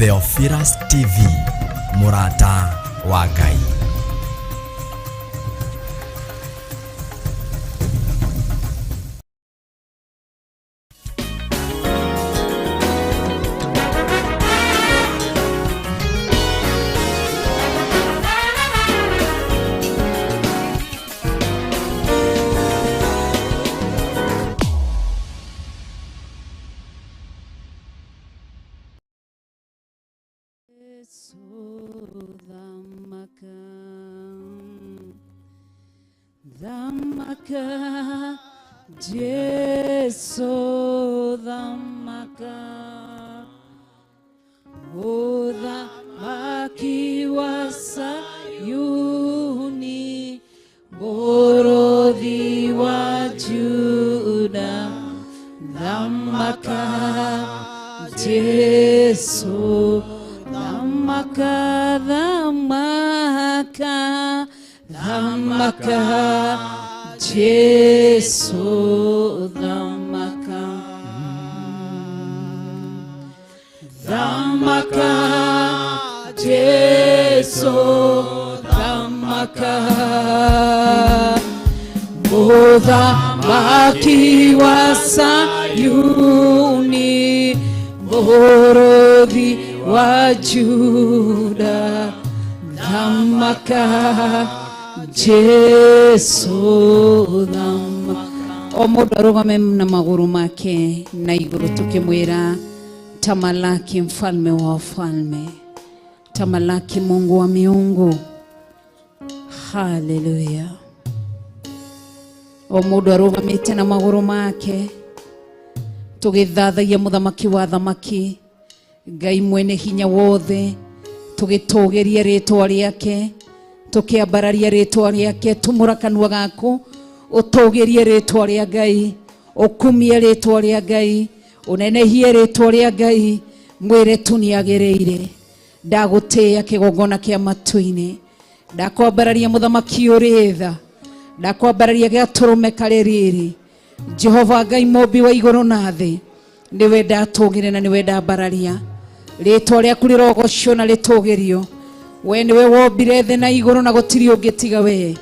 Theophilus TV, mũrata wa Ngai. Thamaka, thamaka, Jesu thamaka, Mũthamaki wa Sayuni, Mũrũthi wa Juda, thamaka, Jesu thamaka, thamaka, thamaka, Jesu thamaka. Thamaka, Jesu thamaka, Mũthamaki wa Sayuni, Mũrũthi wa Juda, thamaka, Jesu thamaka. O mũndũ arũgame na magũrũ make na igũrũ tũkĩmwĩra tamalaki mfalme wa wafalme, tamalaki Mungu wa miungu. Haleluya. O mũndũ arũgamĩte na magũrũ make tũgĩthathaia mũthamaki wa thamaki, Ngai mwene hinya wothe, tũgĩtũgĩria rĩtwa rĩake, tũkĩambararia rĩtwa rĩake. Tumũra kanua gaku ũtũgĩrie rĩtwa rĩa Ngai, ũkumie rĩtwa rĩa Ngai, ũnenehie rĩtwa rĩa Ngai, mwĩre tu nĩagĩrĩire. Ndagũtĩĩa kĩgongona kĩa matu-inĩ, ndakwambararia mũthamaki ũrĩ tha, ndakwambararia gĩatũrũme karĩ riri. Jehova Ngai mũmbi wa igũrũ na thĩ, nĩwe ndatũgĩre na nĩwe ndambararia. Rĩtwa rĩaku rĩrogocwo na rĩtũgĩrio. We nĩwe wombire thĩ na igũrũ na gũtirĩ ũngĩ tiga we.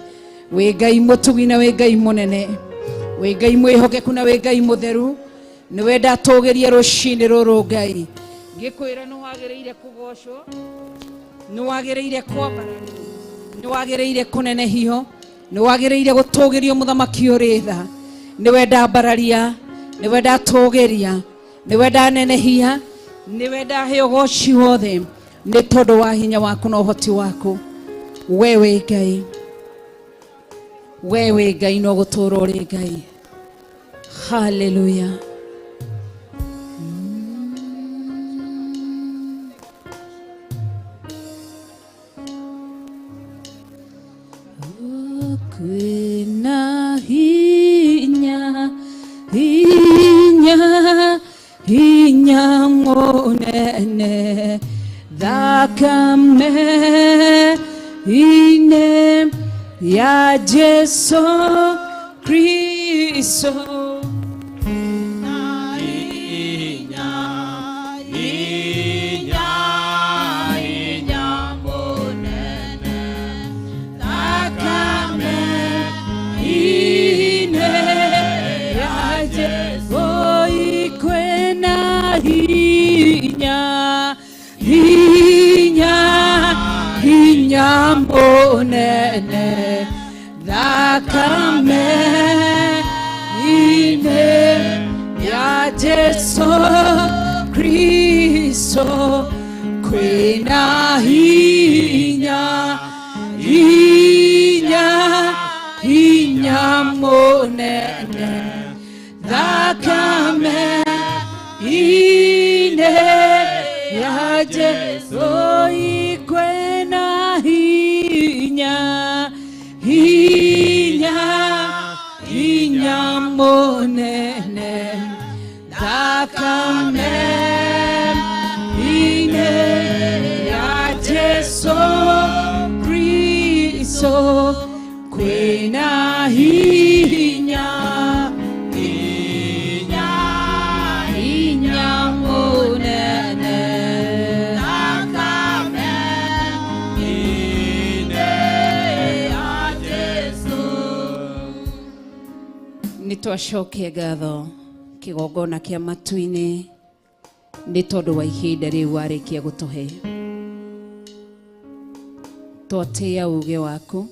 Wĩ Ngai mũtugi na wĩ Ngai mũnene, wĩ Ngai mwĩhokeku na wĩ Ngai mũtheru. Nĩwe ndatũgĩria rũcinĩ rũrũ Ngai, ngĩkwĩra nĩ wagĩrĩire kũgocwo, nĩ wagĩrĩire kwambarario, nĩ wagĩrĩire kũnenehio, nĩ wagĩrĩire gũtũgĩrio mũthamaki ũrĩ tha. Nĩwe ndambararia, nĩwe ndatũgĩria, nĩwe ndanenehia, nĩwe ndahe ũgoci wothe nĩ tondũ wa hinya waku na ũhoti waku. We wĩ Ngai, we wĩ Ngai no gũtũũra ũrĩ Ngai. Haleluya. Kwĩna hinya, hinya, hinya mũnene thakame-inĩ ya Jesu Kristo. Hinya, hinya, hinya mũnene thakame-inĩ ya Jesu. Kwĩna hinya, hinya, hinya mũnene thakame-inĩ ya Jesu Kristo. Kwĩna hinya, hinya, hinya mũnene thakame-inĩ ya Jesu. Kwĩna hinya, hinya, hinya mũnene thakame-inĩ ya Jesu Kristo. Kwĩna hinya, hinya, hinya mũnene. Twacokia ngatho kĩgongona kĩa matu-inĩ nĩ tondũ wa ihinda rĩu warĩkia gũtũhe. Twatĩĩa uge waku,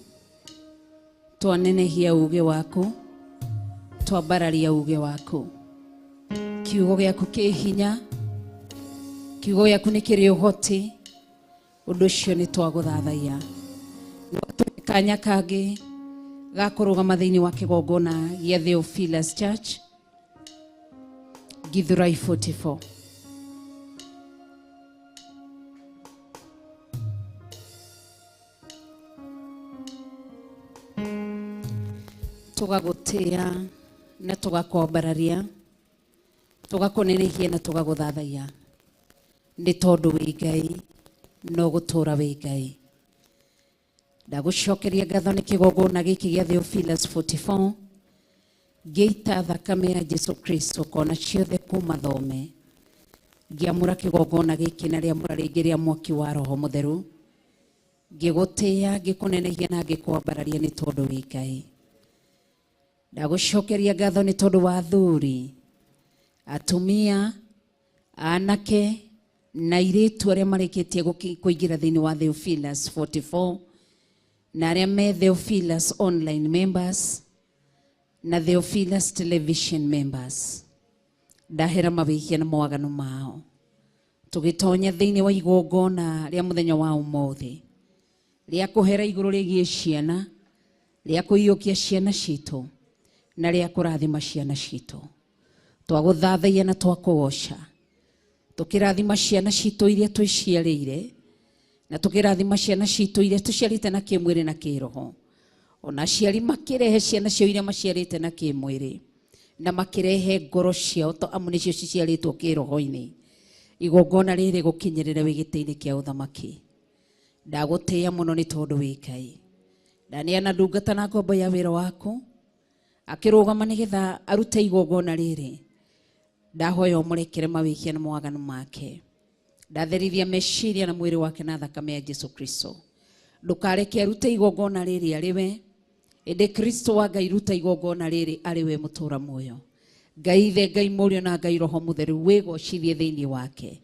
twanenehia uge waku, twambararia uge waku. Kiugo gĩaku kĩ hinya, kiugo gĩaku nĩ kĩrĩ ũhoti, ũndũ ũcio nĩ twagũthathaiya. Nĩ kanya kangĩ ga kũrũgama thĩinĩ wa kĩgongona gĩa Theophilus Church Githurai 44. Tũgagũtĩĩa na tũgakwambararia, tũgakũnenehia na tũgagũthathaiya, nĩ tondũ wĩ Ngai no gũtũũra wĩ Ngai. Ndagũcokeria ngatho nĩ kĩgongona gĩkĩ gĩa Theophilus 44, ngĩita thakame ya Jesu Kristo kona ciothe kuma thome, ngĩamũra kĩgongona gĩkĩ na rĩamũra rĩngĩ rĩa mwaki wa Roho Mũtheru, ngĩgũtĩĩa, ngĩkũnenehia na ngĩkwambararia nĩ tondũ wĩ Ngai. Ndagũcokeria ngatho nĩ tondũ wa athuri, atumia, anake na airĩtu arĩa marĩkĩtie kũingĩra thĩinĩ wa Theophilus 44 na arĩa me Theophilus online members na Theophilus television members. Ndahera mawĩhia na mawaganu mao. Tũgĩtonya thĩinĩ wa igongona rĩa mũthenya wa ũmũthĩ rĩa kũhera igũrũ rĩgiĩ ciana, rĩa kũiyũkia ciana citũ na rĩa kũrathima ciana citũ. Twagũthathaia na twakũgoca, tũkĩrathima ciana citũ iria twĩciarĩire na tũkĩrathima ciana citũ iria tũciarĩte na kĩmwĩrĩ na kĩroho. Ona aciari makĩrehe ciana ciao iria maciarĩte na kĩmwĩrĩ na makĩrehe ngoro ciao to amu nĩcio ciciarĩtwo kĩroho-inĩ. Igongona rĩrĩ gũkinyĩrĩra wĩ gĩtĩ-inĩ kĩa ũthamaki. Ndagũtĩĩa mũno nĩ tondũ wĩ Ngai. Ndaneana ndungata na ngombo ya wĩra waku akĩrũgama nĩgetha arute igongona rĩrĩ. Ndahoya ũmũrekere mawĩhia na mawaganu make. Ndatherithia meciria na mwĩrĩ wake na thakame ya Jesu Kristo. Ndũkareke arute igongona rĩrĩ arĩ we, ĩndĩ Kristo wa Ngai ruta igongona rĩrĩ arĩ we mũtũũra muoyo. Ngai Ithe, Ngai Mũriũ na Ngai Roho Mũtheru wĩgocithie thĩinĩ wake.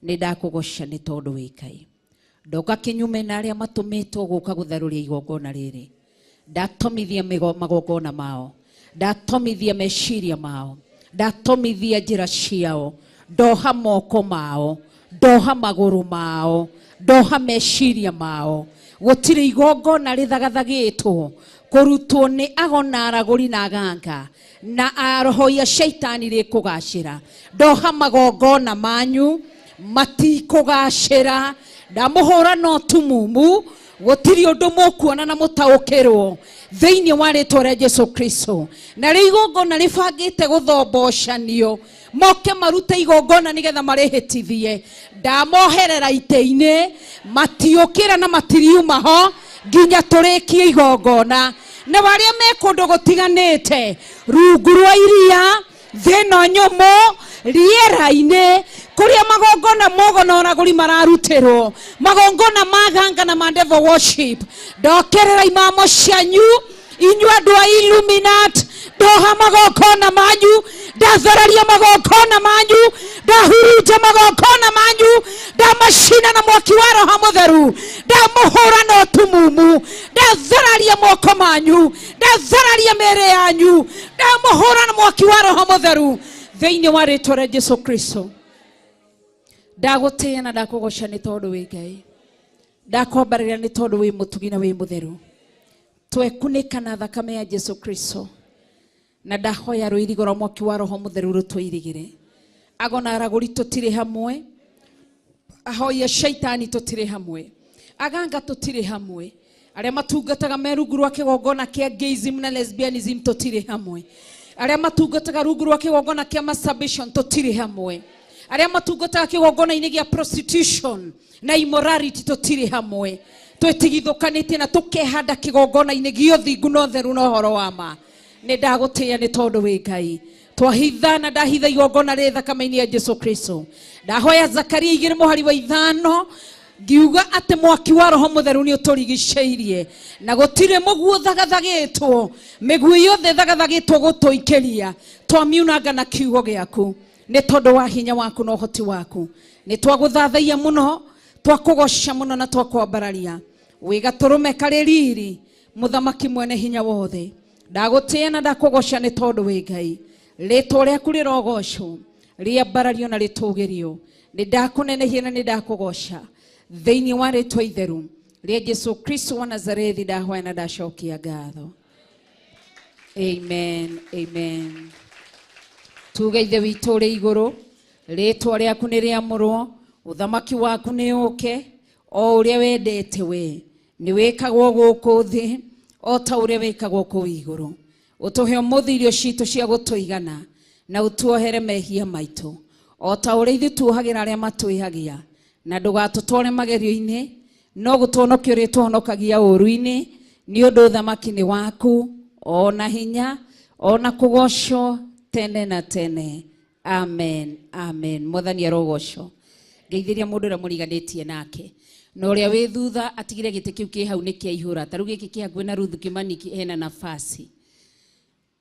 Nĩ ndakũgoca nĩ tondũ wĩ Ngai. Ndoka kĩnyume na arĩa matũmĩtwo gũka gũtharũria igongona rĩrĩ. Ndatomithia magongona mao, ndatomithia meciria mao, ndatomithia njĩra ciao, ndoha moko mao, ndoha magũrũ mao, ndoha meciria mao. Gũtirĩ igongona rĩthagathagĩtwo kũrutwo nĩ ago na aragũri na aganga na arohoi a shaitani rĩkũgacĩra. Ndoha magongona manyu matikũgacĩra. Ndamũhũra no tumumu, gũtirĩ ũndũ mũkuona na mũtaũkĩrwo thĩinĩ wa rĩtwa rĩa Jesu Kristo. Na rĩu igongona rĩbangĩte gũthombocanio, moke marute igongona nĩgetha marĩhĩtithie. Ndamoherera itĩ-inĩ, matiũkĩra na matiriuma ho nginya tũrĩkie igongona. Na arĩa me kũndũ gũtiganĩte, rungu rwa iria, thĩ ĩno nyũmũ, rĩera-inĩ, kũrĩa magongona mogo na ũragũri mararutĩrwo, magongona ma ganga na ma devil worship, ndokerera imamo cianyu inyuĩ andũ a Illuminati, ndoha magongona manyu, ndathararia magongona manyu, ndahurunja magongona manyu, ndamacina na mwaki wa Roho Mũtheru, ndamũhũra na ũtumumu, ndathararia moko manyu, ndathararia mĩĩrĩ yanyu, ndamũhũra na mwaki wa Roho Mũtheru thĩinĩ wa rĩtwa rĩa Jesu Kristo. Ndagũtĩĩa na ndakũgoca nĩ tondũ wĩ Ngai. Ndakwambarĩria nĩ tondũ wĩ mũtugi na wĩ mũtheru. Twekunĩka na thakame ya Jesu Kristo na ndahoya rũirigo rwa mwaki wa Roho Mũtheru rũtũirigĩre. Ago na aragũri tũtirĩ hamwe, ahoi a shaitani tũtirĩ hamwe, aganga tũtirĩ hamwe, arĩa matungataga me rungu rwa kĩgongona kĩa gayism na lesbianism tũtirĩ hamwe, arĩa matungataga rungu rwa kĩgongona kĩa masturbation tũtirĩ hamwe, arĩa matungataga kĩgongona-inĩ gĩa prostitution na immorality tũtirĩ hamwe. Twĩtigithũkanĩtie na tũkehanda kĩgongona-inĩ gĩa ũthingu na ũtheru na ũhoro wa ma. Nĩ ndagũtĩĩa nĩ tondũ wĩ Ngai. Twahitha na ndahitha igongona rĩ thakame-inĩ ya Jesu Kristo. Ndahoya Zakaria 2 mũhari wa 5 Ngiuga atĩ mwaki wa roho mũtheru nĩ ũtũrigicĩirie na gũtirĩ mũguo thagathagĩtwo, mĩguĩ yothe thagathagĩtwo gũtũikĩria twamiunanga na kiugo gĩaku, nĩ tondũ wa hinya waku na ũhoti waku. Nĩ twagũthathaia mũno, twakũgoca mũno na twakwambararia. Wĩ gatũrũme karĩ riri, mũthamaki mwene hinya wothe. Ndagũtĩĩa na ndakũgoca nĩ tondũ wĩ Ngai. Rĩtwa rĩaku rĩrogocwo, rĩambarario na rĩtũgĩrio. Nĩ ndakũnenehia na nĩ ndakũgoca thĩinĩ wa rĩtwa itheru rĩa Jesu Kristo wa Nazarethi, ndahoya na ndacokia ngatho. Amen, amen. Tuge Ithe witũ ũrĩ igũrũ, rĩtwa rĩaku nĩ rĩamũrwo, ũthamaki waku nĩ ũke, o ũrĩa wendete we nĩ wĩkagwo gũkũ thĩ o ta ũrĩa wĩkagwo kũu igũrũ. Ũtũhe ũmũthĩ irio citũ cia gũtũigana, na ũtuohere mehia maitũ o ta ũrĩa ithuĩ tuohagĩra arĩa matwĩhagia, na ndũgatũtware magerio-inĩ, no gũtũhonokia ũrĩtũhonokagia ũũru-inĩ, nĩ ũndũ ũthamaki nĩ waku, o na hinya, o na kũgocwo tene na tene. Amen, amen. Mwathani arogocwo. Ngeithĩria mũndũ ũrĩa mũriganĩtie nake na ũrĩa wĩ thutha atigire gĩtĩ kĩu kĩ hau nĩ kĩaihũra. Ta rĩu gĩkĩ kĩ hakuhĩ na Ruth Kimani hena nafasi.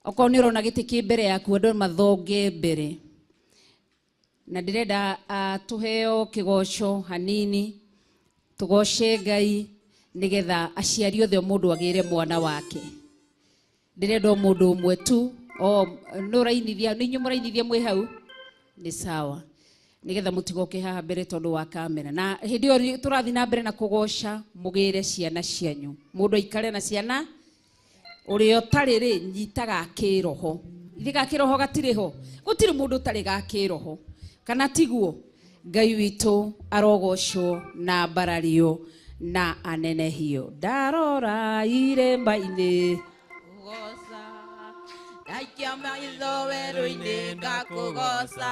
Okorwo nĩ ũrona gĩtĩ kĩ mbere yaku, andũ mathonge mbere. Na ndĩrenda tũheo kĩgoco hanini, tũgoce Ngai nĩgetha aciari othe o mũndũ agĩre mwana wake. Ndĩrenda o mũndũ ũmwe tu, o nĩ ũrainithia, nĩ inyuĩ mũrainithia mwĩ hau, nĩ sawa, nĩgetha mũtigoke haha mbere tondũ wa kamera. Na hĩndĩ ĩyo tũrathiĩ na mbere na kũgoca, mũgĩre ciana cianyu, mũndũ aikare na ciana. Ũrĩa ũtarĩ rĩ, nyita ga kĩroho. Ithe ga kĩroho gatirĩ ho, gũtirĩ mũndũ ũtarĩ ga kĩroho, kana tiguo? Ngai witũ arogocwo na ambarario na anenehio. Ndarora irĩma-inĩ Kũgoca, ndaikia maitho werũ-inĩ ngakũgoca,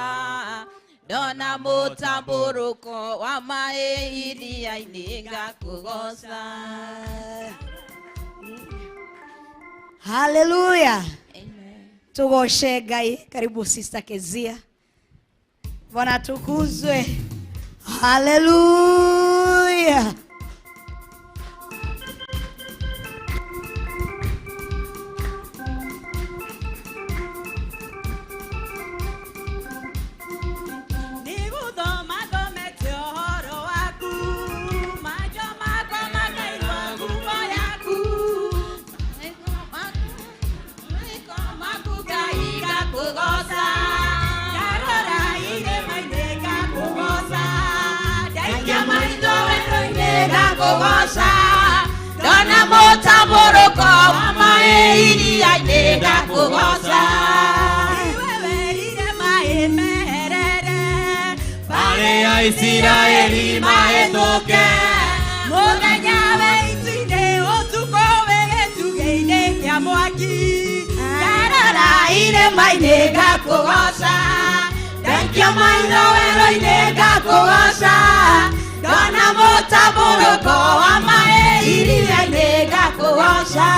ndona mũtambũrũko wa maĩ iria-inĩ ngakũgoca. Haleluya. Tugoce Ngai. Karibu Sister Kezia. Bwana tukuzwe. Haleluya. Nĩgũthoma thomete ũhoro waku, maitho makwa makaigua ngumo yaku, maitho maku Ngai ngakũgoca, ndarora irĩma-inĩ ngakũgoca, ndaikia maitho werũ-inĩ ngakũgoca, ndona mũtambũrũko wa maĩ iria-inĩ ngakũgoca. Iwe werire maĩ meherere, Mbarĩ ya Isiraeli mahĩtũke, mũthenya wĩ itu-inĩ, ũtukũ wĩ gĩtugĩ-inĩ kĩa mwaki. Ndarora irĩma-inĩ ngakũgoca, ndaikia maitho werũ-inĩ ngakũgoca, ndona mũtambũrũko wa maĩ iria-inĩ ngakũgoca.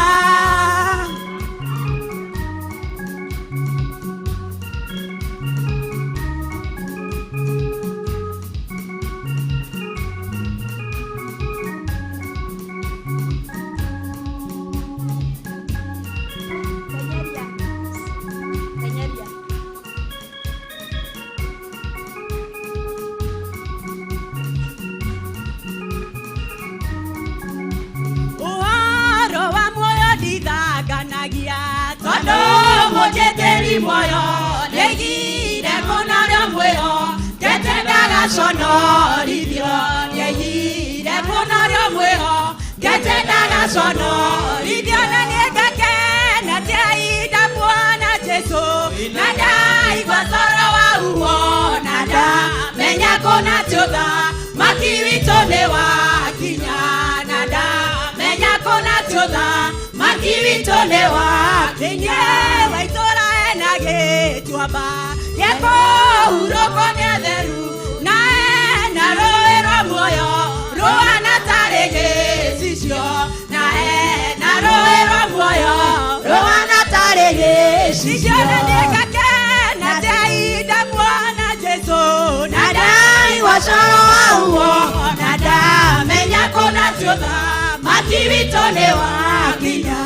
Ũhoro wa muoyo ndithanganagia, tondũ mũnjĩtĩri muoyo nĩaigire mũno rĩo mwĩho, ngete ndagaconorithio, nĩaigire mũno rĩo mwĩho, ngete ndagaconorithio, na nĩngakena tiainda muona Jesũ, na ndaigua coro wa uo, na ndamenya kũna ti ũthamaki witũ nĩ wakinya, na ndamenya kũna ti ũthamaki witũ nĩ wakinya. Wa itũũra ena gĩtuamba gĩa kũhurũkwo nĩ atheru, na ena rũĩ rwa muoyo rũhana tarĩ gĩcicio, na ena rũĩ rwa muoyo rũhana tarĩ gĩcicio, na nĩngakena tiainda muona Jesũ, na ndaigua coro wa uo, na Maki witũ nĩ wakinya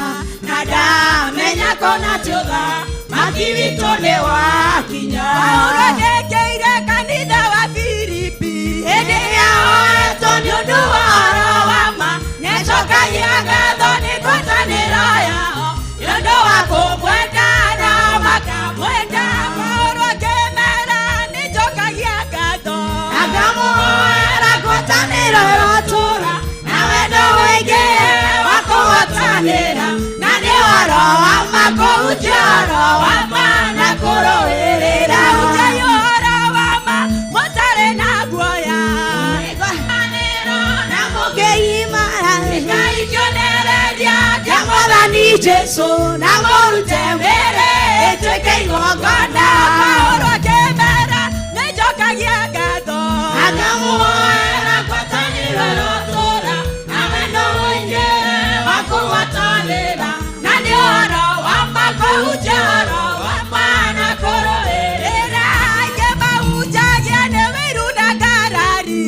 na ndamenya kona tiũtha maki witũ nĩ wakinya. Paulo andĩkĩire kanitha wa Filipi hĩndĩ yaoetwo nĩ ũndũ wa ũhoro wa ma nĩacokagia ngatho nĩ ngwatanĩro yao nĩ ũndũ wa kũmwenda na makamwenda. Paulo akĩmera nĩnjokagia ngatho Akamuhoera ngwatanĩro ĩrotũũra na wendo mũingĩ wa kũhotanĩra na nĩ ũhoro wa ma kũhunjia ũhoro wa ma na kũrũĩrĩra. Hunjiai ũhoro wa ma mũtarĩ na guoya na mũkĩimara Ngai kĩonereria kĩa Mwathani Jesũ na mũrute mwĩrĩ ĩtuĩke igongona. Paulo akĩmera nĩnjokagia ngatho Akamuhoera ngwatanĩro ĩrotũũra na wendo mũingĩ wa kũgwatanĩra na nĩ ũhoro wa ma kũhunjia ũhoro wa ma na kũrũĩrĩra. Aingĩ mahunjagia nĩ wĩiru na ngarari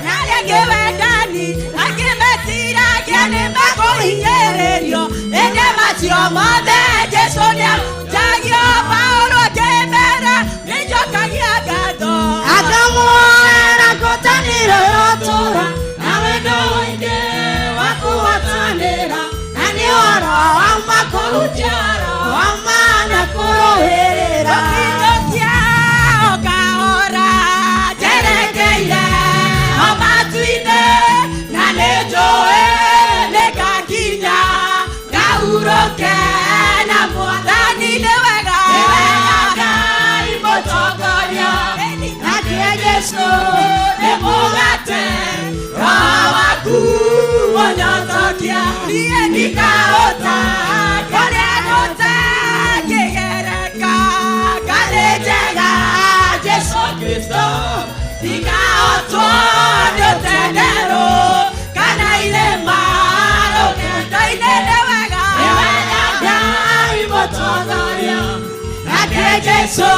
na arĩa angĩ wendani angĩ meciragia nĩ mekũhinyĩrĩrio ĩndĩ macio mothe Jesũ nĩahunjagio. Paulo akĩmera nĩnjokagia ngatho Akamuhoera ngwatanĩro ĩrotũũra na wendo mũingĩ wa kũgwatanĩra na nĩ ũhoro wa ma kũhunjia ũhoro wa ma na kũrũĩrĩra. Ũkĩnũkia o kahora njerekeire o matu-inĩ na nĩnjũĩ nĩngakinya ngahurũke na Mwathani. Nĩ wega nĩ wega Ngai mũtongoria Nake Jesũ nĩ mũgate roho waku ũnyotokia niĩ ndikahota kũrĩa gũtakĩgereka ngarĩ njega Jesũ Kristo ndikahotwo nĩ ũtenderũ kana irĩma rũgendo-inĩ. Nĩ wega nĩ wega Ngai mũtongoria nake Jesũ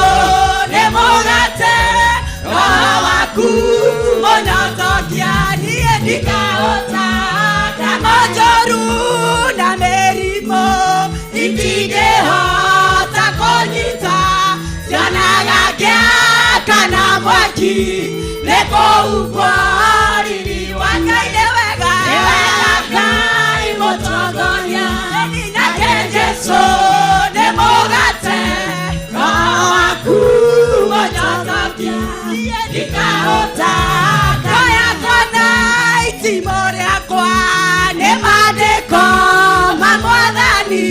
nĩ mũgate roho waku mũnyotokia niĩ ndikahota na mojoru na mĩrimũ itingĩhota kũnyita cionaga kĩa kana mwaki nĩ kũhumbwo riri wa Ngai. Nĩ wega nĩ wega Ngai mũtongoria nake Jesũ nĩ mũgate roho waku mũnyotokia niĩ ndikahota ngo yakwa na itimũ rĩakwa nĩ maandĩko ma Mwathani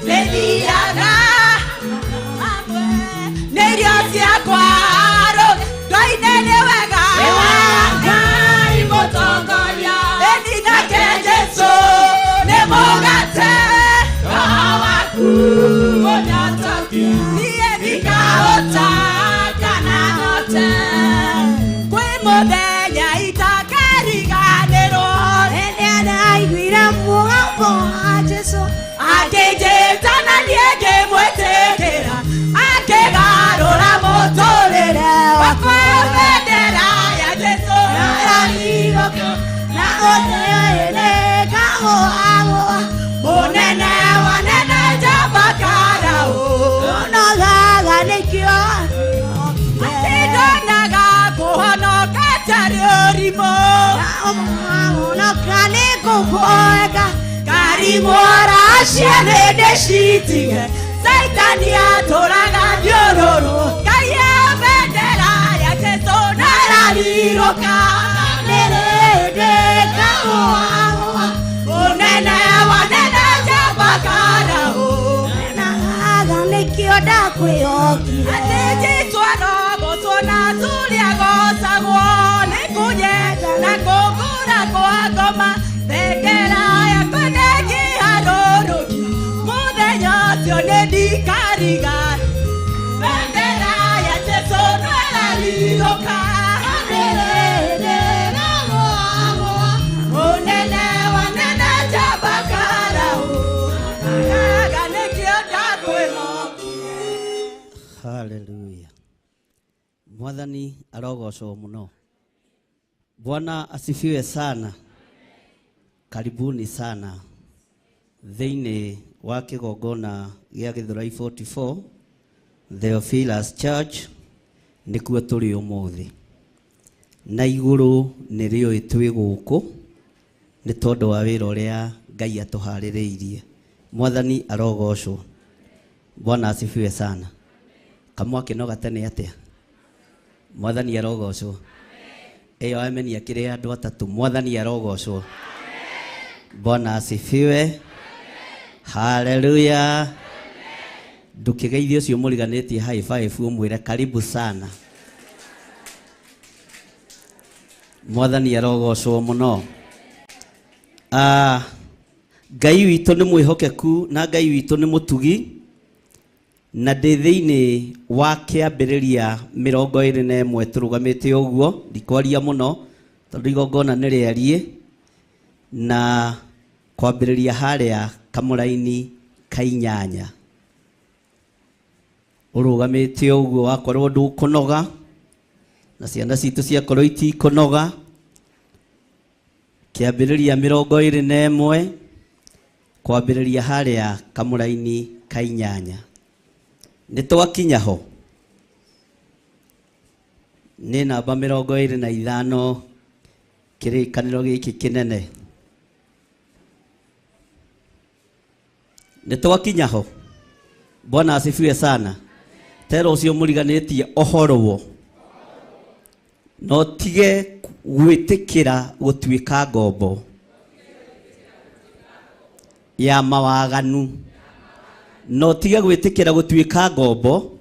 nĩthiaga hamwe nĩ irio ciakwa rũgendo-inĩ. Nĩ wega nĩ wega Ngai mũtongoria ĩni nake Jesũ nĩ mũgate roho waku mũnyotokia niĩ ndikahota kana nyote kwĩ mũthenya itakariganĩrwo Rĩrĩa ndaiguire mũgambo wa Jesũ akĩnjĩta na niĩ ngĩmwĩtĩkĩra akĩgarũra mũtũrĩre wakwa bendera ya Jesũ Nararirũka na gũtĩĩrĩ ngagũagũa mũnene wanene njamba Karau ũnogaga nĩkĩo atĩ ndonaga kũhonoka tarĩ ũrimũ ũnoka nĩ kũboeka karimwora ciene ndĩcitige Saitani atũraga thiũrũrũ kaiya bendera ya Jesũ nararirũka nĩrĩndĩ ngagũagũa mũnene wanene njamba Karau nagaga nĩkĩo ndakwĩhokire atĩ Jesũ arogocwo na tũrĩa agocagwo nĩ kũnyenda na kũngũra kwa ngoma bendera yakwa nĩngĩharũrũkia mũthenya ũcio nĩ ndikariga bendera ya Jesũ nĩrarirũka nĩrĩndĩ ngagũagũa mũnene wanene njamba Karau nagaga nĩkĩo ndakwĩhokire. Haleluya. Mwathani arogocwo muno. Bwana asifiwe sana. Karibuni sana thĩinĩ wa kĩgongona gĩa Gĩthũrai 44 Theophilus Church nĩkuo tũrĩ ũmũthĩ. Na igũrũ nĩ rĩũĩ twĩ gũkũ nĩ tondũ wa wĩra ũrĩa Ngai atũharĩrĩirie. Mwathani arogocwo. Bwana asifiwe sana. Kamwakĩ no gatene atĩa? Mwathani arogocwo. Ĩyo ameni akĩrĩ andũ atatũ. Mwathani arogocwo. Bwana asifiwe. Haleluya. Ndũkĩgeithie ũcio mũriganĩtie high five ũmwĩre karibu sana. Mwathani arogocwo mũno. Ah, Ngai witũ nĩ mwĩhokeku na Ngai witũ nĩ mũtugi na ndĩ thĩinĩ wa kĩambĩrĩria 21 tũrũgamĩte ũguo ndikwaria mũno tondũ igongona nĩ rĩariĩ na kwambĩrĩria harĩa kamũraini ka inyanya ũrũgamĩte ũguo wakorwo ndũkũnoga na ciana citũ ciakorwo itikũnoga kĩambĩrĩria 21 kwambĩrĩria harĩa kamũraini ka inyanya nĩ twakinya ho nĩ namba 25 kĩrĩkanĩro gĩkĩ kĩnene nĩ twakinya ho. Bwana asifiwe sana. Tera ũcio mũriganĩtie ohorwo no tige gwĩtĩkĩra gũtuĩka ngombo ya mawaganu, no tige gwĩtĩkĩra gũtuĩka ngombo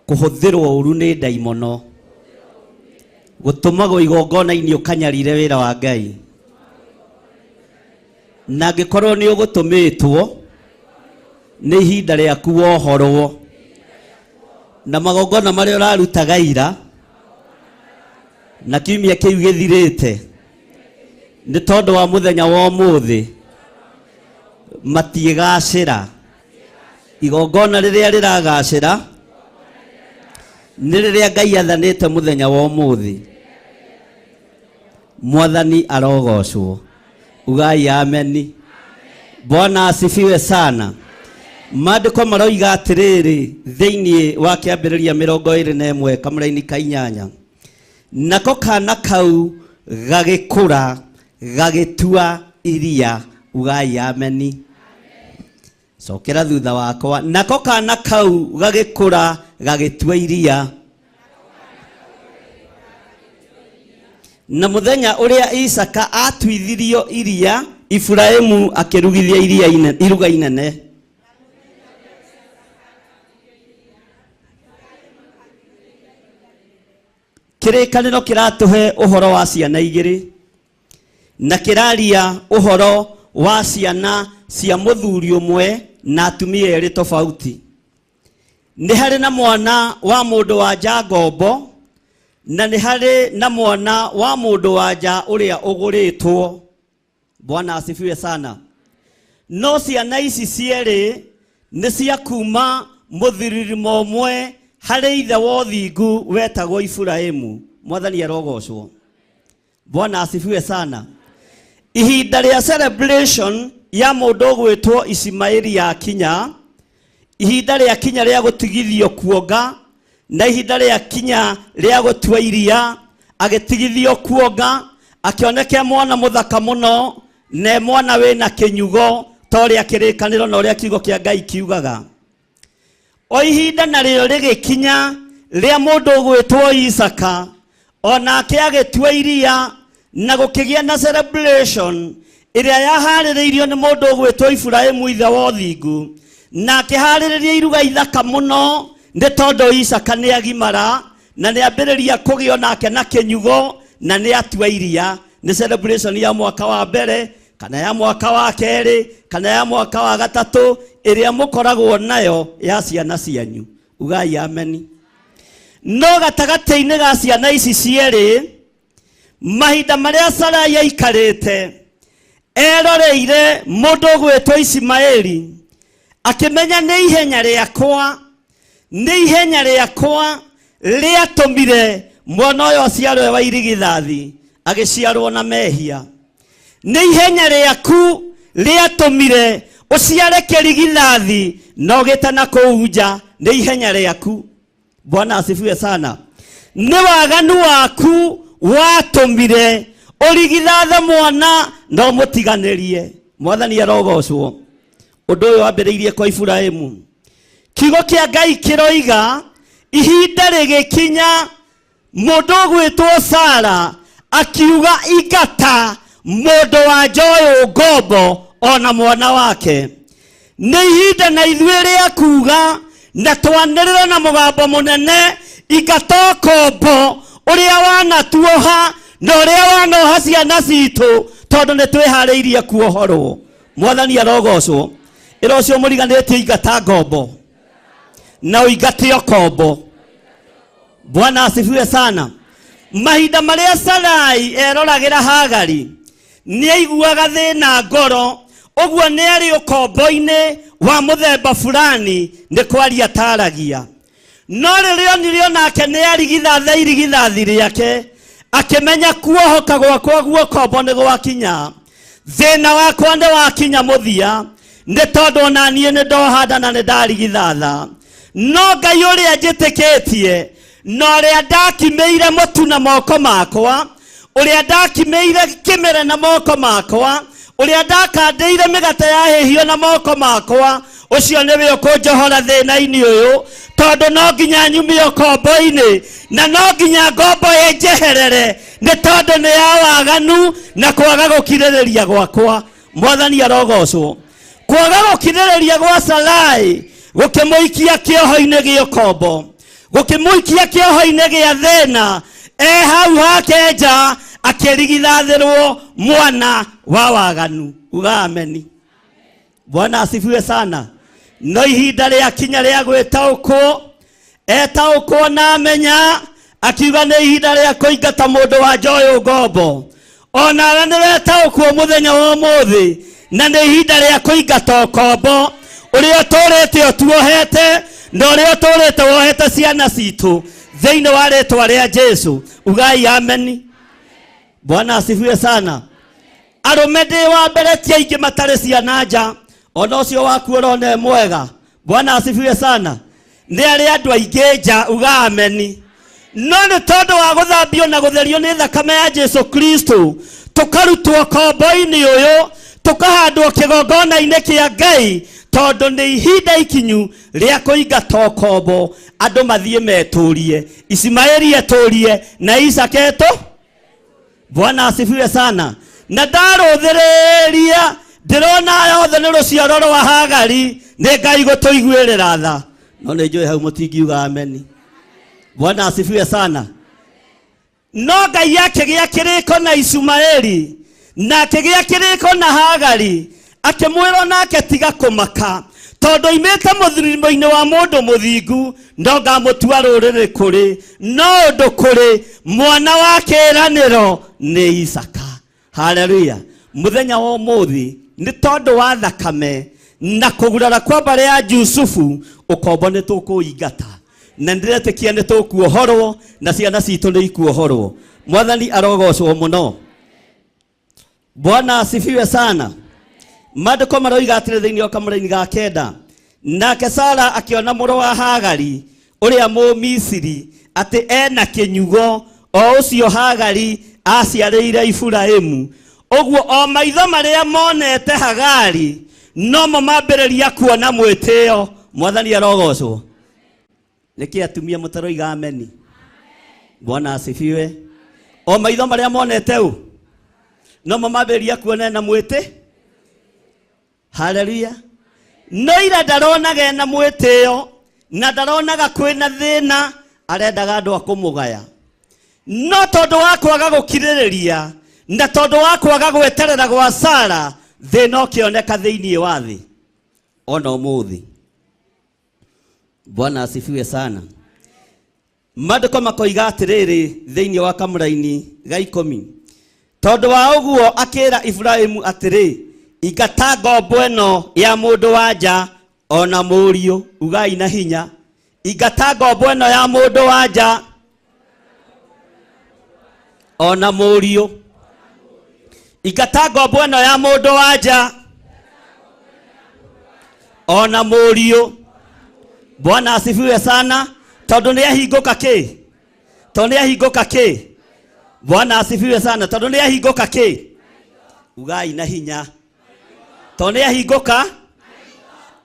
kũhũthĩrwo ũru nĩ ndaimono gũtũmagwo igongona-inĩ ũkanyarire wĩra wa Ngai, na angĩkorwo nĩ ũgũtũmĩtwo nĩ ihinda rĩaku wohorwo na magongona marĩa ũrarutaga ira na kiumia kĩu gĩthirĩte nĩ tondũ wa mũthenya wa ũmũthĩ matiĩgacĩra. Igongona rĩrĩa rĩragacĩra nĩ rĩrĩa Ngai athanĩte mũthenya wa ũmũthĩ. Mwathani arogocwo. Ugai ameni. Bwana asifiwe sana. Maandĩko maroiga atĩrĩrĩ thĩinĩ wa kĩambĩrĩria 21 kamũraini ka inyanya, nako kana kau gagĩkũra gagĩtua iria. Ugai ameni. Cokera thutha wakwa. Nako kana kau gagĩkũra gagĩtua iria. Na mũthenya ũrĩa Isaka atuithirio iria, Iburahĩmu akĩrugithia iria iruga inene. Kĩrĩkanĩro kĩratũhe ũhoro wa ciana igĩrĩ na kĩraria ũhoro wa ciana cia mũthuri ũmwe na atumia erĩ tofauti. Nĩ harĩ na mwana wa mũndũ wa nja ngombo na nĩ harĩ na mwana wa mũndũ wa nja ũrĩa ũgũrĩtwo. Bwana asifiwe sana. No ciana ici cierĩ nĩ cia kuma mũthiririmo ũmwe harĩ ithe wa ũthingu wetagwo Iburahĩmu. Mwathani arogocwo. Bwana asifiwe sana. Ihinda rĩa celebration ya mũndũ ũgwĩtwo Ishimaeli yakinya, ihinda rĩa kinya rĩa gũtigithio kuonga na ihinda rĩa kinya rĩa gũtua iria, agĩtigithio kuonga akĩoneka mwana mũthaka mũno na mwana wĩna kĩnyugo ta ũrĩa kĩrĩkanĩro na ũrĩa kiugo kĩa Ngai kiugaga. O ihinda narĩo rĩgĩkinya rĩa mũndũ ũgwĩtwo Isaka, onake agĩtua iria na gũkĩgĩa na celebration ĩrĩa yaharĩrĩirio nĩ mũndũ ũgwĩtwo Iburahĩmu ithe wa ũthingu, na akĩharĩrĩria iruga ithaka mũno nĩ tondũ Isaka nĩ agimara na nĩ ambĩrĩria kũgĩa nake na kĩnyugo na nĩ atua iria. Nĩ celebration ya mwaka wa mbere kana ya mwaka wa kerĩ kana ya mwaka wa gatatũ ĩrĩa mũkoragwo nayo ya ciana cianyu. Ugai ameni. No gatagatĩ-inĩ ga ciana ici cierĩ, mahinda marĩa Sarai aikarĩte eroreire mũndũ ũgwĩtwo Ishimaeli, akĩmenya nĩ ihenya rĩakwa, nĩ ihenya rĩakwa rĩatũmire mwana ũyũ aciarwo e wa irigithathi, agĩciarwo na mehia. Nĩ ihenya rĩaku rĩatũmire ũciare kĩrigithathi na ũgĩte na kũu nja, nĩ ihenya rĩaku. Bwana asifiwe sana. Nĩ waganu waku watũmire ũrigithathe mwana na ũmũtiganĩrie. Mwathani arogocwo. Ũndũ ũyũ wambĩrĩirie kwa Iburahĩmu. Kiugo kĩa Ngai kĩroiga ihinda rĩgĩkinya mũndũ ũgwĩtwo Sara akiuga ingata mũndũ wa nja ũyũ ngombo ona mwana wake. Nĩ ihinda na ithuĩ rĩa kuga na twanĩrĩre na mũgambo mũnene, ingata ũkombo ũrĩa wanatuoha na ũrĩa wanoha ciana citũ, tondũ nĩ twĩharĩirie kuohorwo. Mwathani arogocwo. Ĩra ũcio mũriganĩtie ingata ngombo na ũingate ũkombo. Bwana asifiwe sana. Mahinda marĩa Sarai eroragĩra Hagari nĩ aiguaga thĩna ngoro, ũguo nĩ arĩ ũkombo-inĩ wa mũthemba fulani, nĩ kwaria taragia. No rĩrĩa onire onake nĩ arigithatha irigithathi rĩake, akĩmenya kuohoka gwakwa guokombo nĩ gwakinya, thĩna wakwa nĩ wakinya mũthia, nĩ tondũ ona niĩ nĩ ndohanda na nĩ ndarigithatha. No Ngai ũrĩa njĩtĩkĩtie na ũrĩa ndakimĩire mũtu na moko makwa, ũrĩa ndakimĩire kĩmere na moko makwa, ũrĩa ndakandĩire mĩgate ya hĩhio na moko makwa, ũcio nĩwe ũkũnjohora thĩna-inĩ ũyũ, tondũ no nginya nyumie ũkombo-inĩ na no nginya ngombo ĩnjeherere, nĩ tondũ nĩ ya waganu na kwaga gũkirĩrĩria gwakwa. Mwathani arogocwo. Kwaga gũkirĩrĩria gwa Sarai gũkĩmũikia kĩoho-inĩ gĩa ũkombo, gũkĩmũikia kĩoho-inĩ gĩa thĩna, e hau hake nja akĩrigithathĩrwo mwana wa waganu. Uga ameni. Bwana asifiwe sana. No ihinda rĩakinya rĩa gwĩtaũkwo, etaũkwo na amenya, akiuga nĩ ihinda rĩa kũingata mũndũ wa nja ũyũ ngombo. Onawe nĩ wetaũkwo mũthenya wa ũmũthĩ, na nĩ ihinda rĩa kũingata ũkombo ũrĩa ũtũrĩte ũtuohete na ũrĩa ũtũrĩte wohete ciana citũ thĩinĩ wa rĩtwa rĩa Jesu. Ugai ameni. Bwana asifiwe sana. Arũme ndĩ wa mbere ti aingĩ matarĩ ciana nja, ona ũcio waku ũrona e mwega. Bwana asifiwe sana. Nĩ arĩ andũ aingĩ nja, uga ameni. No nĩ tondũ wa gũthambio na gũtherio nĩ thakame ya Jesu Kristo, tũkarutwo kombo-inĩ ũyũ, tũkahandwo kĩgongona-inĩ kĩa Ngai, tondũ nĩ ihinda ikinyu rĩa kũingata ũkombo, andũ mathiĩ metũrie, Ismaeli etũrie na Isaka etũ. Bwana asifiwe sana. Na ndarũthĩrĩria ndĩrona aya othe nĩ rũciaro rwa Hagari, nĩ Ngai gũtũiguĩrĩra tha. No nĩ njũĩ hau mũtingiuga ameni. Bwana asifiwe sana. No Ngai akĩgĩa kĩrĩko na Ishumaeli na akĩgĩa kĩrĩko na Hagari, akĩmwĩra nake tiga kũmaka, tondũ oimĩte mũthirimo-inĩ wa mũndũ mũthingu, no ngamũtua rũrĩrĩ kũrĩ, no ũndũ kũrĩ mwana wa kĩĩranĩro nĩ Isaka. Haleluya. Mũthenya wa ũmũthĩ nĩ tondũ wa thakame na kũgurara kwa mbarĩ ya Jusufu, ũkombo nĩ tũkũingata, na ndĩretĩkia nĩ tũkuohorwo na ciana citũ nĩ ikuohorwo. Mwathani arogocwo mũno. Bwana asifiwe sana. Maandĩko maroiga atĩrĩ thĩinĩ wa kamũraini ga kenda, nake Sara akĩona mũrũ wa Hagari ũrĩa Mũmisiri atĩ ena kĩnyugo, o ũcio Hagari aciarĩire Iburahĩmu. Ũguo o maitho marĩa monete Hagari nomo mambĩrĩria kuona mwĩtĩo. Mwathani arogocwo. Nĩkĩ atumia mũtaroiga ameni? Bwana asifiwe. O maitho marĩa monete ũ nomo mambĩrĩria kuona ena mwĩtĩ. Haleluya. No ira ndaronaga ena mwĩtĩo na ndaronaga kwĩna thĩna, arendaga andũ a kũmũgaya. No tondũ wa kwaga gũkirĩrĩria na tondũ wa kwaga gweterera gwa Sara, thĩna ũkĩoneka thĩinĩ wa thĩ ona ũmũthĩ. Bwana asifiwe sana. Maandĩko makoiga atĩrĩrĩ thĩinĩ wa kamũraini ga ikũmi, tondũ wa ũguo akĩra Iburahĩmu atĩrĩ, ingata ngombo ĩno ya mũndũ wa nja ona mũriũ. Ugai na hinya, ingata ngombo ĩno ya mũndũ wa nja ona mũriũ. Ingata ngombo ĩno ya mũndũ wa nja ona mũriũ. Bwana asifiwe sana. Tondũ nĩ ahingũka kĩ? Tondũ nĩ ahingũka kĩ? Bwana asifiwe sana. Tondũ nĩ ahingũka kĩ? Ugai na hinya. Tondũ nĩ ahingũka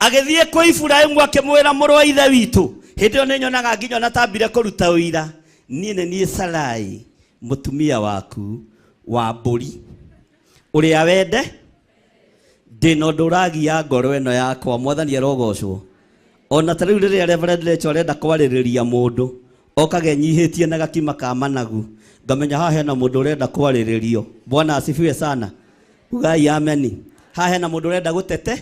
agĩthiĩ kwĩ Iburahĩmu akĩmwĩra, mũrũ wa ithe witũ. Hĩndĩ ĩyo nĩ nyonaga nginya ona tambire kũruta ũira, niĩ nĩ niĩ Sarai mũtumia waku wa mbũri ũrĩa wende, ndĩna ũndũ ũragia ngoro ĩno yakwa. Mwathani arogocwo. Ona ta rĩu rĩrĩa Reverend Rachel arenda kwarĩrĩria mũndũ, okaga enyihĩtie na gakima ka managu, ngamenya haha hena mũndũ ũrenda kwarĩrĩrio. Bwana asifiwe sana. Ugai ameni. Haha hena mũndũ ũrenda gũtete.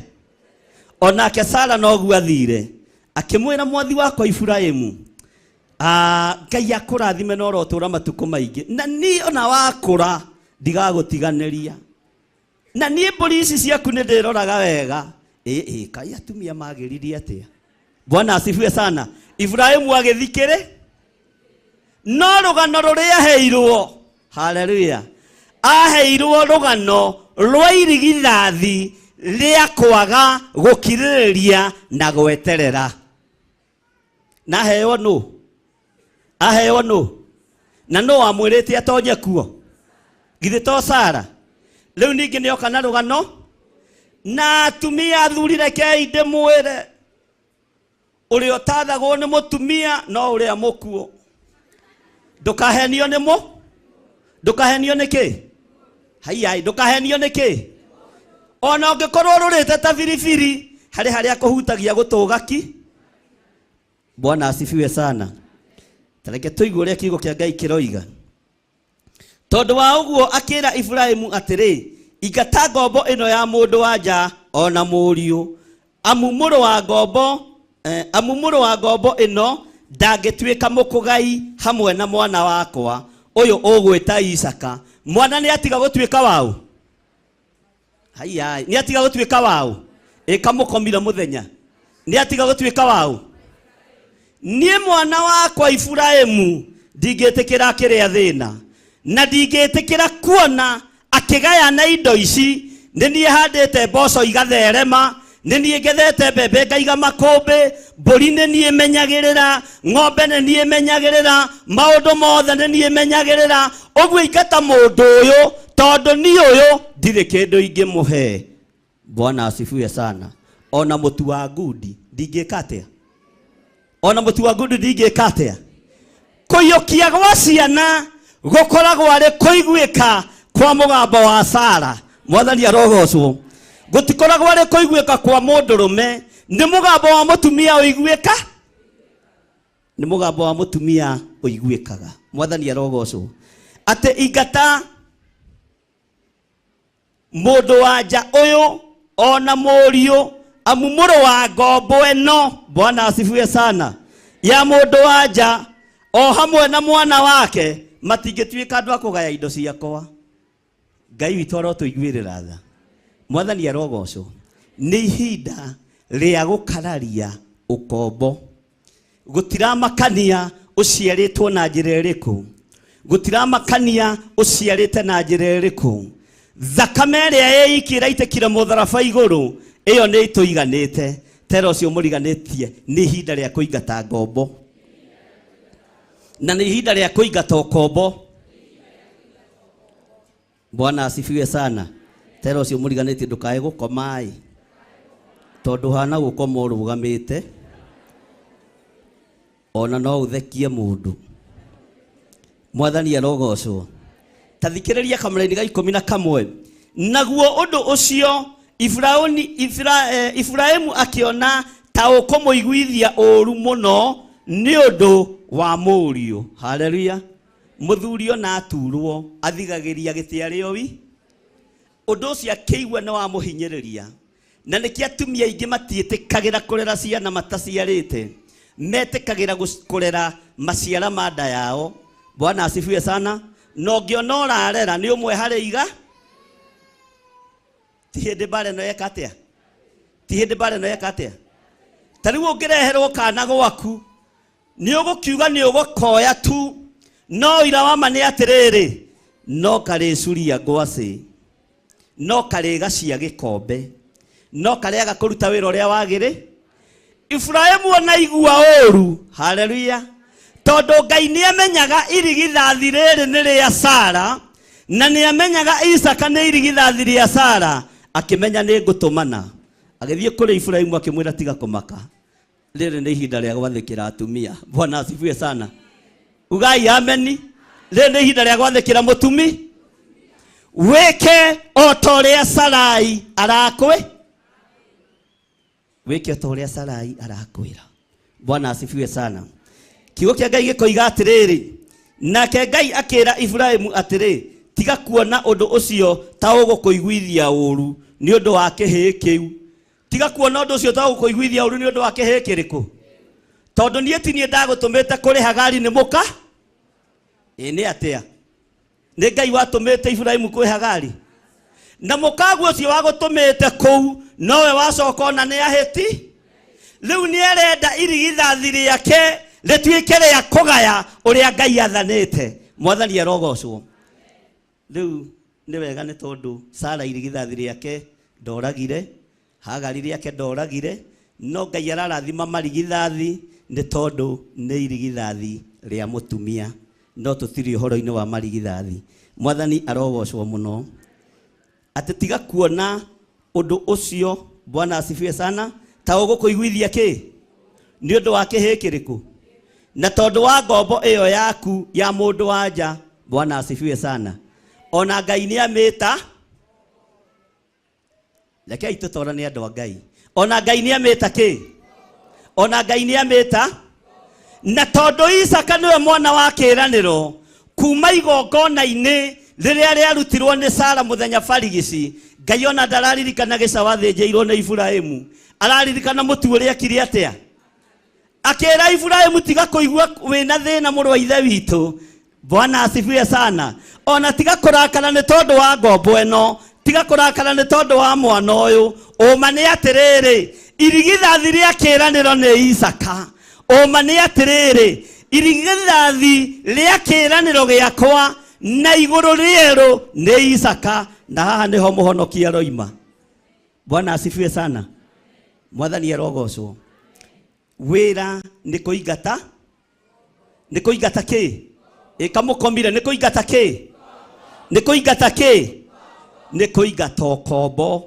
Onake Sara noguo athire akĩmwĩra mwathi wakwa Iburahĩmu, Ngai akũrathime na ũrotũra matukũ maingĩ, na niĩ ona wakũra ndigagũtiganĩria, na niĩ mbũri ici ciaku nĩ ndĩroraga wega. Ĩ kai atumia magĩririe atĩa? Bwana asifiwe sana. Iburahĩmu agĩthikĩrĩ no rũgano rũrĩa aheirwo, haleluya, aheirwo rũgano rwa irigithathi rĩa kwaga gũkirĩrĩria na gweterera. Na aheo nũ? Aheo nũ? Na nũ wamwĩrĩte atonye kuo? Githĩ to Sara? Rĩu ningĩ nĩoka na rũgano na atumia athuri, rekei ndĩmwĩre, ũrĩa ũtathagwo nĩ mũtumia no ũrĩa mũkuũ. Ndũkahenio nĩ mũ, ndũkahenio nĩ kĩ? Haiai, ndũkahenio nĩ kĩ? Ona ũngĩkorwo ũrũrĩte ta biribiri, harĩ harĩa kũhutagia gũtũgaki. Bwana asifiwe sana. Tareke tũigue ũrĩa kiugo kĩa Ngai kĩroiga. Tondũ wa ũguo akĩra Iburahĩmu atĩrĩ, ingata ngombo ĩno ya mũndũ wa nja ona mũriũ, amu mũrũ wa ngombo amu mũrũ wa ngombo ĩno ndangĩtuĩka mũkũgai hamwe na mwana wakwa ũyũ ũgwĩta Isaka. Mwana nĩ atiga gũtuĩka waũ? Haiya, nĩ atiga gũtuĩka waũ? Ĩkamũkomire mũthenya. Nĩ atiga gũtuĩka waũ? Niĩ mwana wakwa Iburahĩmu ndingĩtĩkĩra akĩrĩa thĩna, na ndingĩtĩkĩra kuona akĩgayana indo ici. Nĩ niĩ handĩte mboco igatherema, nĩ niĩ ngethete mbembe ngaiga makũmbĩ, mbũri nĩ niĩ menyagĩrĩra, ng'ombe nĩ niĩ menyagĩrĩra, maũndũ mothe nĩ niĩ menyagĩrĩra. Ũguo ingata mũndũ ũyũ, tondũ niĩ ũyũ ndirĩ kĩndũ ingĩmũhe. Bwana asifiwe sana. Ona mũtu wa ngundi ndingĩka atĩa? Ona mũtu wa ngundi ndingĩka atĩa? Kũiyũkia gwa ciana gũkoragwo arĩ kũiguĩka kwa mũgambo wa Sara. Mwathani arogocwo. Gũtikoragwo arĩ kũiguĩka kwa mũndũrũme, nĩ mũgambo wa mũtumia ũiguĩka, nĩ mũgambo wa mũtumia ũiguĩkaga. Mwathani arogocwo. Atĩ ingata mũndũ wa nja ũyũ ona mũriũ, amu mũrũ wa ngombo ĩno, Bwana asifiwe sana, ya mũndũ wa nja o hamwe na mwana wake matingĩtuĩka andũ a kũgaya indo ciakwa. Ngai witũ arotũiguĩrĩra tha. Mwathani arogocwo. Nĩ ihinda rĩa gũkararia ũkombo. Gũtiramakania ũciarĩtwo na njĩra ĩrĩkũ, gũtiramakania ũciarĩte na njĩra ĩrĩkũ, thakame ĩrĩa ĩiki ĩraitĩkire mũtharaba igũrũ, ĩyo nĩ ĩtũiganĩte. Tera ũcio mũriganĩtie, nĩ ihinda rĩa kũingata ngombo, na nĩ ihinda rĩa kũingata ũkombo. Bwana asifiwe sana. Tera ũcio mũriganĩtie, ndũkae gũkoma ĩ, tondũ hana gũkoma ũrũgamĩte, ona no ũthekie mũndũ. Mwathani arogocwo. Ta thikĩrĩria kamũraini ga 11. Naguo ũndũ ũcio Iburahĩmu akĩona ta ũkũmũiguithia ũũru mũno nĩ ũndũ wa mũriũ. Haleluya. Mũthuri ona aturwo athigagĩria gĩtĩ arĩ o wi. Ũndũ ũcio akĩigua nĩ wamũhinyĩrĩria. Na nĩkĩo atumia aingĩ matiĩtĩkagĩra kũrera ciana mataciarĩte, metĩkagĩra kũrera maciara ma nda yao. Bwana asifiwe sana. Na ũngĩona ũrarera nĩ ũmwe harĩ iga, ti hĩndĩ mbara ĩno yeka atĩa? Ti hĩndĩ mbara ĩno yeka atĩa? Ta rĩu ũngĩreherwo kana gwaku, nĩ ũgũkiuga nĩ ũgũkoya tu, no ũira wa ma nĩ atĩrĩrĩ, no karĩcuria ngwacĩ. No karĩga cia gĩkombe, no karĩaga kũruta wĩra ũrĩa wagĩrĩ. Iburahĩmu ona igua ũru, haleluya, tondũ Ngai nĩ amenyaga irigithathi rĩrĩ nĩ rĩa Sara, na nĩ amenyaga Isaka nĩ irigithathi rĩa Sara, akĩmenya nĩ ngũtũmana. Agĩthiĩ kũrĩ Iburahĩmu akĩmwĩra tiga kũmaka, rĩrĩ nĩ ihinda rĩa gwathĩkĩra atumia. Bwana asifiwe sana. Ugai ameni. Rĩrĩ nĩ ihinda rĩa gwathĩkĩra mũtumi, wĩke o ta ũrĩa Sarai arakwĩ wĩke o ta ũrĩa Sarai arakwĩra. Bwana asifiwe sana. Kiugo kĩa Ngai gĩkoiga atĩrĩrĩ, nake Ngai akĩra Iburahĩmu atĩrĩ, tiga kuona ũndũ ũcio ta ũgũkũiguithia ũũru nĩ ũndũ wa kĩhĩĩ kĩu. Tiga kuona ũndũ ũcio ta ũgũkũiguithia ũũru nĩ ũndũ wa kĩhĩĩ kĩrĩkũ, tondũ niĩ ti niĩ ndagũtũmĩte kũrĩ Hagari nĩ mũka. Ĩ nĩ atĩa? Nĩ Ngai watũmĩte Iburahĩmu kwĩ Hagari, na mũkaguo ũcio wagũtũmĩte kũu nowe wacoka ona nĩ ahĩti. Rĩu nĩ arenda irigithathi rĩake rĩtuĩke rĩa kũgaya ũrĩa Ngai athanĩte. Mwathani arogocwo. Rĩu nĩ wega nĩ tondũ Sara irigithathi rĩake ndoragire, Hagari rĩake ndoragire, no Ngai ararathima marigithathi nĩ tondũ nĩ irigithathi rĩa mũtumia. No tũtirĩ ũhoro-inĩ wa marigithathi. Mwathani arogocwo mũno. Atĩ tiga kuona ũndũ ũcio, Bwana asifiwe sana, ta ũgũkũiguithia kĩ? Nĩ ũndũ wa kĩhĩĩ kĩrĩkũ? Na tondũ wa ngombo ĩyo yaku ya mũndũ wa nja, Bwana asifiwe sana. Ona Ngai nĩ amĩta, rekei tũtorane andũ a Ngai. Ona Ngai nĩ amĩta kĩ? Ona Ngai nĩ amĩta. Na tondũ Isaka nĩwe mwana wa kĩĩranĩro kuma igongona-inĩ rĩrĩa rĩarutirwo nĩ Sara mũthenya barigici, Ngai ona ndararirikana gĩcaũ athĩnjĩirwo nĩ Iburahĩmu, araririkana mũtu ũrĩa ekire atĩa? Akĩra Iburahĩmu, tiga kũigua wĩna thĩna mũrũ wa ithe witũ. Bwana asifiwe sana. Ona tiga kũrakara nĩ tondũ wa ngombo ĩno, tiga kũrakara nĩ tondũ wa mwana ũyũ. Ũma nĩ atĩrĩrĩ, irigithathi rĩa kĩĩranĩro nĩ Isaka. Ũma nĩ atĩrĩrĩ, irigithathi rĩa kĩĩranĩro gĩakwa na igũrũ rĩerũ nĩ Isaka, na haha nĩho mũhonokia aroima. Bwana asifiwe sana. Mwathani arogocwo. Wĩra nĩ kũingata, nĩ kũingata kĩ? Ĩkamũkomire nĩ kũingata kĩ? Nĩ kũingata kĩ? Nĩ kũingata ũkombo.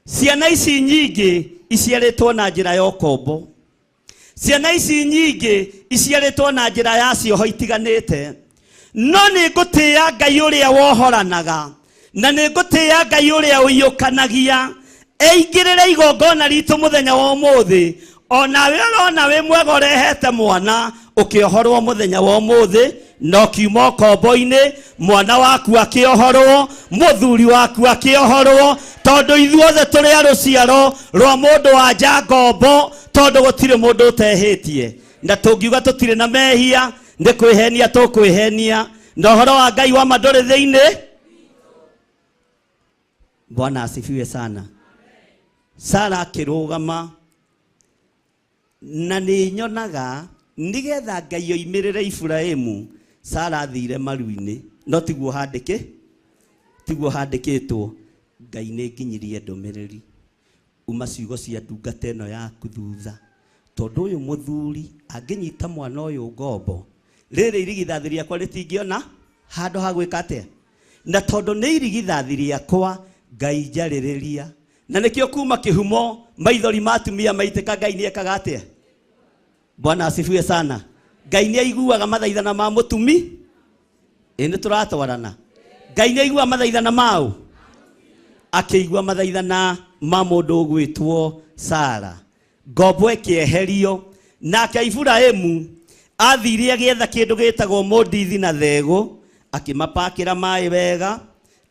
Ciana ici nyingĩ iciarĩtwo na njĩra ya ũkombo. Ciana ici nyingĩ iciarĩtwo na njĩra ya cioho itiganĩte. No nĩ ngũtĩĩa Ngai ũrĩa wohoranaga, na nĩ ngũtĩĩa Ngai ũrĩa ũiyũkanagia. Eingĩrĩre igongona ritũ mũthenya wa ũmũthĩ. Onawe ũrona wĩ mwega ũrehete mwana ũkĩohorwo mũthenya wa ũmũthĩ, na ũkiuma ũkombo-inĩ, mwana waku akĩohorwo, mũthuri waku akĩohorwo, tondũ ithuothe tũrĩ a rũciaro rwa mũndũ wa nja ngombo, tondũ gũtirĩ mũndũ ũtehĩtie. Na tũngiuga tũtirĩ na mehia, nĩ kwĩhenia tũkwĩhenia, na ũhoro wa Ngai wa ma ndũrĩ thĩinĩ. Bwana asifiwe sana. Sara akĩrũgama, na nĩ nyonaga nĩgetha Ngai oimĩrĩre Iburahĩmu, Sara athire maru-inĩ, no tiguo handĩkĩ, tiguo handĩkĩtwo. Ngai nĩ nginyirie ndũmĩrĩri uma ciugo cia ndungata ĩno yaku thutha, tondũ ũyũ mũthuri angĩnyita mwana ũyũ ngombo, rĩrĩ irigithathi rĩakwa rĩtingĩona handũ ha gwĩka atĩa. Na tondũ nĩ irigithathi rĩakwa, Ngai njarĩrĩria. Na nĩkĩo kuma kĩhumo maithori ma atumia maitĩka, Ngai nĩ ekaga atĩa? Bwana asifiwe sana. Ngai nĩ aiguaga mathaithana ma mũtumi. Ĩ nĩ tũratwarana. Ngai nĩ aiguaga mathaithana mau, akĩigua mathaithana ma mũndũ ũgwĩtwo Sara. Ngombo ĩkĩeherio, nake Iburahĩmu athire agĩetha kĩndũ gĩtagwo mũndithi na thegũ, akĩmapakĩra maĩ wega,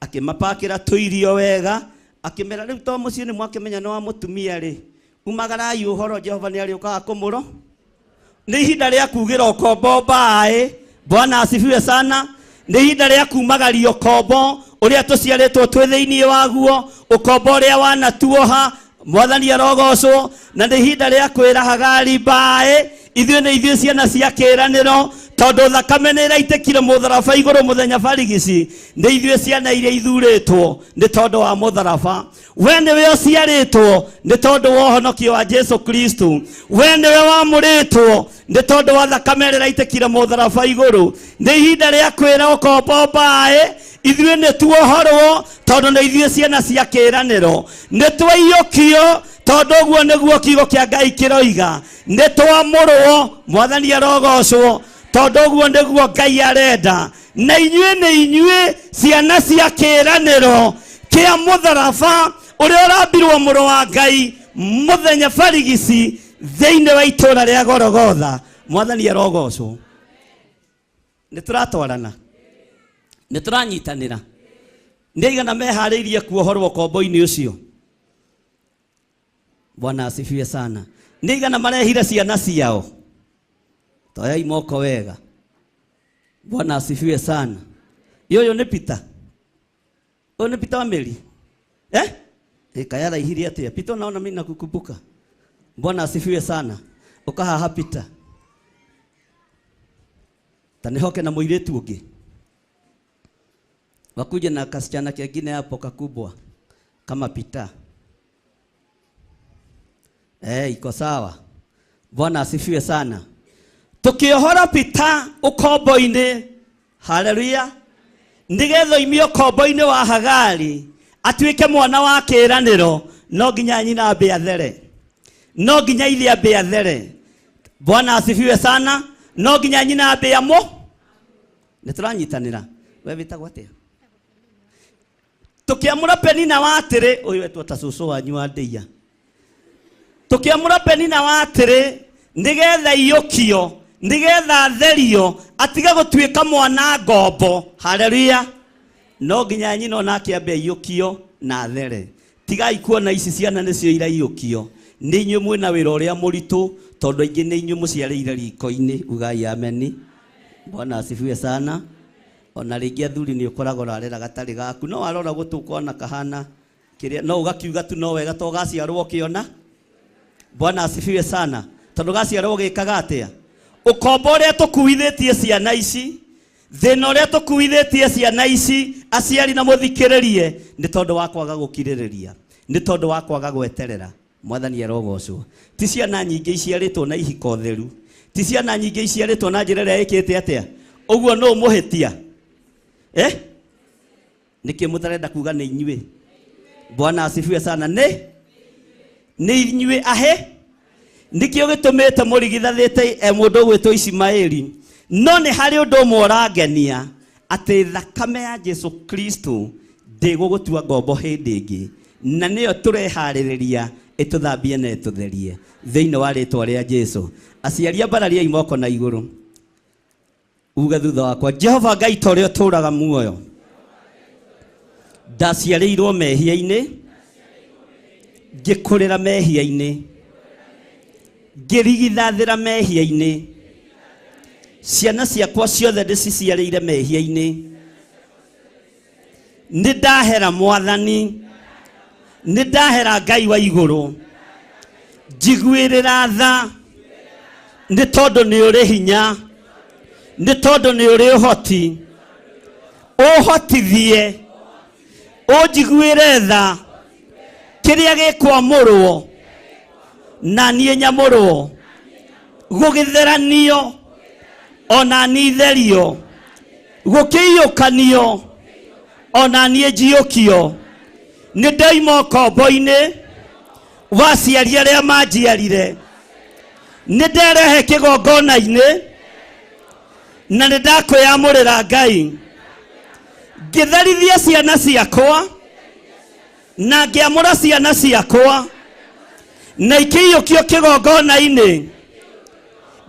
akĩmapakĩra tũirio wega, akĩmera rĩu to mũciĩ nĩ mwakĩmenya nĩ wa mũtumia rĩ, umagarai ũhoro, Jehova nĩ arĩũkaga kũmũro. Nĩ ihinda rĩa kugĩra ũkombo mbaĩ. Bwana asifiwe sana. Nĩ ihinda rĩa kumagaria ũkombo ũrĩa tũciarĩtwo twĩ thĩinĩ waguo, ũkombo ũrĩa wanatuoha. Mwathani arogocwo. Na nĩ ihinda rĩa kwĩra Hagari mbaĩ, ithuĩ nĩ ithuĩ ciana cia kĩĩranĩro, Tondũ thakame nĩ ĩraitĩkire mũtharaba igũrũ mũthenya barigici, nĩ ithuĩ ciana iria ithurĩtwo nĩ tondũ wa mũtharaba. We nĩwe ũciarĩtwo nĩ tondũ wa ũhonokio wa Jesu Kristo. We nĩwe wamũrĩtwo nĩ tondũ wa thakame ĩrĩa ĩraitĩkire mũtharaba igũrũ. Nĩ ihinda rĩa kwĩra ũkombo mbaĩ, ithuĩ nĩ tuohorwo tondũ nĩ ithuĩ ciana cia kĩĩranĩro. Nĩ twaiyũkio tondũ ũguo nĩguo kiugo kĩa Ngai kĩroiga. Nĩ twamũrwo, Mwathani arogocwo, tondũ ũguo nĩguo Ngai arenda. Na inyuĩ nĩ inyuĩ ciana cia kĩĩranĩro kĩa mũtharaba ũrĩa ũrambirwo mũrũ wa Ngai mũthenya barigici thĩinĩ wa itũũra rĩa Golgotha. Mwathani arogocwo. Nĩ tũratwarana, nĩ tũranyitanĩra. Nĩ aigana meharĩirie kuohorwo ũkombo-inĩ ũcio? Bwana asifiwe sana. Nĩ aigana marehire ciana ciao? Toyai moko wega. Bwana asifiwe sana. Ũyũ nĩ Peter. Ũyũ nĩ Peter wa Mary. Eh? Kayaraihirie atĩa? Peter, naona mimi nakukumbuka. Bwana asifiwe sana. Ũkahaha Peter. Ta nĩhoke na mũirĩtu ũngĩ. Wakuja na kasichana kengine hapo kakubwa kama Peter. Iko sawa. Bwana asifiwe sana. Tukiohora Peter ukombo-inĩ, haleluya, nĩgetha oimio ũkombo-inĩ wa Hagari atuĩke mwana wa kĩĩranĩro, no nginya nyina ambe athere, no nginya ithe ambe athere. Bwana asifiwe sana. No nginya nyina ambe amũ. Nĩ tũranyitanĩra. We wĩtagwo atĩa? Tũkĩamũra Penina wa atĩrĩ, ũyũ etwo ta cũcũ wanyu wa ndĩia. Tũkĩamũra Penina wa atĩrĩ, nĩgetha iyũkio, nĩgetha atherio, atige gũtuĩka mwana ngombo. Haleluya. No nginya nyina onake ambe aiyũkio na athere. Tigai kuona ici ciana nĩcio iraiyũkio. Nĩ inyuĩ mwĩna wĩra ũrĩa mũritũ, tondũ aingĩ nĩ inyuĩ mũciarĩire riko-inĩ. Ugai ameni. Bwana asifiwe sana. Ona rĩngĩ athuri nĩ ũkoragwo ũrarera gatarĩ gaku, no warora gũtũ ũkona kahana kĩrĩa, no ũgakiuga tu no wega to gaciarwo ũkĩona. Bwana asifiwe sana. Tondũ gaciarwo gĩkaga atĩa? Ũkombo ũrĩa tũkuithĩtie ciana ici, thĩna ũrĩa tũkuithĩtie ciana ici, aciari na mũthikĩrĩrie, nĩ tondũ wa kwaga gũkirĩrĩria, nĩ tondũ wa kwaga gweterera. Mwathani arogocwo. Ti ciana nyingĩ iciarĩtwo na ihiko theru, ti ciana nyingĩ iciarĩtwo na njĩra ĩrĩa ĩkĩte atĩa. Ũguo nũ mũhĩtia? Nĩkĩ mũtarenda kuga nĩ inyuĩ? Bwana asifiwe sana. Nĩ inyuĩ ahe? Nĩkĩo gĩtũmĩte mũrigithathĩte mũndũ ũgwĩtwo Ishimaeli. No nĩ harĩ ũndũ ũmwe ũrangenia, atĩ thakame ya Jesu Kristo ndĩgũgũtua ngombo hĩndĩ ĩngĩ, na nĩyo tũreharĩrĩria ĩtũthambie na ĩtũtherie thĩinĩ wa rĩtwa rĩa Jesu. Aciari ambarariai moko na igũrũ, uge thutha wakwa, Jehova Ngai ta ũrĩa ũtũũraga muoyo, ndaciarĩirwo mehia-inĩ, ngĩkũrĩra mehia-inĩ, ngĩrigithathĩra mehia-inĩ, ciana ciakwa ciothe ndĩciciarĩire mehia-inĩ. Nĩ ndahera Mwathani, nĩ ndahera Ngai wa igũrũ, njiguĩrĩra tha, nĩ tondũ nĩ ũrĩ hinya, nĩ tondũ nĩ ũrĩ ũhoti, ũhotithie, ũnjiguĩre tha, kĩrĩa gĩkwamũrwo na niĩ nyamũrwo, gũgĩtheranio ona niĩ therio, gũkĩiyũkanio ona niĩ njiyũkio. Nĩ ndoima ũkombo-inĩ wa aciari arĩa manjiarire, nĩ nderehe kĩgongona-inĩ na nĩ ndakwĩamũrĩra Ngai, ngĩtherithia ciana ciakwa na ngĩamũra ciana ciakwa na ikĩiyũkio kĩgongona-inĩ.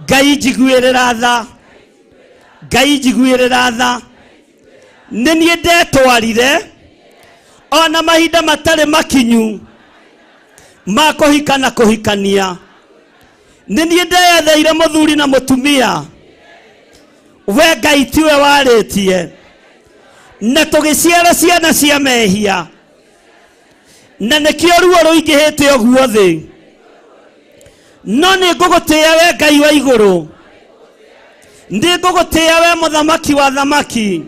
Ngai njiguĩrĩra tha, Ngai njiguĩrĩra tha. Nĩ niĩ ndetwarire ona mahinda matarĩ makinyu ma kũhika na kũhikania. Nĩ niĩ ndeyetheire mũthuri na mũtumia, we Ngai tiwe warĩtie, na tũgĩciara ciana cia mehia, na nĩkĩo ruo rũingĩhĩte ũguo thĩ. No nĩ ngũgũtĩĩa we Ngai wa igũrũ, Nĩ ngũgũtĩĩa we mũthamaki wa thamaki,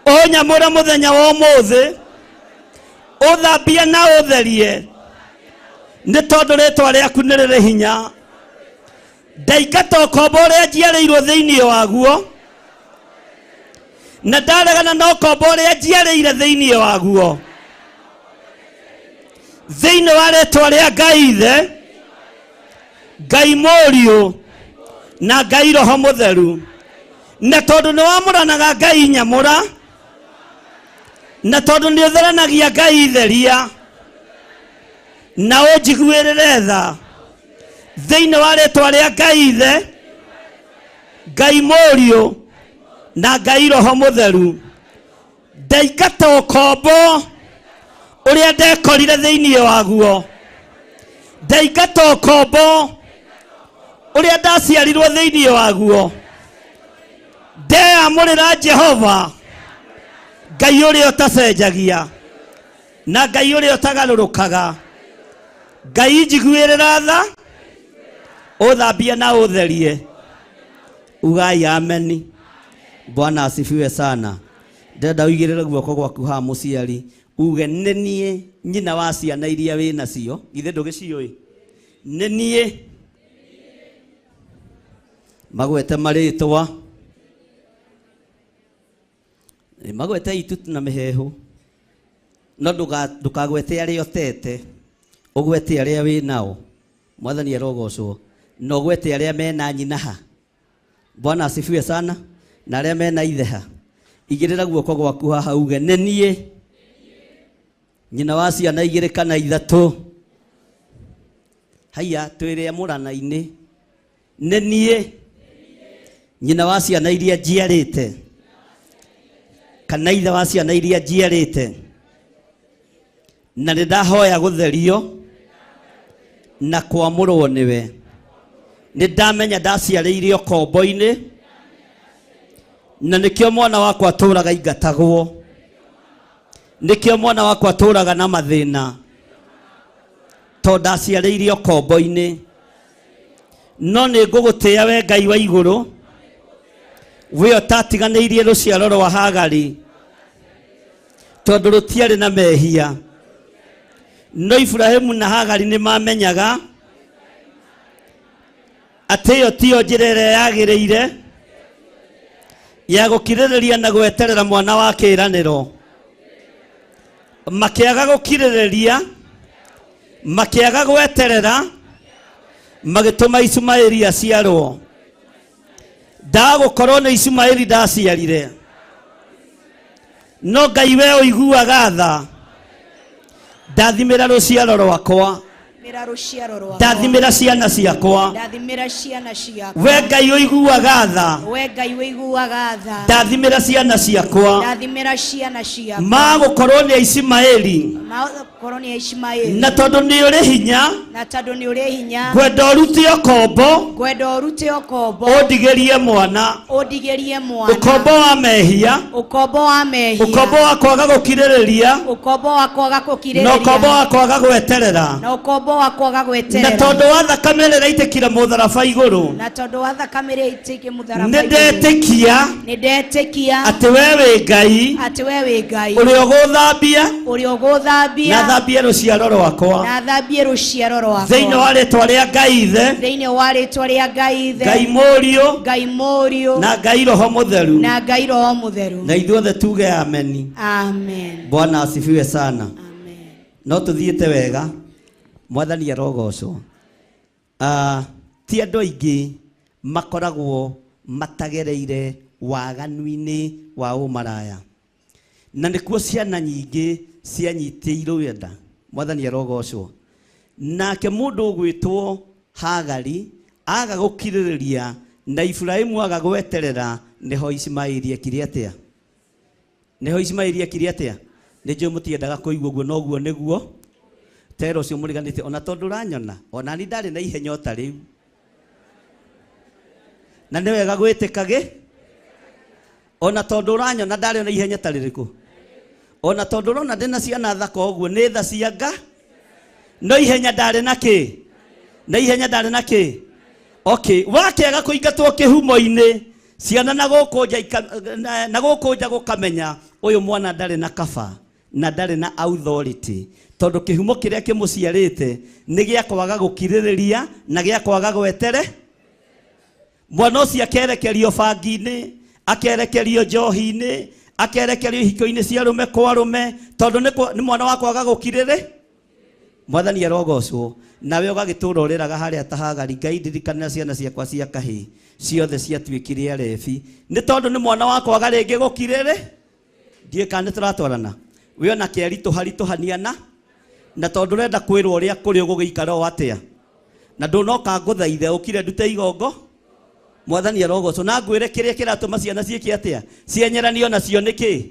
ũnyamũre mũthenya wa ũmũthĩ, ũthambie na ũtherie, nĩ tondũ rĩtwa rĩaku nĩ rĩrĩ hinya. Ndaingata ũkombo ũrĩa njiarĩirwo thĩinĩ waguo, na ndaregana na ũkombo ũrĩa njiarĩire thĩinĩ waguo, thĩinĩ wa rĩtwa rĩa Ngai Ithe, Ngai Mũriũ na Ngai Roho Mũtheru. Na tondũ nĩ wamũranaga Ngai nyamũra, na tondũ nĩ ũtheranagia Ngai theria, na ũnjiguĩrĩre tha thĩinĩ wa rĩtwa rĩa Ngai Ithe, Ngai Mũriũ na Ngai Roho Mũtheru. Ndaingata ũkombo ũrĩa ndekorire thĩinĩ waguo, ndaingata ũkombo ũrĩa ndaciarirwo thĩinĩ waguo, ndeyamũrĩra Jehova Ngai ũrĩa ũtacenjagia na Ngai ũrĩa ũtagarũrũkaga. Ngai njiguĩrĩra tha, ũthambie na ũtherie. Ugai ameni. Bwana asifiwe sana. Ndĩrenda ũigĩrĩre guoko gwaku haha mũciari, uge nĩ niĩ nyina wa ciana iria wĩ nacio. Githĩ ndũgĩciũĩ? Nĩ niĩ. Magwete marĩtwa, magwete itu na mĩheehũ, no ndũkagwete arĩa ũtete, ũgwete arĩa wĩ nao. Mwathani arogocwo. Na ũgwete arĩa mena nyina ha. Bwana asifiwe sana. Na arĩa mena ithe ha. Igĩrĩra guoko gwaku haha uge nĩ niĩ nyina wa ciana igĩrĩ kana ithatũ. Haiya, twĩrĩ mũrana-inĩ. Nĩ niĩ nyina wa ciana iria njiarĩte kana ithe wa ciana iria njiarĩte, na nĩ ndahoya gũtherio na kwamũrwo nĩwe. Nĩ ndamenya ndaciarĩire ũkombo-inĩ, na nĩkĩo mwana wakwa atũraga ingatagwo, nĩkĩo mwana wakwa atũraga na mathĩna, tondũ ndaciarĩire ũkombo-inĩ. No nĩ ngũgũtĩĩa we Ngai wa igũrũ, we ũtatiganĩirie rũciaro rwa Hagari, tondũ rũtiarĩ na mehia. No Iburahĩmu na Hagari nĩ mamenyaga atĩ ĩyo tiyo njĩra ĩrĩa yagĩrĩire ya gũkirĩrĩria na gweterera mwana wa kĩĩranĩro. Makĩaga gũkirĩrĩria, makĩaga gweterera, magĩtũma Ishumaeli aciarwo. Ndagũkorwo nĩ Ishumaeli ndaciarire, no Ngai we ũiguaga tha, ndathimĩra rũciaro rwakwa, Ndathimĩra rũciaro rwakwa, ndathimĩra ciana ciakwa. Ndathimĩra ciana ciakwa. We Ngai ũiguaga tha, We Ngai ũiguaga tha, ndathimĩra ciana ciakwa. Ndathimĩra ciana ciakwa. Magũkorwo nĩ Ishumaeli, Magũkorwo nĩ Ishumaeli, na tondũ nĩ ũrĩ hinya, na tondũ nĩ ũrĩ hinya, ngwenda ũrute ũkombo, ngwenda ũrute ũkombo, ũndigĩrie mwana, ũndigĩrie mwana, ũkombo wa mehia, ũkombo wa mehia, ũkombo wa kwaga gũkirĩrĩria, ũkombo wa kwaga gũkirĩrĩria, na ũkombo wa kwaga gweterera, na ũkombo wa kwaga gweterera, na tondũ wa thakame ĩrĩa ĩraitĩkire mũtharaba igũrũ, na tondũ wa thakame ĩrĩa ĩitĩkire mũtharaba nĩ igũrũ, ndetĩkia nĩ ndetĩkia atĩ we wĩ Ngai atĩ we wĩ Ngai ũrĩa ũgũthambia, ũrĩa ũgũthambia, na thambie rũciaro rwakwa, na thambie rũciaro rwakwa, thĩinĩ wa rĩtwa rĩa Ngai Ithe, thĩinĩ wa rĩtwa rĩa Ngai Ithe, Ngai Mũriũ Ngai Mũriũ, na Ngai Roho Mũtheru, na Ngai Roho Mũtheru. Na ithuothe tuge ameni. Amen. Bwana asifiwe sana. Amen. No tuthiĩte wega, Mwathani arogocwo. Ti andũ aingĩ makoragwo matagereire waganu-inĩ wa ũmaraya, na nĩkuo ciana nyingĩ cianyitĩirwo nda. Mwathani arogocwo. Nake mũndũ ũgwĩtwo Hagari aga gũkirĩrĩria na Iburahĩmu aga gweterera, nĩho Ishumaeli ekire atĩa? Nĩho Ishumaeli ekire atĩa? Nĩ njũĩ mũtiendaga kũigua ũguo, no ũguo nĩguo tera ũcio mũriganĩtie. Ona tondũ ũranyona, ona ni ndarĩ na ihenya o ta rĩu. Na nĩ wega gwĩtĩka gĩ? Ona tondũ ũranyona ndarĩ na ihenya ta rĩrĩkũ? Ona tondũ ũrona ndĩna ciana thaka ũguo, nĩ tha cia Nga? No ihenya ndarĩ na kĩ? Na ihenya ndarĩ na kĩ? Okay, wakĩaga kũingatwo kĩhumo-inĩ ciana na gũkũ nja na gũkũ nja gũkamenya ũyũ mwana ndarĩ na kaba na ndarĩ na authority tondũ kĩhumo kĩrĩa kĩmũciarĩte nĩ gĩa kwaga gũkirĩrĩria na gĩa kwaga gwetere. Mwana ũcio akerekerio bangi-inĩ, akerekerio njohi-inĩ, akerekerio ihiko-inĩ cia arũme kwa arũme tondũ nĩ mwana wa kwaga gũkirĩrĩ. Mwathani arogocwo. Nawe ũgagĩtũra ũrĩraga harĩa ta Hagari, Ngai ndirikana ciana ciakwa cia kahĩĩ ciothe ciatuĩkire arebi nĩ tondũ nĩ mwana wa kwaga rĩngĩ gũkirĩrĩ. Ndiũĩ kana nĩ tũratwarana. We ona kĩaritũharitũhania na tondũ ũrenda kwĩrwo ũrĩa kũrĩ ũgũgĩikara o atĩa na ndũnoka ngũthaithe ũkire ndute igongo. Mwathani arogocwo. Na ngwĩre kĩrĩa kĩratũma ciana ciĩke atĩa cienyeranie nacio nĩ kĩ?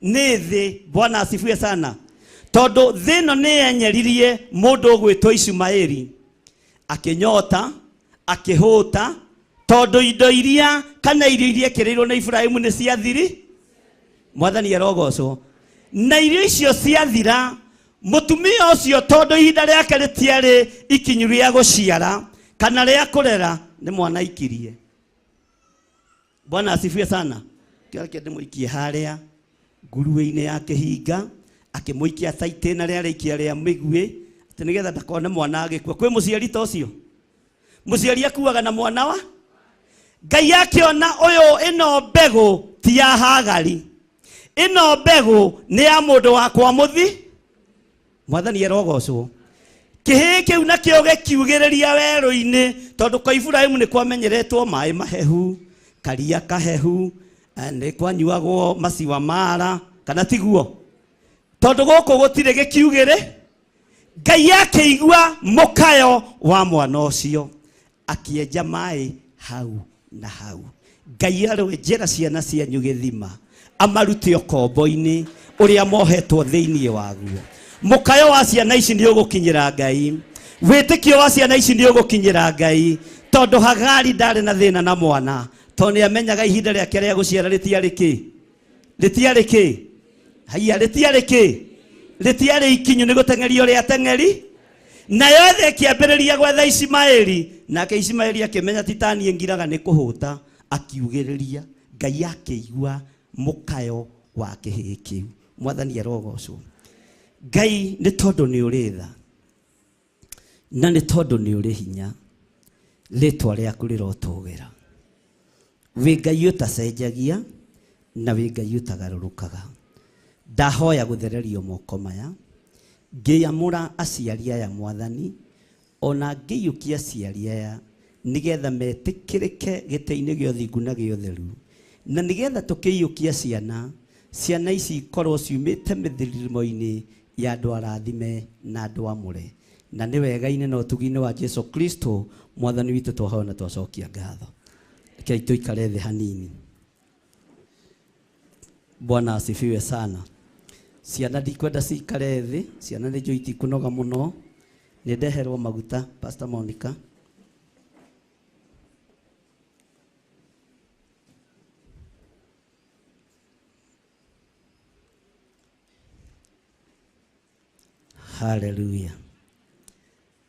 Nĩ thĩ. Bwana asifiwe sana. Tondũ thĩ ĩno nĩ yenyeririe mũndũ ũgwĩtwo Ishumaeli akĩnyota akĩhũta tondũ indo iria kana irio iria ekĩrĩirwo nĩ Ibrahimu nĩ ciathiri. Mwathani arogocwo. Na irio icio ciathira mũtumia ũcio tondũ ihinda rĩake rĩtiarĩ ikinyu rĩa gũciara kana rĩa kũrera nĩ mwana aikirie. Bwana asifiwe sana. Kĩrĩa ndĩmũikie harĩa nguruwe-inĩ ya kĩhinga akĩmũikia ta itĩna rĩa rĩikia rĩa mĩguĩ atĩ nĩgetha ndakone mwana agĩkua. Kwĩ mũciari ta ũcio? Mũciari akuaga na mwana wa Ngai akĩona ũyũ ĩno mbegũ ti ya Hagari, ĩno mbegũ nĩ ya mũndũ wakwa mũthi. Mwathani arogocwo. Kĩhĩĩ kĩu nakĩo gĩkiugĩrĩria werũ-inĩ tondũ kwa Ibrahimu nĩ kwamenyeretwo maĩ mahehu, karia kahehu, nĩ kwanyuagwo maciwa mara kana tiguo? Tondũ gũkũ gũtirĩ gĩkiugĩrĩ. Ngai akĩigua mũkayo wa mwana ũcio akĩenja maĩ hau na hau. Ngai arwenjera ciana cianyu gĩthima amarute ũkombo-inĩ ũrĩa mohetwo thĩinĩ waguo. Mũkayo wa ciana ici nĩ ũgũkinyĩra Ngai, wĩtĩkio wa ciana ici nĩ ũgũkinyĩra Ngai tondũ Hagari ndarĩ na thĩna na mwana tondũ nĩ amenyaga ihinda rĩake rĩa gũciara rĩtiarĩ kĩ, rĩtiarĩ kĩ, haiya rĩtiarĩ kĩ, rĩtiarĩ ikinyu nĩ gũteng'erio rĩateng'eri. Nayo thĩ ĩkĩambĩrĩria gwetha Ishimaeli, nake Ishimaeli akĩmenya ti ta niĩ ngiraga nĩ kũhũta, akiugĩrĩria. Ngai akĩigua mũkayo wa kĩhĩĩ kĩu. Mwathani arogocwo. Ngai nĩ tondũ nĩ ũrĩ tha na nĩ tondũ nĩ ũrĩ hinya, rĩtwa rĩaku rĩrotũgĩra. Wĩ Ngai ũtacenjagia na wĩ Ngai ũtagarũrũkaga. Ndahoya gũthererio moko maya ngĩamũra aciari aya Mwathani, ona ngĩiyũkia aciari aya nĩgetha metĩkĩrĩke gĩtĩ-inĩ gĩa ũthingu na gĩa ũtheru, na nĩgetha tũkĩiyũkia ciana, ciana ici ikorwo ciumĩte mĩthirimo-inĩ ya andũ arathime na andũ amũre. Na nĩ wega-inĩ na ũtugi-inĩ wa Jesu Kristo Mwathani witũ twahoya na twacokia ngatho. Rekei tũikare thĩ hanini. Bwana asifiwe sana. Ciana ndikwenda cikare thĩ, ciana nĩ njũĩ itikũnoga mũno. Nĩ ndeherwo maguta, Pastor Monica. Hallelujah.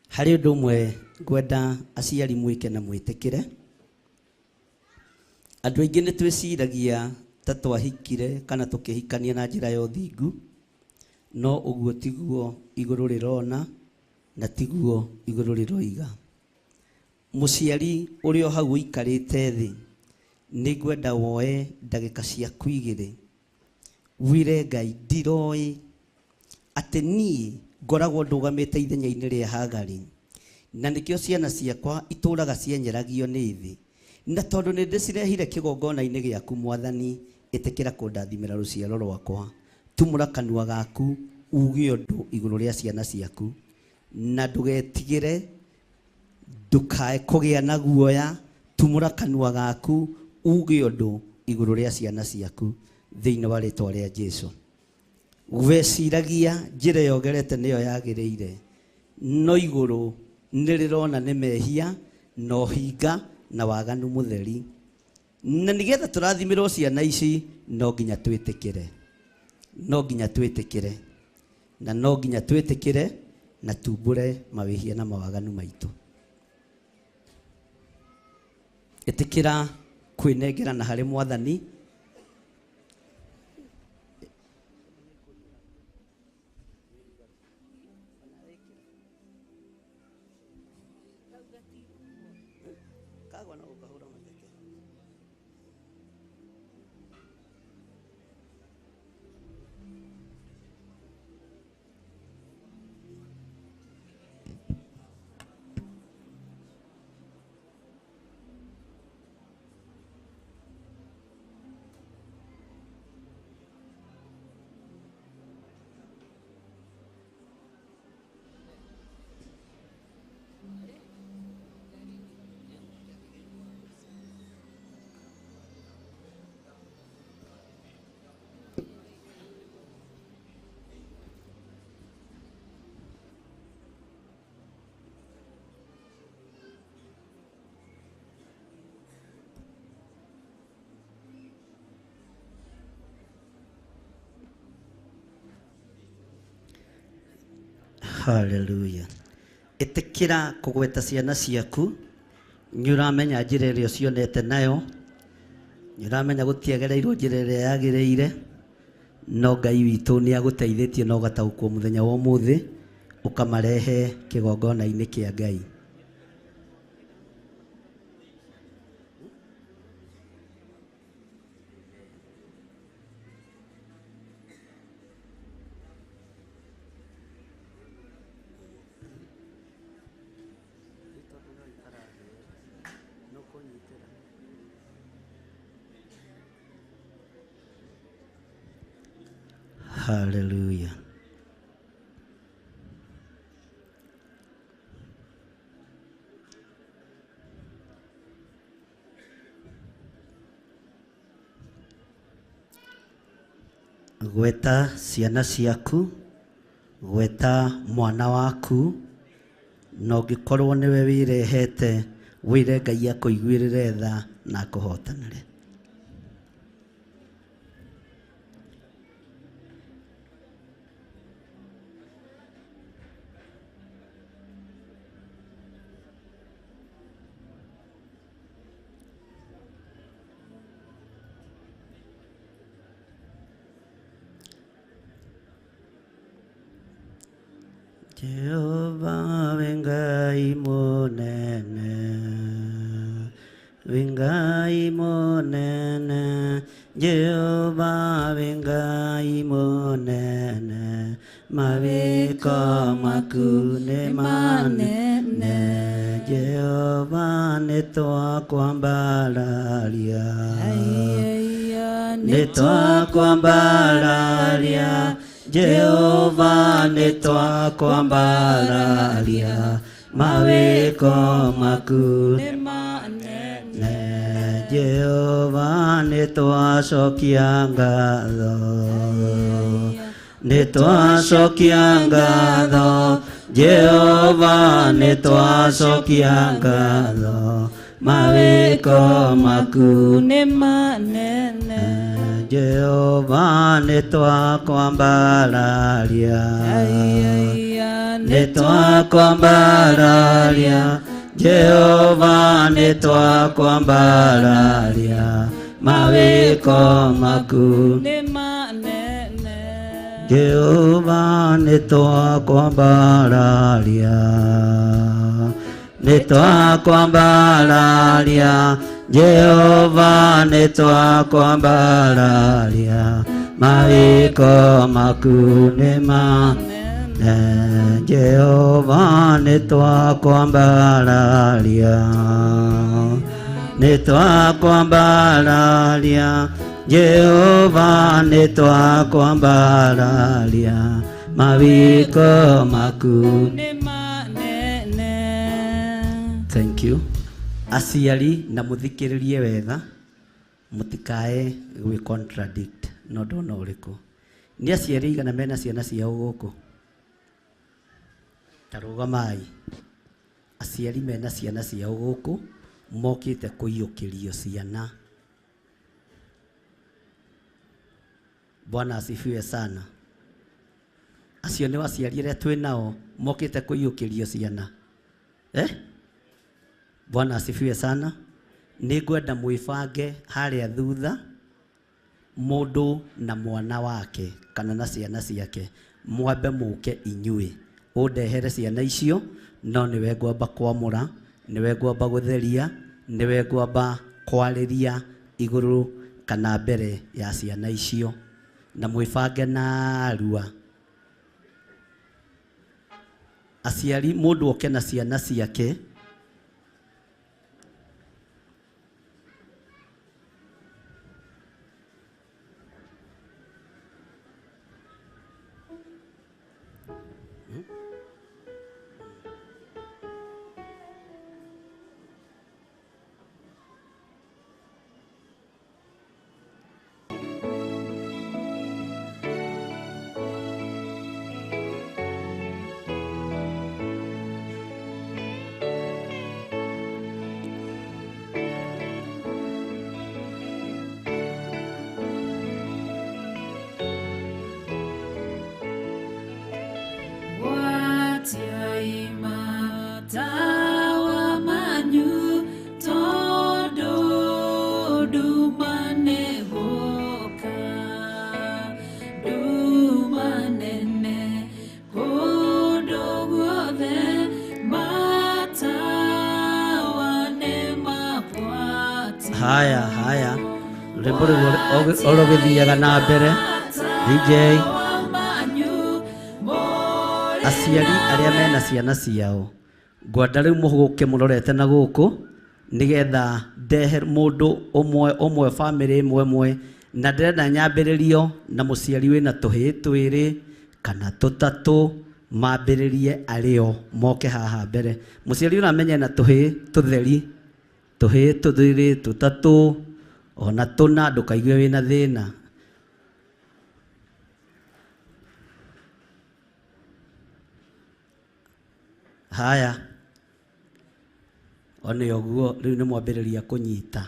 Harĩ ũndũ ũmwe ngwenda aciari mwĩke na mwĩtĩkĩre. Andũ aingĩ nĩ twĩciragia ta twahikire kana tũkĩhikania na njĩra ya ũthingu, no ũguo tiguo igũrũ rĩrona na tiguo igũrũ rĩroiga. Mũciari ũrĩa o hau ũikarĩte thĩ, nĩ ngwenda woe ndagĩka ciaku igĩrĩ wĩre Ngai ndiroĩ atĩ niĩ ngoragwo ndũgamĩte ithenya-inĩ rĩa Hagari, na nĩkĩo ciana ciakwa itũraga cienyeragio nĩ thĩ, na tondũ nĩ ndĩcirehire kĩgongona-inĩ gĩaku Mwathani, ĩtĩkĩra kũndathimĩra rũciaro rwakwa. Tumũra kanua gaku uge ũndũ igũrũ rĩa ciana ciaku, na ndũgetigĩre, ndũkae kũgĩa na guoya. Tumũra kanua gaku uge ũndũ igũrũ rĩa ciana ciaku thĩinĩ wa rĩtwa rĩa Jesu. Weciragia njĩra ĩyo ũgerete nĩyo yagĩrĩire, no igũrũ nĩ rĩrona nĩ mehia na ũhinga na waganu mũtheri. Na nĩgetha tũrathimĩrwo ciana ici no nginya twĩtĩkĩre, no nginya twĩtĩkĩre, na no nginya twĩtĩkĩre na tumbũre mawĩhia na mawaganu maitũ. Ĩtĩkĩra kwĩnengerana harĩ Mwathani. Hallelujah. Ĩtĩkĩra kũgweta ciana ciaku, nĩ ũramenya njĩra ĩrĩa ũcionete nayo, nĩ ũramenya gũtiagereirwo njĩra ĩrĩa yagĩrĩire, no Ngai witũ nĩ agũteithĩtie na ũgataũkwo mũthenya wa ũmũthĩ, ũkamarehe kĩgongona-inĩ kĩa Ngai. Hallelujah. Gweta ciana ciaku, gweta mwana waku, na ũngĩkorwo nĩwe wĩrehete, wĩre Ngai akũiguĩrĩre tha na akũhotanĩre. Jehova wĩ Ngai mũnene, wĩ Ngai mũnene, Jehova wĩ Ngai mũnene, mawĩko maku nĩ manene, Jehova nĩtwakwambararia, nĩtwakwambararia, Jehova nĩtwakwambararia, mawĩko maku nĩ manene, Jehova nĩtwacokia ngatho, nĩtwacokia ngatho, Jehova nĩtwacokia ngatho, mawĩko maku nĩ manene, Jehova nĩtwakwambararia, nĩtwakwambararia, Jehova nĩtwakwambararia, mawĩko maku nĩ manene, Jehova nĩtwakwambararia, nĩtwakwambararia, Jehova nĩtwakwambararia, mawĩko maku nĩ manene, Jehova nĩtwakwambararia, nĩtwakwambararia, Jehova nĩtwakwambararia, mawĩko maku nĩ manene. Thank you. Aciari na muthikiririe wega, mutikae gwi contradict no ndona uriku. Ni aciari igana mena ciana ciao guku? Ta rugamai. Aciari mena ciana ciao guku mokite kuiyukirio ciana. Bwana asifiwe sana. Acio ni aciari aria twi nao mokite kuiyukirio ciana. Bwana asifiwe sana. Nĩ ngwenda mwĩbange harĩa thutha mũndũ na mwana wake kana na ciana ciake, mwambe mũke inyuĩ ũndehere ciana icio, no nĩwe ngwamba kwamũra, nĩwe ngwamba gũtheria, nĩwe ngwamba kwarĩria igũrũ kana mbere ya ciana icio, na mwĩbange narua. Aciari mũndũ oke na ciana ciake. Haya haya, rwĩmbo rũu orogĩthiaga na mbere. DJ, aciari arĩa mena ciana ciao ngwenda rĩu mũhũke mũrorete na gũkũ nĩgetha ndehe mũndũ ũmwe ũmwe famĩlĩ ĩmwe ĩmwe, na ndĩrenda nyambĩrĩrio na mũciari wĩna tũhĩĩ twĩrĩ kana tũtatũ mambĩrĩrie arĩo moke haha mbere. Mũciari ũramenya na tũhĩĩ tũtheri, tũhĩĩ tũtheri tũtatũ ona tũna, ndũkaigue wĩna thĩna. Haya, one ũguo rĩu nĩ mwambĩrĩria kũnyita.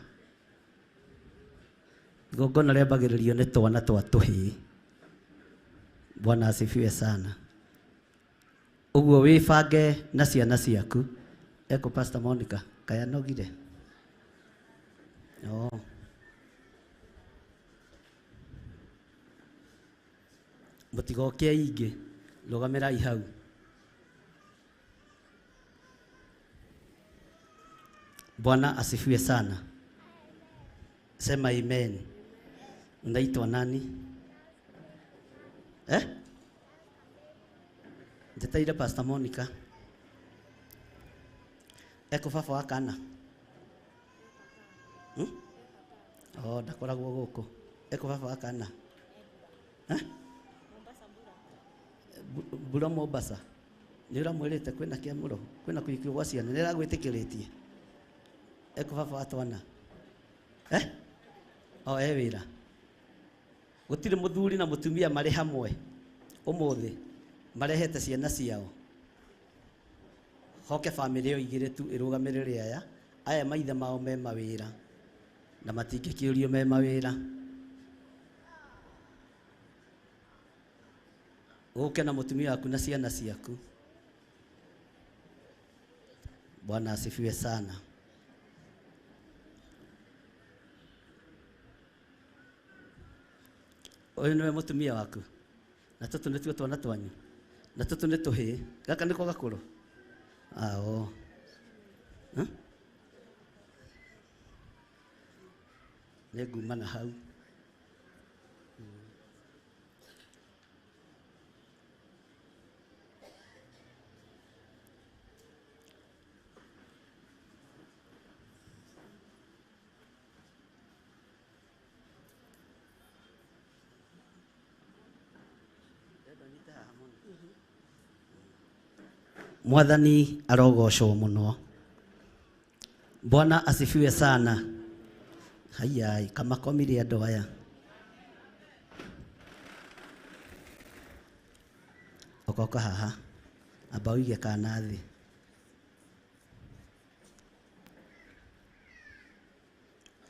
Igongona rĩambagĩrĩrio nĩ twana twa tũhĩĩ. Bwana asifiwe sana. Ũguo wĩbange na ciana ciaku. Eko Pastor Monica kayanogire. Oh. Mũtigoke aingĩ, rũgamĩrai hau. Bwana asifiwe sana. Sema amen. Unaitwa nani? Eh? Njĩtĩire Pastor Monica. Eko baba wa kana? Oh, ndakoragwo gũkũ. Eko baba wa kana? Eh? Mbura Mombasa. Nĩ ũramwĩrĩte kwĩna kĩamũro, kwĩna kũhikio gwa ciana, nĩ ĩragwĩtĩkĩrĩtie? Eko baba wa twana? Eh? O e wĩra. Gũtirĩ mũthuri na mũtumia marĩ hamwe ũmũthĩ marehete ciana ciao. Hoke famĩlĩ ĩyo igĩrĩ tu ĩrũgamĩrĩre aya. Aya maithe mao me mawĩra na matingĩkĩũrio me mawĩra. Ũke na mũtumia waku na ciana ciaku. Bwana asifiwe sana. Ũyũ nĩwe mũtumia waku na tũtũ nĩtuo twana twanyu na tũtũ nĩ tũhĩĩ. Gaka nĩko gakũrũ? Ao. Nĩ nguma na hau. Mwathani arogocwo muno. Bwana asifiwe sana. Haya, kamakomire andũ aya. Okoka haha, amba ũige kana thĩ.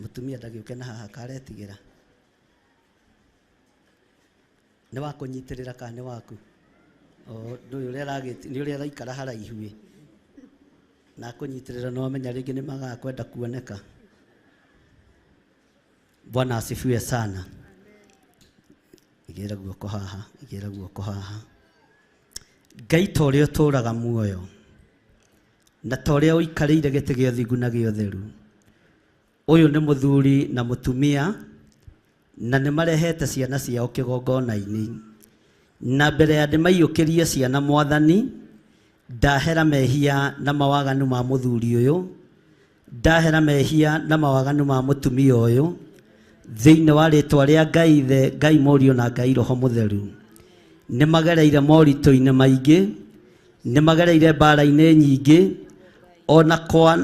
Mũtumia ndagĩũke na haha karetigĩra. Nĩ wa kũnyitĩrĩra kana nĩ waku? Ndũyũ ũrĩa aragĩti, nĩ ũrĩa araikara haraihu ĩ. Na kũnyitĩrĩra no amenya rĩngĩ nĩ magaga kwenda kuoneka. Bwana asifiwe sana. Igĩra guoko haha, igĩra guoko haha. Ngai ta ũrĩa ũtũũraga muoyo na ta ũrĩa ũikarĩire gĩtĩ gĩa ũthingu na gĩa ũtheru, ũyũ nĩ mũthuri na mũtumia na nĩ marehete ciana ciao kĩgongona-inĩ, na mbere ya ndĩmaiyũkĩrie ciana mwathani, ndahera mehia na mawaganu ma mũthuri ũyũ, ndahera mehia na mawaganu ma mũtumia ũyũ, thĩinĩ wa rĩtwa rĩa Ngai Ithe, Ngai Mũriũ na Ngai Roho Mũtheru. Nĩ magereire moritũ-inĩ maingĩ, nĩ magereire mbara-inĩ nyingĩ, ona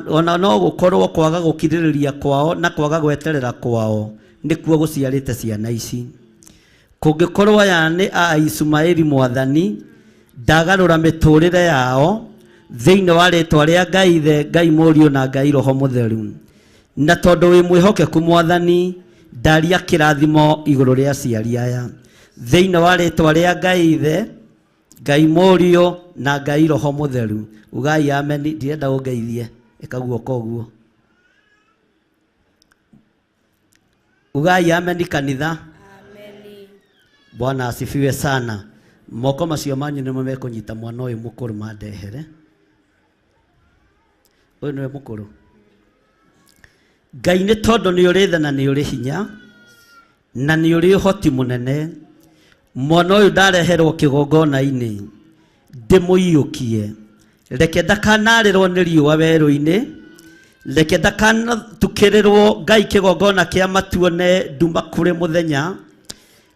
ona no gũkorwo kwaga gũkirĩrĩria kwao na kwaga gweterera kwao nĩkuo gũciarĩte ciana ici. Kũngĩkorwo aya nĩ a Ishumaeli mwathani, ndagarũra mĩtũrĩre yao thĩinĩ wa rĩtwa rĩa Ngai Ithe, Ngai Mũriũ na Ngai Roho Mũtheru. Na tondũ wĩ mwĩhokeku mwathani, ndaria kĩrathimo igũrũ rĩa aciari aya thĩinĩ wa rĩtwa rĩa Ngai Ithe, Ngai Mũriũ na Ngai Roho Mũtheru. Ugai ameni, ndirenda ũngeithie, ĩka guoko ũguo. Ugai ameni kanitha. Bwana asifiwe sana. Moko macio manyu nĩmo mekũnyita mwana ũyũ mũkũrũ mandehere. Ũyũ nĩwe mũkũrũ. Ngai nĩ tondũ nĩ ũrĩ tha na nĩ ũrĩ hinya na nĩ ũrĩ ũhoti mũnene, mwana ũyũ ndareherwo kĩgongona-inĩ ndĩmũiyũkie, reke ndakanarĩrwo nĩ riũa werũ-inĩ, reke ndakanatukĩrĩrwo Ngai kĩgongona kĩa matuone nduma kũrĩ mũthenya,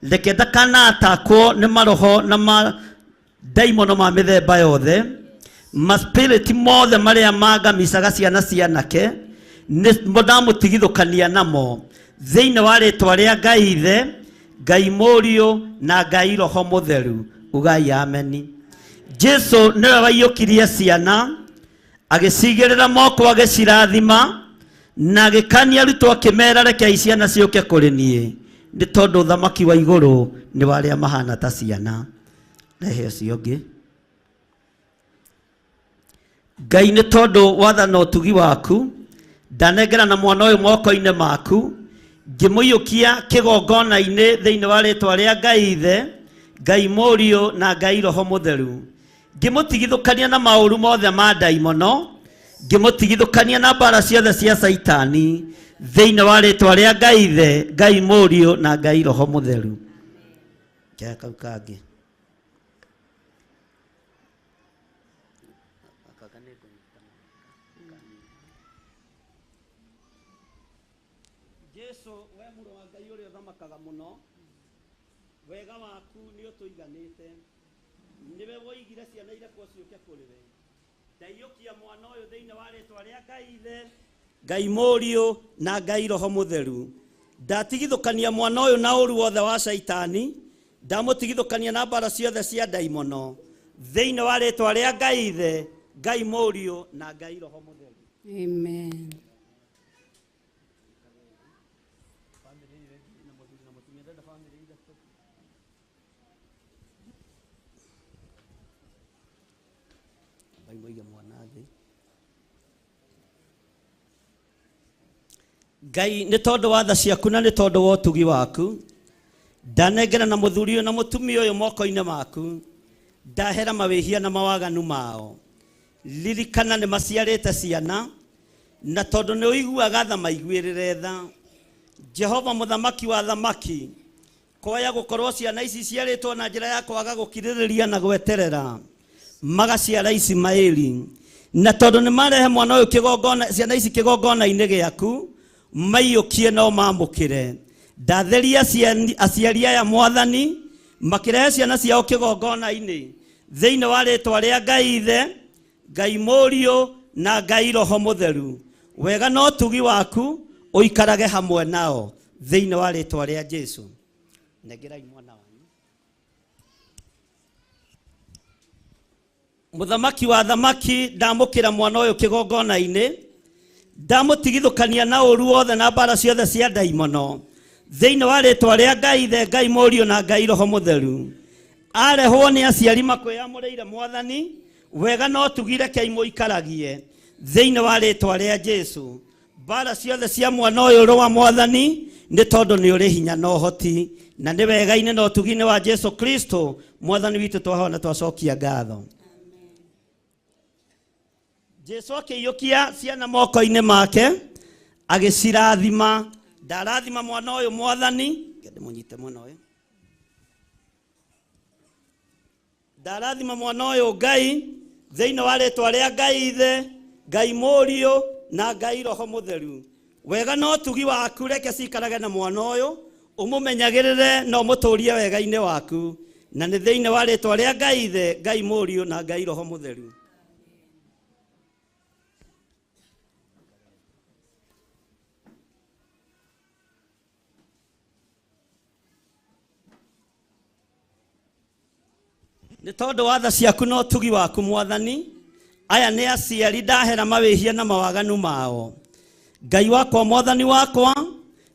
reke ndakanatakwo nĩ maroho na ndaimono ma mĩthemba yothe, maspiriti mothe marĩa mangamicaga ciana cianake nĩmo ndamũtigithũkania namo thĩinĩ wa rĩtwa rĩa Ngai Ithe, Ngai Mũriũ na Ngai Roho Mũtheru. Ugai ameni. Jesu nĩwe waiyũkirie ciana agĩcigĩrĩra moko agĩcirathima na agĩkania arutwo akĩmera rekei ciana ciũke kũrĩ niĩ, nĩ tondũ ũthamaki wa igũrũ nĩ wa arĩa mahana ta ciana. Rehe ũcio ũngĩ. Ngai nĩ tondũ wathana ũtugi waku, ndanengerana mwana ũyũ moko-inĩ maku, ngĩmũiyũkia kĩgongona-inĩ thĩinĩ wa rĩtwa rĩa Ngai Ithe, Ngai Mũriũ na Ngai Roho Mũtheru. Ngĩmũtigithũkania na maũru mothe ma ndaimono, ngĩmũtigithũkania na mbara ciothe cia Caitani thĩinĩ wa rĩtwa rĩa Ngai Ithe, Ngai Mũriũ na Ngai Roho Mũtheru. Kĩa kau kangĩ. Jesu, we mũrũ wa Ngai ũrĩa ũthamakaga mũno, wega waku nĩ ũtũiganĩte, nĩwe woigire ciana irekwo ciũke kũrĩ we. Ndaiyũkia mwana ũyũ thĩinĩ wa rĩtwa rĩa Ngai Ithe, Ngai Mũriũ na Ngai Roho Mũtheru. Ndatigithũkania mwana ũyũ na ũru wothe wa Caitani, ndamũtigithũkania na mbara ciothe cia ndaimono thĩinĩ wa rĩtwa rĩa Ngai Ithe, Ngai Mũriũ na Ngai Roho Mũtheru. Amen. Ngai mũige mwana thĩ. Ngai nĩ tondũ wa tha ciaku na nĩ tondũ wa ũtugi waku, ndanengera na mũthuri ũyũ na mũtumia ũyũ moko-inĩ maku, ndahera mawĩhia na mawaganu mao. Ririkana nĩ maciarĩte ciana, na tondũ nĩ ũiguaga tha maiguĩrĩre tha. Jehova mũthamaki wa thamaki, kwaya gũkorwo ciana ici ciarĩtwo na njĩra ya kwaga gũkirĩrĩria na gweterera, magaciara Ismaeli, na tondũ nĩ marehe mwana ũyũ kĩgongona, ciana ici kĩgongona-inĩ gĩaku, maiyũkie no mamũkĩre. Ndatheria aciari aya mwathani, makĩrehe ciana ciao kĩgongona-inĩ thĩinĩ wa rĩtwa rĩa Ngai Ithe, Ngai Mũriũ na Ngai Roho Mũtheru. Wega na ũtugi waku ũikarage hamwe nao thĩinĩ wa rĩtwa rĩa Jesu. Nengerai mwana wanyu. Mũthamaki wa thamaki, ndamũkĩra mwana ũyũ kĩgongona-inĩ, ndamũtigithũkania na ũru wothe na mbara ciothe cia ndaimono thĩinĩ wa rĩtwa rĩa Ngai Ithe, Ngai Mũriũ na Ngai Roho Mũtheru. Arehwo nĩ aciari makwĩamũrĩire mwathani, wega na ũtugi rekei mũikaragie thĩinĩ wa rĩtwa rĩa Jesu. Mbara ciothe cia mwana ũyũ rũa mwathani, Nĩ tondũ nĩ ũrĩ hinya na ũhoti, na nĩ wega-inĩ na ũtugi-inĩ wa Jesu Kristo Mwathani witũ twahoya na twacokia ngatho. Jesu akĩiyũkia ciana moko-inĩ make agĩcirathima. Ndarathima mwana ũyũ Mwathani, ndĩmũnyite mwana ũyũ. Ndarathima mwana ũyũ Ngai thĩinĩ wa rĩtwa rĩa Ngai Ithe, Ngai Mũriũ na Ngai Roho Mũtheru. Wega na ũtugi waku reke cikarage na mwana ũyũ, ũmũmenyagĩrĩre na ũmũtũrie wega-inĩ waku, na nĩ thĩinĩ wa rĩtwa rĩa Ngai Ithe, Ngai Mũriũ na Ngai Roho Mũtheru. Nĩ tondũ wa tha ciaku na ũtugi waku Mwathani, aya nĩ aciari ndahera mawĩhia na mawaganu mao. Ngai wakwa Mwathani wakwa,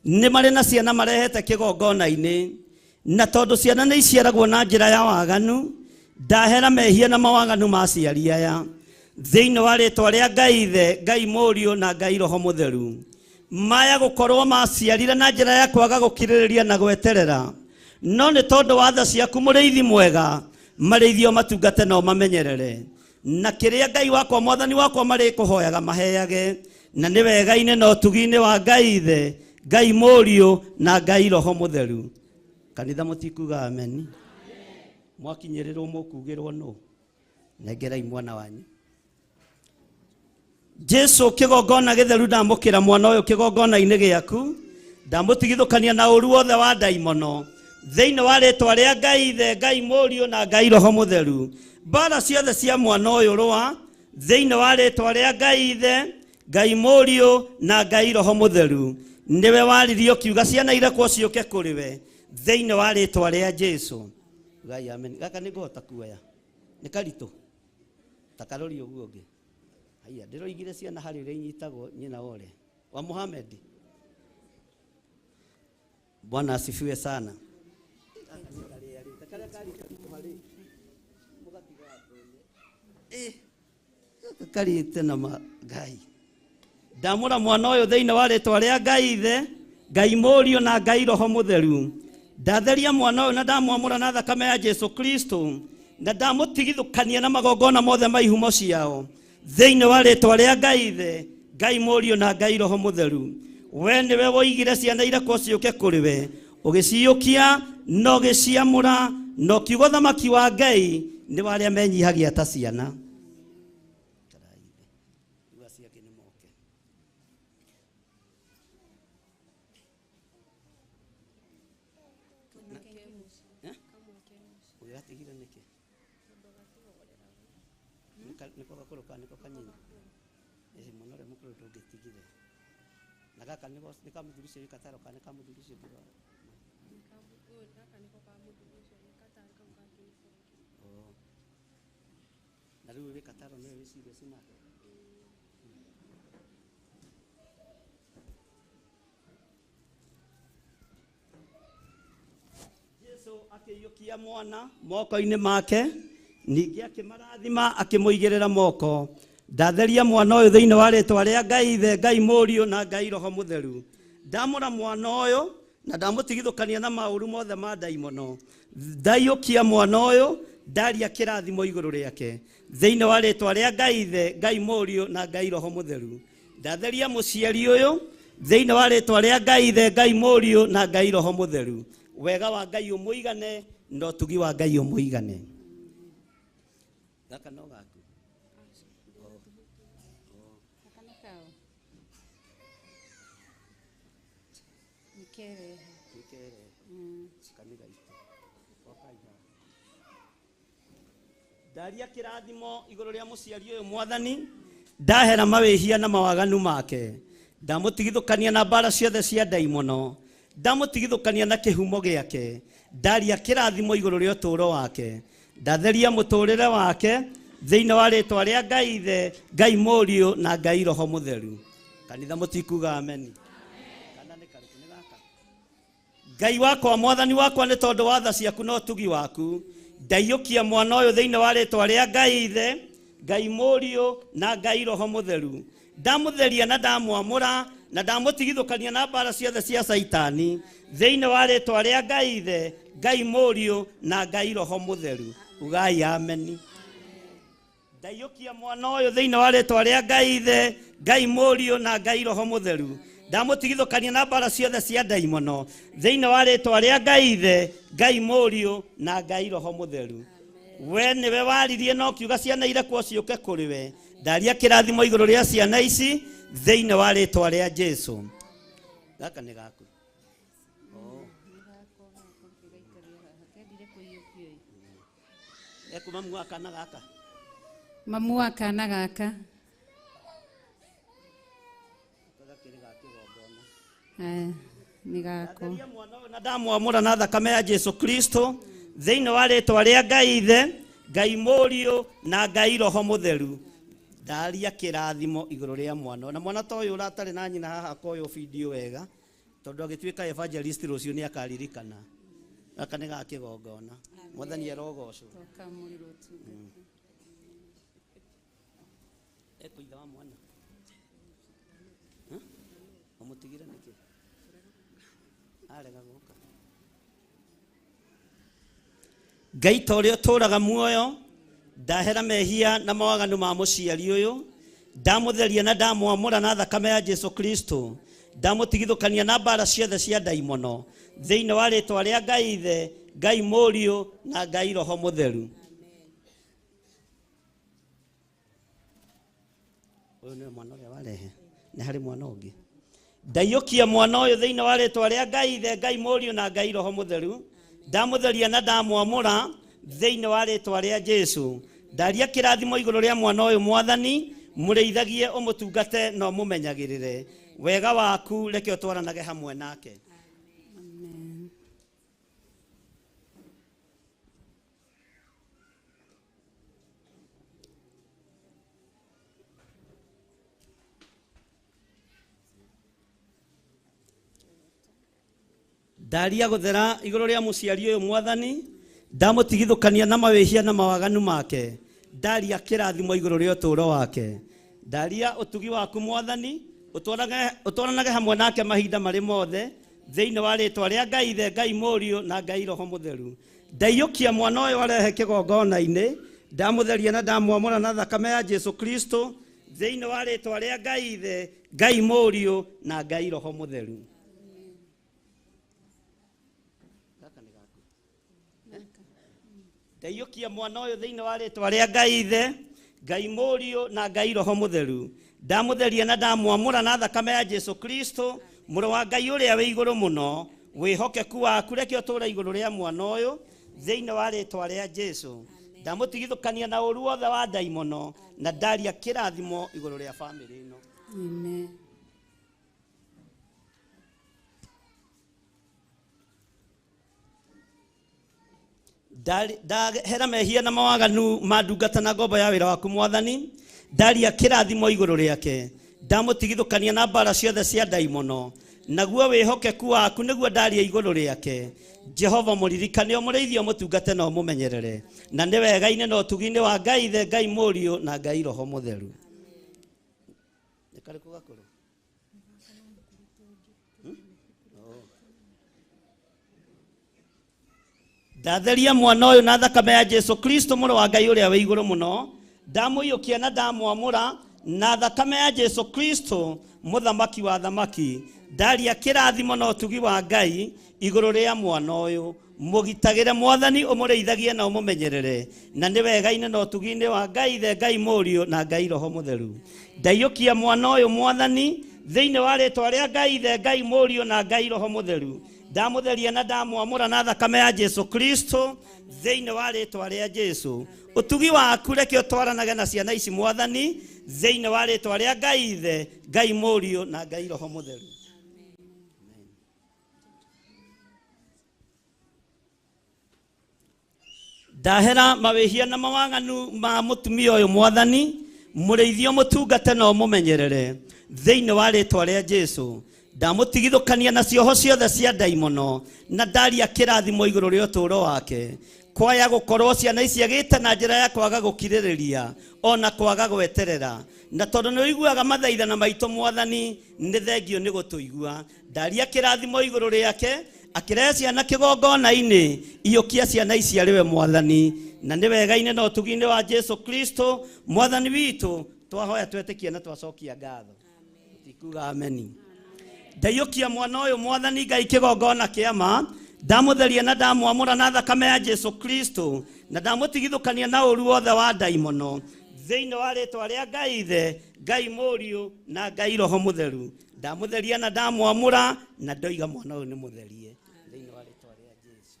nĩ marĩ na ciana marehete kĩgongona-inĩ, na tondũ ciana nĩ iciaragwo na njĩra ya waganu, ndahera mehia na mawaganu ma aciari aya thĩinĩ wa rĩtwa rĩa Ngai Ithe, Ngai Mũriũ na Ngai Roho Mũtheru. Maya gũkorwo maciarire na njĩra ya kwaga gũkirĩrĩria na gweterera, no nĩ tondũ wa tha ciaku mũrĩithi mwega, marĩithio matungate na ũmamenyerere, na kĩrĩa Ngai wakwa Mwathani wakwa marĩkũhoyaga maheage, na nĩ wega-inĩ na ũtugi-inĩ wa Ngai Ithe, Ngai Mũriũ na Ngai Roho Mũtheru. Kanitha mũtikuga ameni? Mwakinyĩrĩrwo mũkugĩrwo nũ? Nengerai mwana wanyu. Jesu kĩgongona gĩtheru, ndamũkĩra mwana ũyũ kĩgongona-inĩ gĩaku, ndamũtigithũkania na ũru wothe wa ndaimono thĩinĩ wa rĩtwa rĩa Ngai Ithe, Ngai Mũriũ na Ngai Roho Mũtheru. Mbara ciothe cia mwana ũyũ rũa thĩinĩ wa rĩtwa rĩa Ngai Ithe, Ngai Mũriũ na Ngai Roho Mũtheru. Nĩwe waririe ũkiuga ciana irekwo ciũke kũrĩ we thĩinĩ wa rĩtwa rĩa Jesu. Ngai amen. Gaka nĩ ngũhota kuoya, nĩ karitũ ta karori ũguo ũngĩ. Haiya, ndĩroigire ciana harĩ ũrĩa inyitagwo nyina wa ũrĩa wa Muhammad. Bwana asifiwe sana. Karĩte na ma Ngai. Ndamũra mwana ũyũ thĩinĩ wa rĩtwa rĩa Ngai Ithe, Ngai Mũriũ na Ngai Roho Mũtheru. Ndatheria mwana ũyũ na ndamwamũra na thakame ya Jesu Kristo, na ndamũtigithũkania na magongona mothe ma ihumo ciao thĩinĩ wa rĩtwa rĩa Ngai Ithe, Ngai Mũriũ na Ngai Roho Mũtheru. We nĩwe woigire ciana irekwo ciũke kũrĩ we, ũgĩciyũkia na ũgĩciamũra, na ũkiuga ũthamaki wa Ngai nĩ wa arĩa menyihagia ta ciana. Ũgĩgatigire nĩkĩ? Nĩko gakũrũ kana nĩko kanyinyi? Ĩĩ, mwana ũrĩa mũkũrũ ndũngĩtigire. Na gaka nĩko nĩ ka mũthuri ũcio wĩ Kataro kana nĩ ka mũthuri ũcio ũngĩ wa? Oh. Na rĩu wĩ Kataro nĩwe wĩ serious nake? Jesu akĩiyũkia mwana moko-inĩ make, ningĩ akĩmarathima akĩmũigĩrĩra moko. Ndatheria mwana ũyũ thĩinĩ wa rĩtwa rĩa Ngai Ithe, Ngai Mũriũ na Ngai Roho Mũtheru. Ndamũra mwana ũyũ na ndamũtigithũkania na maũru mothe ma ndaimono. Ndaiyũkia mwana ũyũ, ndaria kĩrathimo igũrũ rĩake thĩinĩ wa rĩtwa rĩa Ngai Ithe, Ngai Mũriũ na Ngai Roho Mũtheru. Ndatheria mũciari ũyũ thĩinĩ wa rĩtwa rĩa Ngai Ithe, Ngai Mũriũ na Ngai Roho Mũtheru. Wega wa Ngai ũmũigane na ũtugi wa Ngai ũmũigane. Gaka no gaku. Gaka nĩ kao. Nĩ kerehe. Nĩ kerehe. Kanitha itũ. Okai haha. Ndaria kĩrathimo igũrũ rĩa mũciari ũyũ Mwathani, ndahera mawĩhia na mawaganu make, ndamũtigithũkania na mbara ciothe cia ndaimono, ndamũtigithũkania na kĩhumo gĩake, ndaria kĩrathimo igũrũ rĩa ũtũũro wake, ndatheria mũtũũrĩre wake thĩinĩ wa rĩtwa rĩa Ngai Ithe, Ngai Mũriũ na Ngai Roho Mũtheru. Kanitha mũtikuga ameni? Kana nĩ karĩkũ? Nĩ gaka. Ngai wakwa Mwathani wakwa, nĩ tondũ wa tha ciaku na ũtugi waku, ndaiyũkia mwana ũyũ thĩinĩ wa rĩtwa rĩa Ngai Ithe, Ngai Mũriũ na Ngai Roho Mũtheru. Ndamũtheria na ndamwamũra Na ndamũtigithũkania na mbara ciothe cia Caitani thĩinĩ wa rĩtwa rĩa Ngai Ithe, Ngai Mũriũ na Ngai Roho Mũtheru. Ugai ameni. Ndaiyũkia mwana ũyũ thĩinĩ wa rĩtwa rĩa Ngai Ithe, Ngai Mũriũ na Ngai Roho Mũtheru. Ndamũtigithũkania na mbara ciothe cia ndaimono thĩinĩ wa rĩtwa rĩa Ngai Ithe, Ngai Mũriũ na Ngai Roho Mũtheru. We nĩwe waririe na ũkiuga ciana irekwo ciũke kũrĩ we. Ndaria kĩrathimo igũrũ rĩa ciana ici thĩinĩ wa rĩtwa rĩa Jesu. Gaka nĩ gaku. Ekuma mamu wa kana gaka. Mamu wa kana gaka. Gakĩrĩ ga kĩgongona. Nĩ gako. Ndatheria mwana ũyũ na ndamwamũra na thakame ya Jesu Kristo thĩinĩ wa rĩtwa rĩa Ngai Ithe, Ngai Mũriũ na Ngai Roho Mũtheru. Ndaria kĩrathimo igũrũ rĩa mwana ũyũ. Na mwana ta ũyũ ũratarĩ na nyina haha akoywo bindiũ wega tondũ agĩtuĩka evangelist rũciũ nĩ akaririkana. Gaka nĩ ga kĩgongona. Mwathani arogocwo. Twakamũrĩrwo ũtungata. Ekũitha wa mwana. Ũmũtigire nĩkĩ? Arega gũka. Ngai ta ũrĩa ũtũũraga muoyo, ndahera mehia na mawaganu ma mũciari ũyũ, ndamũtheria na ndamwamũra na thakame ya Jesu Kristo, ndamũtigithũkania na mbara ciothe cia ndaimono thĩinĩ wa rĩtwa rĩa Ngai Ithe, Ngai Mũriũ na Ngai Roho Mũtheru. Ũyũ nĩwe mwana ũrĩa warehe? Nĩ harĩ mwana ũngĩ? Ndaiyũkia mwana ũyũ thĩinĩ wa rĩtwa rĩa Ngai Ithe, Ngai Mũriũ na Ngai Roho Mũtheru. Ndamũtheria na ndamwamũra thĩinĩ wa rĩtwa rĩa Jesu. Ndaria kĩrathimo igũrũ rĩa mwana ũyũ Mwathani, mũrĩithagie, ũmũtungate na ũmũmenyagĩrĩre. Wega waku reke ũtwaranage hamwe nake. Amen. Ndaria gũthera igũrũ rĩa mũciari ũyũ Mwathani, ndamũtigithũkania na mawĩhia na mawaganu make. Ndaria kĩrathimo igũrũ rĩa ũtũũro wake. Ndaria ũtugi waku Mwathani, ũtwaranage hamwe nake mahinda marĩ mothe thĩinĩ wa rĩtwa rĩa Ngai Ithe, Ngai Mũriũ na Ngai Roho Mũtheru. Ndaiyũkia mwana ũyũ arehe kĩgongona-inĩ, ndamũtheria na ndamwamũra na thakame ya Jesu Kristo thĩinĩ wa rĩtwa rĩa Ngai Ithe, Ngai Mũriũ na Ngai Roho Mũtheru. Gaka nĩ gaku. Ndaiyũkia mwana ũyũ thĩinĩ wa rĩtwa rĩa Ngai Ithe, Ngai Mũriũ na Ngai Roho Mũtheru. Ndamũtheria na ndamwamũra na thakame ya Jesu Kristo, mũrũ wa Ngai ũrĩa wĩ igũrũ mũno. Wĩhokeku waku reke ũtũũre igũrũ rĩa mwana ũyũ thĩinĩ wa rĩtwa rĩa Jesu. Ndamũtigithũkania na ũũru wothe wa ndaimono na ndaria kĩrathimo igũrũ rĩa bamĩrĩ ĩno. Amen. Ndahera mehia na mawaganu ma ndungata na ngombo ya wĩra waku Mwathani, ndaria kĩrathimo igũrũ rĩake, ndamũtigithũkania na mbara ciothe cia ndaimono, naguo wĩhokeku waku nĩguo ndaria igũrũ rĩake. Jehova mũririkane, ũmũrĩithie, ũmũtungate na ũmũmenyerere, na nĩ wega-inĩ na ũtugi-inĩ wa Ngai Ithe, Ngai Mũriũ na Ngai Roho Mũtheru. Nĩ karĩkũ gakũrũ? Ndatheria mwana ũyũ na thakame ya Jesu Kristo mũrũ wa Ngai ũrĩa wĩ igũrũ mũno, ndamũiyũkia na ndamwamũra na thakame ya Jesu Kristo mũthamaki wa thamaki. Ndaria kĩrathimo na ũtugi wa Ngai igũrũ rĩa mwana ũyũ, mũgitagĩre Mwathani, ũmũrĩithagie na ũmũmenyerere, na nĩ wega-inĩ na ũtugi-inĩ wa Ngai Ithe, Ngai Mũriũ na Ngai Roho Mũtheru. Ndaiyũkia mwana ũyũ Mwathani thĩinĩ wa rĩtwa rĩa Ngai Ithe, Ngai Mũriũ na Ngai Roho Mũtheru. Ndamũtheria na ndamwamũra na thakame ya Jesu Kristo thĩinĩ wa rĩtwa rĩa Jesu. Ũtugi waku reke ũtwaranage na ciana ici Mwathani thĩinĩ wa rĩtwa rĩa Ngai Ithe, Ngai Mũriũ na Ngai Roho Mũtheru. Ndahera mawĩhia na mawaganu ma mũtumia ũyũ Mwathani, mũrĩithie, ũmũtungate na ũmũmenyerere thĩinĩ wa rĩtwa rĩa Jesu. Ndamũtigithũkania na cioho ciothe cia ndaimono na ndaria kĩrathimo igũrũ rĩa ũtũũro wake. Kwaya gukorwo ciana ici agĩte na njĩra ya kwaga gũkirĩrĩria ona kwaga gweterera na tondũ nĩ ũiguaga mathaithana maitũ mwathani nĩ thengio nĩ gũtũigua ndaria kĩrathimo igũrũ rĩake akĩrehe ciana kĩgongona-inĩ iyũkia ciana ici arĩ we mwathani na nĩ wega-inĩ na ũtugi-inĩ wa Jesu Kristo mwathani witũ twahoya twetĩkie na twacokia ngatho tikuga ameni. Ndaiyũkia mwana ũyũ mwathani Ngai kĩgongona kĩama ndamutheria na ndamwamũra na thakame ya Jesu Kristo na ndamũtigithũkania na ũru wothe wa ndaimono thĩinĩ wa rĩtwa rĩa Ngai Ithe Ngai Mũriũ na Ngai Roho Mũtheru ndamutheria na ndamwamũra na ndoiga mwana ũyũ nĩ mũtherie thĩinĩ wa rĩtwa rĩa Jesu.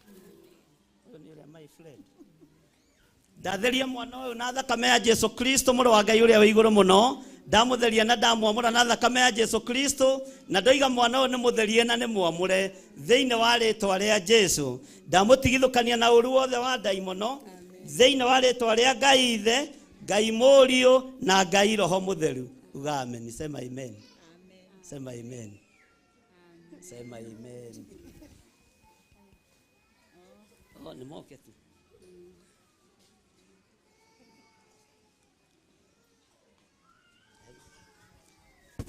Ũyũ nĩ ũrĩa my friend. Ndatheria mwana ũyũ na thakame ya Jesu Kristo mũrũ wa Ngai ũrĩa wĩ igũrũ mũno ndamutheria na ndamwamũra na thakame ya Jesu Kristo na ndoiga mwana ũyũ nĩ mũtherie na nĩ mwamũre thĩinĩ wa rĩtwa rĩa Jesu ndamũtigithũkania na ũru wothe wa ndaimono thĩinĩ wa rĩtwa rĩa Ngai Ithe Ngai Mũriũ na Ngai Roho Mũtheru. Uga amen. Sema amen. Sema amen. Sema amen. Oh, nĩ moke tu.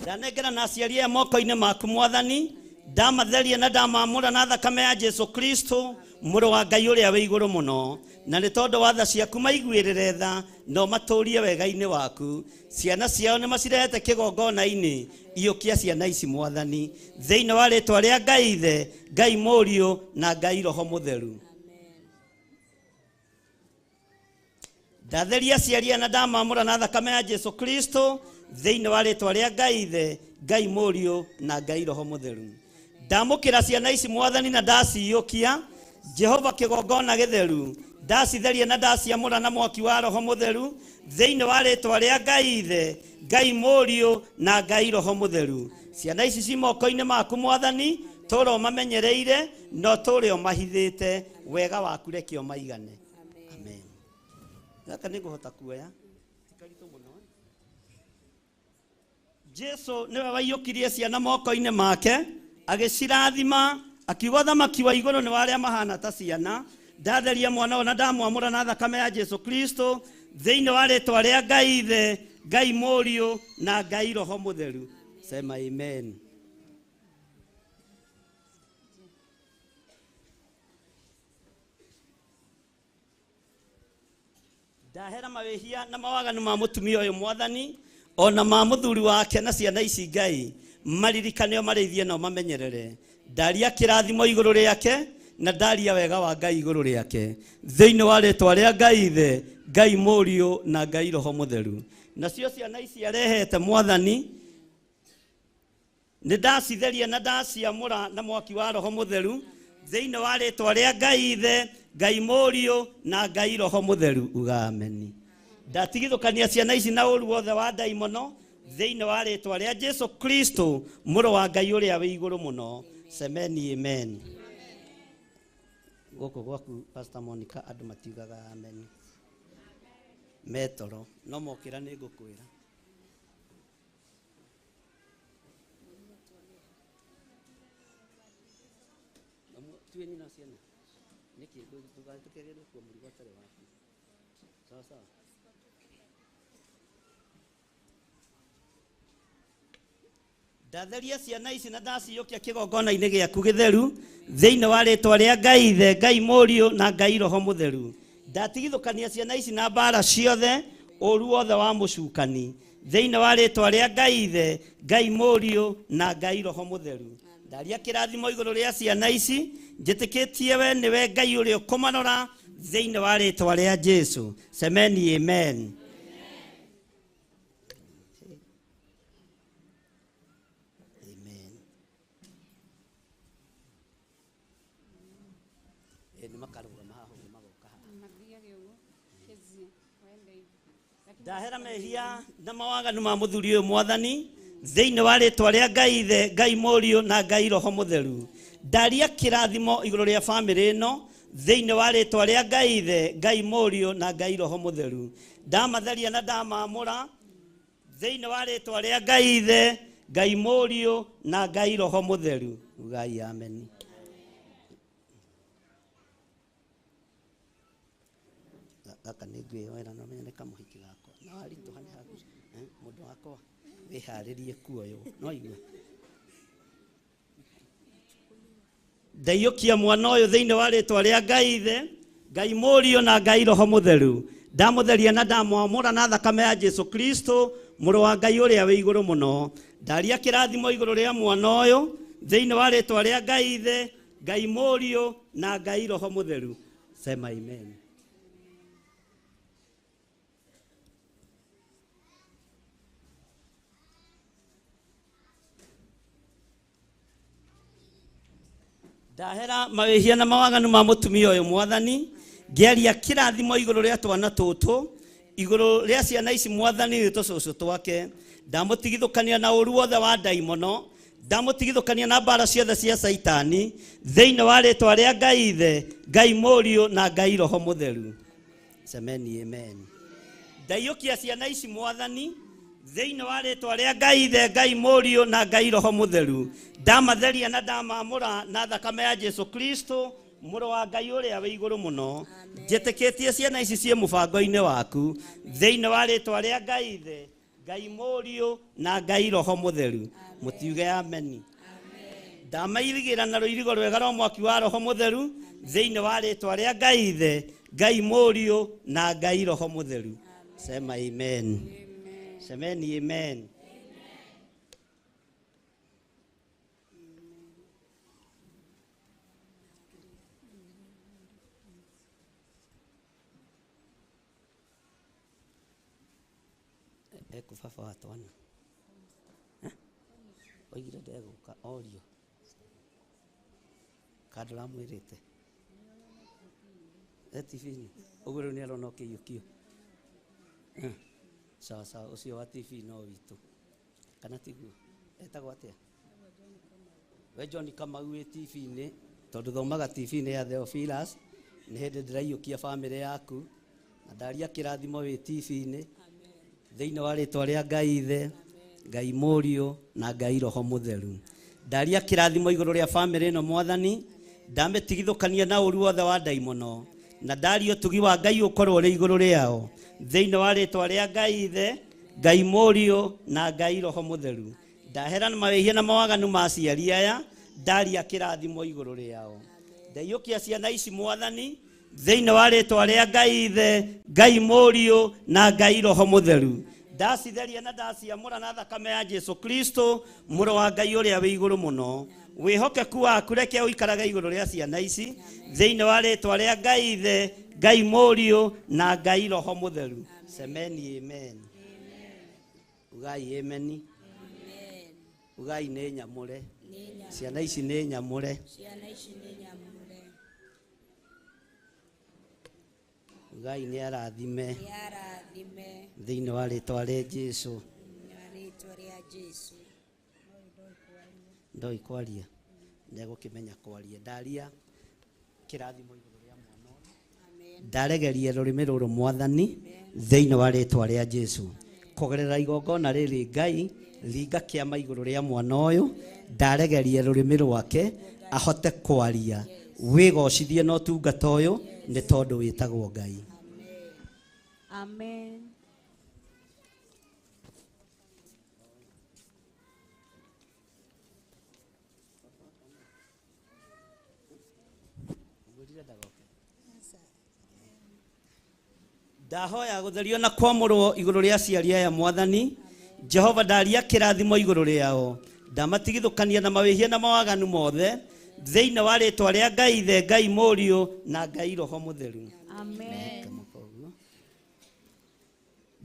Ndanengera na aciari aya moko-inĩ maku mwathani ndamatheria na ndamamũra na thakame ya Jesu Kristo mũrũ wa Ngai ũrĩa wĩ igũrũ mũno na nĩ tondũ wa tha ciaku maiguĩrĩre tha na ũmatũrie wega-inĩ waku ciana ciao nĩ macirehete kĩgongona-inĩ iyũkia ciana ici mwathani thĩinĩ wa rĩtwa rĩa Ngai Ithe Ngai Mũriũ na Ngai Roho Mũtheru. Ndatheria aciari aya na ndamamũra na thakame ya Jesu Kristo thĩinĩ wa rĩtwa rĩa Ngai Ithe Ngai Mũriũ na Ngai Roho Mũtheru. Ndamũkĩra ciana ici mwathani na ndaciyũkia Jehova kĩgongona gĩtheru ndacitheria na ndaciamũra na mwaki wa Roho Mũtheru thĩinĩ wa rĩtwa rĩa Ngai Ithe Ngai Mũriũ na Ngai Roho Mũtheru. Ciana ici ci moko-inĩ maku mwathani tũra ũmamenyereire na ũtũre ũmahithĩte wega waku reke ũmaigane. Amen. Gaka nĩ ngũhota kuoya ti karitũ mũno. Jesu nĩwe waiyũkirie ciana moko-inĩ make agĩcirathima akiuga ũthamaki wa igũrũ nĩ wa arĩa mahana ta ciana. Ndatheria mwana ũyũ na ndamwamũra na thakame ya Jesu Kristo thĩinĩ wa rĩtwa rĩa Ngai Ithe Ngai Mũriũ na Ngai Roho Mũtheru. Sema amen. Ndahera mawĩhia na mawaganu ma mũtumia ũyũ mwathani ona ma mũthuri wake na ciana ici Ngai maririkane marĩithie na ũmamenyerere. Ndaria kĩrathimo igũrũ rĩake na ndaria wega wa Ngai igũrũ rĩake thĩinĩ wa rĩtwa rĩa Ngai Ithe Ngai Mũriũ na Ngai Roho Mũtheru. Nacio ciana ici arehete mwathani nĩ ndacitheria na ndaciamũra na mwaki wa Roho Mũtheru thĩinĩ wa rĩtwa rĩa Ngai Ithe Ngai Mũriũ na Ngai Roho Mũtheru. Uga ameni. Ndatigithũkania ciana ici na ũru wothe wa ndaimono thĩinĩ wa rĩtwa rĩa Jesu Kristo mũrũ wa Ngai ũrĩa wĩ igũrũ mũno. Semeni amen. Gũkũ gwaku Pastor Monica andũ matiugaga amen metoro no mokĩra nĩ ngũkwĩra. Tuĩ nina ciana nĩkĩ ndũgatũkĩrĩre kuo mũrigo ũtarĩ waku. Sawa sawa. Ndatheria ciana ici na ndaciyũkia kĩgongona-inĩ gĩaku gĩtheru thĩinĩ wa rĩtwa rĩa Ngai Ithe Ngai Mũriũ na Ngai Roho Mũtheru. Ndatigithũkania ciana ici na mbara ciothe ũru wothe wa mũcukani thĩinĩ wa rĩtwa rĩa Ngai Ithe Ngai Mũriũ na Ngai Roho Mũtheru. Ndaria kĩrathimo igũrũ rĩa ciana ici njĩtĩkĩtie we nĩwe Ngai ũrĩa ũkũmarora thĩinĩ wa rĩtwa rĩa Jesu. Semeni amen. Amen. Nĩ makarũgama haha ũguo magoka haha. Ndahera mehia na mawaganu ma mũthuri ũyũ mwathani thĩinĩ wa rĩtwa rĩa Ngai Ithe Ngai Mũriũ na Ngai Roho Mũtheru. Ndaria kĩrathimo igũrũ rĩa bamĩrĩ ĩno thĩinĩ wa rĩtwa rĩa Ngai Ithe Ngai Mũriũ na Ngai Roho Mũtheru. Ndamatheria na ndamamũra thĩinĩ wa rĩtwa rĩa Ngai Ithe Ngai Mũriũ na Ngai Roho Mũtheru. Ugai amen. Gaka nĩ ngwĩyoera na menye nĩ kamũhiki gakwa. Na waritũha nĩ haku. Mũndũ wakwa wĩharĩrie kuoywo. No igue. Ndaiyũkia mwana ũyũ thĩinĩ wa rĩtwa rĩa Ngai Ithe, Ngai Mũriũ na Ngai Roho Mũtheru. Ndamũtheria na ndamwamũra na thakame ya Jesu Kristo, mũrũ wa Ngai ũrĩa wĩ igũrũ mũno. Ndaria kĩrathimo igũrũ rĩa mwana ũyũ thĩinĩ wa rĩtwa rĩa Ngai Ithe, Ngai Mũriũ na Ngai Roho Mũtheru. Sema amen. Ndahera mawĩhia na mawaganu ma mũtumia ũyũ mwathani, ngĩaria kĩrathimo igũrũ rĩa twana tũtũ, igũrũ rĩa ciana ici mwathani nĩ tũcũcũ twake. Ndamũtigithũkania na ũru wothe wa ndaimono, ndamũtigithũkania na mbara ciothe cia Caitani, thĩinĩ wa rĩtwa rĩa Ngai Ithe, Ngai Mũriũ na Ngai Roho Mũtheru. Semeni amen. Ndaiyũkia ciana ici mwathani thĩinĩ wa rĩtwa rĩa Ngai Ithe, Ngai Mũriũ na Ngai Roho Mũtheru. Ndamatheria na ndamamũra na thakame ya Jesu Kristo, mũrũ wa Ngai ũrĩa wĩ igũrũ mũno. Njĩtĩkĩtie ciana ici ciĩ mũbango-inĩ waku thĩinĩ wa rĩtwa rĩa Ngai Ithe, Ngai Mũriũ na Ngai Roho Mũtheru. Mũtiuge ameni. Ndamairigĩra na rũirigo rwega rwa mwaki wa Roho Mũtheru thĩinĩ wa rĩtwa rĩa Ngai Ithe, Ngai Mũriũ na Ngai Roho Mũtheru. Sema amen. Semeni amen. Eku baba wa twana. Oigire ndegũka orio. Kandũ ramwĩrĩte. TV-inĩ. Ũguo rĩu nĩarona ũkĩiyũkio. Sawa sawa, ũcio wa TV no witũ. Kana tiguo? Etagwo atĩa? We John Kamau wĩ TV-inĩ, tondũ thomaga TV-inĩ ya Theophilus, nĩ hĩndĩ ndĩraiyũkia bamĩrĩ yaku, na ndaria kĩrathimo wĩ TV-inĩ, thĩinĩ wa rĩtwa rĩa Ngai Ithe, Ngai Mũriũ na Ngai Roho Mũtheru. Ndaria kĩrathimo igũrũ rĩa bamĩrĩ ĩno mwathani, ndamĩtigithũkania na ũru wothe wa ndaimono, na ndaria ũtugi wa Ngai ũkorwo ũrĩ igũrũ rĩao, thĩinĩ wa rĩtwa rĩa Ngai Ithe, Ngai Mũriũ na Ngai Roho Mũtheru. Ndahera na mawĩhia na mawaganu ma aciari aya, ndaria kĩrathimo igũrũ rĩao. Ndaiyũkia ciana ici mwathani thĩinĩ wa rĩtwa rĩa Ngai Ithe, Ngai Mũriũ na Ngai Roho Mũtheru. Ndacitheria na ndaciamũra na thakame ya Jesu Kristo, mũrũ wa Ngai ũrĩa wĩ igũrũ mũno. Wĩhokeku waku reke ũikarage igũrũ rĩa ciana ici thĩinĩ wa rĩtwa rĩa Ngai Ithe, Ngai Mũriũ na Ngai Roho Mũtheru. Semeni amen. Ugai ameni. Ugai nĩ nyamũre. Ciana ici nĩ nyamũre. Ciana ici nĩ nyamũre. Ugai nĩ arathime. Nĩ arathime. Thĩinĩ wa rĩtwa rĩa Jesu. Rĩtwa rĩa Jesu. Ndoi kwaria. Ndegũkĩmenya kwaria. Ndaria kĩrathimo igũrũ rĩa mwana ũyũ. Ndaregeria rũrĩmĩ rũrũ mwathani thĩinĩ wa rĩtwa rĩa Jesu. Kũgerera igongona rĩrĩ Ngai, ringa kĩama igũrũ rĩa mwana ũyũ, ndaregeria rũrĩmĩ rwake ahote kwaria. Wĩgocithie na ũtungata ũyũ nĩ tondũ wĩtagwo Ngai. Amen. Ndahoya gũtherio na kwamũrwo igũrũ rĩa aciari aya mwathani. Jehova ndaria kĩrathimo igũrũ rĩao. Ndamatigithũkania na mawĩhia na mawaganu mothe thĩinĩ wa rĩtwa rĩa Ngai Ithe, Ngai Mũriũ na Ngai Roho Mũtheru. Amen.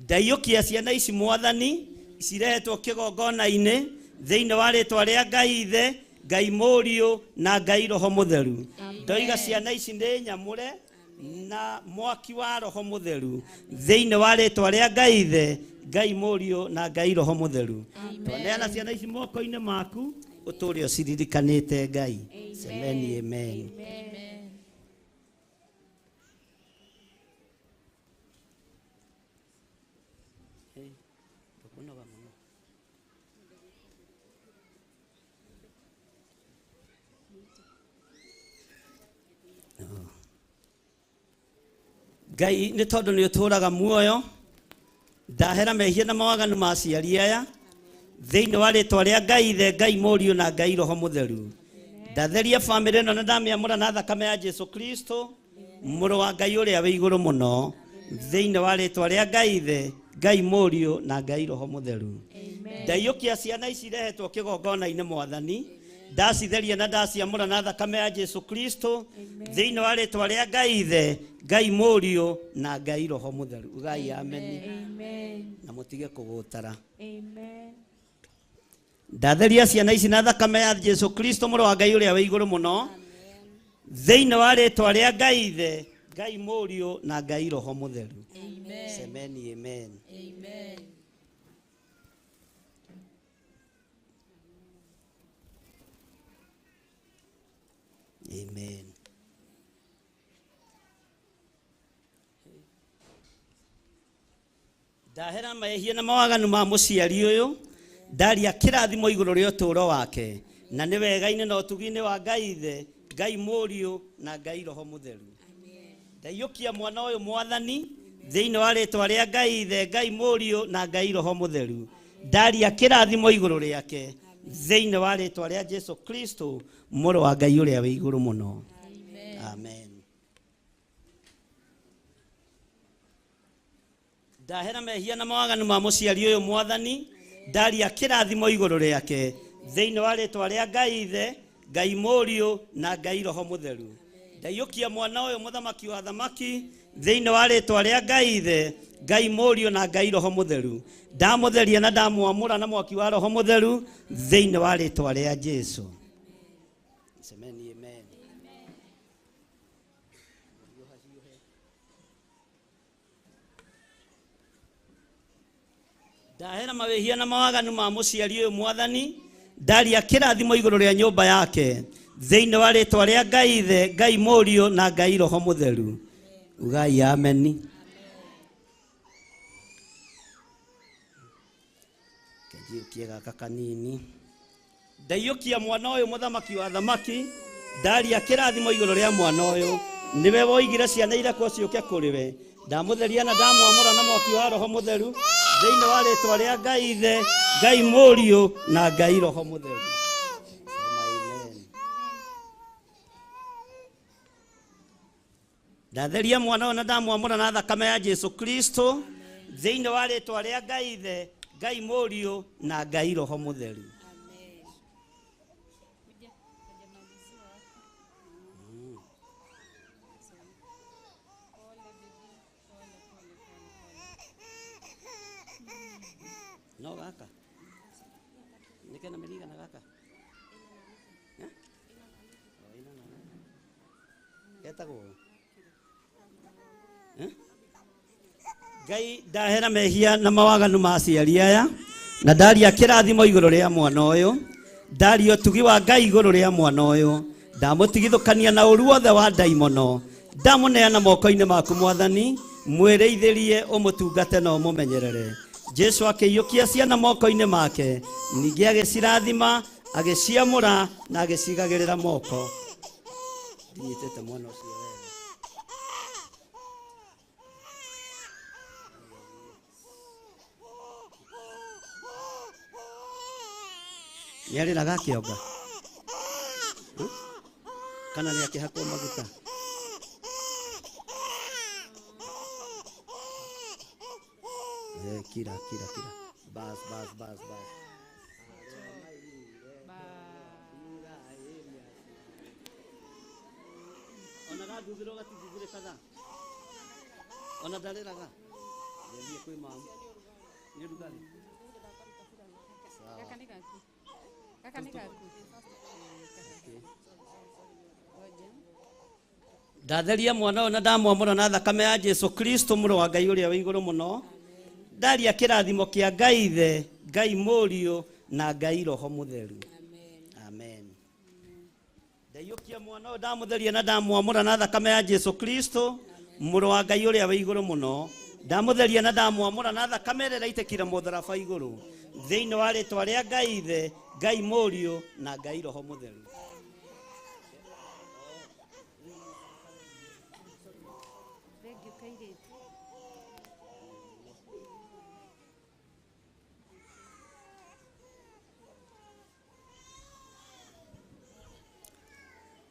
Ndaiyũkia ciana ici mwathani cirehetwo kĩgongona-inĩ thĩinĩ wa rĩtwa rĩa Ngai Ithe, Ngai Mũriũ na Ngai Roho Mũtheru. Ndoiga ciana ici nĩ nyamũre na mwaki wa Roho Mũtheru thĩinĩ wa rĩtwa rĩa Ngai Ithe, Ngai Mũriũ na Ngai Roho Mũtheru. Twaneana ciana ici moko-inĩ maku ũtũre ũciririkanĩte Ngai. Semeni amen. Ngai nĩ tondũ nĩ ũtũũraga muoyo, ndahera mehia na mawaganu ma aciari aya thĩinĩ wa rĩtwa rĩa Ngai Ithe, Ngai Mũriũ na Ngai Roho Mũtheru. Ndatheria bamĩrĩ ĩno na ndamĩamũra na thakame ya Jesu Kristo, mũrũ wa Ngai ũrĩa wĩ igũrũ mũno, thĩinĩ wa rĩtwa rĩa Ngai Ithe, Ngai Mũriũ na Ngai Roho Mũtheru. Ndaiyũkia ciana ici irehetwo kĩgongona-inĩ Mwathani, ndacitheria na ndaciamũra na thakame ya Jesu Kristo, thĩinĩ wa rĩtwa rĩa Ngai Ithe, Ngai Mũriũ na Ngai Roho Mũtheru. Ugai ameni. Na mũtige kũgũtara. Ndatheria ciana ici na thakame ya Jesu Kristo, mũrũ wa Ngai ũrĩa wĩ igũrũ mũno, thĩinĩ wa rĩtwa rĩa Ngai Ithe, Ngai Mũriũ na Ngai Roho Mũtheru. Semeni amen. Amen. Ndahera mehia na mawaganu ma mũciari ũyũ, ndaria kĩrathimo igũrũ rĩa ũtũũro wake, na nĩ wega-inĩ na ũtugi-inĩ wa Ngai Ithe, Ngai Mũriũ na Ngai Roho Mũtheru. Ndaiyũkia mwana ũyũ Mwathani thĩinĩ wa rĩtwa rĩa Ngai Ithe, Ngai Mũriũ na Ngai Roho Mũtheru. Ndaria kĩrathimo igũrũ rĩake thĩinĩ wa rĩtwa rĩa Jesu Kristo, mũrũ wa Ngai ũrĩa wĩ igũrũ mũno. Amen. Ndahera mehia na mawaganu ma mũciari ũyũ Mwathani, ndaria kĩrathimo igũrũ rĩake thĩinĩ wa rĩtwa rĩa Ngai Ithe, Ngai Mũriũ na Ngai Roho Mũtheru. Ndaiyũkia mwana ũyũ mũthamaki wa thamaki thĩinĩ wa rĩtwa rĩa Ngai Ithe, Ngai Mũriũ na Ngai Roho Mũtheru. Ndamũtheria na ndamwamũra na mwaki wa Roho Mũtheru thĩinĩ wa rĩtwa rĩa Jesu. Semeni amen. Ndahera mawĩhia na mawaganu ma mũciari ũyũ Mwathani, ndaria kĩrathimo igũrũ rĩa nyũmba yake thĩinĩ wa rĩtwa rĩa Ngai Ithe, Ngai Mũriũ na Ngai Roho Mũtheru. Ugai ameni. Kenjiũkie gaka kanini. Ndaiyũkia mwana ũyũ mũthamaki wa thamaki, ndaria kĩrathimo igũrũ rĩa mwana ũyũ, nĩwe woigire ciana irekwo ciũke kũrĩ we. Ndamũtheria na ndamwamũra na mwaki wa Roho Mũtheru thĩinĩ wa rĩtwa rĩa Ngai Ithe, Ngai Mũriũ na Ngai Roho Mũtheru. Sema amen. Ndatheria mwana ũyũ na ndamwamũra na thakame ya Jesu Kristo thĩinĩ wa rĩtwa rĩa Ngai Ithe, Ngai Mũriũ na Ngai Roho Mũtheru. No gaka nĩ kena mĩeri igana gaka? Eh? O, ĩna na getagwo Eh? Ngai ndahera mehia na mawaganu ma aciari aya, na ndaria kĩrathimo igũrũ rĩa mwana ũyũ, ndaria ũtugi wa Ngai igũrũ rĩa mwana ũyũ, ndamũtigithũkania na ũru wothe wa ndaimono, ndamũneana moko-inĩ maku Mwathani, mwĩrĩithĩrie ũmũtungate na ũmũmenyerere. Jesu akĩiyũkia ciana moko-inĩ make, ningĩ agĩcirathima, agĩciamũra na agĩcigagĩrĩra moko. Ndinyitĩte mwana ũcio wega. Nĩ arĩraga akĩonga kana nĩ akĩhakwo maguta? Kira kira kira, bas bas bas bas. Ona gathuthĩrwo gatithuthĩrĩkaga, ona ndarĩraga. Nĩathiĩ kwĩ mamu nĩ ũrugarĩ. Gaka nĩ gaku. Gaka nĩ gaku. Ndatheria mwana ũyũ na ndamwamũra na thakame ya Jesu Kristo, mũrũ wa Ngai ũrĩa wĩ igũrũ mũno, ndaria kĩrathimo kĩa Ngai Ithe, Ngai Mũriũ na Ngai Roho Mũtheru. Amen. Ndaiyũkia mwana ũyũ, ndamũtheria na ndamwamũra na thakame ya Jesu Kristo, mũrũ wa Ngai ũrĩa wĩ igũrũ mũno, ndamũtheria na ndamwamũra na thakame ĩrĩa ĩraitĩkire mũtharaba igũrũ thĩinĩ wa rĩtwa rĩa Ngai Ithe, Ngai Mũriũ na Ngai Roho Mũtheru. Thengiũ kairĩtu.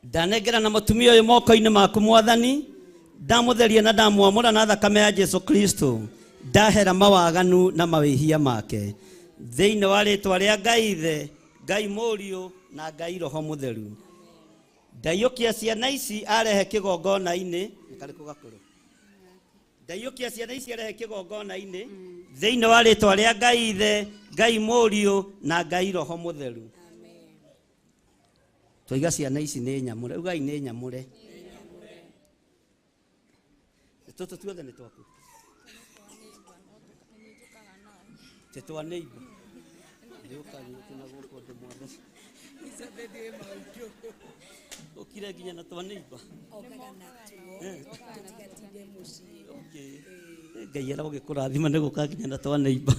Ndanengera na mũtumia ũyũ moko-inĩ maku Mwathani, ndamũtheria na ndamwamũra na thakame ya Jesu Kristo, ndahera mawaganu na mawĩhia make thĩinĩ wa rĩtwa rĩa Ngai Ithe, Ngai Mũriũ na Ngai Roho Mũtheru. Ndaiyũkia ciana ici arehe kĩgongona-inĩ. Nĩ karĩkũ gakũrũ? Ndaiyũkia ciana ici arehe kĩgongona-inĩ thĩinĩ wa rĩtwa rĩa Ngai Ithe, Ngai Mũriũ na Ngai Roho Mũtheru. Twaiga ciana ici nĩ nyamũre, ugai nĩ nyamũre. Tũtũ tuothe nĩ twaku? Ti twa neighbor. Nĩũkanyite na gũkũ ũndũ mwathani. Ũkire nginya na twa neighbor. Okay. Ngai arogĩkũrathima nĩ gũka nginya na twa neighbor.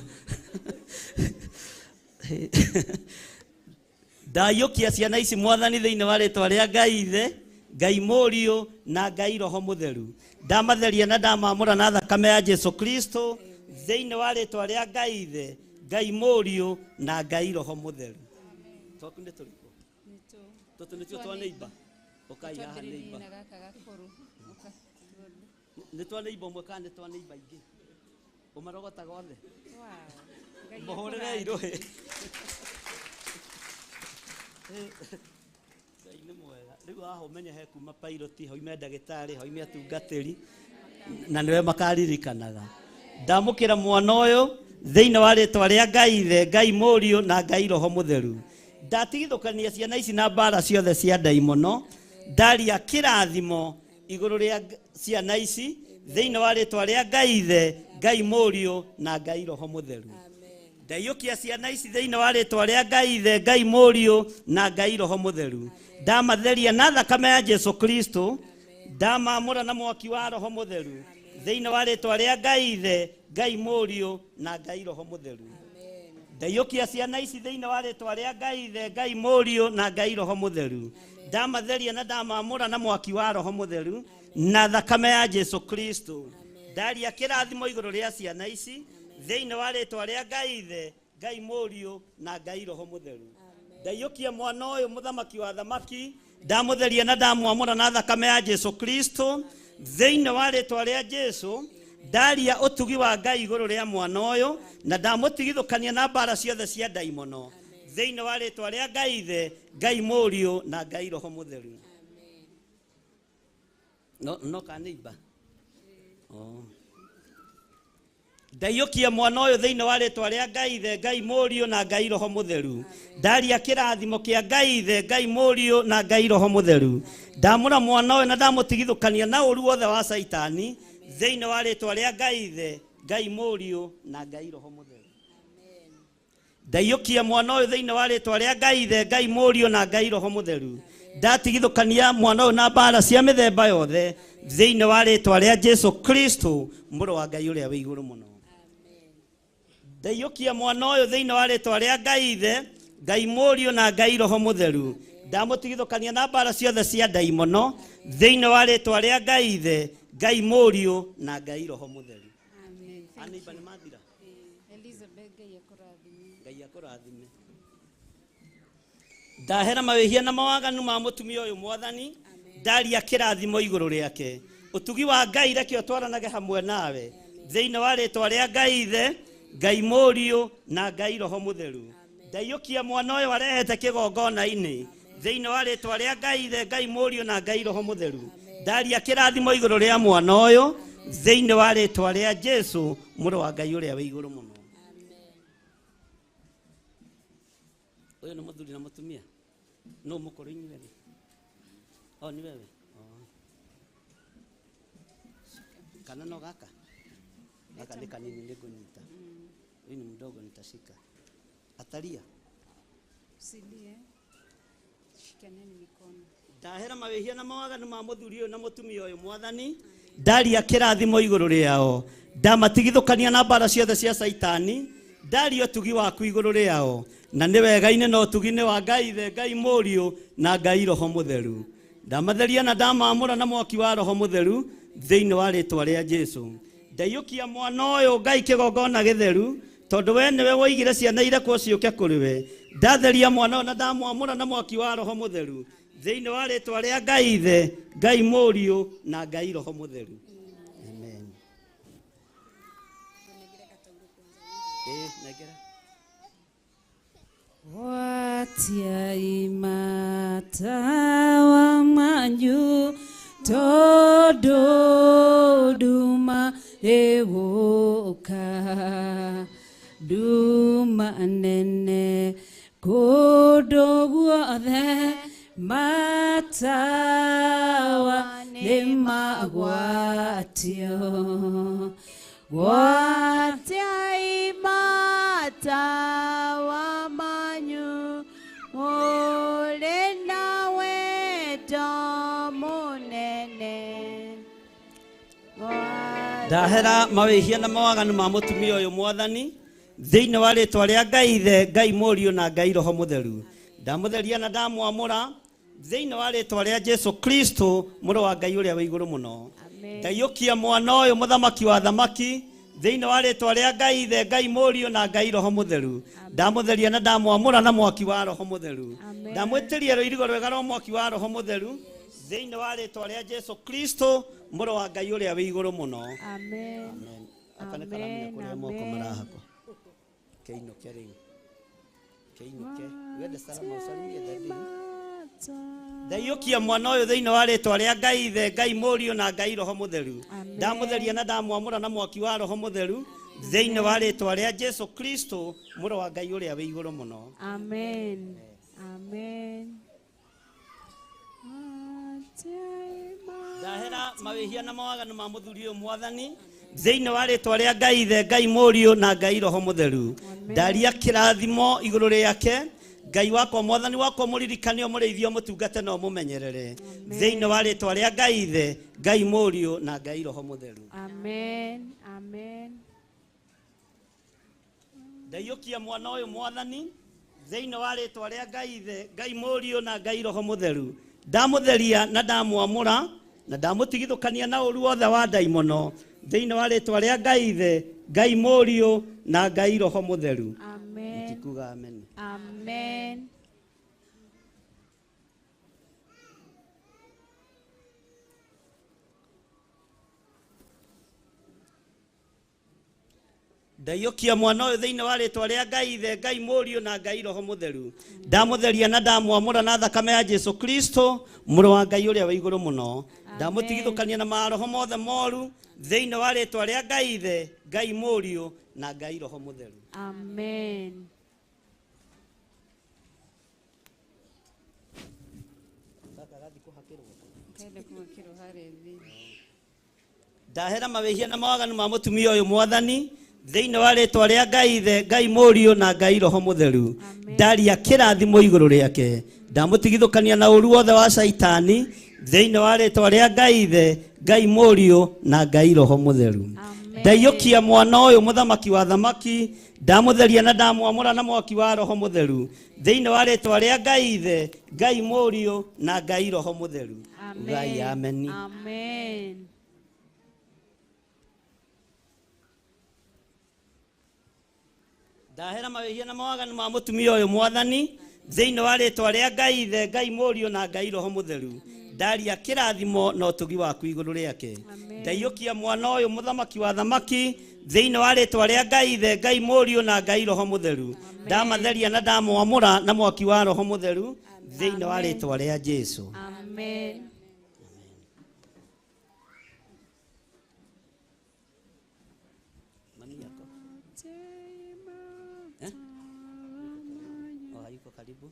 Ndaiyũkia ciana ici Mwathani thĩinĩ wa rĩtwa rĩa Ngai Ithe, Ngai Mũriũ na Ngai Roho Mũtheru. Ndamatheria na ndamamũra na thakame ya Jesu Kristo thĩinĩ wa rĩtwa rĩa Ngai Ithe, Ngai Mũriũ na Ngai Roho Mũtheru. Twaku nĩ tũrĩkũ? Tũtũ nĩtuo twa neighbor. Ũkai haha neighbor. Nĩ twa neighbor ũmwe kana nĩ twa neighbor ingĩ? Ũmarogotaga othe? Mũhũrĩrei rũhĩ. Ngai nĩ mwega. Rĩu haha ũmenye he kuma pilot, hoime ndagĩtarĩ, hoime atungatĩri, na nĩwe makaririkanaga. Ndamũkĩra mwana ũyũ thĩinĩ wa rĩtwa rĩa Ngai Ithe, Ngai Mũriũ na Ngai Roho Mũtheru. Ndatigithũkania ciana ici na mbara ciothe cia ndaimono. Ndaria kĩrathimo igũrũ rĩa ciana ici thĩinĩ wa rĩtwa rĩa Ngai Ithe, Ngai Mũriũ na Ngai Roho Mũtheru. Ndaiyũkia ciana ici thĩinĩ wa rĩtwa rĩa Ngai Ithe, Ngai Mũriũ na Ngai Roho Mũtheru. Ndamatheria na thakame ya Jesu Kristo, ndamamũra na mwaki wa Roho Mũtheru thĩinĩ wa rĩtwa rĩa Ngai Ithe, Ngai Mũriũ na Ngai Roho Mũtheru. Ndaiyũkia ciana ici thĩinĩ wa rĩtwa rĩa Ngai Ithe, Ngai Mũriũ na Ngai Roho Mũtheru. Ndamatheria na ndamamũra na mwaki wa Roho Mũtheru na thakame ya Jesu Kristo. Ndaria kĩrathimo igũrũ rĩa ciana ici thĩinĩ wa rĩtwa rĩa Ngai Ithe, Ngai Mũriũ na Ngai Roho Mũtheru. Ndaiyũkia mwana ũyũ mũthamaki wa thamaki, ndamũtheria na ndamwamũra na thakame ya Jesu Kristo thĩinĩ wa rĩtwa rĩa Jesu. Ndaria ũtugi wa Ngai igũrũ rĩa mwana ũyũ na ndamũtigithũkania na mbara ciothe cia ndaimono thĩinĩ wa rĩtwa rĩa Ngai Ithe, Ngai Mũriũ na Ngai Roho Mũtheru. No, no ka neighbor. Oh. Ndaiyũkia mwana ũyũ thĩinĩ wa rĩtwa rĩa Ngai Ithe, Ngai Mũriũ na Ngai Roho Mũtheru. Ndaria kĩrathimo kĩa Ngai Ithe, Ngai Mũriũ na Ngai Roho Mũtheru. Ndamũra mwana ũyũ na ndamũtigithũkania na ũru wothe wa Caitani thĩinĩ wa rĩtwa rĩa Ngai Ithe, Ngai Mũriũ na Ngai Roho Mũtheru. Ndaiyũkia mwana ũyũ thĩinĩ wa rĩtwa rĩa Ngai Ithe, Ngai Mũriũ na Ngai Roho Mũtheru. Ndatigithũkania mwana ũyũ na mbara cia mĩthemba yothe thĩinĩ wa rĩtwa rĩa Jesu Kristo mũrũ wa Ngai ũrĩa wĩ igũrũ mũno. Ndaiyũkia mwana ũyũ thĩinĩ wa rĩtwa rĩa Ngai Ithe, Ngai Mũriũ na Ngai Roho Mũtheru. Ndamũtigithũkania na mbara ciothe cia ndaimono thĩinĩ wa rĩtwa rĩa Ngai Ithe, Ngai Mũriũ na Ngai Roho Mũtheru. Amen. A neighbor nĩ mathira? Elizabeth, Ngai akũrathime. Ngai akũrathime. Ndahera mawĩhia na mawaganu ma mũtumia ũyũ Mwathani, ndaria kĩrathimo igũrũ rĩake. Ũtugi wa Ngai reke ũtwaranage hamwe nawe thĩinĩ wa rĩtwa rĩa Ngai Ithe, Ngai Mũriũ na Ngai Roho Mũtheru. Ndaiyũkia mwana ũyũ arehete kĩgongona-inĩ thĩinĩ wa rĩtwa rĩa Ngai Ithe, Ngai Mũriũ na Ngai Roho Mũtheru. Ndaria kĩrathimo igũrũ rĩa mwana ũyũ thĩinĩ wa rĩtwa rĩa Jesu mũrũ wa Ngai ũrĩa wĩ igũrũ mũno. Ũyũ nĩ mũthuri na mũtumia? Nũ mũkũrũ inyuĩ erĩ? Oh, ni wewe? Oh. Kana no gaka? Gaka nĩ kanini nĩ ngũnyita. Huyu ni mdogo nitashika. Atalia. Usilie. Shikaneni mikono. Ndahera mawĩhia na mawaganu ma mũthuri ũyũ na mũtumia ũyũ Mwathani, ndaria kĩrathimo igũrũ rĩao, ndamatigithũkania na mbara ciothe cia Caitani, ndaria ũtugi waku igũrũ rĩao, na nĩ wega-inĩ na ũtugi-inĩ wa Ngai Ithe, Ngai Mũriũ na Ngai Roho Mũtheru. Ndamatheria na ndamamũra na mwaki wa Roho Mũtheru thĩinĩ wa rĩtwa rĩa Jesu. Ndaiyũkia mwana ũyũ Ngai kĩgongona gĩtheru, tondũ we nĩwe woigire ciana irekwo ciũke kũrĩ we. Ndatheria mwana ũyũ na ndamwamũra na mwaki wa Roho Mũtheru Thĩinĩ wa rĩtwa rĩa Ngai Ithe, Ngai Mũriũ na Ngai Roho Mũtheru. Amen. Nengera. Gwatiai matawa manyu tondũ nduma ĩgũka, nduma nene kũndũ guothe, matawa nĩ magwatio. Gwatiai matawa manyu mũrĩ na wendo mũnene. Ndahera mawĩhia na mawaganu ma mũtumia ũyũ mwathani thĩinĩ wa rĩtwa rĩa Ngai Ithe, Ngai Mũriũ na Ngai Roho Mũtheru. Ndamũtheria na ndamwamũra thĩinĩ wa rĩtwa rĩa Jesu Kristo mũrũ wa Ngai ũrĩa wĩ igũrũ mũno. Ndaiyũkia mwana ũyũ mũthamaki wa thamaki thĩinĩ wa rĩtwa rĩa Ngai Ithe, Ngai Mũriũ na Ngai Roho Mũtheru. Ndamũtheria na ndamwamũra na mwaki wa Roho Mũtheru. Ndamwĩtĩria rũirigo rwega rwa mwaki wa Roho Mũtheru thĩinĩ wa rĩtwa rĩa Jesu Kristo mũrũ wa Ngai ũrĩa wĩ igũrũ mũno. Amen. Amen. Aka nĩ karamenya kũrĩa moko marahakwo. Kĩinũke rĩu. Kĩinũke. Wende salama ũsalimie daddy. Ndaiyũkia mwana ũyũ thĩinĩ wa rĩtwa rĩa Ngai Ithe, Ngai Mũriũ na Ngai Roho Mũtheru. Ndamũtheria na ndamwamũra na mwaki wa Roho Mũtheru thĩinĩ wa rĩtwa rĩa Jesu Kristo mũrũ wa Ngai ũrĩa wĩ igũrũ mũno. Amen. Amen. Ndahera mawĩhia na mawaganu ma mũthuri ũyũ mwathani thĩinĩ wa rĩtwa rĩa Ngai Ithe, Ngai Mũriũ na Ngai Roho Mũtheru. Ndaria kĩrathimo igũrũ rĩake. Ngai wakwa mwathani wakwa mũririkane ũmũrĩithie ũmũtungate na ũmũmenyerere thĩinĩ wa rĩtwa rĩa Ngai Ithe, Ngai Mũriũ na Ngai Roho Mũtheru. Amen. Amen. Ndaiyũkia mwana ũyũ mwathani thĩinĩ wa rĩtwa rĩa Ngai Ithe, Ngai Mũriũ na Ngai Roho Mũtheru. Ndamũtheria na ndamwamũra na ndamũtigithũkania na ũru wothe wa ndaimono thĩinĩ wa rĩtwa rĩa Ngai Ithe, Ngai Mũriũ na Ngai Roho Mũtheru. Amen. Mũtikuga amen. Amen. Ndaiyũkia mwana ũyũ thĩinĩ wa rĩtwa rĩa Ngai Ithe, Ngai Mũriũ na Ngai Roho Mũtheru. Ndamũtheria na ndamwamũra na thakame ya Jesu Kristo mũrũ wa Ngai ũrĩa wĩ igũrũ mũno. Ndamũtigithũkania na maroho mothe moru thĩinĩ wa rĩtwa rĩa Ngai Ithe, Ngai Mũriũ na Ngai Roho Mũtheru. Amen. Ndahera mawĩhia na mawaganu ma mũtumia ũyũ mwathani thĩinĩ wa rĩtwa rĩa Ngai Ithe, Ngai Mũriũ na Ngai Roho Mũtheru. Ndaria kĩrathimo igũrũ rĩake. Ndamũtigithũkania na ũru wothe wa Caitani thĩinĩ wa rĩtwa rĩa Ngai Ithe, Ngai Mũriũ na Ngai Roho Mũtheru. Ndaiyũkia mwana ũyũ mũthamaki wa thamaki, ndamũtheria na ndamwamũra na mwaki wa Roho Mũtheru thĩinĩ wa rĩtwa rĩa Ngai Ithe, Ngai Mũriũ na Ngai Roho Mũtheru. Ngai ameni. Amen. Ndahera mawĩhia na mawaganu ma mũtumia ũyũ mwathani thĩinĩ wa rĩtwa rĩa Ngai Ithe, Ngai Mũriũ na Ngai Roho Mũtheru. Ndaria kĩrathimo na ũtugi waku igũrũ rĩake. Ndaiyũkia mwana ũyũ mũthamaki wa thamaki thĩinĩ wa rĩtwa rĩa Ngai Ithe, Ngai Mũriũ na Ngai Roho Mũtheru. Ndamatheria na ndamwamũra na mwaki wa Roho Mũtheru thĩinĩ wa rĩtwa rĩa Jesu. Amen. Mami yako. Oh, hayuko karibu.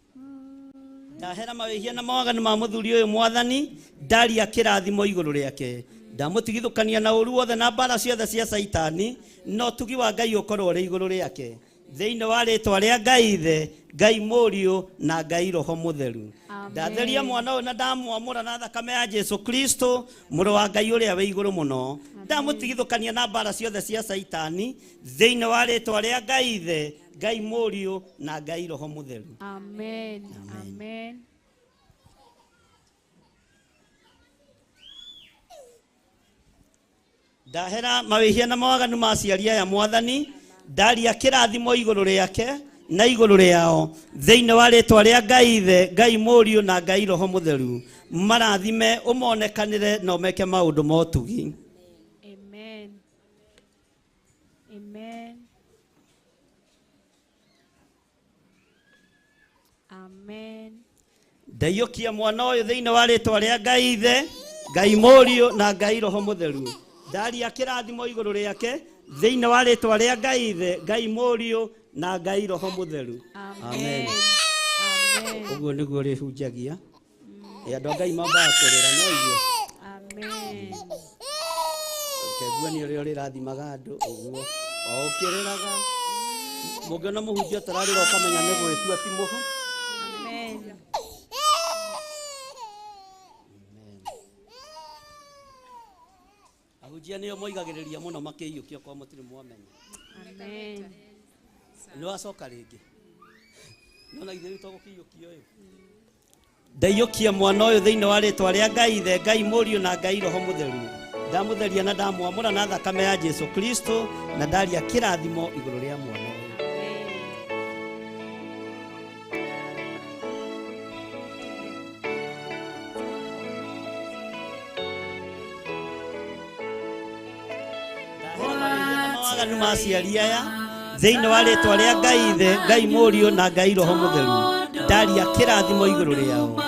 Ndahera mawĩhia na mawaganu ma mũthuri ũyũ mwathani, ndaria kĩrathimo igũrũ rĩake. Ndamũtigithũkania na ũru wothe na mbara ciothe cia Caitani, na ũtugi wa Ngai ũkorwo ũrĩ igũrũ rĩake. Thĩinĩ wa rĩtwa rĩa Ngai Ithe, Ngai Mũriũ na Ngai Roho Mũtheru. Ndatheria mwana ũyũ na ndamwamũra na thakame ya Jesu Kristo mũrũ wa Ngai ũrĩa wĩ igũrũ mũno. Ndamũtigithũkania na mbara ciothe cia Caitani thĩinĩ wa rĩtwa rĩa Ngai Ithe, Ngai Mũriũ na Ngai Roho Mũtheru. Amen. Amen. Ndahera mawĩhia na mawaganu ma aciari aya mwathani, ndaria kĩrathimo igũrũ rĩake. Na igũrũ rĩao thĩinĩ wa rĩtwa rĩa Ngai Ithe, Ngai Mũriũ na Ngai Roho Mũtheru, marathime, ũmonekanĩre na ũmeke maũndũ ma ũtugi. Amen. Amen. Amen. Ndaiyũkia mwana ũyũ thĩinĩ wa rĩtwa rĩa Ngai Ithe, Ngai Mũriũ na Ngai Roho Mũtheru. Ndaria kĩrathimo igũrũ rĩake thĩinĩ wa rĩtwa rĩa Ngai Ithe, Ngai Mũriũ na Ngai Roho Mũtheru. Amen. Amen. Ũguo nĩguo rĩhunjagia. Andũ a Ngai mambaga kũrĩra no irio. Amen. Keguo nĩ ũrĩa ũrĩrathimaga andũ ũguo o ũkĩrĩraga. Mũngĩona mũhunjia ũtararĩra ũkamenya nĩ gwĩtua ti mũhu. Amen. Ahunjia nĩo moigagĩrĩria mũno makĩiyũkia kwa mũtirĩ mwamenya. Amen. Nĩ wacoka rĩngĩ. No na ithuĩ rĩu to gũkĩiyũkia ũyũ. Ndaiyũkia mwana ũyũ thĩinĩ wa rĩtwa rĩa Ngai Ithe, Ngai Mũriũ na Ngai Roho Mũtheru. Ndamũtheria na ndamwamũra na thakame ya Jesu Kristo na ndaria kĩrathimo igũrũ rĩa mwana ũyũ. Mawaganu ma aciari aya thĩinĩ wa rĩtwa rĩa Ngai Ithe, Ngai Mũriũ na Ngai Roho Mũtheru, ndaria kĩrathimo igũrũ rĩao.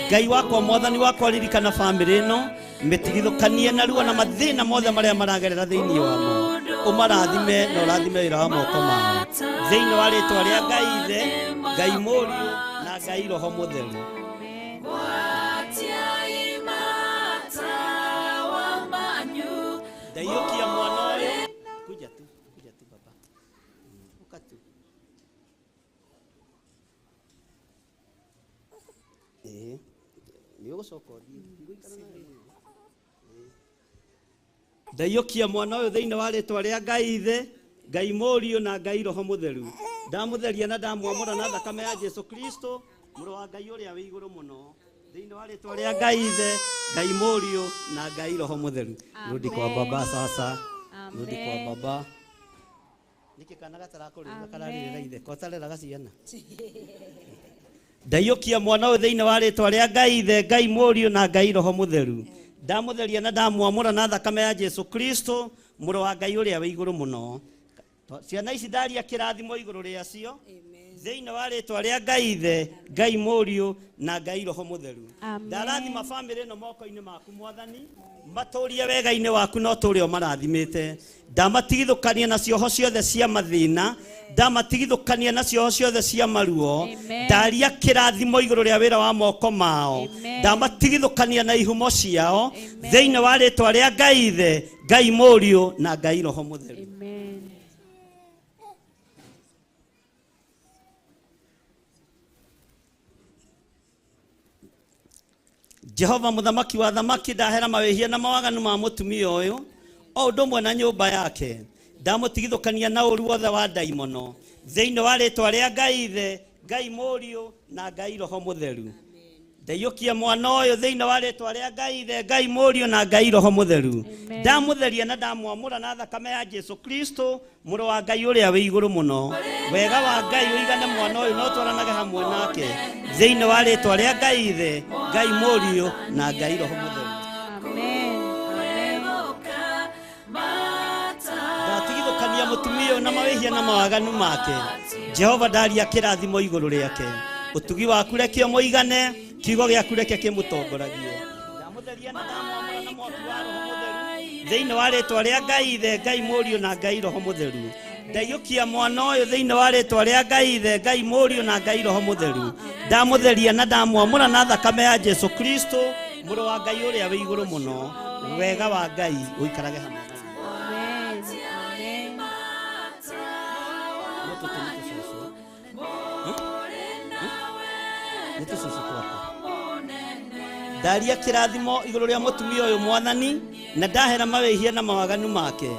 Ngai wakwa, Mwathani wakwa, ririkana bamĩrĩ ĩno, mĩtigithũkanie na ruo na mathĩna mothe marĩa maragerera thĩinĩ wamo, ũmarathime na ũrathime wĩra wa moko mao thĩinĩ wa rĩtwa rĩa Ngai Ithe, Ngai Mũriũ na Ngai Roho Mũtheru. Ndaiyũkia mwana ũyũ. Kuja tu, kuja tu baba. Uka tu. Nĩ ũgũcoka ũthiĩ. Ngũikara nawe mũno. Ndaiyũkia mwana ũyũ thĩinĩ wa rĩtwa rĩa Ngai Ithe, Ngai Mũriũ na Ngai Roho Mũtheru. Ndamũtheria na ndamwamũra na thakame ya Jesu Kristo, mũrũ wa Ngai ũrĩa wĩ igũrũ mũno. Thĩinĩ wa rĩtwa rĩa Ngai Ithe, Ngai Mũriũ na Ngai Roho Mũtheru. Rudi kwa baba sasa. Rudi kwa baba. Nĩkĩ kana gatarakũrĩra kararĩrĩra ithe kotareraga ciana. Ndaiyũkia mwana ũyũ thĩinĩ wa rĩtwa rĩa Ngai Ithe, Ngai Mũriũ na Ngai Roho Mũtheru. Ndamũtheria na ndamwamũra na thakame ya Jesu Kristo, mũrũ wa Ngai ũrĩa wĩ igũrũ mũno. Ciana ici ndaria kĩrathimo igũrũ rĩacio thĩinĩ wa rĩtwa rĩa Ngai Ithe, Ngai Mũriũ na Ngai Roho Mũtheru. Ndarathima bamĩrĩ ĩno moko-inĩ maku Mwathani, matũrie wega-inĩ waku no tũrĩa ũmarathimĩte. Ndamatigithũkania na cioho ciothe cia mathĩna, ndamatigithũkania na cioho ciothe cia maruo, ndaria kĩrathimo igũrũ rĩa wĩra wa moko mao, ndamatigithũkania na ihumo ciao thĩinĩ wa rĩtwa rĩa Ngai Ithe, Ngai Mũriũ na Ngai Roho Mũtheru. Amen. Jehova mũthamaki wa thamaki, ndahera mawĩhia na mawaganu ma mũtumia ũyũ o ũndũ ũmwe na nyũmba yake. Ndamũtigithũkania na ũru wothe wa ndaimono thĩinĩ wa rĩtwa rĩa Ngai Ithe, Ngai Mũriũ na Ngai Roho Mũtheru. Ndaiyũkia mwana ũyũ thĩinĩ wa rĩtwa rĩa Ngai Ithe, Ngai Mũriũ na Ngai Roho Mũtheru. Ndamũtheria na ndamwamũra na thakame ya Jesu Kristo, mũrũ wa Ngai ũrĩa wĩ igũrũ mũno. Wega wa Ngai ũigane mwana ũyũ na ũtwaranage hamwe nake thĩinĩ wa rĩtwa rĩa Ngai Ithe, Ngai Mũriũ na Ngai Roho Mũtheru. Amen. Amen. Ndatigithũkania mũtumia ũyũ na mawĩhia na mawaganu make. Jehova ndaria kĩrathimo igũrũ rĩake. Ũtugi waku reke ũmũigane, kiugo gĩaku reke kĩmũtongoragie. Ndamũtheria na ndamwamũra na mwaki wa Roho Mũtheru thĩinĩ wa rĩtwa rĩa Ngai Ithe, Ngai Mũriũ na Ngai Roho Mũtheru. Ndaiyũkia mwana ũyũ thĩinĩ wa rĩtwa rĩa Ngai Ithe, Ngai Mũriũ na Ngai Roho Mũtheru. Ndamũtheria na ndamwamũra na thakame ya Jesu Kristo, mũrũ wa Ngai ũrĩa wĩ igũrũ mũno. Wega wa Ngai ũikarage hamwe nawe. Amen. Amen. No tũtũ nĩ tũcũcũ. Nĩ tũcũcũ twakwa. Ndaria kĩrathimo igũrũ rĩa mũtumia ũyũ Mwathani, na ndahera mawĩhia na mawaganu make.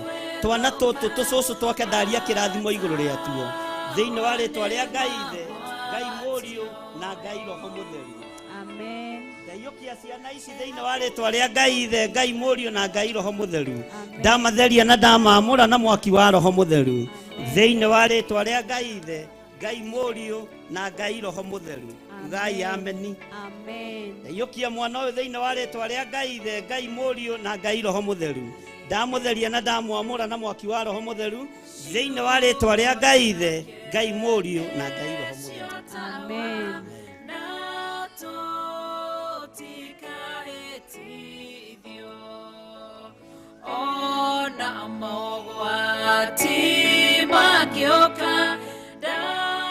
Twana tũtũ tũcũcũ twake ndaria kĩrathimo igũrũ rĩatuo thĩinĩ wa rĩtwa rĩa Ngai Ithe, Ngai Mũriũ na Ngai Roho Mũtheru. Amen. Ndaiyũkia ciana ici thĩinĩ wa rĩtwa rĩa Ngai Ithe, Ngai Mũriũ na Ngai Roho Mũtheru. Ndamatheria na ndamamũra na mwaki wa Roho Mũtheru thĩinĩ wa rĩtwa rĩa Ngai Ithe, Ngai Mũriũ na Ngai Roho Mũtheru. Ugai ameni. Amen. Ndaiyũkia mwana ũyũ thĩinĩ wa rĩtwa rĩa Ngai Ithe, Ngai Mũriũ na Ngai Roho Mũtheru. Ndamũtheria na ndamwamũra na mwaki wa Roho Mũtheru thĩinĩ wa rĩtwa rĩa Ngai Ithe, Ngai Mũriũ na Ngai Roho Mũtheru. Amen.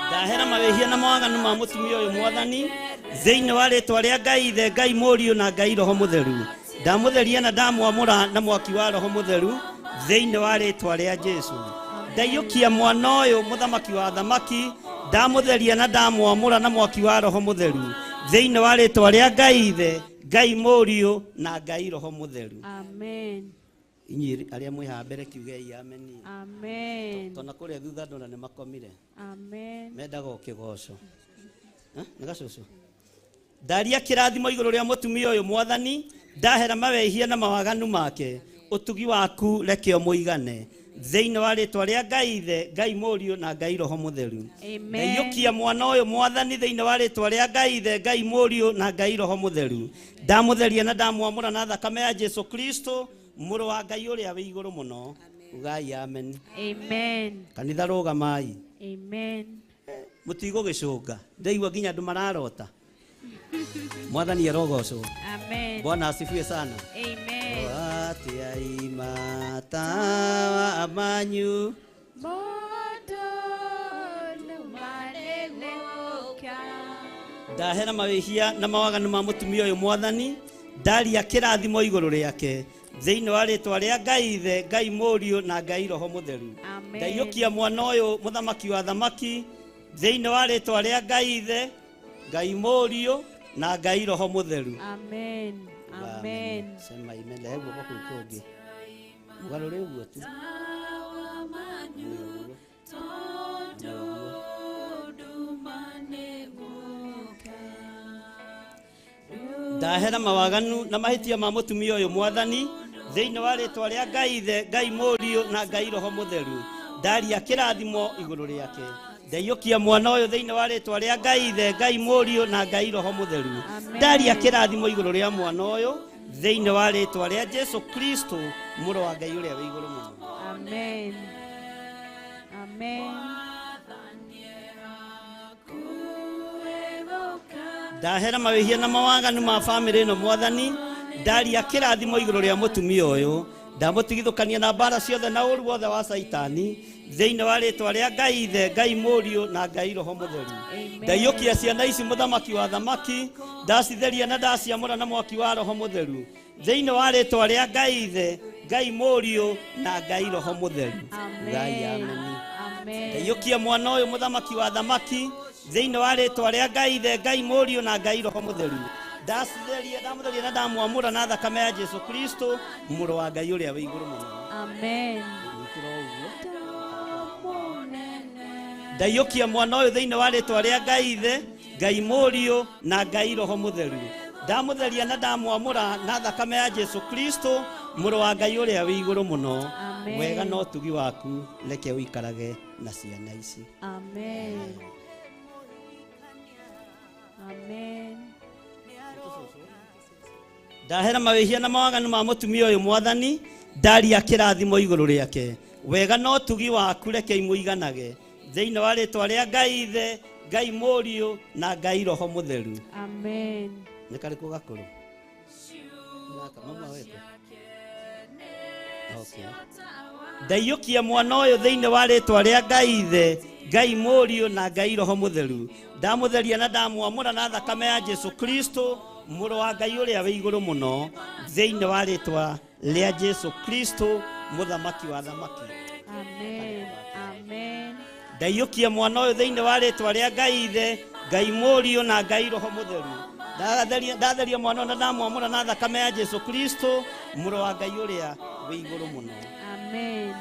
Ndahera mawĩhia na mawaganu ma mũtumia ũyũ Mwathani thĩinĩ wa rĩtwa rĩa Ngai Ithe, Ngai Mũriũ na Ngai Roho Mũtheru. Ndamũtheria na ndamwamũra na mwaki wa Roho Mũtheru thĩinĩ wa rĩtwa rĩa Jesũ. Ndaiyũkia mwana ũyũ mũthamaki wa thamaki, ndamũtheria na ndamwamũra na mwaki wa Roho Mũtheru thĩinĩ wa rĩtwa rĩa Ngai Ithe, Ngai Mũriũ na Ngai Roho Mũtheru. Amen. Inyuĩ arĩa mwĩ haha mbere kiugei ameni. Amen. Tondũ kũrĩa thutha ndona nĩ makomire. Amen. Mendaga o kĩgoco. Nĩ gacũcũ. Ndaria kĩrathimo igũrũ rĩa mũtumia ũyũ Mwathani, ndahera mawehia na mawaganu make, ũtugi waku reke ũmũigane thĩinĩ wa rĩtwa rĩa Ngai Ithe, Ngai Mũriũ na Ngai Roho Mũtheru. Amen. Ndaiyũkia mwana ũyũ Mwathani thĩinĩ wa rĩtwa rĩa Ngai Ithe, Ngai Mũriũ na Ngai Roho Mũtheru. Ndamũtheria na ndamwamũra na thakame ya Jesũ Kristo mũrũ wa Ngai ũrĩa wĩ igũrũ mũno. Ugai amen. Amen. Kanitha rũgamai. Amen. Mũtigũgĩcũnga. Ndaigua nginya andũ mararota. Mwathani arogocwo. Amen. Bwana asifiwe sana. Amen. Atia imatawa manyu ndahera mawĩhia na mawaganu ma mũtumia ũyũ Mwathani, ndaria kĩrathimo igũrũ rĩake thĩinĩ wa rĩtwa rĩa Ngai Ithe, Ngai Mũriũ na Ngai Roho Mũtheru. Amen. Ndaiyũkia mwana ũyũ mũthamaki wa thamaki thĩinĩ wa rĩtwa rĩa Ngai Ithe, Ngai Mũriũ na Ngai Roho Mũtheru. Amen. Amen. Sema amen. Rehe guoko kũu kũngĩ. Mũgarũre ũguo tu. Ndahera mawaganu na mahĩtia ma mũtumia ũyũ Mwathani thĩinĩ wa rĩtwa rĩa Ngai Ithe, Ngai Mũriũ na Ngai Roho Mũtheru. Ndaria kĩrathimo igũrũ rĩake. Ndaiyũkia mwana ũyũ thĩinĩ wa rĩtwa rĩa Ngai Ithe, Ngai Mũriũ na Ngai Roho Mũtheru. Ndaria kĩrathimo igũrũ rĩa mwana ũyũ thĩinĩ wa rĩtwa rĩa Jesũ Kristo mũrũ wa Ngai ũrĩa wĩ igũrũ mũno. Amen. Amen. Ndahera mawĩhia na mawaganu ma bamĩrĩ ĩno Mwathani, ndaria kĩrathimo igũrũ rĩa mũtumia ũyũ, ndamũtigithũkania na mbara ciothe na ũru wothe wa Caitani thĩinĩ wa rĩtwa rĩa Ngai Ithe, Ngai Mũriũ na Ngai Roho Mũtheru. Ndaiyũkia ciana ici mũthamaki wa thamaki, ndacitheria na ndaciamũra na mwaki wa Roho Mũtheru thĩinĩ wa rĩtwa rĩa Ngai Ithe, Ngai Mũriũ na Ngai Roho Mũtheru. Ngai ameni. Amen. Ndaiyũkia mwana ũyũ mũthamaki wa thamaki thĩinĩ wa rĩtwa rĩa Ngai Ithe, Ngai Mũriũ na Ngai Roho Mũtheru. Ndacitheria, ndamũtheria na ndamwamũra na thakame ya Jesũ Kristo mũrũ wa Ngai ũrĩa wĩ igũrũ mũno. Amen. Ndaiyũkia mwana ũyũ thĩinĩ wa rĩtwa rĩa Ngai Ithe, Ngai Mũriũ na Ngai Roho Mũtheru. Ndamũtheria na ndamwamũra na thakame ya Jesũ Kristo mũrũ wa Ngai ũrĩa wĩ igũrũ mũno. Amen. Wega na ũtugi waku reke ũikarage na ciana ici. Amen. Amen. Ndahera mawĩhia na mawaganu ma mũtumia ũyũ Mwathani, ndaria kĩrathimo igũrũ rĩake. Wega na ũtugi waku reke imũiganage thĩinĩ wa rĩtwa rĩa Ngai Ithe, Ngai Mũriũ na Ngai Roho Mũtheru. Amen. Nĩ karĩkũ gakũrũ? Gaka, mama weko. Okay. Ndaiyũkia mwana ũyũ thĩinĩ wa rĩtwa rĩa Ngai Ithe, Ngai Mũriũ na Ngai Roho Mũtheru. Ndamũtheria na ndamwamũra na thakame ya Jesũ Kristo mũrũ wa Ngai ũrĩa wĩ igũrũ mũno thĩinĩ wa rĩtwa rĩa Jesũ Kristo mũthamaki wa thamaki. Amen. Amen. Ndaiyũkia mwana ũyũ thĩinĩ wa rĩtwa rĩa Ngai Ithe, Ngai Mũriũ na Ngai Roho Mũtheru. Ndatheria mwana ũyũ na ndamwamũra na thakame ya Jesũ Kristo mũrũ wa Ngai ũrĩa wĩ igũrũ mũno. Amen.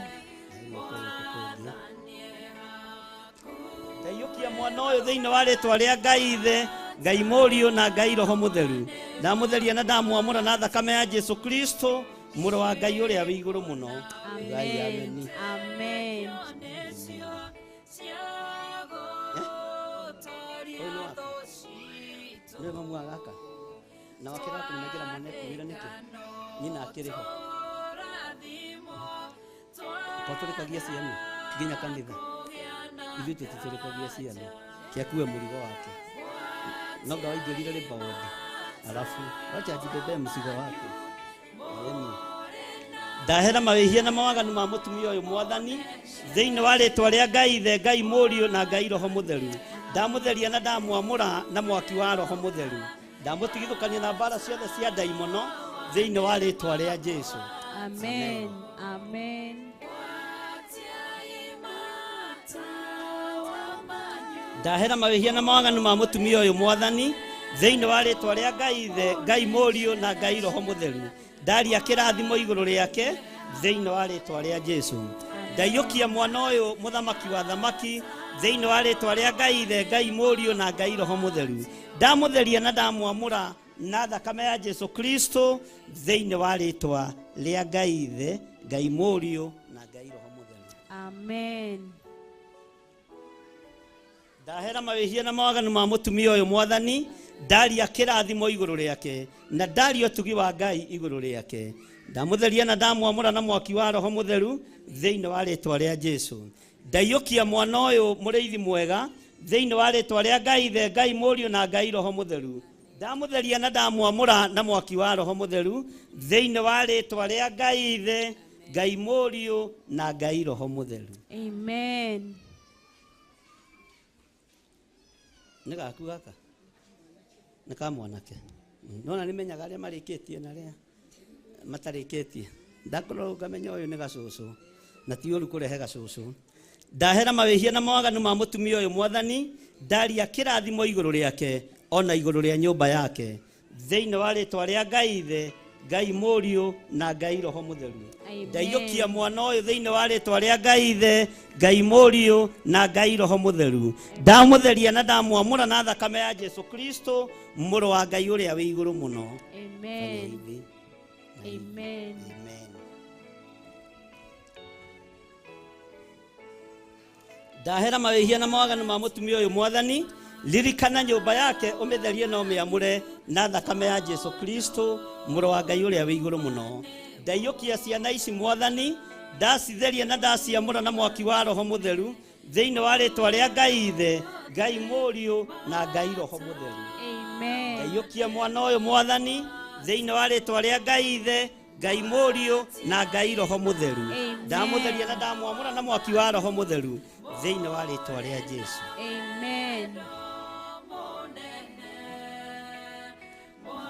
Ndaiyũkia mwana ũyũ thĩinĩ wa rĩtwa rĩa Ngai Ithe, Ngai Mũriũ na Ngai Roho Mũtheru. Ndamũtheria na ndamwamũra na thakame ya Jesũ Kristo mũrũ wa Ngai ũrĩa wĩ igũrũ mũno. Ngai Amen. ameni. Amen. Nĩwe mamu wa gaka na wakĩra kũmũnengera mwana ekuĩra nĩkĩ nyina akĩrĩ ho twatũrĩkagia ciana nginya kanitha ithuĩ tũtitũrĩkagia ciana kĩakue mũrigo wake no nga waingĩrire rĩbaũndi alafu wacha ajibebee mzigo wake. Ĩni. Ndahera mawĩhia na mawaganu ma mũtumia ũyũ mwathani thĩinĩ wa rĩtwa rĩa Ngai Ithe Ngai Mũriũ na Ngai Roho Mũtheru. Ndamũtheria na ndamwamũra na mwaki wa Roho Mũtheru. Ndamũtigithũkania na mbara ciothe cia ndaimono thĩinĩ wa rĩtwa rĩa Jesũ. Amen. Amen. Ndahera mawĩhia na mawaganu ma mũtumia ũyũ mwathani thĩinĩ wa rĩtwa rĩa Ngai Ithe Ngai Mũriũ na Ngai Roho Mũtheru. Ndaria kĩrathimo igũrũ rĩake thĩinĩ wa rĩtwa rĩa Jesũ. Ndaiyũkia mwana ũyũ mũthamaki wa thamaki thĩinĩ wa rĩtwa rĩa Ngai Ithe Ngai Mũriũ na Ngai Roho Mũtheru. Ndamũtheria na ndamwamũra na thakame ya Jesũ Kristo thĩinĩ wa rĩtwa rĩa Ngai Ithe Ngai Mũriũ na Ngai Roho Mũtheru. Amen. Ndahera mawĩhia na mawaganu ma mũtumia ũyũ mwathani ndaria kĩrathimo igũrũ rĩake na ndaria ũtugi wa Ngai igũrũ rĩake. Ndamũtheria na ndamwamũra na mwaki wa Roho Mũtheru thĩinĩ wa rĩtwa rĩa Jesũ. Ndaiyũkia mwana ũyũ mũrĩithi mwega thĩinĩ wa rĩtwa rĩa Ngai Ithe Ngai Mũriũ na Ngai Roho Mũtheru. Ndamũtheria na ndamwamũra na mwaki wa Roho Mũtheru thĩinĩ wa rĩtwa rĩa Ngai Ithe Ngai Mũriũ na Ngai Roho Mũtheru. Amen. Nĩ gaku gaka nĩ ka mwanake nona nĩ menyaga arĩa marĩkĩtie na arĩa matarĩkĩtie ndakorwo ngamenya ũyũ nĩ gacũcũ na ti ũru kũrehe gacũcũ. Ndahera mawĩhia na mawaganu ma mũtumia ũyũ mwathani ndaria kĩrathimo igũrũ rĩake ona igũrũ rĩa nyũmba yake thĩinĩ wa rĩtwa rĩa Ngai Ithe Ngai Mũriũ na Ngai Roho Mũtheru. Ndaiyũkia mwana ũyũ thĩinĩ wa rĩtwa rĩa Ngai Ithe Ngai Mũriũ na Ngai Roho Mũtheru. Ndamũtheria na ndamwamũra na thakame ya Jesũ Kristo mũrũ wa Ngai ũrĩa wĩ igũrũ mũno. Amen. Amen. Amen. Ndahera mawĩhia na mawaganu ma mũtumia ũyũ mwathani ririkana nyũmba yake ũmĩtherie na ũmĩamũre na thakame ya Jesũ Kristo mũrũ wa Ngai ũrĩa wĩ igũrũ mũno. Ndaiyũkia ciana ici mwathani ndacitheria na ndaciamũra na mwaki wa Roho Mũtheru thĩinĩ wa rĩtwa rĩa Ngai Ithe Ngai Mũriũ na Ngai Roho Mũtheru. Amen. Ndaiyũkia mwana ũyũ mwathani thĩinĩ wa rĩtwa rĩa Ngai Ithe Ngai Mũriũ na Ngai Roho Mũtheru. Ndamũtheria na ndamwamũra na mwaki wa Roho Mũtheru thĩinĩ wa rĩtwa rĩa Jesũ. Amen.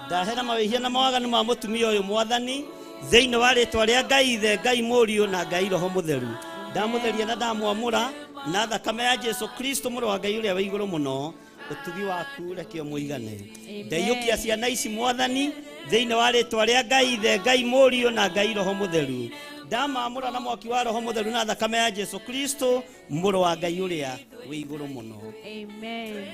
Ndahera mawĩhia na mawaganu ma mũtumia ũyũ mwathani thĩinĩ wa rĩtwa rĩa Ngai Ithe Ngai Mũriũ na Ngai Roho Mũtheru. Ndamũtheria na ndamwamũra na thakame ya Jesũ Kristo mũrũ wa Ngai ũrĩa wĩ igũrũ mũno ũtugi waku reke ũmũigane. Ndaiyũkia ciana ici mwathani thĩinĩ wa rĩtwa rĩa Ngai Ithe Ngai Mũriũ na Ngai Roho Mũtheru. Ndamamũra na mwaki wa Roho Mũtheru na thakame ya Jesũ Kristo mũrũ wa Ngai ũrĩa wĩ igũrũ mũno. Amen.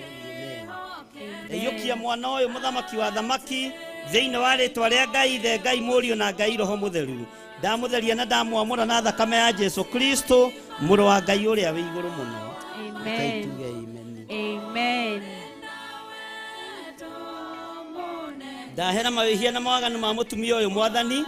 Ndaiyũkia mwana ũyũ mũthamaki wa thamaki thĩinĩ wa rĩtwa rĩa Ngai Ithe Ngai Mũriũ na Ngai Roho Mũtheru. Ndamũtheria na ndamwamũra na thakame ya Jesũ Kristo mũrũ wa Ngai ũrĩa wĩ igũrũ mũno. Amen. Tuge amen. Amen. Ndahera mawĩhia na mawaganu ma mũtumia ũyũ mwathani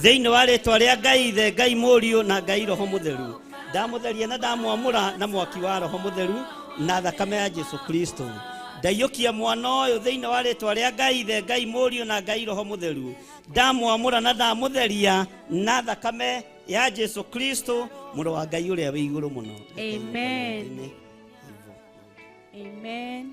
thĩinĩ wa rĩtwa rĩa Ngai Ithe Ngai Mũriũ na Ngai Roho Mũtheru. Ndamũtheria na ndamwamũra na mwaki wa Roho Mũtheru na thakame ya Jesũ Kristo. Ndaiyũkia mwana ũyũ thĩinĩ wa rĩtwa rĩa Ngai Ithe Ngai Mũriũ na Ngai Roho Mũtheru. Ndamwamũra na ndamũtheria na thakame ya Jesũ Kristo mũrũ wa Ngai ũrĩa wĩ igũrũ mũno. Amen. Amen.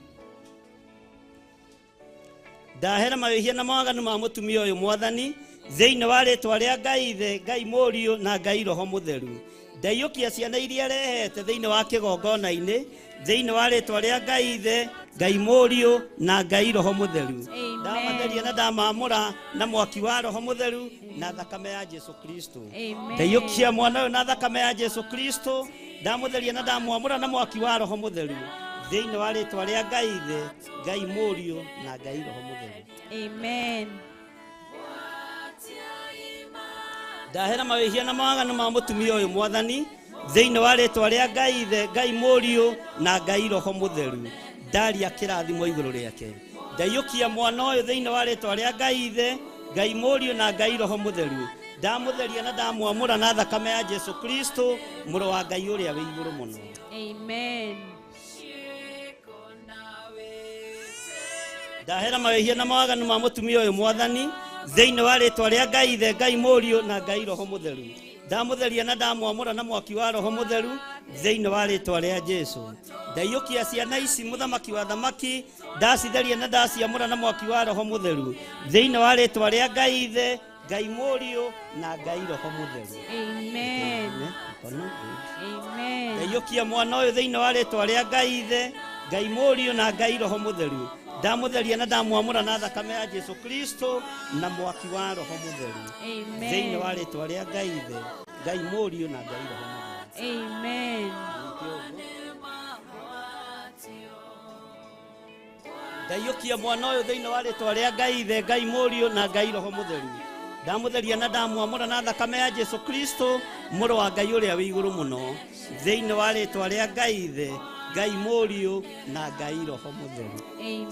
Ndahera mawĩhia na mawaganu ma mũtumia ũyũ mwathani thĩinĩ wa rĩtwa rĩa Ngai Ithe Ngai Mũriũ na Ngai Roho Mũtheru. Ndaiyũkia ciana iria rehete thĩinĩ wa kĩgongona-inĩ thĩinĩ wa rĩtwa rĩa Ngai Ithe Ngai Mũriũ na Ngai Roho Mũtheru. Ndamatheria na ndamamũra na mwaki wa Roho Mũtheru na thakame ya Jesũ Kristo. Ndaiyũkia mwana ũyũ na thakame ya Jesũ Kristo ndamũtheria na ndamwamũra na mwaki wa Roho Mũtheru thĩinĩ wa rĩtwa rĩa Ngai Ithe Ngai Mũriũ na Ngai Roho Mũtheru. Amen. Ndahera mawĩhia na mawaganu ma mũtumia ũyũ mwathani thĩinĩ wa rĩtwa rĩa Ngai Ithe Ngai Mũriũ na Ngai Roho Mũtheru. Ndaria kĩrathimo igũrũ rĩake. Ndaiyũkia mwana ũyũ thĩinĩ wa rĩtwa rĩa Ngai Ithe, Ngai Mũriũ na Ngai Roho Mũtheru. Ndamũtheria na ndamwamũra na thakame ya Jesu Kristo, mũrũ wa Ngai ũrĩa wĩ igũrũ mũno. Amen. Ndahera mawĩhia na mawaganu ma mũtumia ũyũ Mwathani thĩinĩ wa rĩtwa rĩa Ngai Ithe, Ngai Mũriũ na Ngai Roho Mũtheru. Ndamũtheria na ndamwamũra na mwaki wa Roho Mũtheru thĩinĩ wa rĩtwa rĩa Jesu. Ndaiyũkia ciana ici mũthamaki wa thamaki, ndacitheria na ndaciamũra na mwaki wa Roho Mũtheru thĩinĩ wa rĩtwa rĩa Ngai Ithe, Ngai Mũriũ na Ngai Roho Mũtheru. Amen. Amen. Ndaiyũkia mwana ũyũ thĩinĩ wa rĩtwa rĩa Ngai Ithe, Ngai Mũriũ na Ngai Roho Mũtheru. Ndamũtheria na ndamwamũra na thakame ya Jesu Kristo na mwaki wa Roho Mũtheru. Thĩinĩ wa Amen. rĩtwa rĩa Ngai Ithe, Ngai Mũriũ na Ngai Roho Mũtheru. Amen. Ndaiyũkia mwana ũyũ thĩinĩ wa rĩtwa rĩa Ngai Ithe, Ngai Mũriũ na Ngai Roho Mũtheru. Ndamũtheria na ndamwamũra na thakame ya Jesu Kristo, mũrũ wa Ngai ũrĩa wĩ igũrũ mũno. Thĩinĩ wa rĩtwa rĩa Ngai Ithe, Ngai Mũriũ na Ngai Roho Mũtheru.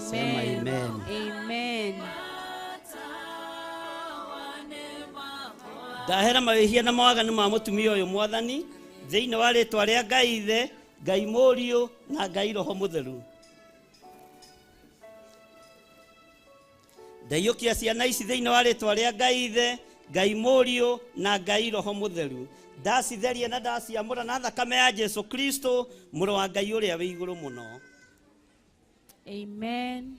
Sema Amen. amen. Amen. Ndahera mawĩhia na mawaganu ma mũtumia ũyũ Mwathani thĩinĩ wa rĩtwa rĩa Ngai Ithe, Ngai Mũriũ na Ngai Roho Mũtheru. Ndaiyũkia ciana ici thĩinĩ wa rĩtwa rĩa Ngai Ithe, Ngai Mũriũ na Ngai Roho Mũtheru. Ndacitheria na ndaciamũra na thakame ya Jesu Kristo, mũrũ wa Ngai ũrĩa wĩ igũrũ mũno. Amen.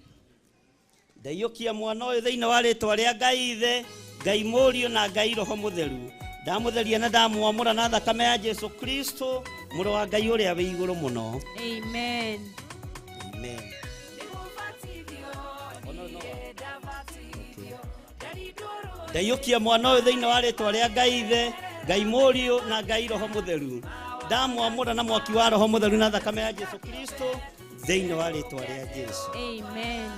Ndaiyũkia mwana ũyũ thĩinĩ wa rĩtwa rĩa Ngai Ithe, Ngai Mũriũ na Ngai Roho Mũtheru. Ndamũtheria na ndamwamũra na thakame ya Jesu Kristo, mũrũ wa Ngai ũrĩa wĩ igũrũ mũno. Amen. Amen. Ndaiyũkia mwana ũyũ thĩinĩ wa rĩtwa rĩa Ngai Ithe, Ngai Mũriũ na Ngai Roho Mũtheru. Ndamwamũra na mwaki wa Roho Mũtheru na thakame ya Jesu Kristo thĩinĩ wa rĩtwa rĩa Jesu. Amen.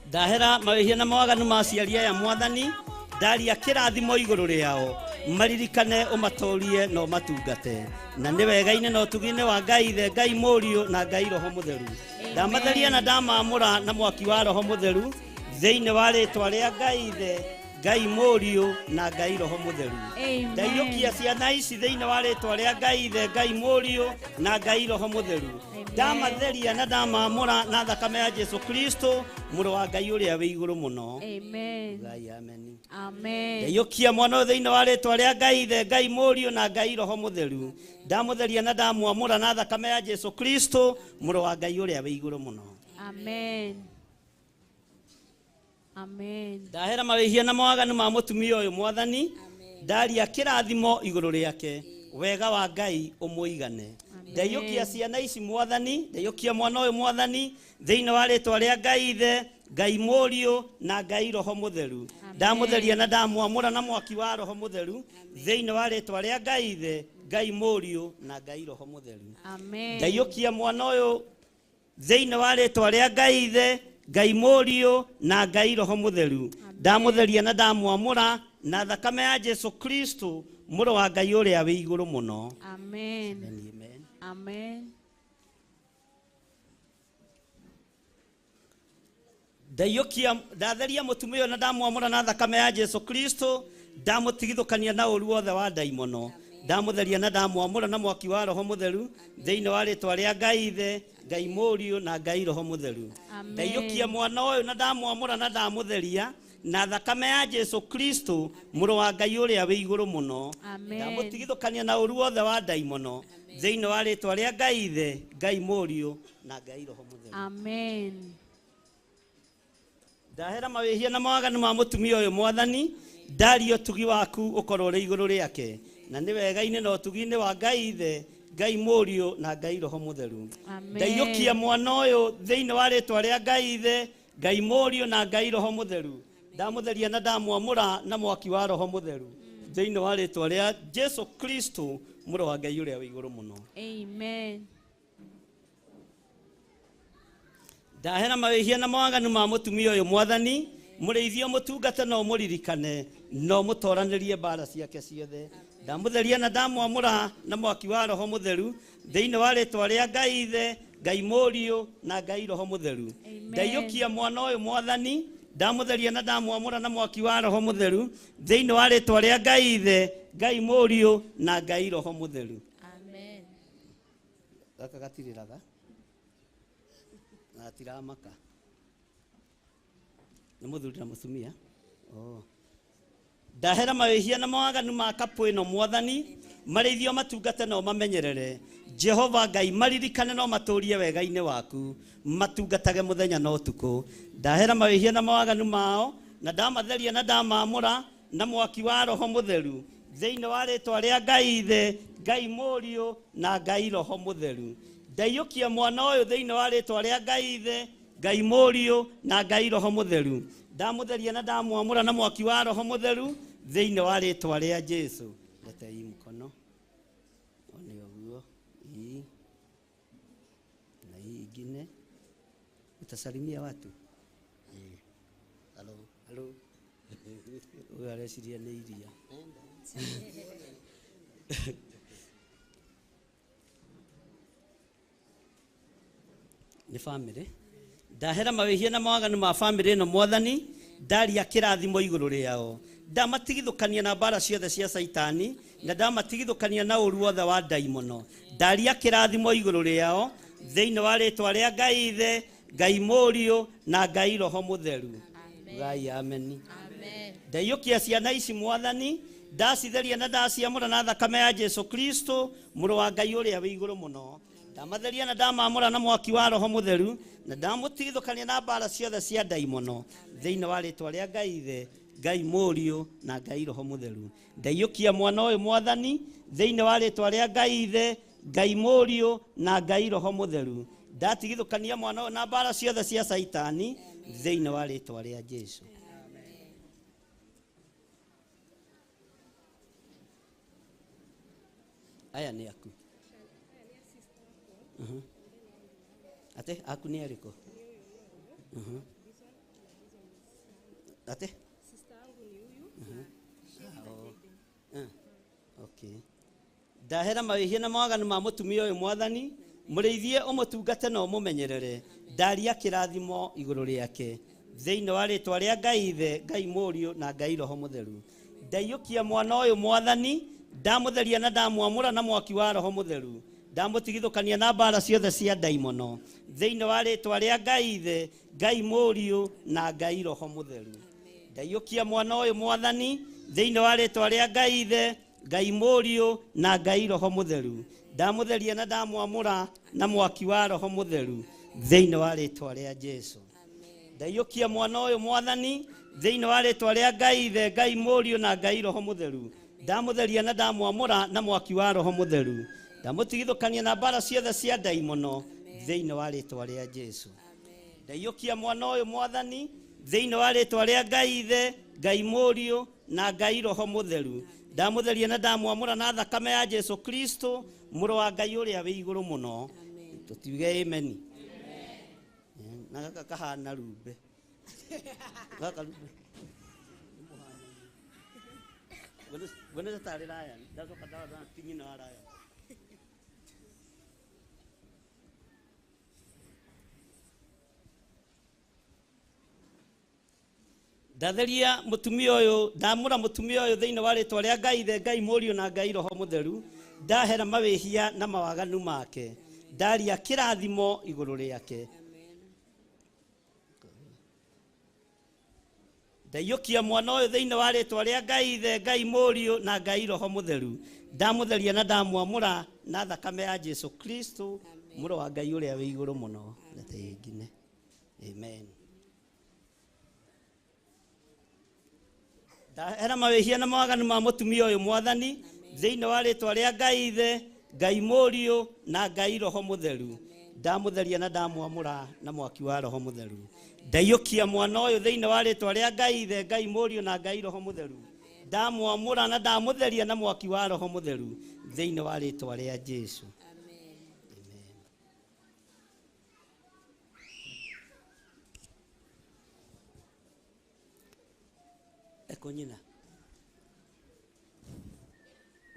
Ndahera mawĩhia na mawaganu ma aciari aya Mwathani, ndaria kĩrathimo igũrũ rĩao, maririkane ũmatũrie na ũmatungate. Na nĩ wega-inĩ na ũtugi-inĩ wa Ngai Ithe, Ngai Mũriũ na Ngai Roho Mũtheru. Ndamatheria na ndamamũra na mwaki wa Roho Mũtheru thĩinĩ wa rĩtwa rĩa Ngai Ithe, Ngai Mũriũ na Ngai Roho Mũtheru. Ndaiyũkia ciana ici thĩinĩ wa rĩtwa rĩa Ngai Ithe, Ngai Mũriũ na Ngai Roho Mũtheru. Ndamatheria na ndamamũra na thakame ya Jesu Kristo, mũrũ wa Ngai ũrĩa wĩ igũrũ mũno. Amen. Ngai amen. Amen. Ndaiyũkia mwana ũyũ thĩinĩ wa rĩtwa rĩa Ngai Ithe, Ngai Mũriũ na Ngai Roho Mũtheru. Ndamũtheria na ndamwamũra na thakame ya Jesu Kristo, mũrũ wa Ngai ũrĩa wĩ igũrũ mũno. Amen. Amen. Ndahera mawĩhia na mawaganu ma mũtumia ũyũ Mwathani, ndaria kĩrathimo igũrũ rĩake, wega wa Ngai ũmũigane. Ndaiyũkia ciana ici Mwathani, ndaiyũkia mwana ũyũ Mwathani thĩinĩ wa rĩtwa rĩa Ngai Ithe, Ngai Mũriũ na Ngai Roho Mũtheru. Ndamũtheria na ndamwamũra na mwaki wa Roho Mũtheru thĩinĩ wa rĩtwa rĩa Ngai Ithe, Ngai Mũriũ na Ngai Roho Mũtheru. Amen. Ndaiyũkia mwana ũyũ thĩinĩ wa rĩtwa rĩa Ngai Ithe, Ngai Mũriũ na Ngai Roho Mũtheru. Ndamũtheria na ndamwamũra na thakame ya Jesu Kristo, mũrũ wa Ngai ũrĩa wĩ igũrũ mũno. Amen. Amen. Amen. Ndaiyũkia, ndatheria mũtumia ũyũ na ndamwamũra na thakame ya Jesu Kristo, ndamũtigithũkania na ũru wothe wa ndaimono. Ndamũtheria na ndamwamũra na mwaki wa Roho Mũtheru thĩinĩ wa rĩtwa rĩa Ngai Ithe, Ngai Mũriũ na Ngai Roho Mũtheru. Amen. Ndaiyũkia mwana ũyũ na ndamwamũra na ndamũtheria na thakame ya Jesu Kristo, mũrũ wa Ngai ũrĩa wĩ igũrũ mũno. Amen. Ndamũtigithũkania na ũru wothe wa ndaimono thĩinĩ wa rĩtwa rĩa Ngai Ithe, Ngai Mũriũ na Ngai Roho Mũtheru. Amen. Ndahera mawĩhia na mawaganu ma mũtumia ũyũ Mwathani, ndaria ũtugi waku ũkorwo ũrĩ igũrũ rĩake, na nĩ wega-inĩ na ũtugi-inĩ wa Ngai Ithe, Ngai Mũriũ na Ngai Roho Mũtheru. Amen. Ndaiyũkia mwana ũyũ thĩinĩ wa rĩtwa rĩa Ngai Ithe, Ngai Mũriũ na Ngai Roho Mũtheru. Ndamũtheria na ndamwamũra na mwaki wa Roho Mũtheru thĩinĩ wa rĩtwa rĩa Jesu Kristo, mũrũ wa Ngai ũrĩa wĩ igũrũ mũno. Amen. Ndahera mawĩhia na mawaganu ma mũtumia ũyũ Mwathani, mũrĩithio mũtungate na ũmũririkane na ũmũtoranĩrie mbara ciake ciothe. Ndamutheria na ndamwamũra na mwaki wa Roho Mũtheru thĩinĩ wa rĩtwa rĩa Ngai Ithe, Ngai Mũriũ na Ngai Roho Mũtheru. Ndaiyũkia mwana ũyũ Mwathani, ndamutheria na ndamwamũra na mwaki wa Roho Mũtheru thĩinĩ wa rĩtwa rĩa Ngai Ithe, Ngai Mũriũ na Ngai Roho Mũtheru. Amen. Gaka gatirĩraga na gatiramaka. Nĩ mũthuri na mũtumia. Oh. Ndahera mawĩhia na mawaganu ma kapũ ĩno Mwathani, marĩithio matungate no mamenyerere. Jehova Ngai maririkane no matũrie wega-inĩ waku, matungatage mũthenya na ũtukũ. Ndahera mawĩhia na mawaganu mao, na ndamatheria na ndamamũra na mwaki wa Roho Mũtheru thĩinĩ wa rĩtwa rĩa Ngai Ithe, Ngai Mũriũ na Ngai Roho Mũtheru. Ndaiyũkia mwana ũyũ thĩinĩ wa rĩtwa rĩa Ngai Ithe, Ngai Mũriũ na Ngai Roho Mũtheru. Ndamutheria na ndamwamũra na mwaki wa Roho Mũtheru thĩinĩ wa rĩtwa rĩa Jesu. Leta hii mkono one ũguo, hii na hii ingine. Utasalimia watu. Hello, hello. Huyu areciria nĩ iria. Nĩ family. Ndahera mawĩhia na mawaganu ma family ĩno Mwathani, ndaria kĩrathimo igũrũ rĩao. Ndamatigithũkania na mbara ciothe cia Saitani, na ndamatigithũkania na ũru wothe wa ndaimono. Ndaria kĩrathimo igũrũ rĩao thĩinĩ wa rĩtwa rĩa Ngai Ithe, Ngai Mũriũ na Ngai Roho Mũtheru. Ngai ameni. Ndaiyũkia ciana ici Mwathani, ndacitheria na ndaciamũra na thakame ya Jesu Kristo, mũrũ wa Ngai ũrĩa wĩ igũrũ mũno. Ndamatheria na ndamamũra na mwaki wa Roho Mũtheru, na ndamũtigithũkania na mbara ciothe cia ndaimono thĩinĩ wa rĩtwa rĩa Ngai Ithe, Ngai Mũriũ na Ngai Roho Mũtheru. Ndaiyũkia mwana ũyũ Mwathani thĩinĩ wa rĩtwa rĩa Ngai Ithe, Ngai Mũriũ na Ngai Roho Mũtheru. Ndatigithũkania mwana ũyũ na mbara ciothe cia Saitani thĩinĩ wa rĩtwa rĩa Jesu. Aya nĩ aku. Ate aku nĩ arĩkũ? Ate? Sister yangu ni huyu. Okay. Ndahera mawĩhia na mawaganu ma mũtumia ũyũ Mwathani, mũrĩithie ũmũtungate na ũmũmenyerere. Ndaria kĩrathimo igũrũ rĩake thĩinĩ wa rĩtwa rĩa Ngai Ithe, Ngai Mũriũ na Ngai Roho Mũtheru. Ndaiyũkia mwana ũyũ Mwathani, ndamũtheria na ndamwamũra na mwaki wa Roho Mũtheru. Ndamũtigithũkania na mbara ciothe cia ndaimono thĩinĩ wa rĩtwa rĩa Ngai Ithe, Ngai Mũriũ na Ngai Roho Mũtheru. Ndaiyũkia mwana ũyũ Mwathani thĩinĩ wa rĩtwa rĩa Ngai Ithe, Ngai Mũriũ na Ngai Roho Mũtheru. Ndamũtheria na ndamwamũra na mwaki wa Roho Mũtheru thĩinĩ wa rĩtwa rĩa Jesu. Ndaiyũkia mwana ũyũ Mwathani thĩinĩ wa rĩtwa rĩa Ngai Ithe, Ngai Mũriũ na Ngai Roho Mũtheru. Ndamũtheria na ndamwamũra na mwaki wa Roho Mũtheru. Ndamũtigithũkania na mbara ciothe cia ndaimono thĩinĩ wa rĩtwa rĩa Jesu. Ndaiyũkia mwana ũyũ Mwathani thĩinĩ wa rĩtwa rĩa Ngai Ithe, Ngai Mũriũ na Ngai Roho Mũtheru. Ndamũtheria na ndamwamũra na thakame ya Jesu Kristo, mũrũ wa Ngai ũrĩa wĩ igũrũ mũno. Tũtiuge ameni. Na gaka kahana rumbe. Gaka rumbe. Wene tarĩ Ryan, ndacoka ndona ti nyina wa Ryan. Ndatheria mũtumia ũyũ, ndamũra mũtumia ũyũ thĩinĩ wa rĩtwa rĩa Ngai Ithe, Ngai Mũriũ na Ngai Roho Mũtheru. Ndahera mawĩhia na mawaganu make. Ndaria kĩrathimo igũrũ rĩake. Ndaiyũkia mwana ũyũ thĩinĩ wa rĩtwa rĩa Ngai Ithe, Ngai Mũriũ na Ngai Roho Mũtheru. Ndamũtheria na ndamwamũra na thakame ya Jesu Kristo, mũrũ wa Ngai ũrĩa wĩ igũrũ mũno. Leta ĩngine. Amen. Ndahera mawĩhia na mawaganu ma mũtumia ũyũ Mwathani thĩinĩ wa rĩtwa rĩa Ngai Ithe, Ngai Mũriũ na Ngai Roho Mũtheru. Ndamũtheria na ndamwamũra na mwaki wa Roho Mũtheru. Ndaiyũkia mwana ũyũ thĩinĩ wa rĩtwa rĩa Ngai Ithe, Ngai Mũriũ na Ngai Roho Mũtheru. Ndamwamũra na ndamũtheria na mwaki wa Roho Mũtheru thĩinĩ wa rĩtwa rĩa Jesu. Amen. Eko nyina.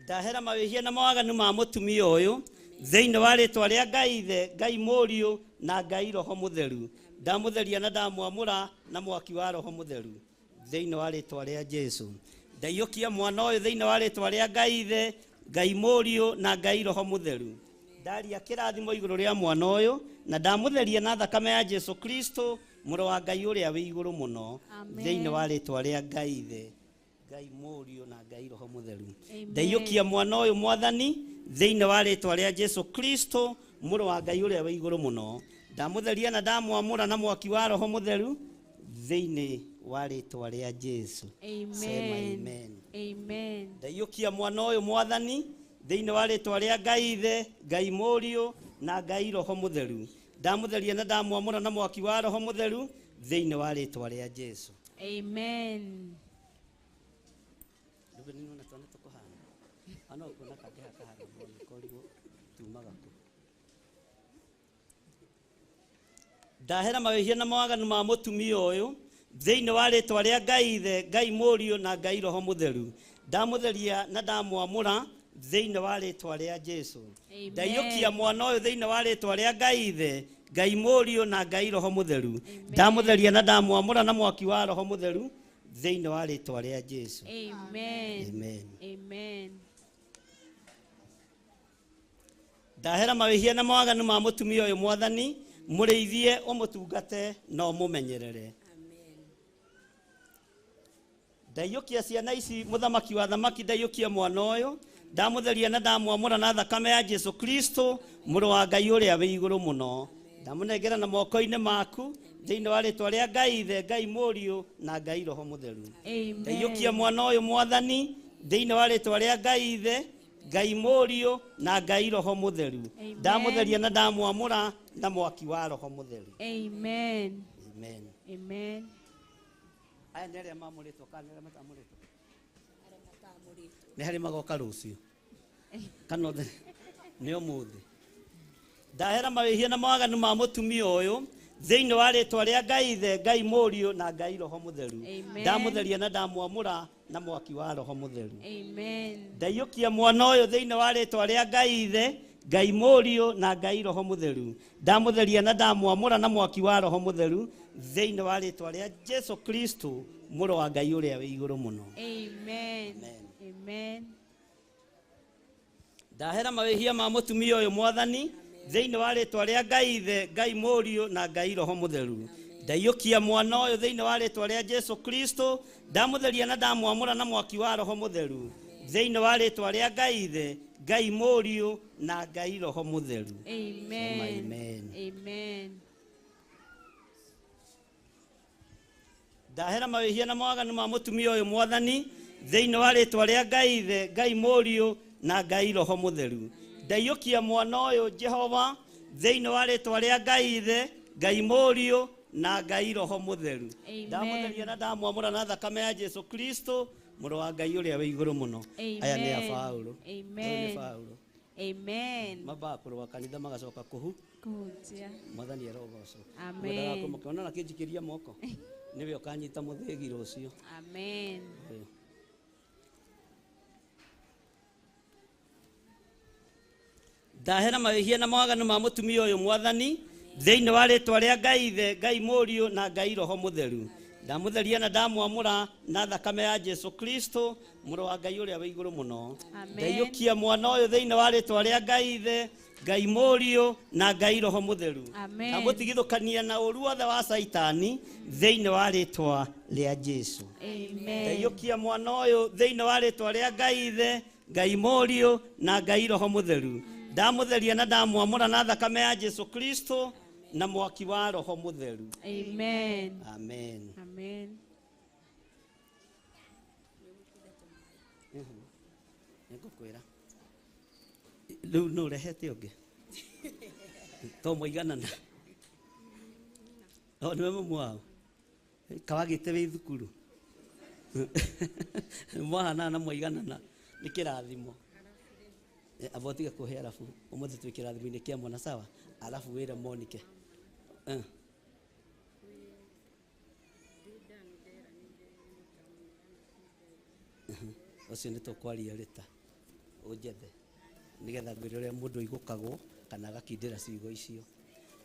Ndahera mawĩhia na mawaganu ma mũtumia ũyũ thĩinĩ wa rĩtwa rĩa Ngai Ithe, Ngai Mũriũ na Ngai Roho Mũtheru. Ndamũtheria na ndamwamũra na mwaki wa Roho Mũtheru thĩinĩ wa rĩtwa rĩa Jesu. Ndaiyũkia mwana ũyũ thĩinĩ wa rĩtwa rĩa Ngai Ithe, Ngai Mũriũ na Ngai Roho Mũtheru. Ndaria kĩrathimo igũrũ rĩa mwana ũyũ na ndamũtheria na thakame ya Jesu Kristo mũrũ wa Ngai ũrĩa wĩ igũrũ mũno thĩinĩ wa rĩtwa rĩa Ngai Ithe, Ngai Mũriũ na Ngai Roho Mũtheru. Ndaiyũkia mwana ũyũ Mwathani thĩinĩ wa rĩtwa rĩa Jesu Kristo mũrũ wa Ngai ũrĩa wĩ igũrũ mũno. Ndamũtheria na ndamwamũra na mwaki wa Roho Mũtheru thĩinĩ wa rĩtwa rĩa Jesu. Sema amen. Amen. Ndaiyũkia mwana ũyũ Mwathani thĩinĩ wa rĩtwa rĩa Ngai Ithe, Ngai Mũriũ na Ngai Roho Mũtheru. Ndamũtheria na ndamwamũra na mwaki wa Roho Mũtheru thĩinĩ wa rĩtwa rĩa Jesu. Amen. Ndahera mawĩhia na mawaganu ma mũtumia ũyũ thĩinĩ wa rĩtwa rĩa Ngai Ithe, Ngai Mũriũ na Ngai Roho Mũtheru. Ndamũtheria na ndamwamũra thĩinĩ wa rĩtwa rĩa Jesu. Ndaiyũkia mwana ũyũ thĩinĩ wa rĩtwa rĩa Ngai Ithe, Ngai Mũriũ na Ngai Roho Mũtheru. Ndamũtheria na ndamwamũra na mwaki wa Roho Mũtheru thĩinĩ wa rĩtwa rĩa Jesu. Amen. Amen. Amen. Ndahera mawĩhia na mawaganu ma mũtumia ũyũ Mwathani, mũrĩithie ũmũtungate na ũmũmenyerere. Ndaiyũkia ciana ici mũthamaki wa thamaki, ndaiyũkia mwana ũyũ, ndamũtheria na ndamwamũra na thakame ya Jesu Kristo mũrũ wa Ngai ũrĩa wĩ igũrũ mũno. Ndamũnengera na moko-inĩ maku thĩinĩ wa rĩtwa rĩa Ngai Ithe, Ngai Mũriũ na Ngai Roho Mũtheru. Ndaiyũkia mwana ũyũ Mwathani thĩinĩ wa rĩtwa rĩa Ngai Ithe, Ngai Mũriũ na Ngai Roho Mũtheru. Ndamũtheria na ndamwamũra na mwaki wa Roho Mũtheru. Amen. Amen. Amen. Aya nĩ arĩa mamũrĩtwo kana nĩ arĩa matamũrĩtwo? Nĩ harĩ magoka rũciũ kana nĩ ũmũthĩ. Ndahera mawĩhia na mawaganu ma mũtumia ũyũ thĩinĩ wa rĩtwa rĩa Ngai Ithe, Ngai Mũriũ na Ngai Roho Mũtheru. Ndamũtheria na ndamwamũra na mwaki wa Roho Mũtheru. Amen. Ndaiyũkia mwana ũyũ thĩinĩ wa rĩtwa rĩa Ngai Ithe, Ngai Mũriũ na Ngai Roho Mũtheru. Ndamũtheria na ndamwamũra na mwaki wa Roho Mũtheru thĩinĩ wa rĩtwa rĩa Jesu Kristo mũrũ wa Ngai ũrĩa wĩ igũrũ mũno. Amen. Amen. Ndahera mawĩhia ma mũtumia ũyũ Mwathani thĩinĩ wa rĩtwa rĩa Ngai Ithe, Ngai Mũriũ na Ngai Roho Mũtheru. Ndaiyũkia mwana ũyũ thĩinĩ wa rĩtwa rĩa Jesu Kristo, ndamũtheria na ndamwamũra na mwaki wa Roho Mũtheru thĩinĩ wa rĩtwa rĩa Ngai Ithe, Ngai Mũriũ na Ngai Roho Mũtheru. Amen. Amen. Amen. Ndahera mawĩhia na mawaganu ma mũtumia ũyũ Mwathani thĩinĩ wa rĩtwa rĩa Ngai Ithe, Ngai Mũriũ na Ngai Roho Mũtheru. Ndaiyũkia mwana ũyũ Jehova thĩinĩ wa rĩtwa rĩa Ngai Ithe, Ngai Mũriũ na Ngai Roho Mũtheru. Ndamũtheria na ndamwamũra na thakame ya Jesu Kristo mũrũ wa Ngai ũrĩa wĩ igũrũ mũno. Aya nĩ a Paũlũ. Amen. Amen. Mambaga kũrũa kanitha magacoka kũhu Kũhunjia. Mwathani arogocwo. Amen. Mũkĩona na kĩnjikĩria moko nĩwe ũkanyita mũthĩgi rũciũ. Amen. Ndahera mawĩhia na mawaganu ma mũtumia ũyũ Mwathani thĩinĩ wa rĩtwa rĩa Ngai Ithe, Ngai Mũriũ na Ngai Roho Mũtheru. Ndamũtheria na ndamwamũra na thakame ya Jesu Kristo mũrũ wa Ngai ũrĩa wĩ igũrũ mũno. Ndaiyũkia mwana ũyũ thĩinĩ wa rĩtwa rĩa Ngai Ithe, Ngai Mũriũ na Ngai Roho Mũtheru. Ndamũtigithũkania na ũru wothe wa Saitani thĩinĩ wa rĩtwa rĩa Jesu. Ndaiyũkia mwana ũyũ thĩinĩ wa rĩtwa rĩa Ngai Ithe, Ngai Mũriũ na Ngai Roho Mũtheru. Ndamũtheria na ndamwamũra na thakame ya Jesu Kristo na mwaki wa Roho Mũtheru. Amen. Amen. Amen. Nĩngũkwĩra rĩu nũ ũrehete ũngĩ to mũiganana o nĩwe mũmwe wao kawagĩte wĩ thukuru mwahanana na mũiganana nĩ kĩrathimo. Amba ũtige kũhe arabu ũmũthĩ twĩ kĩrathimo-inĩ kĩa mwana sawa arabu wĩre Monike. Ũcio nĩ tũkwaria rĩta Ũnjethe nĩgetha ngwĩre ũrĩa mũndũ aigũkagwo kana agakindĩra ciugo icio.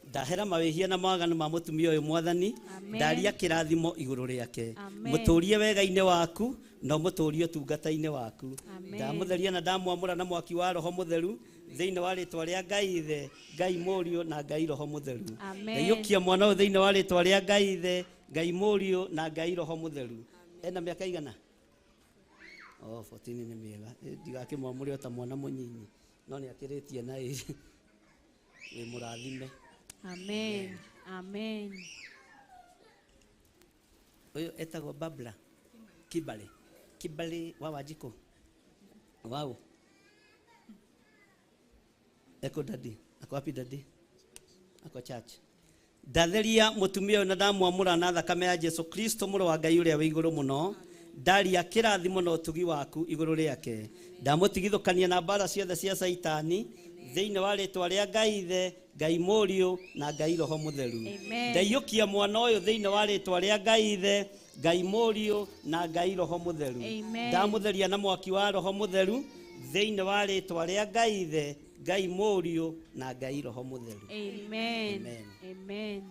Ndahera mawĩhia na mawaganu ma mũtumia ũyũ mwathani. Amen. Ndaria kĩrathimo igũrũ rĩake. Amen. Mũtũrie wega-inĩ waku na ũmũtũrie ũtungata-inĩ waku. Amen. Ndamũtheria na ndamwamũra na mwaki wa roho mũtheru thĩinĩ wa rĩtwa rĩa Ngai Ithe, Ngai Mũriũ na Ngai Roho Mũtheru. Amen. Ndaiyũkia mwana ũyũ thĩinĩ wa rĩtwa rĩa Ngai Ithe, Ngai Mũriũ na Ngai Roho Mũtheru. Ena mĩaka igana? Oh, 14 nĩ mĩega. Ndigakĩmwamũre o ta mwana mũnyinyi, no nĩ akĩrĩtie na ĩrĩ. Wĩ mũrathime. Amen. Amen. Ũyũ etagwo Babla Kibale. Kibale wa Wanjikũ. Wao. Eko dadi. Ako wapi dadi? Ako church. Ndatheria mũtumia ũyũ na ndamwamũra na thakame ya Jesu Kristo mũrũ wa Ngai ũrĩa wĩ igũrũ mũno. Ndaria kĩrathimo na ũtugi waku igũrũ rĩake. Ndamũtigithũkania na mbara ciothe cia Caitani thĩinĩ wa rĩtwa rĩa Ngai Ithe, Ngai Mũriũ na Ngai Roho Mũtheru. Amen. Ndaiyũkia mwana ũyũ thĩinĩ wa rĩtwa rĩa Ngai Ithe, Ngai Mũriũ na Ngai Roho Mũtheru. Amen. Ndamũtheria na mwaki wa Roho Mũtheru thĩinĩ wa rĩtwa rĩa Ngai Ithe, Ngai Mũriũ na Ngai Roho Mũtheru. Amen. Amen. Amen.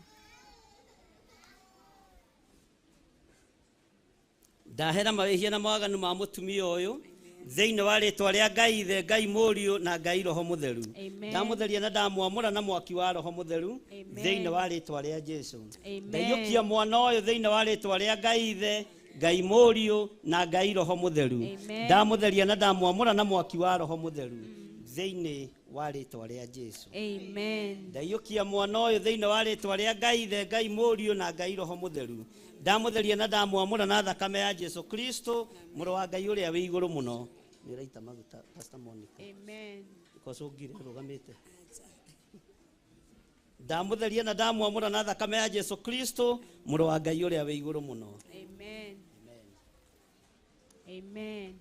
Ndahera mawĩhia na mawaganu ma mũtumia ũyũ thĩinĩ wa rĩtwa rĩa Ngai Ithe, Ngai Mũriũ na Ngai Roho Mũtheru. Amen. Ndamũtheria na ndamwamũra na mwaki wa Roho Mũtheru Amen. thĩinĩ wa rĩtwa rĩa Jesu. Amen. Ndaiyũkia mwana ũyũ thĩinĩ wa rĩtwa rĩa Ngai Ithe, Ngai Mũriũ na Ngai Roho Mũtheru. Amen. Ndamũtheria na ndamwamũra na mwaki wa Roho Mũtheru thĩinĩ wa rĩtwa rĩa Jesu. Amen. Ndaiyũkia mwana ũyũ thĩinĩ wa rĩtwa rĩa Ngai Ithe, Ngai Mũriũ na Ngai Roho Mũtheru. Ndamũtheria na ndamwamũra na thakame ya Jesu Kristo mũrũ wa Ngai ũrĩa wĩ igũrũ mũno. Nĩ ũraita maguta Pastor Monica. Amen. Kocũngire rũgamĩte. Ndamũtheria na ndamwamũra na thakame ya Jesu Kristo mũrũ wa Ngai ũrĩa wĩ igũrũ mũno. Amen. Amen.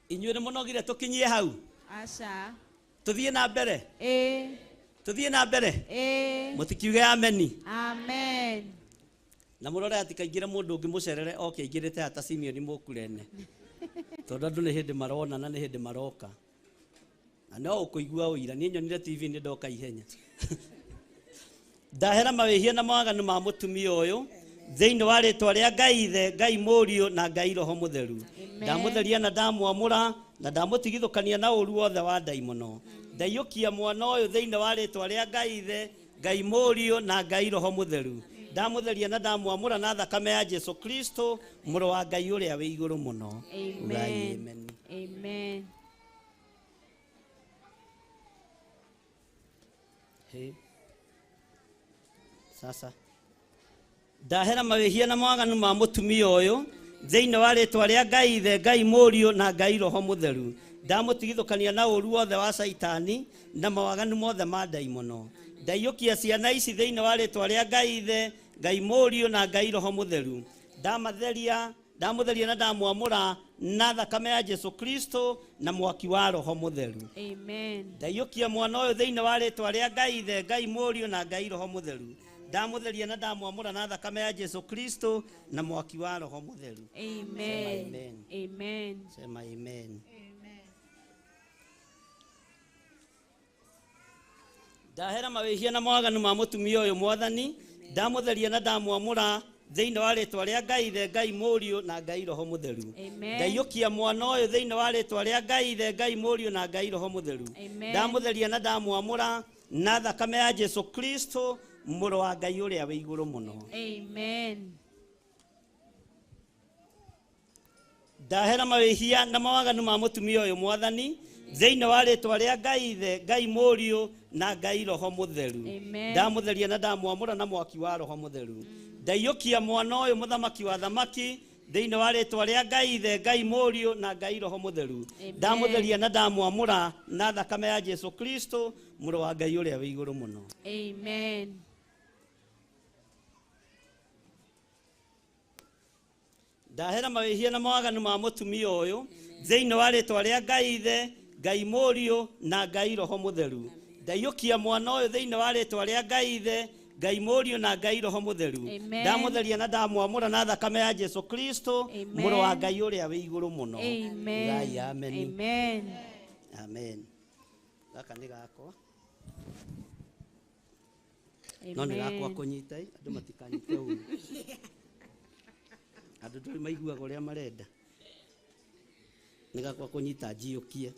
Inyuĩ nĩ mũnogire tũkinyie hau? Aca. Tũthiĩ na mbere? Ĩ. Tũthiĩ na mbere? Ĩ. Mũtikiuge ameni. Amen. Na mũrore atikaingĩre mũndũ ũngĩ mũcerere oke aingĩrĩte hata Simeon Mũkurene. Tondũ andũ nĩ hĩndĩ marona na nĩ hĩndĩ maroka. Na no ũkũigua ũira, niĩ nyonire TV nĩ ndoka ihenya. Ndahera mawĩhia na mawaganu ma mũtumia ũyũ thĩinĩ wa rĩtwa rĩa Ngai Ithe, Ngai Mũriũ na Ngai Roho Mũtheru. Ndamũtheria na ndamwamũra na ndamũtigithũkania na ũru wothe wa ndaimono. Ndaiyũkia mwana ũyũ thĩinĩ wa rĩtwa rĩa Ngai Ithe, Ngai Mũriũ na Ngai Roho Mũtheru. Ndamũtheria na ndamwamũra na thakame ya Jesu Kristo mũrũ wa Ngai ũrĩa wĩ igũrũ mũno. Ugai Amen. amen. Amen. Hey. Sasa ndahera mawĩhia na mawaganu ma mũtumia ũyũ thĩinĩ wa rĩtwa rĩa Ngai Ithe, Ngai Mũriũ na Ngai Roho Mũtheru. Ndamũtigithũkania na ũru wothe wa Caitani na mawaganu mothe ma ndaimono. Ndaiyũkia ciana ici thĩinĩ wa rĩtwa rĩa Ngai Ithe, Ngai Mũriũ na Ngai Roho Mũtheru. Ndamatheria, ndamũtheria na ndamwamũra na thakame ya Jesu Kristo na mwaki wa Roho Mũtheru. Amen. Ndaiyũkia mwana ũyũ thĩinĩ wa rĩtwa rĩa Ngai Ithe, Ngai Mũriũ na Ngai Roho Mũtheru. Ndamũtheria na ndamwamũra na thakame ya Jesu Kristo na mwaki wa Roho Mũtheru. Amen. Amen. Amen. Sema amen. Ndahera mawĩhia na mawaganu ma mũtumia ũyũ mwathani, ndamũtheria na ndamwamũra thĩinĩ wa rĩtwa rĩa Ngai Ithe, Ngai Mũriũ na Ngai Roho Mũtheru. Amen. Ndaiyũkia mwana ũyũ thĩinĩ wa rĩtwa rĩa Ngai Ithe, Ngai Mũriũ na Ngai Roho Mũtheru. Amen. Ndamũtheria na ndamwamũra na thakame ya Jesu Kristo mũrũ wa Ngai ũrĩa wĩ igũrũ mũno. Amen. Ndahera mawĩhia na mawaganu ma mũtumia ũyũ mwathani thĩinĩ wa rĩtwa rĩa Ngai Ithe, Ngai Mũriũ na Ngai Roho Mũtheru. Amen. Ndamũtheria na ndamwamũra na mwaki wa Roho Mũtheru. Ndaiyũkia mwana ũyũ mũthamaki wa thamaki thĩinĩ wa rĩtwa rĩa Ngai Ithe, Ngai Mũriũ na Ngai Roho Mũtheru. Amen. Ndamũtheria na ndamwamũra na thakame ya Jesu Kristo mũrũ wa Ngai ũrĩa wĩ igũrũ mũno. Amen. Ndahera mawĩhia na mawaganu ma mũtumia ũyũ thĩinĩ wa rĩtwa rĩa Ngai Ithe, Ngai Mũriũ na Ngai Roho Mũtheru. Ndaiyũkia mwana ũyũ thĩinĩ wa rĩtwa rĩa Ngai Ithe, Ngai Mũriũ na Ngai Roho Mũtheru. Ndamutheria na ndamwamũra na thakame ya Jesu Kristo, mũrũ wa Ngai ũrĩa wĩ igũrũ mũno. Ngai, amen. Amen. Amen. Gaka nĩ gakwa. No nĩ gakwa kũnyita, andũ matikanyite ũru. Andũ ndũrĩ maiguaga ũrĩa marenda. Nĩ gakwa kũnyita njiyũkie.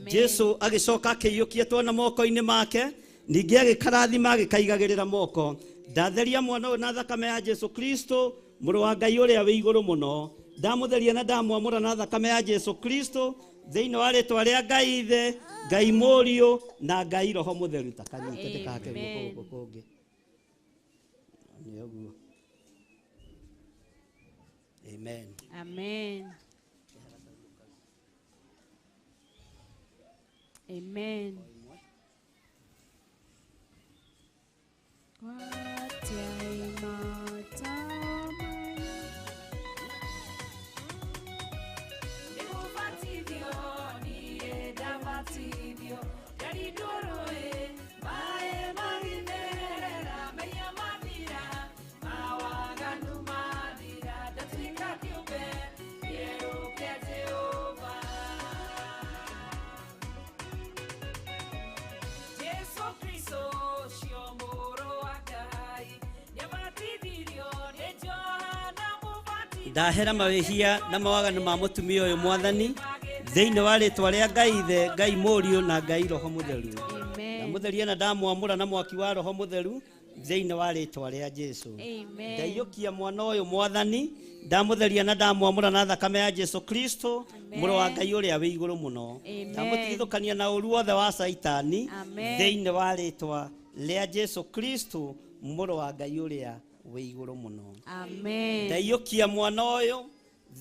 Jesu agĩcoka akĩiyũkia twana moko-inĩ make, ningĩ agĩkarathima agĩkaigagĩrĩra moko. Ndatheria mwana ũyũ na thakame ya Jesu Kristo, mũrũ wa Ngai ũrĩa wĩ igũrũ mũno. Ndamutheria na ndamwamũra na thakame ya Jesu Kristo, thĩinĩ wa rĩtwa rĩa Ngai Ithe, Ngai Mũriũ na Ngai Roho Mũtheru. Takanyite ndĩkahake guoko gũkũ kũngĩ. Nĩ ũguo. Amen. Amen. Amen. Ndahera mawĩhia na mawaganu ma mũtumia ũyũ mwathani, thĩinĩ wa rĩtwa rĩa Ngai Ithe, Ngai Mũriũ na Ngai Roho Mũtheru. Ndamutheria na ndamwamũra na mwaki wa Roho Mũtheru, thĩinĩ wa rĩtwa rĩa Jesu. Ndaiyũkia mwana ũyũ mwathani, ndamutheria na ndamwamũra na thakame ya Jesu Kristo, mũrũ wa Ngai ũrĩa wĩ igũrũ mũno. Ndamũtigithũkania na ũru wothe wa Saitani, thĩinĩ wa rĩtwa rĩa Jesu Kristo, mũrũ wa Ngai ũrĩa wĩ igũrũ mũno. Amen. Ndaiyũkia mwana ũyũ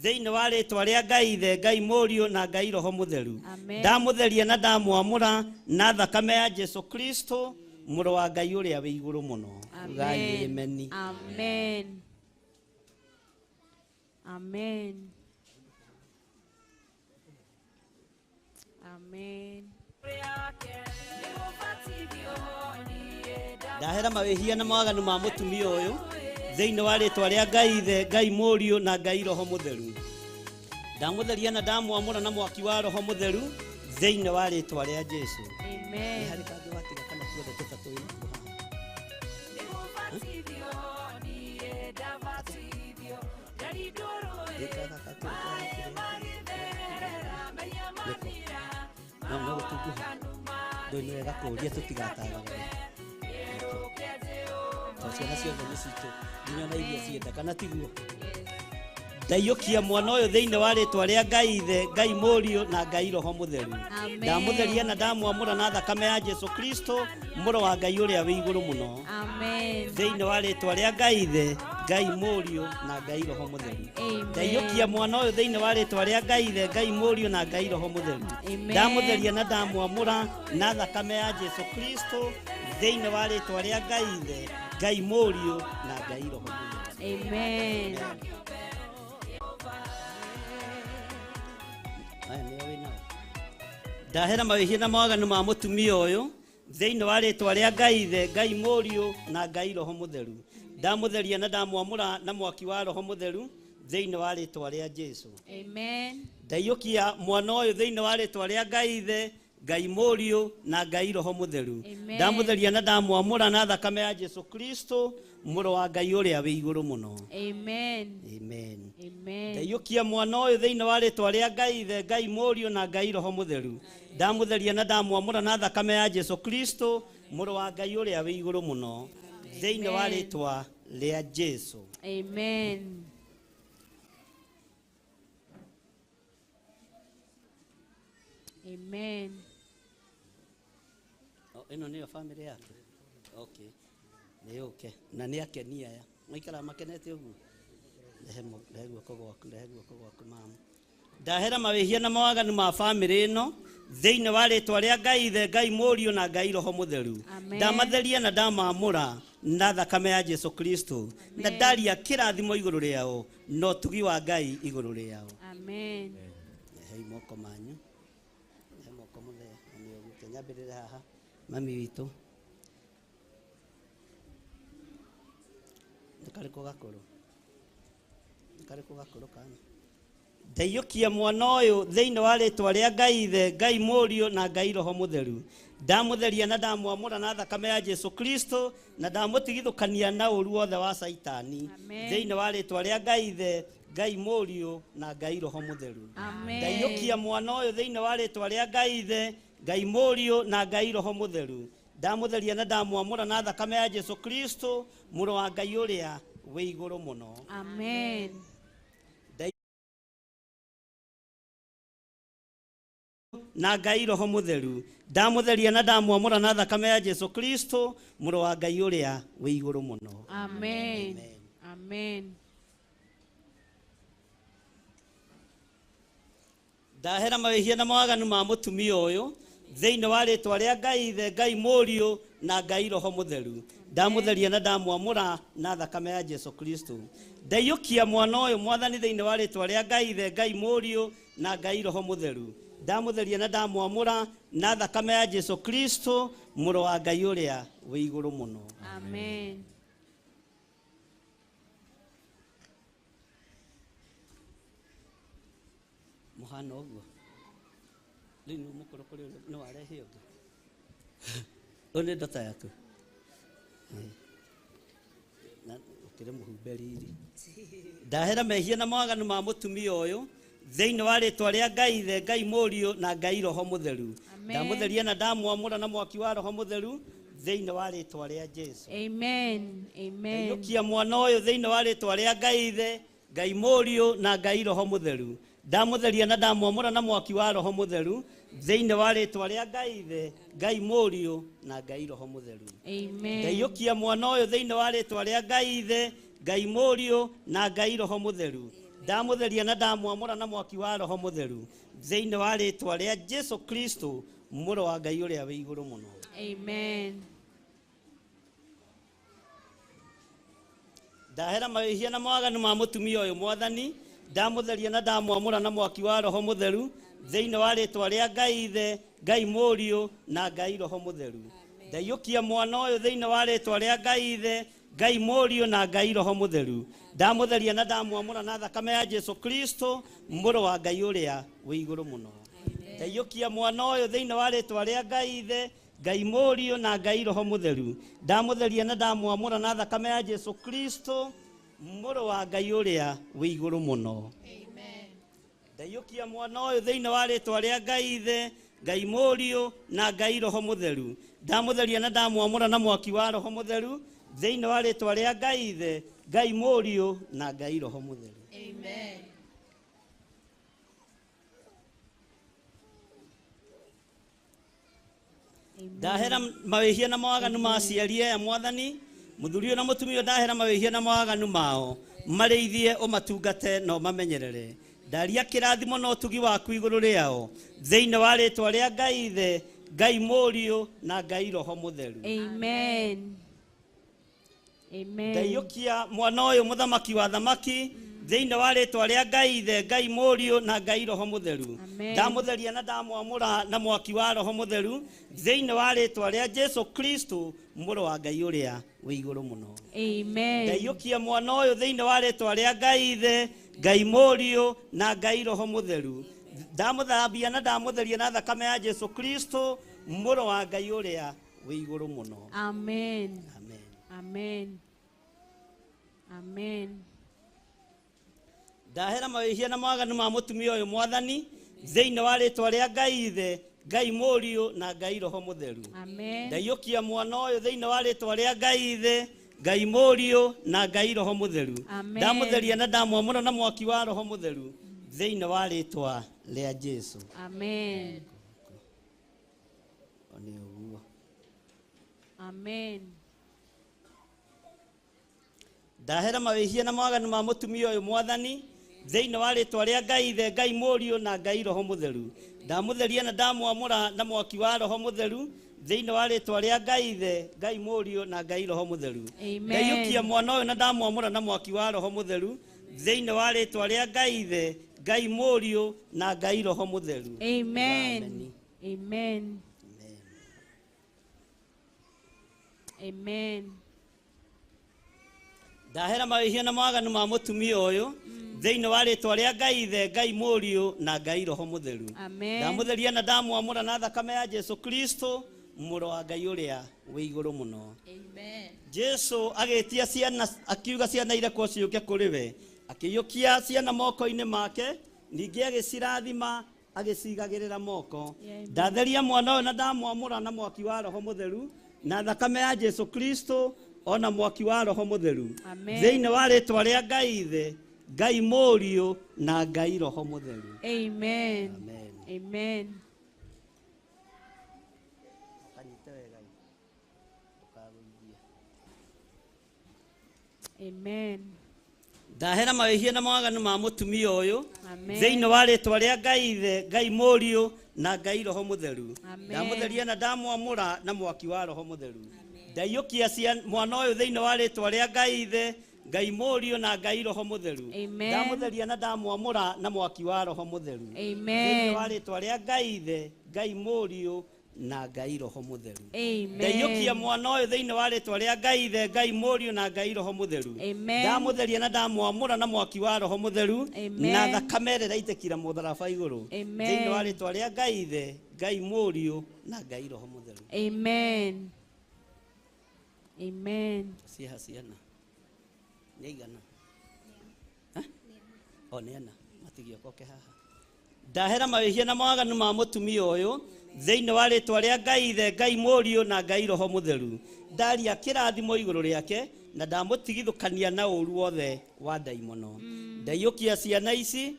thĩinĩ wa rĩtwa rĩa Ngai Ithe, Ngai Mũriũ na Ngai Roho Mũtheru. Ndamutheria na ndamwamũra na thakame ya Jesu Kristo, mũrũ wa Ngai ũrĩa wĩ igũrũ mũno. Ngai, amen. Amen. Amen. Amen. Ndahera mawĩhia na mawaganu ma mũtumia ũyũ thĩinĩ wa rĩtwa rĩa Ngai Ithe, Ngai Mũriũ na Ngai Roho Mũtheru. Ndamutheria na ndamwamũra na mwaki wa Roho Mũtheru thĩinĩ wa rĩtwa rĩa Jesu. Amen. Nĩ harĩ kangĩ watiga kana tuothe tũtatũ wĩ nakuo haha? No, no gũtunguha. Ndũĩ nĩ wega kũũria tũtigatagagane. Tondũ ciana ciothe nĩ citũ, nginya ona iria cienda, kana tiguo? Ndaiyũkia mwana ũyũ thĩinĩ wa rĩtwa rĩa Ngai Ithe, Ngai Mũriũ na Ngai Roho Mũtheru. Ndamutheria na ndamwamũra na thakame ya Jesu Kristo, mũrũ wa Ngai ũrĩa wĩ igũrũ mũno. Thĩinĩ wa rĩtwa rĩa Ngai Ithe, Ngai Mũriũ na Ngai Roho Mũtheru. Ndaiyũkia mwana ũyũ thĩinĩ wa rĩtwa rĩa Ngai Ithe, Ngai Mũriũ na Ngai Roho Mũtheru. Ndamutheria na ndamwamũra na thakame ya Jesu Kristo, thĩinĩ wa rĩtwa rĩa Ngai Ithe, Ngai Mũriũ na Ngai Roho Mũtheru. Amen. Ndahera mawĩhia na mawaganu ma mũtumia ũyũ thĩinĩ wa rĩtwa rĩa Ngai Ithe, Ngai Mũriũ na Ngai Roho Mũtheru. Ndamutheria na ndamwamũra na mwaki wa Roho Mũtheru thĩinĩ wa rĩtwa rĩa Jesu. Amen. Ndaiyũkia mwana ũyũ thĩinĩ wa rĩtwa rĩa Ngai Ithe, Ngai Mũriũ na Ngai Roho Mũtheru. Ndamutheria na ndamwamũra na thakame ya Jesu Kristo, mũrũ wa Ngai ũrĩa wĩ igũrũ mũno. Amen. Amen. Amen. Ndaiyũkia mwana ũyũ thĩinĩ wa rĩtwa rĩa Ngai Ithe, Ngai Mũriũ na Ngai Roho Mũtheru. Ndamutheria na ndamwamũra na thakame ya Jesu Kristo, mũrũ wa Ngai ũrĩa wĩ igũrũ mũno. Thĩinĩ wa rĩtwa rĩa Jesu. Amen. Amen. Ĩno nĩyo family yake. Okay. Nĩ yũke. Na nĩ akeni aya. Maikaraga makenete ũguo. Rehe guoko gwaku, rehe guoko gwaku mama. Ndahera mawĩhia na mawaganu ma family ĩno thĩinĩ wa rĩtwa rĩa Ngai Ithe, Ngai Mũriũ na Ngai Roho Mũtheru. Ndamatheria na ndamamũra na thakame ya Jesu Kristo. Na ndaria kĩrathimo igũrũ rĩao na ũtugi wa Ngai igũrũ rĩao. Amen. Rehei moko manyu. Rehe moko mũthee. Nĩ ũguo. Nyambĩrĩre haha. Mami witũ. Karĩkũ gakũrũ? Karĩkũ gakũrũ kana? Ndaiyũkia mwana ũyũ thĩinĩ wa rĩtwa rĩa Ngai Ithe, Ngai Mũriũ na Ngai Roho Mũtheru. Ndamũtheria na ndamwamũra na thakame ya Jesu Kristo na ndamũtigithũkania na ũru wothe wa Saitani. Thĩinĩ wa rĩtwa rĩa Ngai Ithe, Ngai Mũriũ na Ngai Roho Mũtheru. Ndaiyũkia mwana ũyũ thĩinĩ wa rĩtwa rĩa Ngai Ithe, Ngai Mũriũ na Ngai Roho Mũtheru. Ndamũtheria na ndamwamũra na thakame ya Jesu Kristo, mũrũ wa Ngai ũrĩa wĩ igũrũ mũno. Amen. Na Ngai Roho Mũtheru. Ndamũtheria na ndamwamũra na thakame ya Jesu Kristo, mũrũ wa Ngai ũrĩa wĩ igũrũ mũno. Amen. Amen. Ndahera mawĩhia na mawaganu ma mũtumia ũyũ thĩinĩ wa rĩtwa rĩa Ngai Ithe, Ngai Mũriũ na Ngai Roho Mũtheru. Ndamũtheria na ndamwamũra na thakame ya Jesu Kristo. Ndaiyũkia mwana ũyũ Mwathani thĩinĩ wa rĩtwa rĩa Ngai Ithe, Ngai Mũriũ na Ngai Roho Mũtheru. Ndamũtheria na ndamwamũra na thakame ya Jesu Kristo, mũrũ wa Ngai ũrĩa wĩ igũrũ mũno. Amen. Mũhano ũguo rĩu nĩ mũkũrũ kũrĩ ũrĩa nĩ warehe ũngĩ. Ũyũ nĩ ndota yaku na ũkĩrĩ mũhumbe riri. Ndahera mehia na mawaganu ma mũtumia ũyũ thĩinĩ wa rĩtwa rĩa Ngai Ithe, Ngai Mũriũ na Ngai Roho Mũtheru. Ndamũtheria na ndamwamũra na mwaki wa Roho Mũtheru thĩinĩ wa rĩtwa rĩa Jesu. Amen. Amen. Ndaiyũkia mwana ũyũ thĩinĩ wa rĩtwa rĩa Ngai Ithe, Ngai Mũriũ na Ngai Roho Mũtheru. Ndamũtheria na ndamwamũra na mwaki wa Roho Mũtheru thĩinĩ wa rĩtwa rĩa Ngai Ithe, Ngai Mũriũ na Ngai Roho Mũtheru. Amen. Ndaiyũkia mwana ũyũ thĩinĩ wa rĩtwa rĩa Ngai Ithe, Ngai Mũriũ na Ngai Roho Mũtheru. Ndamũtheria na ndamwamũra na mwaki wa Roho Mũtheru thĩinĩ wa rĩtwa rĩa Jesu Kristo, mũrũ wa Ngai ũrĩa wĩ igũrũ mũno. Amen. Ndahera mawĩhia na mawaganu ma mũtumia ũyũ Mwathani, ndamũtheria na ndamwamũra na mwaki wa Roho Mũtheru thĩinĩ wa rĩtwa rĩa Ngai Ithe, Ngai Mũriũ na Ngai Roho Mũtheru. Ndaiyũkia mwana ũyũ thĩinĩ wa rĩtwa rĩa Ngai Ithe, Ngai Mũriũ na Ngai Roho Mũtheru. Ndamũtheria na ndamwamũra na thakame ya Jesu Kristo, mũrũ wa Ngai ũrĩa wĩ igũrũ mũno. Ndaiyũkia mwana ũyũ thĩinĩ wa rĩtwa rĩa Ngai Ithe, Ngai Mũriũ na Ngai Roho Mũtheru. Ndamũtheria na ndamwamũra na thakame ya Jesu Kristo, mũrũ wa Ngai ũrĩa wĩ igũrũ mũno. Ndaiyũkia mwana ũyũ thĩinĩ wa rĩtwa rĩa Ngai Ithe, Ngai Mũriũ na Ngai Roho Mũtheru. Ndamũtheria na ndamwamũra na mwaki wa Roho Mũtheru thĩinĩ wa rĩtwa rĩa Ngai Ithe, Ngai Mũriũ na Ngai Roho Mũtheru. Amen. Ndahera mawĩhia na mawaganu ma aciari aya Mwathani, mũthuri ũyũ na mũtumia ũyũ, ndahera mawĩhia na mawaganu mao, marĩithie ũmatungate na ũmamenyerere. Ndaria kĩrathimo na ũtugi waku igũrũ rĩao thĩinĩ wa rĩtwa rĩa Ngai Ithe, Ngai Mũriũ na Ngai Roho Mũtheru. Amen. Amen. Ndaiyũkia mwana ũyũ mũthamaki wa thamaki thĩinĩ wa rĩtwa rĩa Ngai Ithe, Ngai Mũriũ na Ngai Roho Mũtheru. Ndamũtheria na ndamwamũra na mwaki wa Roho Mũtheru thĩinĩ wa rĩtwa rĩa Jesu Kristo, mũrũ wa Ngai ũrĩa wĩ igũrũ mũno. Amen. Ndaiyũkia mwana ũyũ thĩinĩ wa rĩtwa rĩa Ngai Ithe, Ngai Mũriũ na Ngai Roho Mũtheru. Ndamũthambia na ndamũtheria na thakame ya Jesu Kristo, mũrũ wa Ngai ũrĩa wĩ igũrũ mũno. Amen. Amen. Amen. Amen. Ndahera mawĩhia na mawaganu ma mũtumia ũyũ Mwathani thĩinĩ wa rĩtwa rĩa Ngai Ithe, Ngai Mũriũ na Ngai Roho Mũtheru. Amen. Ndaiyũkia mwana ũyũ thĩinĩ wa rĩtwa rĩa Ngai Ithe, Ngai Mũriũ na Ngai Roho Mũtheru. Ndamũtheria na ndamwamũra na mwaki wa Roho Mũtheru thĩinĩ wa rĩtwa rĩa Jesu. Amen. Nĩ ũguo. Amen. Ndahera mawĩhia na mawaganu ma mũtumia ũyũ Mwathani thĩinĩ wa rĩtwa rĩa Ngai Ithe, Ngai Mũriũ na Ngai Roho Mũtheru. Ndamũtheria na ndamwamũra na mwaki wa Roho Mũtheru thĩinĩ wa rĩtwa rĩa Ngai Ithe, Ngai Mũriũ na Ngai Roho Mũtheru. Ndaiyũkia mwana ũyũ na ndamwamũra na mwaki wa Roho Mũtheru thĩinĩ wa rĩtwa rĩa Ngai Ithe, Ngai Mũriũ na Ngai Roho Mũtheru. Amen. Amen. Amen. Ndahera mawĩhia na mawaganu ma mũtumia ũyũ thĩinĩ wa rĩtwa rĩa Ngai Ithe, Ngai Mũriũ na Ngai Roho Mũtheru. Amen. Ndamũtheria na ndamwamũra na thakame ya Jesu Kristo mũrũ wa Ngai ũrĩa wĩ igũrũ mũno. Amen. Jesu agĩtia ciana, akiuga ciana irekwo ciũke kũrĩ we, akĩiyũkia ciana moko-inĩ make, ningĩ agĩcirathima agĩcigagĩrĩra moko. Amen. Ndatheria mwana ũyũ na ndamwamũra na mwaki wa Roho Mũtheru na thakame ya Jesu Kristo ona mwaki wa Roho Mũtheru. Amen. Thĩinĩ wa rĩtwa rĩa Ngai Ithe, Ngai Mũriũ na Ngai Roho Mũtheru. Amen. Amen. Amen. Kanyite wega ndũkagũithie. Amen. Ndahera mawĩhia na mawaganu ma mũtumia ũyũ Amen. thĩinĩ wa rĩtwa rĩa Ngai Ithe, Ngai Mũriũ na Ngai Roho Mũtheru. Amen. Ndamũtheria na ndamwamũra na mwaki wa Roho Mũtheru. Ndaiyũkia mwana ũyũ thĩinĩ wa rĩtwa rĩa Ngai Ithe, Ngai Mũriũ na Ngai Roho Mũtheru. Amen. Ndamũtheria na ndamwamũra na mwaki wa Roho Mũtheru. Amen. Thĩinĩ wa rĩtwa rĩa Ngai Ithe, Ngai Mũriũ na Ngai Roho Mũtheru. Amen. Ndaiyũkia mwana ũyũ thĩinĩ wa rĩtwa rĩa Ngai Ithe, Ngai Mũriũ na Ngai Roho Mũtheru. Amen. Ndamũtheria na ndamwamũra na mwaki wa Roho Mũtheru Amen. na thakame ĩrĩa ĩraitĩkire mũtharaba igũrũ. Amen. Thĩinĩ wa rĩtwa rĩa Ngai Ithe, Ngai Mũriũ na Ngai Roho Mũtheru. Amen. Amen. Ciĩha ciana nĩ igana? O nĩ ana, matigio koke haha. Ndahera mawĩhia na mawaganu ma mũtumia ũyũ thĩinĩ wa rĩtwa rĩa Ngai Ithe, Ngai Mũriũ na Ngai Roho Mũtheru. Ndaria kĩrathimo igũrũ rĩake na ndamũtigithũkania na ũru wothe wa ndaimono. Ndaiyũkia ciana ici,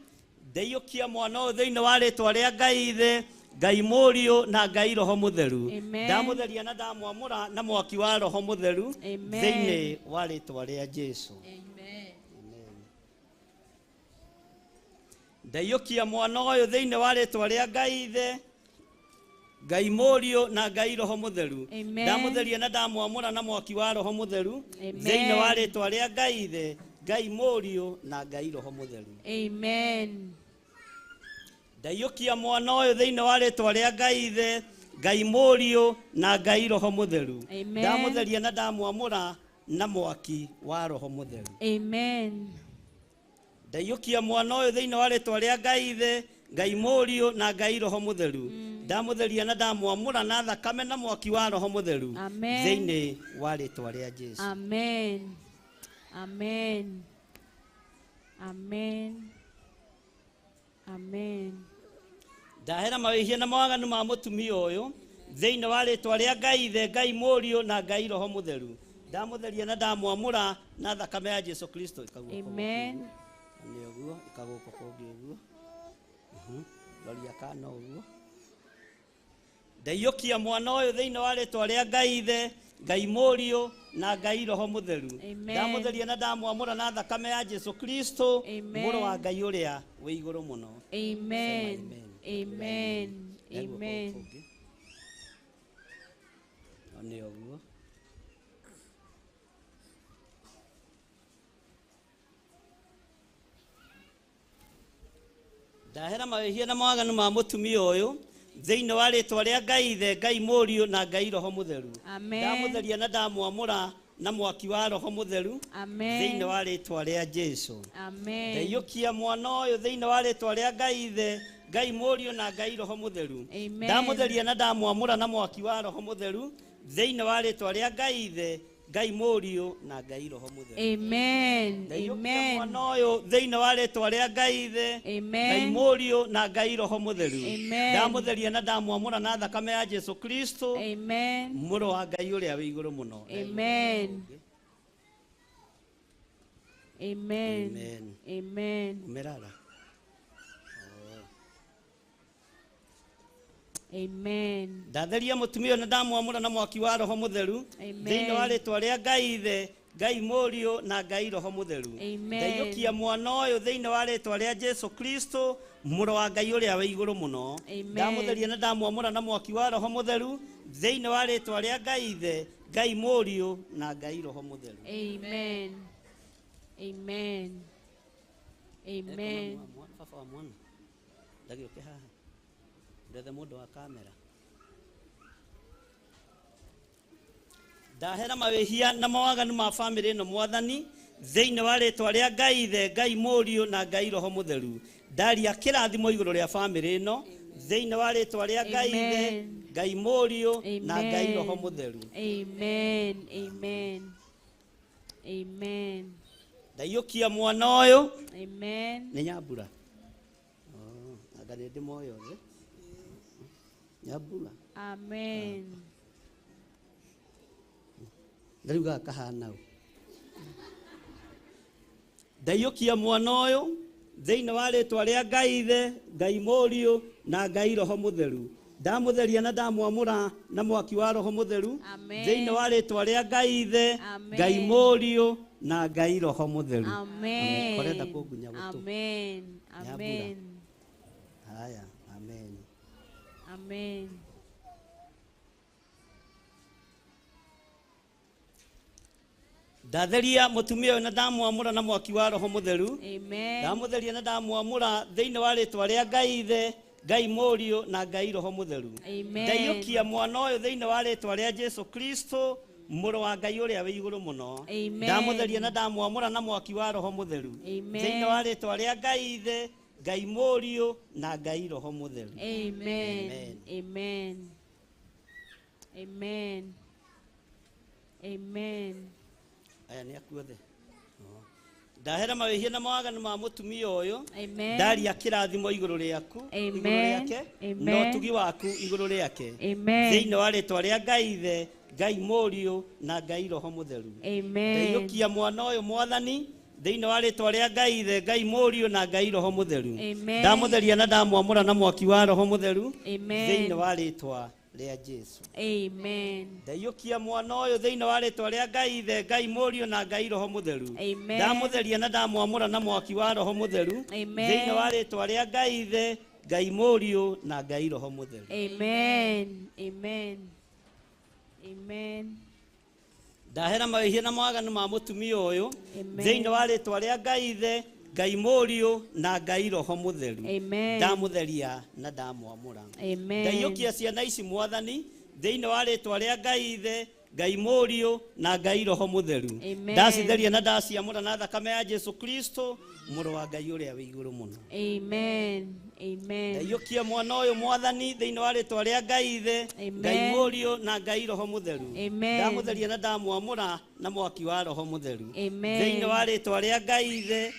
ndaiyũkia mwana ũyũ thĩinĩ wa rĩtwa rĩa Ngai Ithe, Ngai Mũriũ na Ngai Roho Mũtheru. Amen. Ndamũtheria na ndamwamũra na mwaki wa Roho Mũtheru Amen. thĩinĩ wa rĩtwa rĩa Jesu. Amen. Ndaiyũkia mwana ũyũ thĩinĩ wa rĩtwa rĩa Ngai Ithe, Ngai Mũriũ na Ngai Roho Mũtheru. Amen. Ndamũtheria na ndamwamũra na mwaki wa Roho Mũtheru Amen. thĩinĩ wa rĩtwa rĩa Ngai Ithe, Ngai Mũriũ na Ngai Roho Mũtheru. Amen. Ndaiyũkia mwana ũyũ thĩinĩ wa rĩtwa rĩa Ngai Ithe, Ngai Mũriũ na Ngai Roho Mũtheru. Amen. Ndamũtheria na ndamwamũra na mwaki wa Roho Mũtheru. Amen. Ndaiyũkia mwana ũyũ thĩinĩ wa rĩtwa rĩa Ngai Ithe, Ngai Mũriũ na Ngai Roho Mũtheru. Ndamũtheria na ndamwamũra na thakame na mwaki wa Roho Mũtheru Amen. thĩinĩ wa rĩtwa rĩa Jesu. Amen. Amen. Amen. Amen. Ndahera mawĩhia na mawaganu ma mũtumia ũyũ thĩinĩ wa rĩtwa rĩa Ngai Ithe, Ngai Mũriũ na Ngai Roho Mũtheru. Ndamũtheria na ndamwamũra na thakame ya Jesu Kristo. Amen. Nĩ ũguo, ĩkagũkũ kũngĩ ũguo. Roria kana ũguo. Ndaiyũkia mwana ũyũ thĩinĩ wa rĩtwa rĩa Ngai Ithe, Ngai Mũriũ na Ngai Roho Mũtheru. Amen. Ndamũtheria na ndamwamũra na thakame ya Jesu Kristo Amen. mũrũ wa Ngai ũrĩa wĩ igũrũ mũno. Amen. Amen. Amen. Amen. Nĩ ũguo. Ndahera mawĩhia na mawaganu ma mũtumia ũyũ thĩinĩ wa rĩtwa rĩa Ngai Ithe, Ngai Mũriũ na Ngai Roho Mũtheru. Amen. Ndamũtheria na ndamwamũra na mwaki wa Roho Mũtheru Amen. thĩinĩ wa rĩtwa rĩa Jesu. Amen. Ndaiyũkia mwana ũyũ thĩinĩ wa rĩtwa rĩa Ngai Ithe, Ngai Mũriũ na Ngai Roho Mũtheru. Amen. Ndamũtheria na ndamwamũra na mwaki wa Roho Mũtheru thĩinĩ wa rĩtwa rĩa Ngai Ithe, Ngai Mũriũ na Ngai Roho Mũtheru. Amen. Ndaiyũkia Amen. mwana ũyũ thĩinĩ wa rĩtwa rĩa Ngai Ithe, Amen. Ngai Mũriũ na Ngai Roho Mũtheru. Amen. Ndamũtheria na ndamwamũra na thakame ya Jesu Kristo Amen. mũrũ wa Ngai ũrĩa wĩ igũrũ mũno. Amen. Amen. Amen. Amen. Umerara. Amen. Ndatheria mũtumia ũyũ na ndamwamũra na mwaki wa Roho Mũtheru Amen. thĩinĩ wa rĩtwa rĩa Ngai Ithe, Ngai Mũriũ na Ngai Roho Mũtheru. Amen. Ndaiyũkia mwana ũyũ thĩinĩ wa rĩtwa rĩa Jesu Kristo mũrũ wa Ngai ũrĩa wĩ igũrũ mũno. Amen. Ndamũtheria na ndamwamũra na mwaki wa Roho Mũtheru thĩinĩ wa rĩtwa rĩa Ngai Ithe, Ngai Mũriũ na Ngai Roho Mũtheru. Amen. Amen. Amen. Baba wa mwana ndagĩũke haha ndethe mũndũ wa kamera. Ndahera mawĩhia na mawaganu ma bamĩrĩ ĩno mwathani Thĩinĩ wa rĩtwa rĩa Ngai Ithe, Ngai Mũriũ na Ngai Roho Mũtheru, ndaria kĩrathimo igũrũ rĩa bamĩrĩ ĩno. Thĩinĩ wa rĩtwa rĩa Ngai Ithe, Amen. Ngai Mũriũ na Ngai Amen. Roho Mũtheru. Amen. Amen. Amen. Ndaiyũkia mwana ũyũ. Amen. Nĩ Nyambura. Oh, anga nĩ ndĩmoĩ othe. Nyambura. Amen. Na rĩu gaka kahana ũ. Ndaiyũkia mwana ũyũ thĩinĩ wa rĩtwa rĩa Ngai Ithe, Ngai Mũriũ na Ngai Roho Mũtheru. Ndamũtheria na ndamwamũra na mwaki wa Roho Mũtheru. Amen. Thĩinĩ wa rĩtwa rĩa Ngai Ithe, Amen. Ngai Mũriũ na Ngai Roho Mũtheru. Amen. Korenda kũngunya gũtũ. Amen. Nyambura. Amen. Haya, amen. Amen. Ndatheria mũtumia ũyũ na ndamwamũra na mwaki wa Roho Mũtheru. Amen. Ndamũtheria na ndamwamũra thĩinĩ wa rĩtwa rĩa Ngai Ithe, Ngai Mũriũ na Ngai Roho Mũtheru. Amen. Ndaiyũkia mwana ũyũ thĩinĩ wa rĩtwa rĩa Jesu Kristo, mũrũ wa Ngai ũrĩa wĩ igũrũ mũno. Amen. Ndamũtheria na ndamwamũra na mwaki wa Roho Mũtheru. Amen. Thĩinĩ wa rĩtwa rĩa Ngai Ithe, Ngai Mũriũ na Ngai Roho Mũtheru. Amen. Amen. Amen. Amen. Amen. Aya nĩ aku othe. Ndahera mawĩhia na mawaganu ma mũtumia ũyũ. Amen. Ndaria kĩrathimo igũrũ rĩaku, igũrũ Amen. rĩake, Amen. na ũtugi waku igũrũ rĩake. Amen. Thĩinĩ wa rĩtwa rĩa Ngai Ithe, Ngai Mũriũ na Ngai Roho Mũtheru. Amen. Ndaiyũkia mwana ũyũ Mwathani thĩinĩ wa rĩtwa rĩa Ngai Ithe, Ngai Mũriũ na Ngai Roho Mũtheru. Amen. Ndamũtheria na ndamwamũra na mwaki wa Roho Mũtheru. Amen. Thĩinĩ wa rĩtwa rĩa Jesu. Amen. Ndaiyũkia mwana ũyũ thĩinĩ wa rĩtwa rĩa Ngai Ithe, Ngai Mũriũ na Ngai Roho Mũtheru. Amen. Ndamũtheria na ndamwamũra na mwaki wa Roho Mũtheru. Amen. Thĩinĩ wa rĩtwa rĩa Ngai Ithe, Ngai Mũriũ na Ngai Roho Mũtheru. Amen. Amen. Amen. Ndahera mawĩhia na mawaganu ma mũtumia ũyũ. Amen. Thĩinĩ wa rĩtwa rĩa Ngai Ithe, Ngai Mũriũ na Ngai Roho Mũtheru. Amen. Ndamũtheria na ndamwamũra. Amen. Ndaiyũkia ciana ici Mwathani thĩinĩ wa rĩtwa rĩa Ngai Ithe, Ngai Mũriũ na Ngai Roho Mũtheru. Amen. Ndacitheria na ndaciamũra na thakame ya Jesu Kristo, mũrũ wa Ngai ũrĩa wĩ igũrũ mũno. Amen. Amen. Ndaiyũkia mwana ũyũ Mwathani thĩinĩ wa rĩtwa rĩa Ngai Ithe, Amen. Ngai Mũriũ na Ngai Roho Mũtheru. Amen. Ndamũtheria na ndamwamũra na mwaki wa Roho Mũtheru. Amen. Thĩinĩ wa rĩtwa rĩa Ngai Ithe,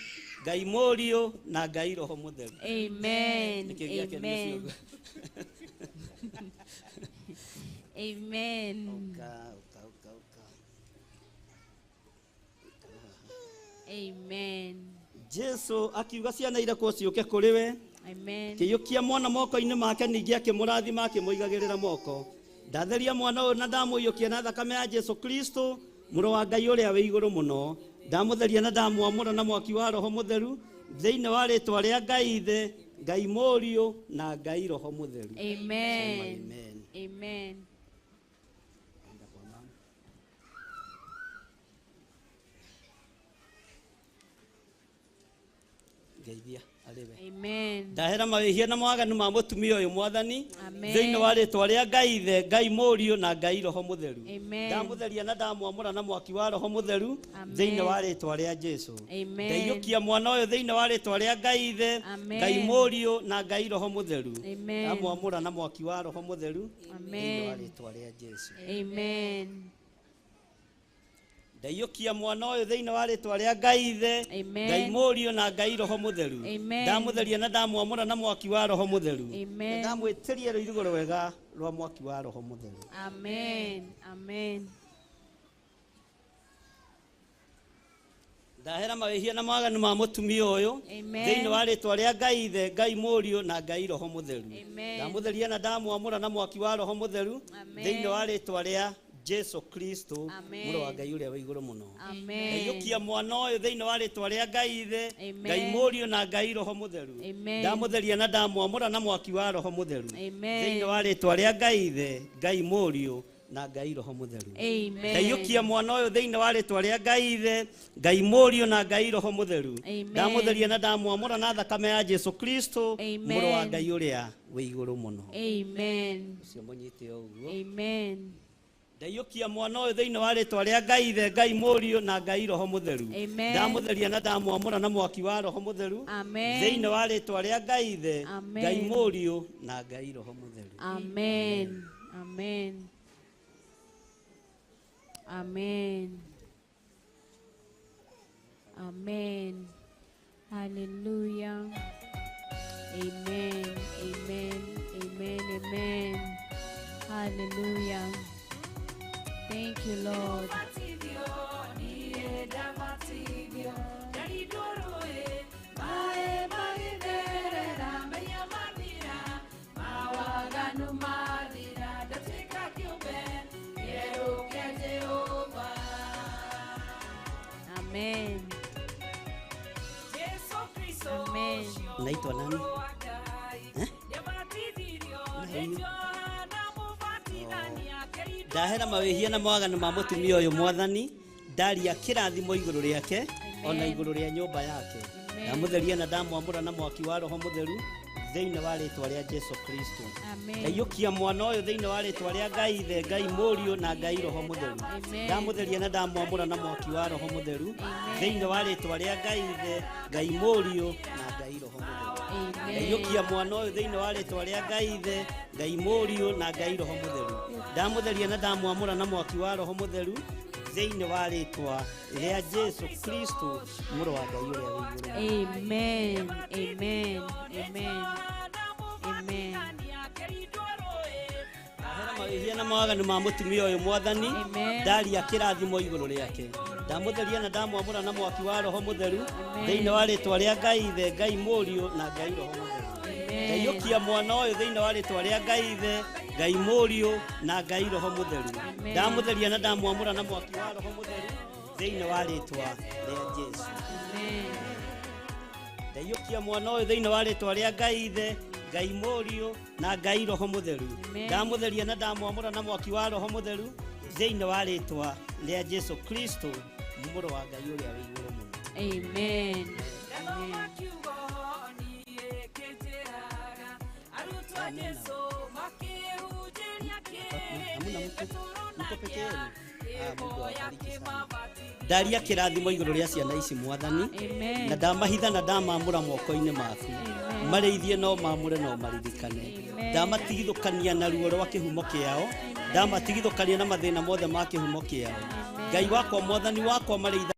Ngai Mũriũ na Ngai Roho Mũtheru. Amen. Nĩkĩo gĩake nĩ Amen. ũcio. Amen. Ũka, ũka, ũka, ũka. Amen. Jesu akiuga ciana irekwo ciũke kũrĩ we. Amen. Kĩiyũkia mwana moko-inĩ make ningĩ akĩmũrathima akĩmũigagĩrĩra moko. Ndatheria mwana ũyũ na ndamũiyũkia na thakame ya Jesu Kristo, mũrũ wa Ngai ũrĩa wĩ igũrũ mũno. Ndamũtheria na ndamwamũra na mwaki wa Roho Mũtheru thĩinĩ wa rĩtwa rĩa Ngai Ithe, Ngai Mũriũ na Ngai Roho Mũtheru. Amen. Amen. Amen. Ngeithia arĩ we. Amen. Ndahera mawĩhia na mawaganu ma mũtumia ũyũ Mwathani Amen. thĩinĩ wa rĩtwa rĩa Ngai Ithe, Ngai Mũriũ na Ngai Roho Mũtheru. Amen. Ndamũtheria na ndamwamũra na mwaki wa Roho Mũtheru Amen. thĩinĩ wa rĩtwa rĩa Jesu. Amen. Ndaiyũkia mwana ũyũ thĩinĩ wa rĩtwa rĩa Ngai Ithe, Amen. Ngai Mũriũ na Ngai Roho Mũtheru. Amen. Ndamwamũra na mwaki wa Roho Mũtheru thĩinĩ wa Amen. rĩtwa rĩa Jesu. Amen. Ndaiyũkia mwana ũyũ thĩinĩ wa rĩtwa rĩa Ngai Ithe, Amen. Ngai Mũriũ na Ngai Roho Mũtheru. Amen. Ndamũtheria na ndamwamũra na mwaki wa Roho Mũtheru. Amen. Ndamwĩtĩria rũirigo rwega rwa mwaki wa Roho Mũtheru. Amen. Amen. Ndahera mawĩhia na mawaganu ma mũtumia ũyũ Amen. thĩinĩ wa rĩtwa rĩa Ngai Ithe, Ngai Mũriũ na Ngai Roho Mũtheru. Amen. Ndamũtheria na ndamwamũra na mwaki wa Roho Mũtheru Amen. thĩinĩ wa rĩtwa rĩa Jesu Kristo, Amen. mũrũ wa Ngai ũrĩa wĩ igũrũ mũno. Amen. Ndaiyũkia mwana ũyũ thĩinĩ wa rĩtwa rĩa Ngai Ithe, Amen. Ngai Mũriũ na Ngai Roho Mũtheru. Amen. Ndamũtheria na ndamwamũra na mwaki wa Roho Mũtheru Amen. thĩinĩ wa rĩtwa rĩa Ngai Ithe, Ngai Mũriũ na Ngai Roho Mũtheru. Amen. Ndaiyũkia mwana ũyũ thĩinĩ wa rĩtwa rĩa Ngai Ithe, Ngai Mũriũ na Ngai Roho Mũtheru. Amen. Ndamũtheria na ndamwamũra na thakame ya Jesu Kristo, Amen. mũrũ wa Ngai ũrĩa wĩ igũrũ mũno. Amen. Ũcio mũnyite o ũguo. Amen. Ndaiyũkia mwana ũyũ thĩinĩ wa rĩtwa rĩa Ngai Ithe, Ngai Mũriũ na Ngai Roho Mũtheru. Amen. Ndamũtheria na ndamwamũra na mwaki wa Roho Mũtheru. Amen. Thĩinĩ wa rĩtwa rĩa Ngai Ithe, Amen. Ngai Mũriũ na Ngai Roho Mũtheru. Amen. Amen. Amen. Amen. Hallelujah. Amen. Amen. Amen. Amen. Hallelujah. Thank you, Lord. Amen. Amen. Unaitwa nani? Eh? Ndahera mawĩhia na mawaganu ma mũtumia ũyũ mwathani, ndaria kĩrathimo igũrũ rĩake ona igũrũ rĩa nyũmba yake. Ndamũtheria na ndamwamũra na mwaki wa Roho Mũtheru thĩinĩ wa rĩtwa rĩa Jesu Kristo. Ndaiyũkia mwana ũyũ thĩinĩ wa rĩtwa rĩa Ngai Ithe, Ngai Mũriũ na Ngai Roho Mũtheru. Ndamũtheria na ndamwamũra na mwaki wa Roho Mũtheru thĩinĩ wa rĩtwa rĩa Ngai Ithe, Ngai Mũriũ na Ngai Roho Mũtheru. Ndaiyũkia mwana ũyũ thĩinĩ wa rĩtwa rĩa Ngai Ithe, Ngai Mũriũ na Ngai Roho Mũtheru. Ndamũtheria na ndamwamũra na mwaki wa Roho Mũtheru thĩinĩ wa rĩtwa rĩa Jesu Kristo mũrũ wa Ngai ũrĩa wĩ igũrũ. Amen. Amen. Amen. Amen. Ndahera mawĩhia na mawaganu ma mũtumia ũyũ mwathani, ndaria kĩrathimo igũrũ rĩake. Ndamũtheria na ndamwamũra na mwaki wa Roho Mũtheru thĩinĩ wa rĩtwa rĩa Ngai Ithe, Ngai Mũriũ na Ngai Roho Mũtheru. Ndaiyũkia mwana ũyũ thĩinĩ wa rĩtwa rĩa Ngai Ithe, Ngai Mũriũ na Ngai Roho Mũtheru. Ndamũtheria na ndamwamũra na mwaki wa Roho Mũtheru thĩinĩ wa rĩtwa rĩa Jesu. Ndaiyũkia mwana ũyũ thĩinĩ wa rĩtwa rĩa Ngai Ithe, Ngai Mũriũ na Ngai Roho Mũtheru. Ndamũtheria na ndamwamũra na mwaki wa Roho Mũtheru thĩinĩ wa rĩtwa rĩa Jesu Kristo mũrũ wa Ngai ũrĩa wĩ igũrũ mũno. Amen. Amen. Ndaria kĩrathimo igũrũ rĩa ciana ici mwathani, na ndamahitha na ndamamũra moko-inĩ maku, marĩithie no mamũre no maririkane. Ndamatigithũkania na ruo rwa kĩhumo kĩao, ndamatigithũkania na mathĩna mothe ma kĩhumo kĩao. Ngai wakwa mwathani wakwa marĩitha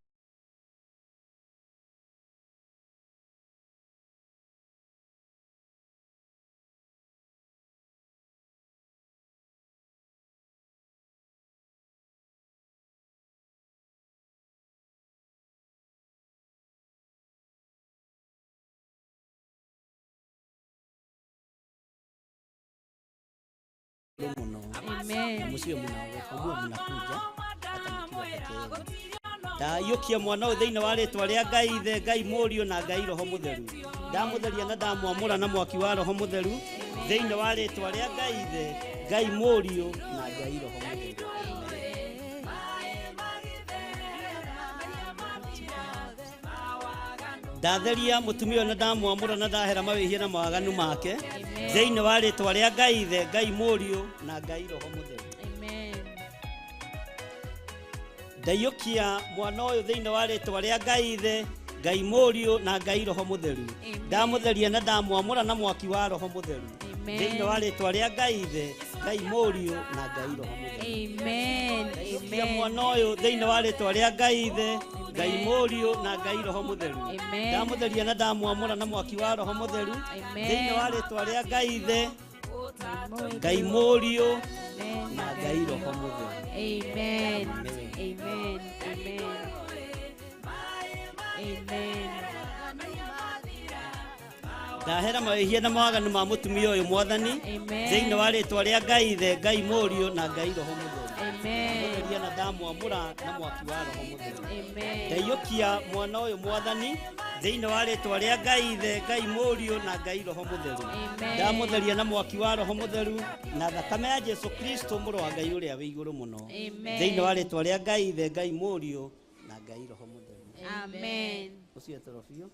muno. Amen. Musiwe munaogopa, muwe mnakuja hata mkiwa peke yenu. Ndaiyũkia mwana ũyũ thĩinĩ wa rĩtwa rĩa Ngai Ithe, Ngai Mũriũ na Ngai Roho Mũtheru. Ndamũtheria na ndamwamũra na mwaki wa Roho Mũtheru thĩinĩ wa rĩtwa rĩa Ngai Ithe, Ngai Mũriũ na Ngai Roho Mũtheru. Ndatheria mũtumia ũyũ na ndamwamũra na ndahera mawĩhia na mawaganu make thĩinĩ wa rĩtwa rĩa Ngai Ithe, Ngai Mũriũ na Ngai Roho Mũtheru. Amen. Ndaiyũkia mwana ũyũ thĩinĩ wa rĩtwa rĩa Ngai Ithe, Ngai Mũriũ na Ngai Roho Mũtheru. Ndamũtheria na ndamwamũra na mwaki wa Roho Mũtheru thĩinĩ wa rĩtwa rĩa Ngai Ithe, Ngai Mũriũ na Ngai Roho Mũtheru. Amen. Ndaiyũkia mwana ũyũ thĩinĩ wa rĩtwa rĩa Ngai Ithe, Ngai Mũriũ na Ngai Roho Mũtheru. Ndamũtheria na ndamwamũra na mwaki wa Roho Mũtheru thĩinĩ wa rĩtwa rĩa Ngai Ithe, Ngai Mũriũ na Ngai Roho Mũtheru. Amen. Amen. Amen. Amen. Ndahera mawĩhia na mawaganu ma mũtumia ũyũ mwathani thĩinĩ wa rĩtwa rĩa Ngai Ithe, Ngai Mũriũ na Ngai Roho Mũtheru. Ndamũtheria na ndamwamũra na mwaki wa Roho Mũtheru. Ndaiyũkia mwana ũyũ mwathani thĩinĩ wa rĩtwa rĩa Ngai Ithe, Ngai Mũriũ na Ngai Roho Mũtheru. Ndamũtheria na mwaki wa Roho Mũtheru na thakame ya Jesu Kristo mũrũ wa Ngai ũrĩa wĩ igũrũ mũno thĩinĩ wa rĩtwa rĩa Ngai Ithe, Ngai Mũriũ na Ngai Roho Mũtheru. Amen. Ũcio etũrwo biũ.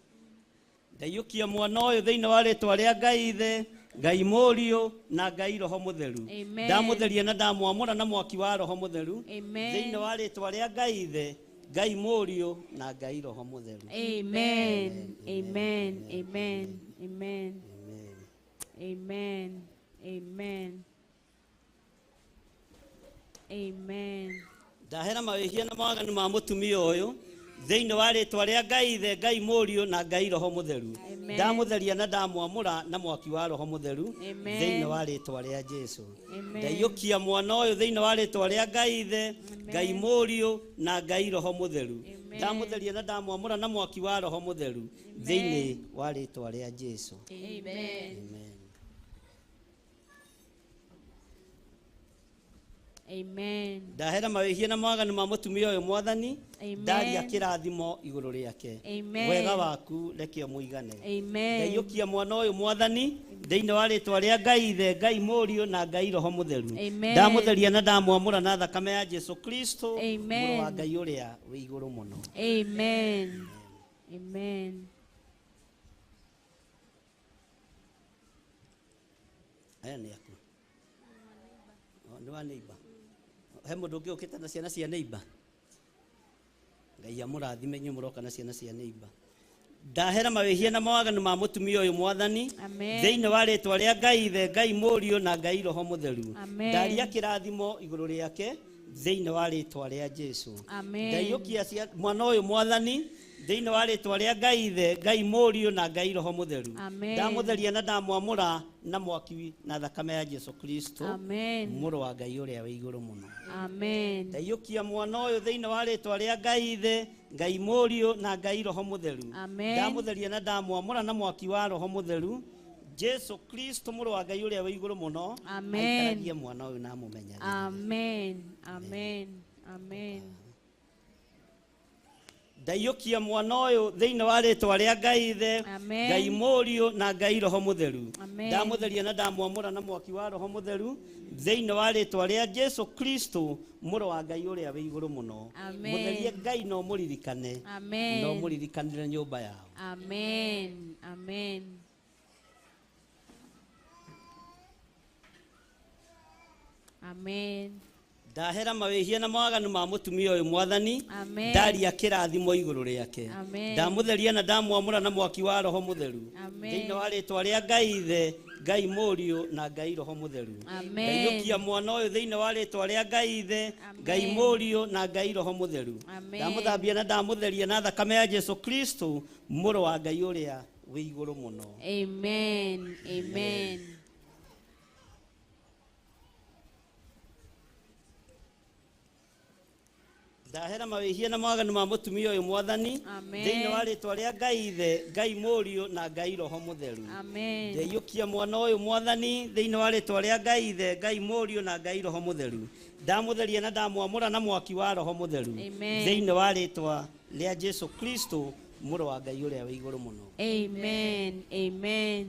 Ndaiyũkia mwana ũyũ thĩinĩ wa rĩtwa rĩa Ngai Ithe, Ngai Mũriũ na Ngai Roho Mũtheru. Amen. Ndamũtheria na ndamwamũra na mwaki wa Roho Mũtheru. Amen. Thĩinĩ wa rĩtwa rĩa Ngai Ithe, Ngai Mũriũ na Ngai Roho Mũtheru. Amen. Amen. Amen. Amen. Amen. Amen. Amen. Ndahera mawĩhia na mawaganu ma mũtumia ũyũ thĩinĩ wa rĩtwa rĩa Ngai Ithe, Ngai Mũriũ na Ngai Roho Mũtheru. Amen. Ndamũtheria na ndamwamũra na mwaki wa Roho Mũtheru Amen. thĩinĩ wa rĩtwa rĩa Jesũ. Amen. Ndaiyũkia mwana ũyũ thĩinĩ wa rĩtwa rĩa Ngai Ithe, Ngai Mũriũ na Ngai Roho Mũtheru. Amen. Ndamũtheria na ndamwamũra na mwaki wa Roho Mũtheru thĩinĩ wa rĩtwa rĩa Jesũ. Amen. Amen. Amen. Ndahera mawĩhia na mawaganu ma mũtumia ũyũ Mwathani. Amen. Ndaria kĩrathimo igũrũ rĩake. Amen. Wega waku reke ũmũigane. Amen. Ndaiyũkia mwana ũyũ Mwathani thĩinĩ wa rĩtwa rĩa Ngai Ithe, Ngai Mũriũ na Ngai Roho Mũtheru. Amen. Ndamũtheria na ndamwamũra na thakame ya Jesũ Kristo, Amen. mũrũ wa Ngai ũrĩa wĩ igũrũ mũno. Amen. Amen. Aya nĩ aku. Nĩ wa neighbor. He mũndũ ũngĩ ũkĩte na ciana cia neighbor. Ngai amũrathime inyuĩ mũroka na ciana cia neighbor. Ndahera mawĩhia na mawaganu ma mũtumia ũyũ Mwathani Amen. thĩinĩ wa rĩtwa rĩa Ngai Ithe, Ngai Mũriũ na Ngai Roho Mũtheru. Amen. Ndaria kĩrathimo igũrũ rĩake thĩinĩ wa rĩtwa rĩa Jesũ. Amen. Ndaiyũkia mwana ũyũ Mwathani thĩinĩ wa rĩtwa rĩa Ngai Ithe, Ngai Mũriũ na Ngai Roho Mũtheru. Amen. Ndamũtheria na ndamwamũra na mwaki na thakame ya Jesũ Kristo, Amen. mũrũ wa Ngai ũrĩa wĩ igũrũ mũno. Amen. Ndaiyũkia mwana ũyũ thĩinĩ wa rĩtwa rĩa Ngai Ithe, Ngai Mũriũ na Ngai Roho Mũtheru. Amen. Ndamũtheria na ndamwamũra na mwaki wa Roho Mũtheru, Jesũ Kristo mũrũ wa Ngai ũrĩa wĩ igũrũ mũno. Amen. Aikaragie mwana ũyũ na amũmenyagĩrĩre. Amen. Amen. Amen. Ndaiyũkia mwana ũyũ thĩinĩ wa rĩtwa rĩa Ngai Ithe, Amen. Ngai Mũriũ na Ngai Roho Mũtheru. Amen. Ndamũtheria na ndamwamũra na mwaki wa Roho Mũtheru thĩinĩ wa rĩtwa rĩa Jesũ Kristo mũrũ wa Ngai ũrĩa wĩ igũrũ mũno. Amen. Mũtherie Ngai no mũririkane. Amen. No mũririkanĩre nyũmba yao. Amen. Amen. Amen. Ndahera mawĩhia na mawaganu ma mũtumia ũyũ Mwathani. Amen. Ndaria kĩrathimo igũrũ rĩake. Amen. Ndamũtheria na ndamwamũra na mwaki wa Roho Mũtheru Amen. thĩinĩ wa rĩtwa rĩa Ngai Ithe, Ngai Mũriũ na Ngai Roho Mũtheru. Amen. Ndaiyũkia mwana ũyũ thĩinĩ wa rĩtwa rĩa Ngai Ithe, Amen. Ngai Mũriũ na Ngai Roho Mũtheru. Amen. Ndamũthambia na ndamũtheria na thakame ya Jesũ Kristo mũrũ wa Ngai ũrĩa wĩ igũrũ mũno. Amen. Amen. Ndahera mawĩhia na mawaganu ma mũtumia ũyũ Mwathani Amen. thĩinĩ wa rĩtwa rĩa Ngai Ithe, Ngai Mũriũ na Ngai Roho Mũtheru. Amen. Ndaiyũkia mwana ũyũ Mwathani thĩinĩ wa rĩtwa rĩa Ngai Ithe, Ngai Mũriũ na Ngai Roho Mũtheru. Ndamũtheria na ndamwamũra na mwaki wa Roho Mũtheru Amen. thĩinĩ wa rĩtwa rĩa Jesũ Kristo mũrũ wa Ngai ũrĩa wĩ igũrũ mũno. Amen. Amen.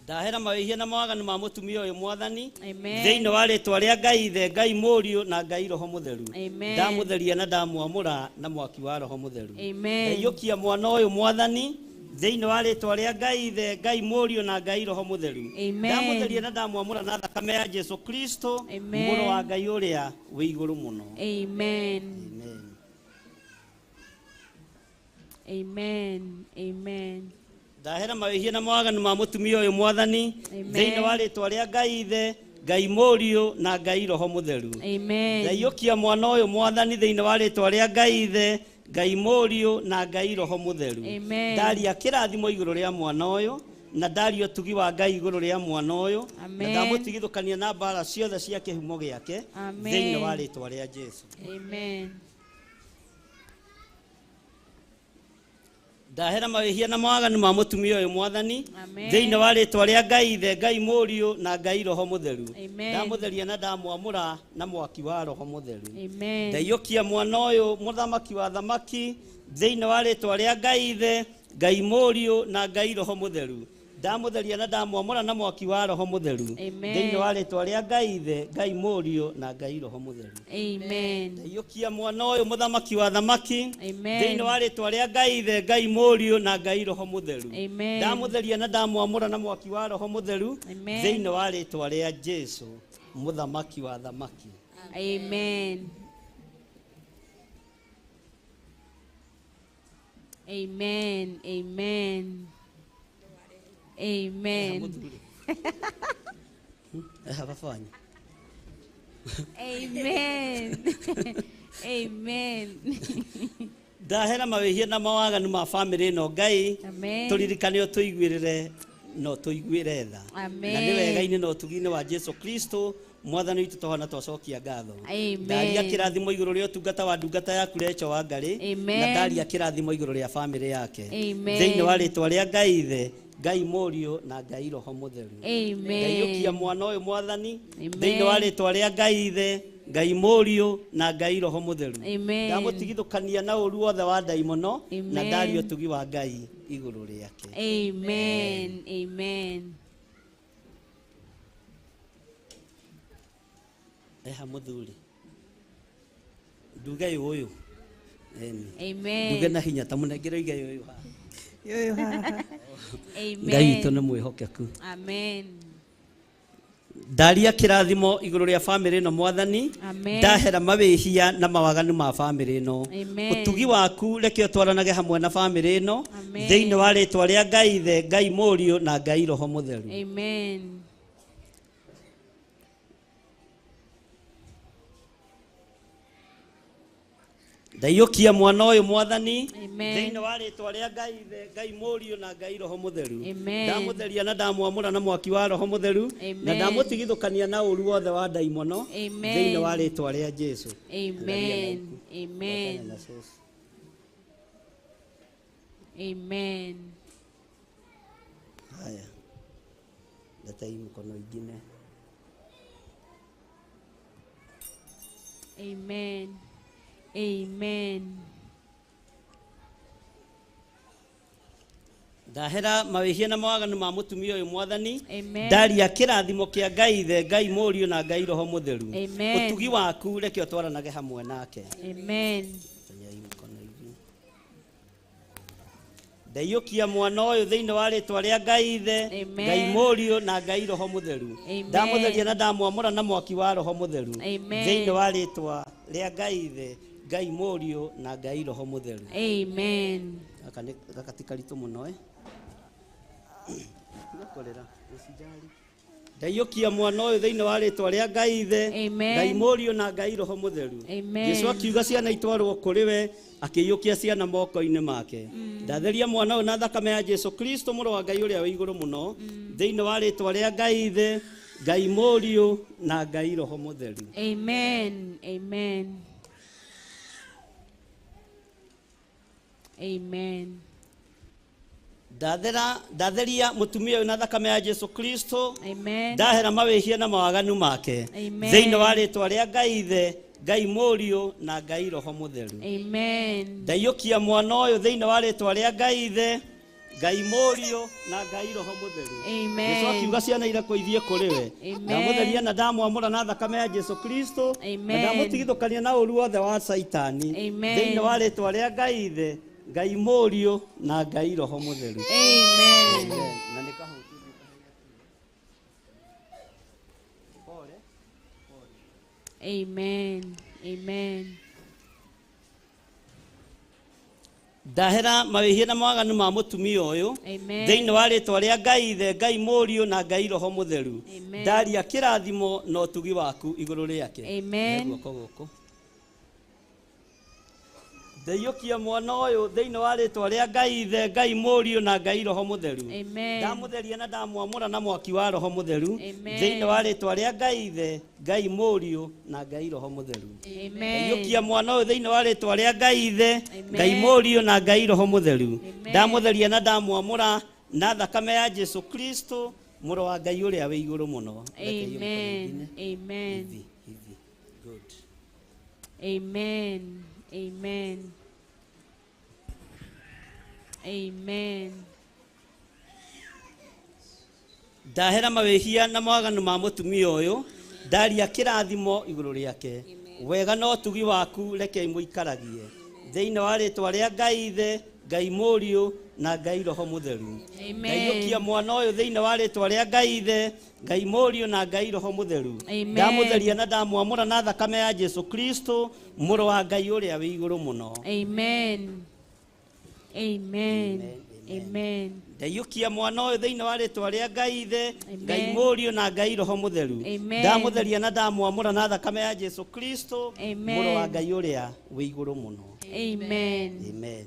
Ndahera mawĩhia na mawaganu ma mũtumia ũyũ Mwathani Amen. thĩinĩ wa rĩtwa rĩa Ngai Ithe, Ngai Mũriũ na Ngai Roho Mũtheru. Amen. Ndamũtheria na ndamwamũra na mwaki wa Roho Mũtheru. Amen. Ndaiyũkia mwana ũyũ Mwathani thĩinĩ wa rĩtwa rĩa Ngai Ithe, Ngai Mũriũ na Ngai Roho Mũtheru. Amen. Ndamũtheria na ndamwamũra na thakame ya Jesũ Kristo Amen. mũrũ wa Ngai ũrĩa wĩ igũrũ mũno. Amen. Amen. Amen. Amen. Ndahera mawĩhia na mawaganu ma mũtumia ũyũ Mwathani Amen. thĩinĩ wa rĩtwa rĩa Ngai Ithe, Ngai Mũriũ na Ngai Roho Mũtheru. Amen. Ndaiyũkia mwana ũyũ Mwathani thĩinĩ wa rĩtwa rĩa Ngai Ithe, Ngai Mũriũ na Ngai Roho Mũtheru. Amen. Ndaria kĩrathimo igũrũ rĩa mwana ũyũ na ndaria ũtugi wa Ngai igũrũ rĩa mwana ũyũ na Amen. ndamũtigithũkania na mbara ciothe cia kĩhumo gĩake Amen. thĩinĩ wa rĩtwa rĩa Jesũ. Amen. Ndahera mawĩhia na mawaganu ma mũtumia ũyũ Mwathani Amen. thĩinĩ wa rĩtwa rĩa Ngai Ithe, Ngai Mũriũ na Ngai Roho Mũtheru. Amen. Ndamũtheria na ndamwamũra na mwaki wa Roho Mũtheru. Amen. Ndaiyũkia mwana ũyũ mũthamaki wa thamaki thĩinĩ wa rĩtwa rĩa Ngai Ithe, Ngai Mũriũ na Ngai Roho Mũtheru. Ndamutheria na ndamwamũra na mwaki wa Roho Mũtheru. Thĩinĩ wa rĩtwa rĩa Ngai Ithe, Ngai Mũriũ na Ngai Roho Mũtheru. Amen. Ndaiyũkia mwana ũyũ mũthamaki wa thamaki. Amen. Thĩinĩ wa rĩtwa rĩa Ngai Ithe, Ngai Mũriũ na Ngai Roho Mũtheru. Amen. Ndamutheria na ndamwamũra na mwaki wa Roho Mũtheru. Amen. Thĩinĩ wa rĩtwa rĩa Jesu mũthamaki wa thamaki. Amen. Amen. Amen. Amen. Amen. Amen. Ndahera mawĩhia na mawaganu ma family ĩno Ngai tũririkane ũtũiguĩrĩre no tũiguĩre tha. Na nĩ wega-inĩ na ũtugi-inĩ wa Jesu Kristo mwathani witũ tohona twacokia ngatho. Ndaria kĩrathimo igũrũ rĩa ũtungata wa ndungata yaku Recho wa Ngarĩ, na ndaria kĩrathimo igũrũ rĩa family yake. Thĩinĩ wa rĩtwa rĩa Ngai Ithe, Ngai Mũriũ na Ngai Roho Mũtheru. Ndaiyũkia mwana ũyũ mwathani thĩinĩ wa rĩtwa rĩa Ngai Ithe, Ngai Mũriũ na Ngai Roho Mũtheru. Ndamũtigithũkania na ũru wothe wa ndaimono na ndaria ũtugi wa Ngai igũrũ rĩake. Amen. Amen. Eha muthuri nduge ũyũ. Amen. Nduge na hinya ta mũnengere igai ũyũ haha. Ũyũ haha. Amen. Ngai witũ nĩ mwĩhokeku. Amen. Ndaria kĩrathimo igũrũ rĩa family ĩno mwathani. Ndahera mawĩhia na mawaganu ma family ĩno. Ũtugi waku reke ũtwaranage hamwe na family ĩno thĩinĩ wa rĩtwa rĩa Ngai Ithe, Ngai Mũriũ na Ngai Roho Mũtheru. Amen. Ndaiyũkia mwana ũyũ mwathani thĩinĩ wa rĩtwa rĩa Ngai Ithe, Ngai Mũriũ na Ngai Roho Mũtheru. Ndamũtheria na ndamwamũra na mwaki wa Roho Mũtheru na ndamũtigithũkania na ũru wothe wa ndaimono thĩinĩ wa rĩtwa rĩa Jesu. Amen. Amen. Amen. Haya. Letai mkono ingine. Amen. Amen. Ndahera mawĩhia na mawaganu ma mũtumia ũyũ mwathani. Ndaria kĩrathimo kĩa Ngai Ithe, Ngai Mũriũ na Ngai Roho Mũtheru. Ũtugi waku reke ũtwaranage hamwe nake. Amen. Ndaiyũkia mwana ũyũ thĩinĩ wa rĩtwa rĩa Ngai Ithe, Ngai Mũriũ na Ngai Roho Mũtheru. Ndamũtheria na ndamwamũra na mwaki wa Roho Mũtheru thĩinĩ wa rĩtwa rĩa Ngai Ithe, Ngai Mũriũ na Ngai Roho Mũtheru. Amen. Gaka ti karitũ mũno Tiga kũrĩra, ũcijali. Ndaiyũkia mwana ũyũ thĩinĩ wa rĩtwa rĩa Ngai Ithe, Ngai Mũriũ na Ngai Roho Mũtheru. Jesu akiuga ciana itwarwo kũrĩ we, akĩiyũkia ciana moko-inĩ make. Ndatheria mwana ũyũ na thakame ya Jesu Kristo mũrũ wa Ngai ũrĩa wĩ igũrũ mũno thĩinĩ wa rĩtwa rĩa Ngai Ithe, Ngai Mũriũ na Ngai Roho Mũtheru. Amen. Amen. Amen. Ndatheria mũtumia ũyũ na thakame ya Jesu Kristo. Amen. Ndahera mawĩhia na mawaganu make thĩinĩ wa rĩtwa rĩa Ngai Ithe, Ngai Mũriũ na Ngai Roho Mũtheru. Amen. Ndaiyũkia mwana ũyũ thĩinĩ wa rĩtwa rĩa Ngai Ithe, Ngai Mũriũ na Ngai Roho Mũtheru. Amen. Jesu akiuga ciana irekwo ithiĩ kũrĩ we. Ndamũtheria na ndamwamũra na thakame ya Jesu Kristo na ndamũtigithũkania na ũru wothe wa Saitani thĩinĩ wa rĩtwa rĩa Ngai Ithe, Ngai Mũriũ na Ngai Roho Mũtheru. Amen. Na nĩ kahũti. Pole. Amen. Amen. Ndahera mawĩhia na mawaganu ma mũtumia ũyũ thĩinĩ wa rĩtwa rĩa Ngai Ithe, Ngai Mũriũ na Ngai Roho Mũtheru. Ndaria kĩrathimo na ũtugi waku igũrũ rĩake. Amen. Guoko gũkũ. Ndaiyũkia mwana ũyũ thĩinĩ wa rĩtwa rĩa Ngai Ithe, Ngai Mũriũ na Ngai Roho Mũtheru. Ndamũtheria na ndamwamũra na mwaki wa Roho Mũtheru thĩinĩ wa rĩtwa rĩa Ngai Ithe, Ngai Mũriũ na Ngai Roho Mũtheru. Ndaiyũkia mwana ũyũ thĩinĩ wa rĩtwa rĩa Ngai Ithe, Ngai Mũriũ na Ngai Roho Mũtheru. Ndamũtheria na ndamwamũra na thakame ya Jesu Kristo mũrũ wa Ngai ũrĩa wĩ igũrũ mũno. Amen. Amen. Good. Amen. Amen. Amen. Ndahera mawĩhia na mawaganu ma mũtumia ũyũ, ndaria kĩrathimo igũrũ rĩake. Wega na ũtugi waku reke imũikaragie. Thĩinĩ wa rĩtwa rĩa Ngai Ithe, Ngai Mũriũ na Ngai Roho Mũtheru. Ndaiyũkia mwana ũyũ thĩinĩ wa rĩtwa rĩa Ngai Ithe, Ngai Mũriũ na Ngai Roho Mũtheru. Ndamũtheria na ndamwamũra na thakame ya Jesu Kristo, mũrũ wa Ngai ũrĩa wĩ igũrũ mũno. Amen. Amen. Amen. Ndaiyũkia mwana ũyũ thĩinĩ wa rĩtwa rĩa Ngai Ithe, Ngai Mũriũ na Ngai Roho Mũtheru. Ndamũtheria na ndamwamũra na thakame ya Jesu Kristo, mũrũ wa Ngai ũrĩa wĩ igũrũ mũno. Amen. Amen.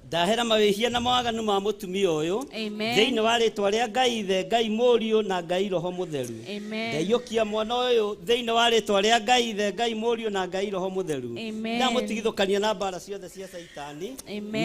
Ndahera mawĩhia na mawaganu ma mũtumia ũyũ thĩinĩ wa rĩtwa rĩa Ngai Ithe, Ngai Mũriũ na Ngai Roho Mũtheru. Ndaiyũkia mwana ũyũ thĩinĩ wa rĩtwa rĩa Ngai Ithe, Ngai Mũriũ na Ngai Roho Mũtheru. Ndamũtigithũkania na mbara ciothe cia Caitani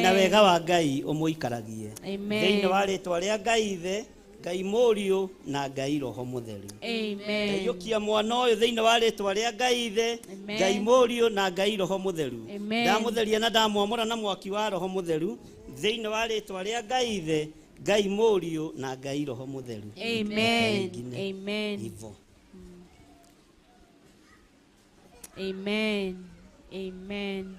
na wega wa Ngai ũmũikaragie. Thĩinĩ wa rĩtwa rĩa Ngai Ithe, Ngai Mũriũ na Ngai Roho Mũtheru. Ndaiyũkia mwana ũyũ thĩinĩ wa rĩtwa rĩa Ngai Ithe, Ngai Mũriũ na Ngai Roho Mũtheru. Ndamũtheria na ndamwamũra na mwaki wa Roho Mũtheru thĩinĩ wa rĩtwa rĩa Ngai Ithe, Ngai Mũriũ na Ngai Roho Mũtheru. Amen. Amen. Hivyo. Amen. Amen.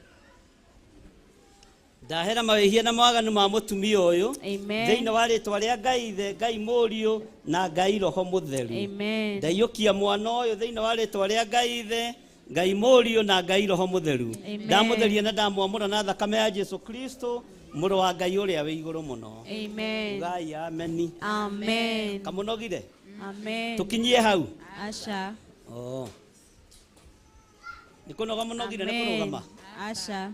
Ndahera mawĩhia na mawaganu ma mũtumia ũyũ thĩinĩ wa rĩtwa rĩa Ngai Ithe, Ngai Mũriũ na Ngai Roho Mũtheru. Ndaiyũkia mwana ũyũ thĩinĩ wa rĩtwa rĩa Ngai Ithe, Ngai Mũriũ na Ngai Roho Mũtheru. Ndamũtheria na ndamwamũra na thakame ya Jesu Kristo, mũrũ wa Ngai ũrĩa wĩ igũrũ mũno. Amen. Ugai ameni. Amen. Kamũnogire? Amen. Tũkinyie hau? Aca. Oh. Nĩ kũnoga mũnogire nĩ kũrũgama? Aca.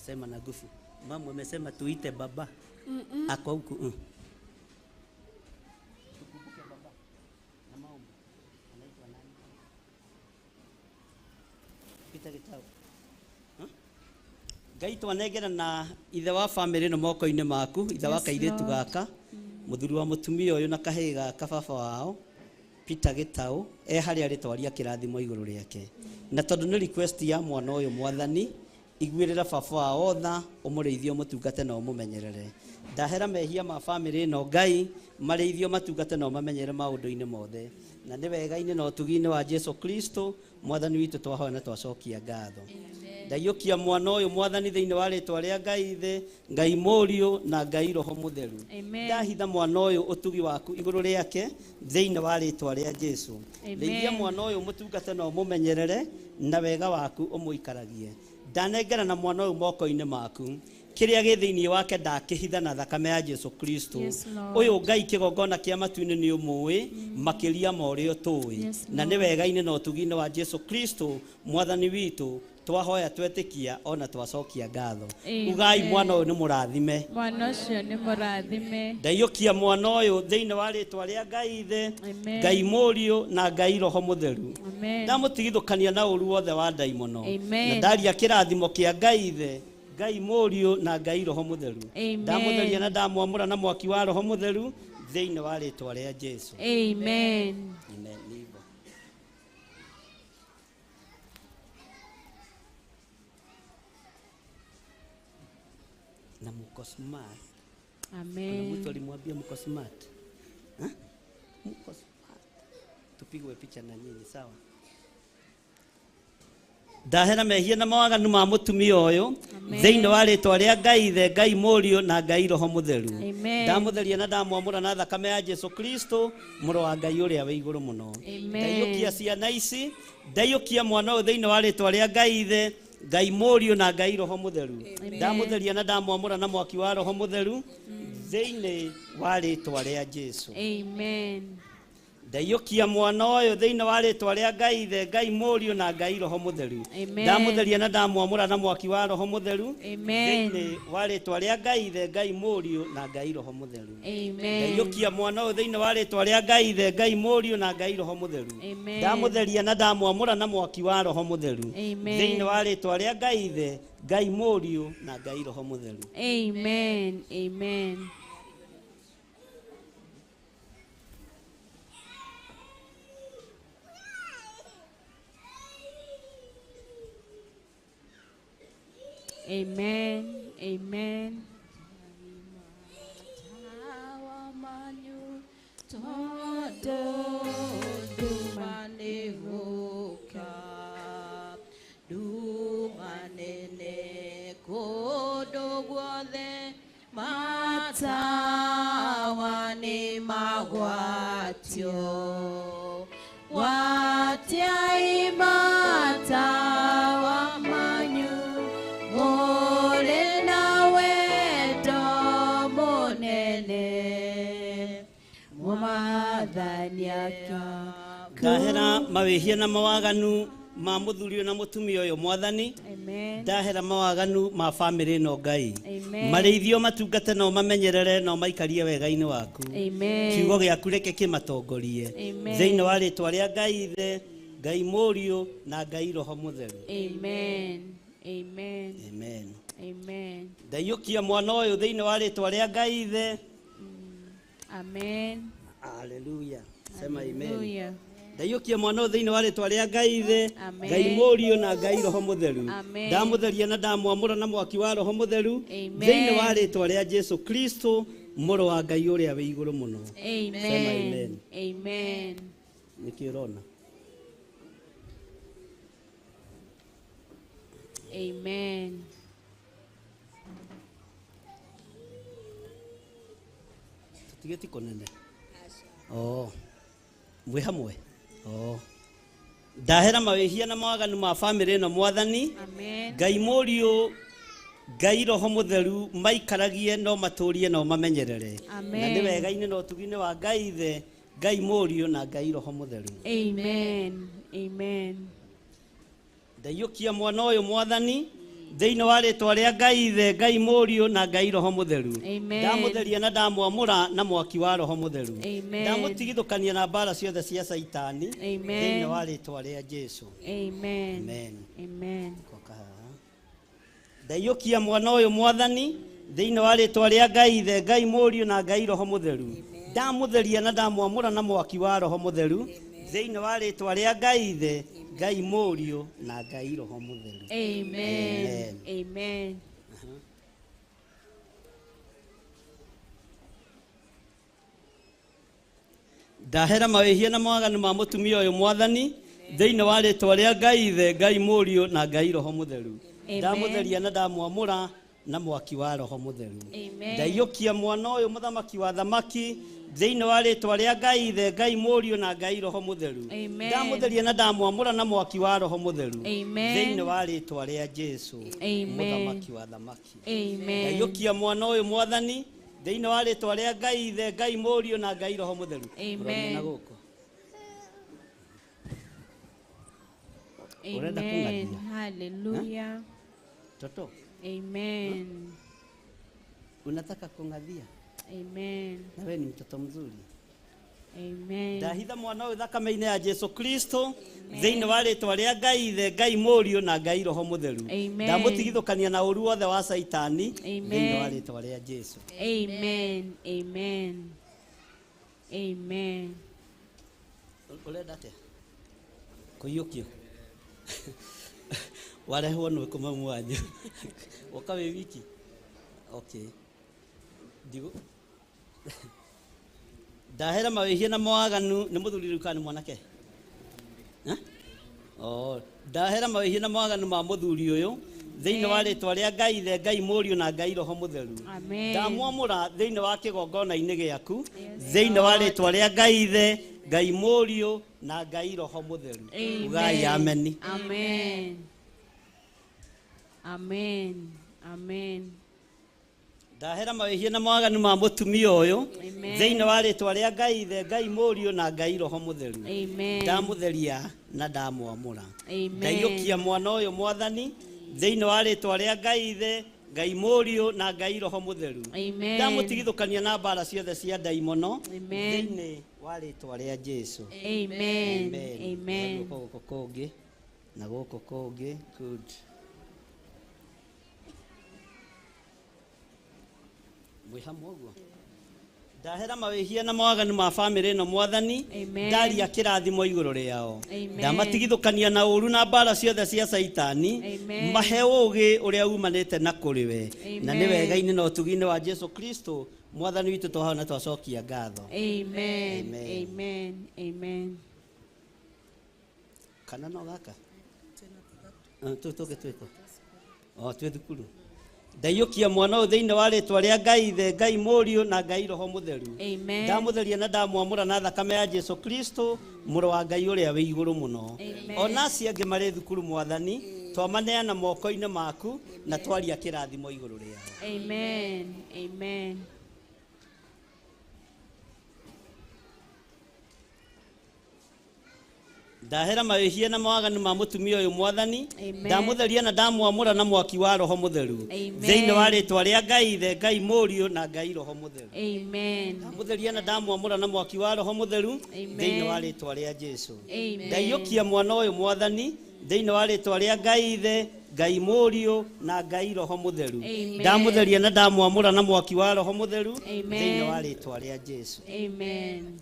Sema na nguvu. Mama amesema tuite baba. Ako huku. Tukumbuke baba na maombi. Anaitwa nani? Peter Gitau. Ngai twanengera na ithe wa family no moko-inĩ maku, ithe wa kairĩtu gaka, mũthuri wa mũtumia ũyũ na kahĩĩ gaka baba wao, Peter Gitau, e harĩa rĩtwaria kĩrathimo igũrũ rĩake. Na tondũ nĩ request ya mwana ũyũ mwathani, iguĩrĩra baba wao tha, ũmũrĩithie ũmũtungate na ũmũmenyerere. Ndahera mehia ma family ĩno Ngai, marĩithio matungate na ũmamenyere maũndũ-inĩ mothe. Na nĩ wega-inĩ na ũtugi-inĩ wa Jesu Kristo, mwathani witũ twahoya na twacokia ngatho. Ndaiyũkia mwana ũyũ mwathani thĩinĩ wa rĩtwa rĩa Ngai Ithe, Ngai Mũriũ na Ngai Roho Mũtheru. Ndahitha mwana ũyũ ũtugi waku igũrũ rĩake thĩinĩ wa rĩtwa rĩa Jesu. Rĩithia mwana ũyũ mũtungate na ũmũmenyerere na wega waku ũmũikaragie. Ndanengera na mwana ũyũ moko-inĩ maku, kĩrĩa gĩ thĩinĩ wake ndakĩhitha na thakame ya Jesu Kristo. Ũyũ Ngai kĩgongona kĩa matu-inĩ nĩ ũmũĩ makĩria ma ũrĩa ũtũĩ. Na nĩ wega-inĩ na ũtugi-inĩ wa Jesu Kristo mwathani witũ twahoya twetĩkia ona twacokia ngatho. Ugai mwana ũyũ nĩ mũrathime. Mwana ũcio nĩ mũrathime. Ndaiyũkia mwana ũyũ thĩinĩ wa rĩtwa rĩa Ngai Ithe, Ngai Mũriũ na Ngai Roho Mũtheru. Ndamũtigithũkania na ũru wothe wa ndaimono. Na ndaria kĩrathimo kĩa Ngai Ithe, Ngai Mũriũ na Ngai Roho Mũtheru. Ndamũtheria na ndamwamũra na mwaki wa Roho Mũtheru thĩinĩ wa rĩtwa rĩa Jesu. Amen. Amen. Na mko smart. Amen. Kuna mtu alimwambia mko smart. Ha? Mko smart. Tupigwe picha na nyinyi sawa. Ndahera mehia na mawaganu ma mũtumia ũyũ thĩinĩ wa rĩtwa rĩa Ngai Ithe, Ngai Mũriũ na Ngai Roho Mũtheru. Ndamũtheria na ndamwamũra na thakame ya Jesu Kristo, mũrũ wa Ngai ũrĩa wĩ igũrũ mũno. Ndaiyũkia ciana ici, ndaiyũkia mwana ũyũ thĩinĩ wa rĩtwa rĩa Ngai Ithe, Ngai Mũriũ na Ngai Roho Mũtheru. Ndamũtheria na ndamwamũra na mwaki wa Roho Mũtheru thĩinĩ wa rĩtwa rĩa Jesu. Amen. Ndaiyũkia mwana ũyũ thĩinĩ wa rĩtwa rĩa Ngai Ithe, Ngai Mũriũ na Ngai Roho Mũtheru. Ndamũtheria na ndamwamũra na mwaki wa Roho Mũtheru thĩinĩ wa rĩtwa rĩa Ngai Ithe, Ngai Mũriũ na Ngai Roho Mũtheru. Ndaiyũkia mwana ũyũ thĩinĩ wa rĩtwa rĩa Ngai Ithe, Ngai Mũriũ na Ngai Roho Mũtheru. Ndamũtheria na ndamwamũra na mwaki wa Roho Mũtheru thĩinĩ wa rĩtwa rĩa Ngai Ithe, Ngai Mũriũ na Ngai Roho Mũtheru. Amen. Amen. Amen. Amen. Matawa ni magwatio watiai matawa manyu mure na wendo munene mwathani aka Ndahera mawĩhia na mawaganu ma mũthuri na mũtumia ũyũ mwathani. Amen. Ndahera mawaganu ma famĩlĩ ĩno Ngai. Amen. Marĩithio matungate no mamenyerere no maikarie wega-inĩ waku. Amen. Kiugo gĩaku reke kĩmatongorie. Amen. Thĩinĩ wa rĩtwa rĩa Ngai Ithe, Ngai Mũriũ na Ngai Roho Mũtheru. Amen. Amen. Amen. Amen. Ndaiyũkia mwana ũyũ thĩinĩ wa rĩtwa rĩa Ngai Ithe. Amen. Hallelujah. Sema amen. Hallelujah. Ndaiyũkia mwana ũyũ thĩinĩ wa rĩtwa rĩa Ngai Ithe, Amen. Ngai Mũriũ na Ngai Roho Mũtheru. Amen. Ndamũtheria na ndamwamũra na mwaki wa Roho Mũtheru Amen. thĩinĩ wa rĩtwa rĩa Jesu Kristo mũrũ wa Ngai ũrĩa wĩ igũrũ mũno. Amen. Sema amen. Amen. Nĩkĩ ũrona? Amen. Tũtige ti kũnene. Oh. Mwĩ hamwe. Oh. Ndahera mawĩhia na mawaganu ma famĩlĩ ĩno mwathani. Amen. Ngai Mũriũ, Ngai Roho Mũtheru maikaragie no matũrie no mamenyerere. Amen. Na nĩ wega-inĩ na ũtugi-inĩ wa Ngai Ithe, Ngai Mũriũ na Ngai Roho Mũtheru. Amen. Amen. Ndaiyũkia mwana ũyũ mwathani thĩinĩ wa rĩtwa rĩa Ngai Ithe, Ngai Mũriũ na Ngai Roho Mũtheru. Amen. Ndamũtheria na ndamwamũra na mwaki wa Roho Mũtheru. Amen. Ndamũtigithũkania na mbara ciothe cia Caitani Amen. thĩinĩ wa rĩtwa rĩa Jesu. Amen. Amen. Amen. Koka haha. Ndaiyũkia mwana ũyũ mwathani thĩinĩ wa rĩtwa rĩa Ngai Ithe, Ngai Mũriũ na Ngai Roho Mũtheru. Ndamũtheria na ndamwamũra na mwaki wa Roho Mũtheru thĩinĩ wa rĩtwa rĩa Ngai Ithe, Ngai Mũriũ na Ngai Roho Mũtheru. Amen. Amen. Ndahera mawĩhia na mawaganu ma mũtumia ũyũ mwathani thĩinĩ wa rĩtwa rĩa Ngai Ithe, Ngai Mũriũ na Ngai Roho Mũtheru. Amen. Ndamũtheria na ndamwamũra na mwaki wa Roho Mũtheru. Amen. Ndaiyũkia mwana ũyũ mũthamaki wa thamaki thĩinĩ wa rĩtwa rĩa Ngai Ithe, Ngai Mũriũ na Ngai Roho Mũtheru. Amen. Ndamũtheria na ndamwamũra na mwaki wa Roho Mũtheru Amen. thĩinĩ wa rĩtwa rĩa Jesu Amen. mũthamaki wa thamaki. Amen. Ndaiyũkia mwana ũyũ mwathani thĩinĩ wa rĩtwa rĩa Ngai Ithe, Ngai Mũriũ na Ngai Roho Mũtheru. Amen. Ũroria na gũkũ. Ũrenda Amen. kũng'athia? Hallelujah. Toto, Amen. unataka kung'athia? Amen. Na wewe ni mtoto mzuri. Amen. Ndahitha mwana ũyũ thakame-inĩ ya Jesu Kristo thĩinĩ wa rĩtwa rĩa Ngai Ithe, Ngai Mũriũ na Ngai Roho Mũtheru. Amen. Ndamũtigithũkania na ũru wothe wa Caitani Amen. thĩinĩ wa rĩtwa rĩa Jesu. Amen. Amen. Amen. Ũrenda atĩa? Kũiyũkio. Warehwo nĩ kũ mamu wanyu? Woka wĩ wiki? Okay. Ndigũ Ndahera mawĩhia na mawaganu nĩ mũthuri rĩu kana nĩ mwanake? Oh, ndahera mawĩhia na mawaganu ma mũthuri ũyũ thĩinĩ wa rĩtwa rĩa Ngai Ithe, Ngai Mũriũ na Ngai Roho Mũtheru. Amen. Ndamwamũra thĩinĩ wa kĩgongona-inĩ gĩaku thĩinĩ wa rĩtwa rĩa Ngai Ithe, Ngai Mũriũ na Ngai Roho Mũtheru. Ugai ameni. Amen. Amen. Amen. Ndahera mawĩhia na mawaganu ma mũtumia ũyũ Amen. thĩinĩ wa rĩtwa rĩa Ngai Ithe, Ngai Mũriũ na Ngai Roho Mũtheru. Amen. Ndamũtheria na ndamwamũra. Amen. Ndaiyũkia mwana ũyũ mwathani thĩinĩ wa rĩtwa rĩa Ngai Ithe, Ngai Mũriũ na Ngai Roho Mũtheru. Amen. Ndamũtigithũkania na mbara ciothe cia ndaimono Amen. thĩinĩ wa rĩtwa rĩa Jesu. Amen. Amen. Guoko gũkũ kũngĩ na gũkũ kũngĩ. Good. Mwĩ hamwe ũguo? Ndahera mawĩhia na mawaganu ma bamĩrĩ ĩno mwathani, ndaria kĩrathimo igũrũ rĩao, ndamatigithũkania na ũru na mbara ciothe cia Caitani, mahe ũũgĩ ũrĩa umanĩte na kũrĩ we, na nĩ wega-inĩ na ũtugi-inĩ wa Jesu Kristo mwathani witũ twahoya na twacokia ngatho. Amen. Amen. Amen. Kana no gaka tũke twĩko o twĩ thukuru. Ndaiyũkia mwana ũyũ thĩinĩ wa rĩtwa rĩa Ngai Ithe, Ngai Mũriũ na Ngai Roho Mũtheru. Ndamũtheria na ndamwamũra na thakame ya Jesu Kristo mũrũ wa Ngai ũrĩa wĩ igũrũ mũno. Ona acio angĩ marĩ thukuru mwathani, twamaneana moko-inĩ maku na twaria kĩrathimo igũrũ rĩao. Amen. Amen. Ndahera mawĩhia na mawaganu ma mũtumia ũyũ mwathani, ndamũtheria na ndamwamũra na mwaki wa Roho Mũtheru, thĩinĩ wa rĩtwa rĩa Ngai Ithe, Ngai Mũriũ na Ngai Roho Mũtheru. Ndamũtheria na ndamwamũra na mwaki wa Roho Mũtheru, thĩinĩ wa rĩtwa rĩa Jesu. Ndaiyũkia mwana ũyũ mwathani thĩinĩ wa rĩtwa rĩa Ngai Ithe, Ngai Mũriũ na Ngai Roho Mũtheru. Ndamũtheria na ndamwamũra na mwaki wa Roho Mũtheru, thĩinĩ wa rĩtwa rĩa Jesu. Amen.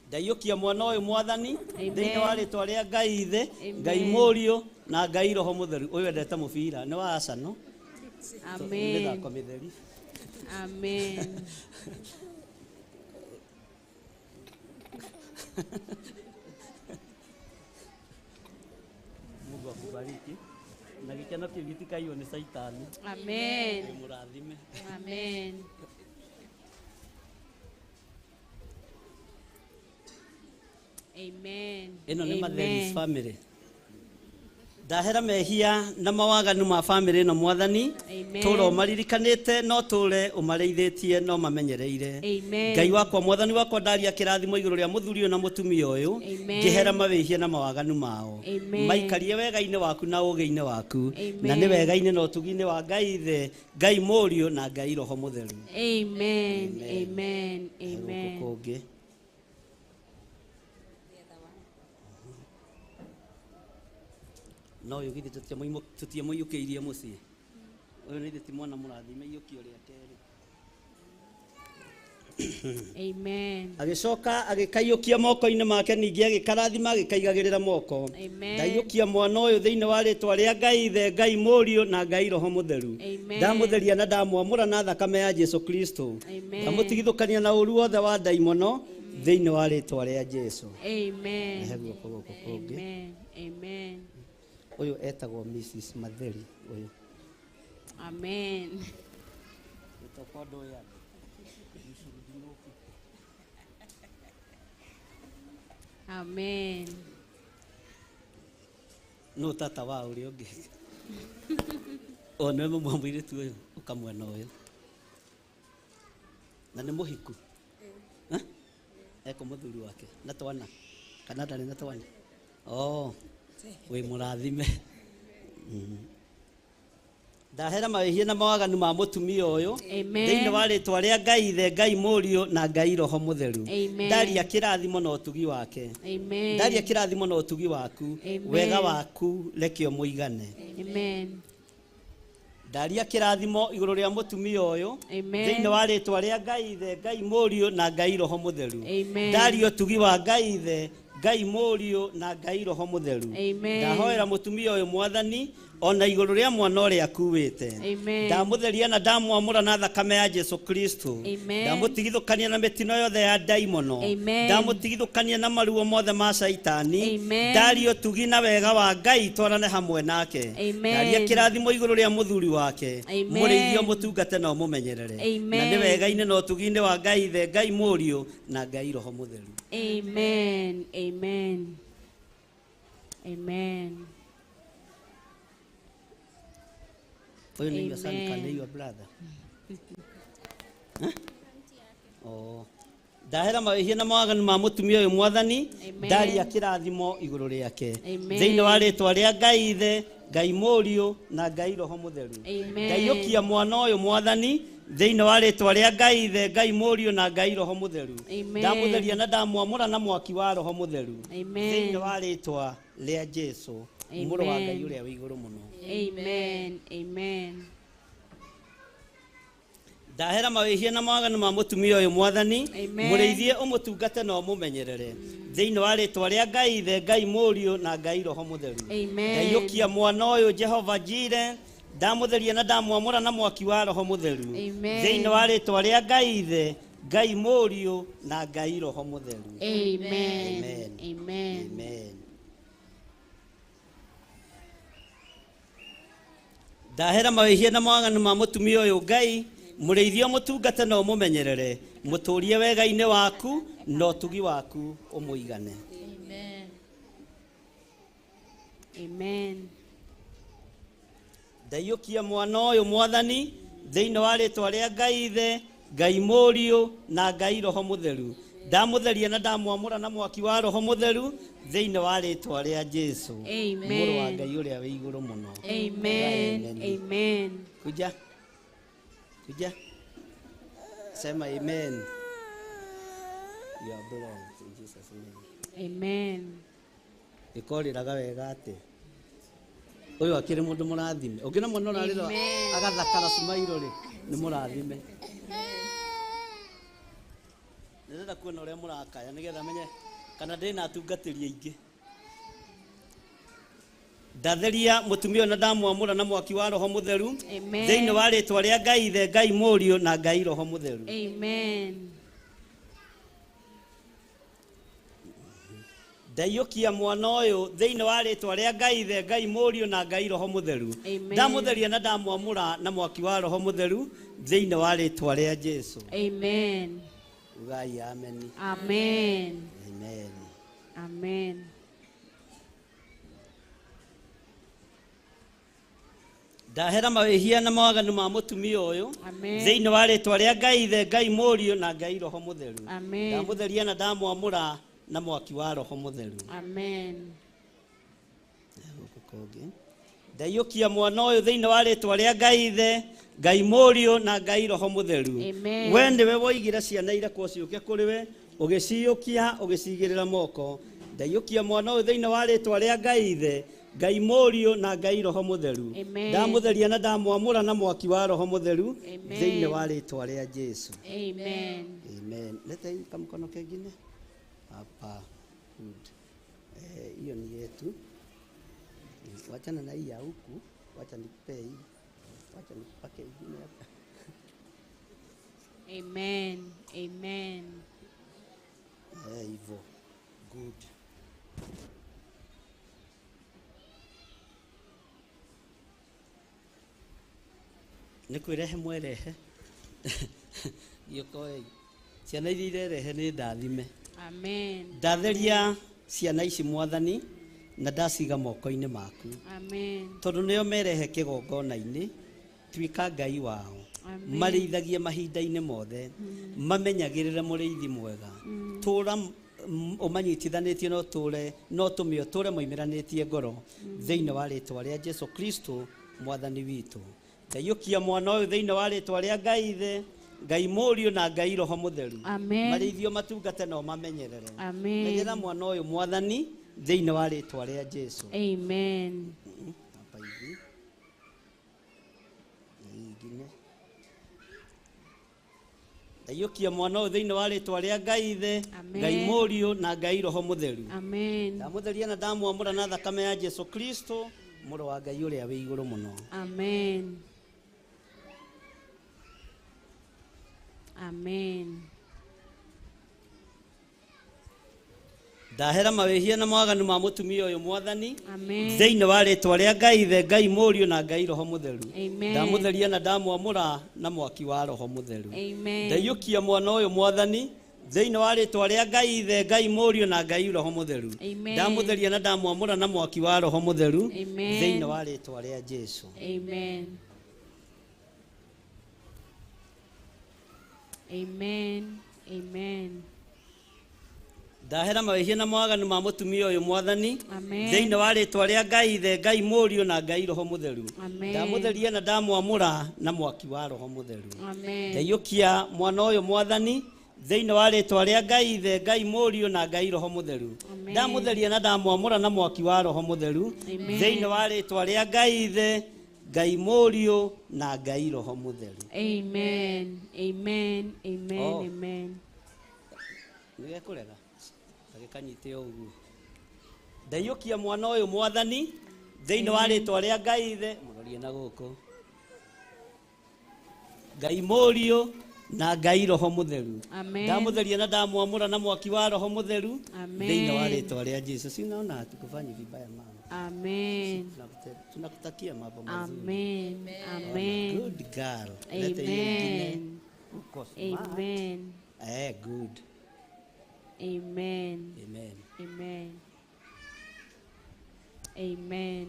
Ndaiyũkia mwana ũyũ mwathani thĩinĩ wa rĩtwa rĩa Ngai Ithe, Ngai Mũriũ na Ngai Roho Mũtheru. Ũyũ endete mũbira nĩ wa Arsenal. Amen. Mĩthako mĩtheri. Amen. Mungu akubariki na gĩkeno kĩu gĩtikaiywo nĩ Caitani. Amen. Mũrathime. Amen. Amen. Ĩno nĩ Matheris family. Ndahera mehia na mawaganu ma bamĩrĩ ĩno mwathani, tũra ũmaririkanĩte no tũre ũmarĩithĩtie no mamenyereire. Ngai wakwa mwathani wakwa, ndaria kĩrathimo igũrũ rĩa mũthuri ũyũ na mũtumia ũyũ, ngĩhera mawĩhia na mawaganu mao, maikarie wega-inĩ waku na ũũgĩ-inĩ waku, na nĩ wega-inĩ na ũtugi-inĩ wa Ngai Ithe, Ngai Mũriũ na Ngai Roho Mũtheru. Amen. Amen. Amen. Kũngĩ no ũyũ githĩ tũtiamũiyũkĩirie mũciĩ ũyũ nĩ ithe ti mwana mũrathime iyũkio rĩa kerĩ. Amen. Agĩcoka agĩkaiyũkia moko-inĩ make, ningĩ agĩkarathima agĩkaigagĩrĩra moko. Ndaiyũkia mwana ũyũ thĩinĩ wa rĩtwa rĩa Ngai Ithe, Ngai Mũriũ na Ngai Roho Mũtheru. Ndamũtheria na ndamwamũra na thakame ya Jesu Kristo. Ndamũtigithũkania na ũru wothe wa ndaimono thĩinĩ wa rĩtwa rĩa Jesu. Amen. Ehe guoko gũkũ kũngĩ. Amen. Amen. Ũyũ etagwo Mrs. Matheri ũyũ. Amen. Amen. No tata wa ũrĩa ũngĩ. O nĩwe mũmwe mũirĩtu ũyũ ũkamwena ũyũ. Na nĩ mũhiku. Eko mũthuri wake na twana kana ndarĩ na twana. Oh. Wĩ mũrathime. Ndahera mawĩhia na mawaganu ma mũtumia ũyũ thĩinĩ wa rĩtwa rĩa Ngai Ithe, Ngai Mũriũ na Ngai Roho Mũtheru. Ndaria kĩrathimo na ũtugi wake. Ndaria kĩrathimo na ũtugi waku, wega waku reke ũmũigane. Ndaria kĩrathimo igũrũ rĩa mũtumia ũyũ thĩinĩ wa rĩtwa rĩa Ngai Ithe, Ngai Mũriũ na Ngai Roho Mũtheru. Ndaria ũtugi wa Ngai Ithe, Ngai Mũriũ na Ngai Roho Mũtheru. Ndahoera mũtumia ũyũ mwathani ona igũrũ rĩa mwana ũrĩa akuĩte. Ndamũtheria na ndamwamũra na thakame ya Jesu Kristo. Ndamũtigithũkania na mĩtino yothe ya ndaimono. Ndamũtigithũkania na maruo mothe ma Caitani. Ndaria ũtugi na wega wa Ngai twarane hamwe nake. Ndaria kĩrathimo igũrũ rĩa mũthuri wake, mũrĩithio mũtungate na ũmũmenyerere. Na nĩ wega-inĩ na ũtugi-inĩ wa Ngai Ithe, Ngai Mũriũ na Ngai Roho Mũtheru. Amen. Amen. Amen. Huyu ni your son kana your brother? Oh. Ndahera mawĩhia na mawaganu ma mũtumia ũyũ mwathani, ndaria kĩrathimo igũrũ rĩake thĩinĩ wa rĩtwa rĩa Ngai Ithe, Ngai Mũriũ na Ngai Roho Mũtheru. Ndaiyũkia mwana ũyũ mwathani thĩinĩ wa rĩtwa rĩa Ngai Ithe, Ngai Mũriũ na Ngai Roho Mũtheru. Ndamũtheria na ndamwamũra na mwaki wa Roho Mũtheru thĩinĩ wa rĩtwa rĩa Jesu mũrũ wa Ngai ũrĩa wĩ igũrũ mũno. Amen. Amen. Ndahera mawĩhia na mawaganu ma mũtumia ũyũ mwathani, mũrĩithie ũmũtungate na ũmũmenyerere thĩinĩ wa rĩtwa rĩa Ngai Ithe, Ngai Mũriũ na Ngai Roho Mũtheru. Ndaiyũkia mwana ũyũ Jehova Jire, ndamũtheria na ndamwamũra na mwaki wa Roho Mũtheru thĩinĩ wa rĩtwa rĩa Ngai Ithe, Ngai Mũriũ na Ngai Roho Mũtheru. Amen. Amen. Amen. Ndahera mawĩhia na mawaganu ma mũtumia ũyũ Ngai, mũrĩithie ũmũtungate na ũmũmenyerere, mũtũrie wega-inĩ waku na ũtugi waku ũmũigane. Amen. Amen. Ndaiyũkia mwana ũyũ mwathani thĩinĩ wa rĩtwa rĩa Ngai Ithe, Ngai Mũriũ na Ngai Roho Mũtheru. Ndamũtheria na ndamwamũra na mwaki wa Roho Mũtheru thĩinĩ wa rĩtwa rĩa Jesu. Amen. Mũrũ wa Ngai ũrĩa wĩ igũrũ mũno. Amen. Amen. Kuja. Kuja. Sema amen. You are blessed in Jesus' name. Amen. Ikoriraga wega ati uyu akiri mundu murathime ungina mwana urarira agathakara cimairo ri ni murathime. Ndirenda kuona uria murakaya nigetha menye kana ndina atungatĩri aingĩ. Ndatheria mũtumia na ndamwamũra na mwaki wa Roho Mũtheru thĩinĩ wa rĩtwa rĩa Ngai Ithe, Ngai Mũriũ na Ngai Roho Mũtheru. Amen. Ndaiyũkia mwana ũyũ thĩinĩ wa rĩtwa rĩa Ngai Ithe, Ngai Mũriũ na Ngai Roho Mũtheru. Ndamũtheria na ndamwamũra na mwaki wa Roho Mũtheru thĩinĩ wa rĩtwa rĩa Jesu. Amen. Ugai amen. Amen. Amen. Amen. Ndahera mawĩhia na mawaganu ma mũtumia ũyũ thĩinĩ wa rĩtwa rĩa Ngai Ithe, Ngai Mũriũ na Ngai Roho Mũtheru. Ndamũtheria na ndamwamũra na mwaki wa Roho Mũtheru. Amen. Ndaiyũkia mwana ũyũ thĩinĩ wa rĩtwa rĩa Ngai Ithe, Ngai Mũriũ na Ngai Roho Mũtheru. We nĩwe woigire ciana irekwo ciũke kũrĩ we, ũgĩciyũkia ũgĩcigĩrĩra moko. Ndaiyũkia mwana ũyũ thĩinĩ wa rĩtwa rĩa Ngai Ithe, Ngai Mũriũ na Ngai Roho Mũtheru. Ndamũtheria na ndamwamũra na mwaki wa Roho Mũtheru thĩinĩ wa rĩtwa rĩa Jesu. Amen. Amen. Leta hii kamkono kengine hapa. Good. Hiyo ni yetu. Wachana na hii ya huku, wacha nikupe hii. Wacha nikupake ingine hapa. Amen. Amen. Hivyo. Good. Nĩkwĩrehe mwerehe. Gĩũkoei. Ciana iria irerehe nĩ ndathime. Amen. Ndatheria ciana ici mwathani na ndaciga moko-inĩ maku. Amen. Tondũ nĩo merehe kĩgongona-inĩ, tuĩka Ngai wao. Marĩithagie mahinda-inĩ mothe, mamenyagĩrĩre mũrĩithi mwega. Tũra ũmanyitithanĩtie no tũre no tũme ũtũre moimĩranĩtie ngoro thĩinĩ wa rĩtwa rĩa Jesu Kristo mwathani witũ. Ndaiyũkia mwana ũyũ thĩinĩ wa rĩtwa rĩa Ngai Ithe, Ngai Mũriũ na Ngai Roho Mũtheru. Marĩithio matungate na ũmamenyerere. Menyerera mwana ũyũ mwathani thĩinĩ wa rĩtwa rĩa Jesu. Amen. Hapa hivi. Na hii ingine. Ndaiyũkia mwana ũyũ thĩinĩ wa rĩtwa rĩa Ngai Ithe, Ngai Mũriũ na Ngai Roho Mũtheru. Amen. Ndamũtheria na ndamwamũra na thakame ya Jesu Kristo mũrũ wa Ngai ũrĩa wĩ igũrũ mũno. Amen. Amen. Ndahera mawĩhia na mawaganu ma mũtumia ũyũ mwathani thĩinĩ wa rĩtwa rĩa Ngai Ithe, Ngai Mũriũ na Ngai Roho Mũtheru. Ndamũtheria na ndamwamũra na mwaki wa Roho Mũtheru. Ndaiyũkia mwana ũyũ mwathani thĩinĩ wa rĩtwa rĩa Ngai Ithe, Ngai Mũriũ na Ngai Roho Mũtheru. Ndamũtheria na ndamwamũra na mwaki wa Roho Mũtheru thĩinĩ wa rĩtwa rĩa Jesu. Amen. Amen. Amen. Ndahera mawĩhia na mawaganu ma mũtumia ũyũ mwathani thĩinĩ wa rĩtwa rĩa Ngai Ithe, Ngai Mũriũ na Ngai Roho Mũtheru. Ndamũtheria na ndamwamũra na mwaki wa Roho Mũtheru. Ndaiyũkia mwana ũyũ mwathani thĩinĩ wa rĩtwa rĩa Ngai Ithe, Ngai Mũriũ na Ngai Roho Mũtheru. Ndamũtheria na ndamwamũra na mwaki wa Roho Mũtheru thĩinĩ wa rĩtwa rĩa Ngai Ithe, Ngai Mũriũ na Ngai Roho Mũtheru. Amen. Amen. Amen. Oh. Amen. Nĩgekũrega agĩkanyite o ũguo. Ndaiyũkia mwana ũyũ Mwathani thĩinĩ wa rĩtwa rĩa Ngai Ithe, mũrorie na gũkũ, Ngai Mũriũ na Ngai Roho Mũtheru. Amen. Ndamũtheria na ndamwamũra na mwaki wa Roho Mũtheru Amen. thĩinĩ wa rĩtwa rĩa Jesu. Si unaona hatukufanya vibaya mama. Amen. Tunakutakia mambo mazuri. Amen. Amen. Good girl. Lete hiyo ingine. Amen. Uko smart. Amen. Eh, good. Amen. Amen. Amen. Amen.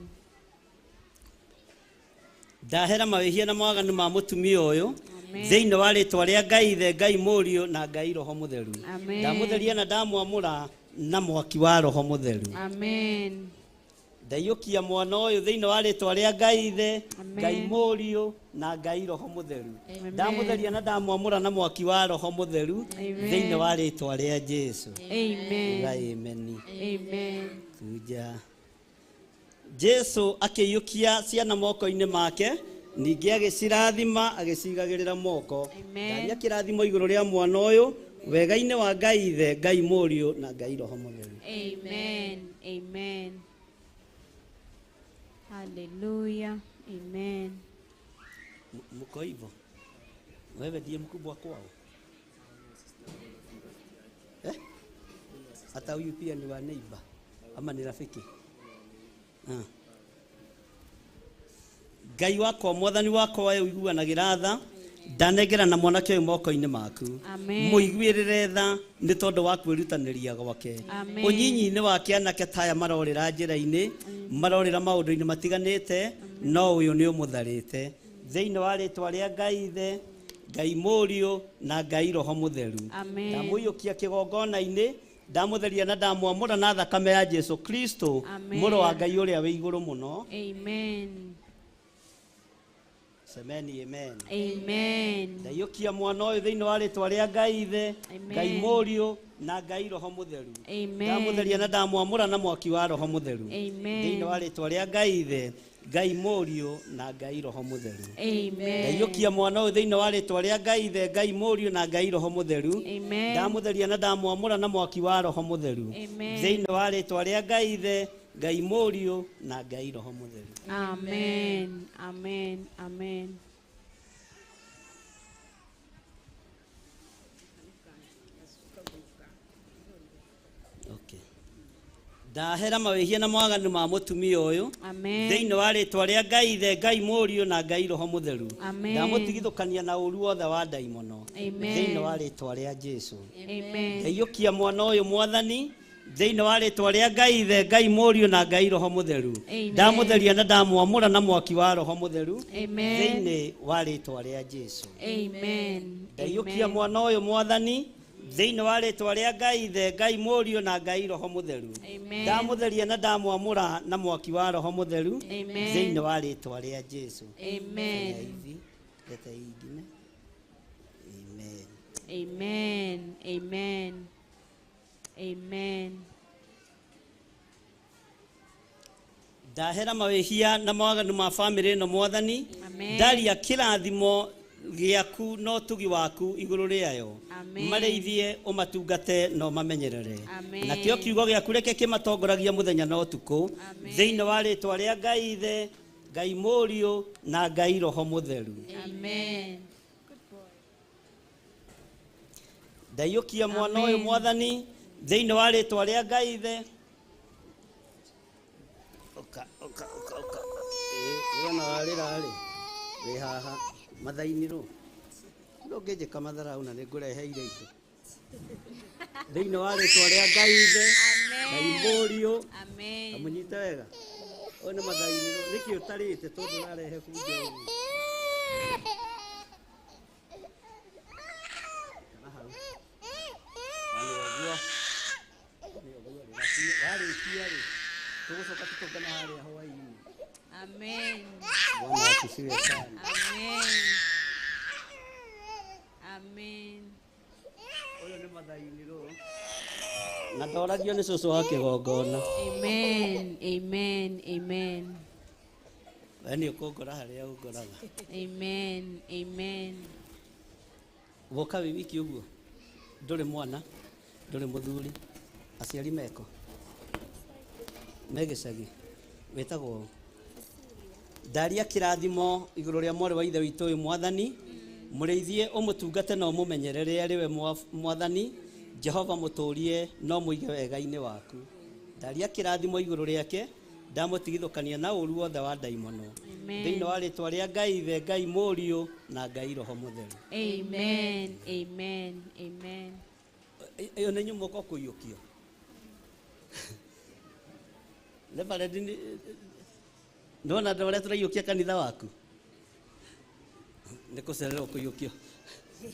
Ndahera mawĩhia na mawaganu ma mũtumia ũyũ Amen. thĩinĩ wa rĩtwa rĩa Ngai Ithe, Ngai Mũriũ na Ngai Roho Mũtheru. Amen. Ndamũtheria na ndamwamũra na mwaki wa Roho Mũtheru. Amen. Ndaiyũkia mwana ũyũ thĩinĩ wa rĩtwa rĩa Ngai Ithe, Amen. Ngai Mũriũ na Ngai Roho Mũtheru. Amen. Ndamũtheria na ndamwamũra na mwaki wa Roho Mũtheru Amen. thĩinĩ wa rĩtwa rĩa Jesu. Amen. Uga amen. Amen. Kuja Jesu akĩiyũkia ciana moko-inĩ make, ningĩ agĩcirathima agĩcigagĩrĩra moko. Amen. Ndaria kĩrathimo igũrũ rĩa mwana ũyũ wega-inĩ wa Ngai Ithe, Ngai Mũriũ na Ngai Roho Mũtheru. Amen. Amen. Hallelujah. Amen. Mko hivyo? Wewe ndiye mkubwa kwao? Eh? Hata huyu pia ni wa neighbor ama ni rafiki? Ah. Ngai wakwa Mwathani wakwa we ũiguanagĩra tha, ndanengera na mwanake ũyũ moko-inĩ maku. Amen. Mũiguĩrĩre tha nĩ tondũ wa kwĩrutanĩria gwake. Amen. Ũnyinyi-inĩ wake anake taya marorĩra njĩra-inĩ, marorĩra maũndũ-inĩ matiganĩte, no ũyũ nĩ ũmũtharĩte. Thĩinĩ wa rĩtwa rĩa Ngai Ithe, Ngai Mũriũ na Ngai Roho Mũtheru. Amen. Ndamũiyũkia kĩgongona-inĩ, ndamũtheria na ndamwamũra na thakame ya Jesu Kristo, Amen. mũrũ wa Ngai ũrĩa wĩ igũrũ mũno. Amen. Semeni amen. Amen. Ndaiyũkia mwana ũyũ thĩinĩ wa rĩtwa rĩa Ngai Ithe, Amen. Ngai Mũriũ na Ngai Roho Mũtheru. Amen. Ndamũtheria na ndamwamũra na mwaki wa Roho Mũtheru. Amen. Thĩinĩ wa rĩtwa rĩa Ngai Ithe, Ngai Mũriũ na Ngai Roho Mũtheru. Amen. Ndaiyũkia mwana ũyũ thĩinĩ wa rĩtwa rĩa Ngai Ithe, Ngai Mũriũ na Ngai Roho Mũtheru. Amen. Ndamũtheria na ndamwamũra na mwaki wa Roho Mũtheru. Amen. Thĩinĩ wa rĩtwa rĩa Ngai Ithe, Ngai Mũriũ na Ngai Roho Mũtheru. Amen. Amen. Amen. Okay. Ndahera mawĩhia na mawaganu ma mũtumia ũyũ Amen. thĩinĩ wa rĩtwa rĩa Ngai Ithe, Ngai Mũriũ na Ngai Roho Mũtheru. Amen. Ndamũtigithũkania na ũru wothe wa ndaimono Amen. thĩinĩ wa rĩtwa rĩa Jesu. Amen. Ndaiyũkia mwana ũyũ Mwathani thĩinĩ wa rĩtwa rĩa Ngai Ithe, Ngai Mũriũ na Ngai Roho Mũtheru. Amen. Ndamũtheria na ndamwamũra na mwaki wa Roho Mũtheru Amen. thĩinĩ wa rĩtwa rĩa Jesu. Amen. Ndaiyũkia Amen. mwana ũyũ Mwathani thĩinĩ wa rĩtwa rĩa Ngai Ithe, Ngai Mũriũ na Ngai Roho Mũtheru. Amen. Ndamũtheria na ndamwamũra na mwaki wa Roho Mũtheru Amen. thĩinĩ wa rĩtwa rĩa Jesu. Amen. Hivi leta hii ingine. Amen. Amen. Amen. Amen. Ndahera mawĩhia na mawaganu ma bamĩrĩ ĩno Mwathani. Amen. Ndaria kĩrathimo gĩaku na ũtugi waku igũrũ rĩayo. Amen. Marĩithie ũmatungate na ũmamenyerere. Amen. Nakĩo kiugo gĩaku reke kĩmatongoragia mũthenya na ũtukũ Amen. thĩinĩ wa rĩtwa rĩa Ngai Ithe, Ngai Mũriũ na Ngai Roho Mũtheru. Amen. Ndaiyũkia mwana ũyũ Amen. Mwathani thĩinĩ wa rĩtwa rĩa Ngai Ithe. Ũka ũka ũka ũka. Wona warĩra rĩ, wĩ haha mathainĩ-rũ. Ndũngĩnjĩka matharau na nĩngũreheire indo. Thĩinĩ wa rĩtwa rĩa Ngai Ithe, Ngai Mũriũ. Amen. Amũnyite wega. Ũyũ nĩ mathainĩ-rũ. Nĩkĩ ũtarĩte tondũ ũrarehe bunjo ũguo? Kana hau. Na nĩ ũguo. Nĩ ũguo rĩ. Warĩkia rĩ, tũgũcoka tũtũngane harĩa hwaĩ-inĩ. Amen. Bwana asifiwe sana. Amen. Amen. Ũyũ nĩ mathainĩ-rũ. Na ndoragio nĩ cũcũ wa kĩgongona. Amen. Amen. Amen. We nĩ ũkũngora harĩa ũngoraga. Amen. Amen. Woka wĩ wiki ũguo, ndũrĩ mwana, ndũrĩ mũthuri, aciari meko me gĩcagi, wĩtagwo ũ? Ndaria kĩrathimo igũrũ rĩa mwarĩ wa ithe witũ ũyũ mwathani, mũrĩithie ũmũtungate na ũmũmenyerere arĩ we mwathani, Jehova mũtũrie no mũige wega-inĩ waku. Ndaria kĩrathimo igũrũ rĩake, ndamũtigithũkania na ũru wothe wa ndaimono. Amen. Thĩinĩ wa rĩtwa rĩa Ngai Ithe, Ngai Mũriũ na Ngai Roho Mũtheru. Amen. Amen. Amen. Ĩyo nĩ nyũmba ũka kũiyũkio. Reverend nĩwona andũ arĩa tũraiyũkia kanitha waku? Nĩ kũcererwo kũiyũkio.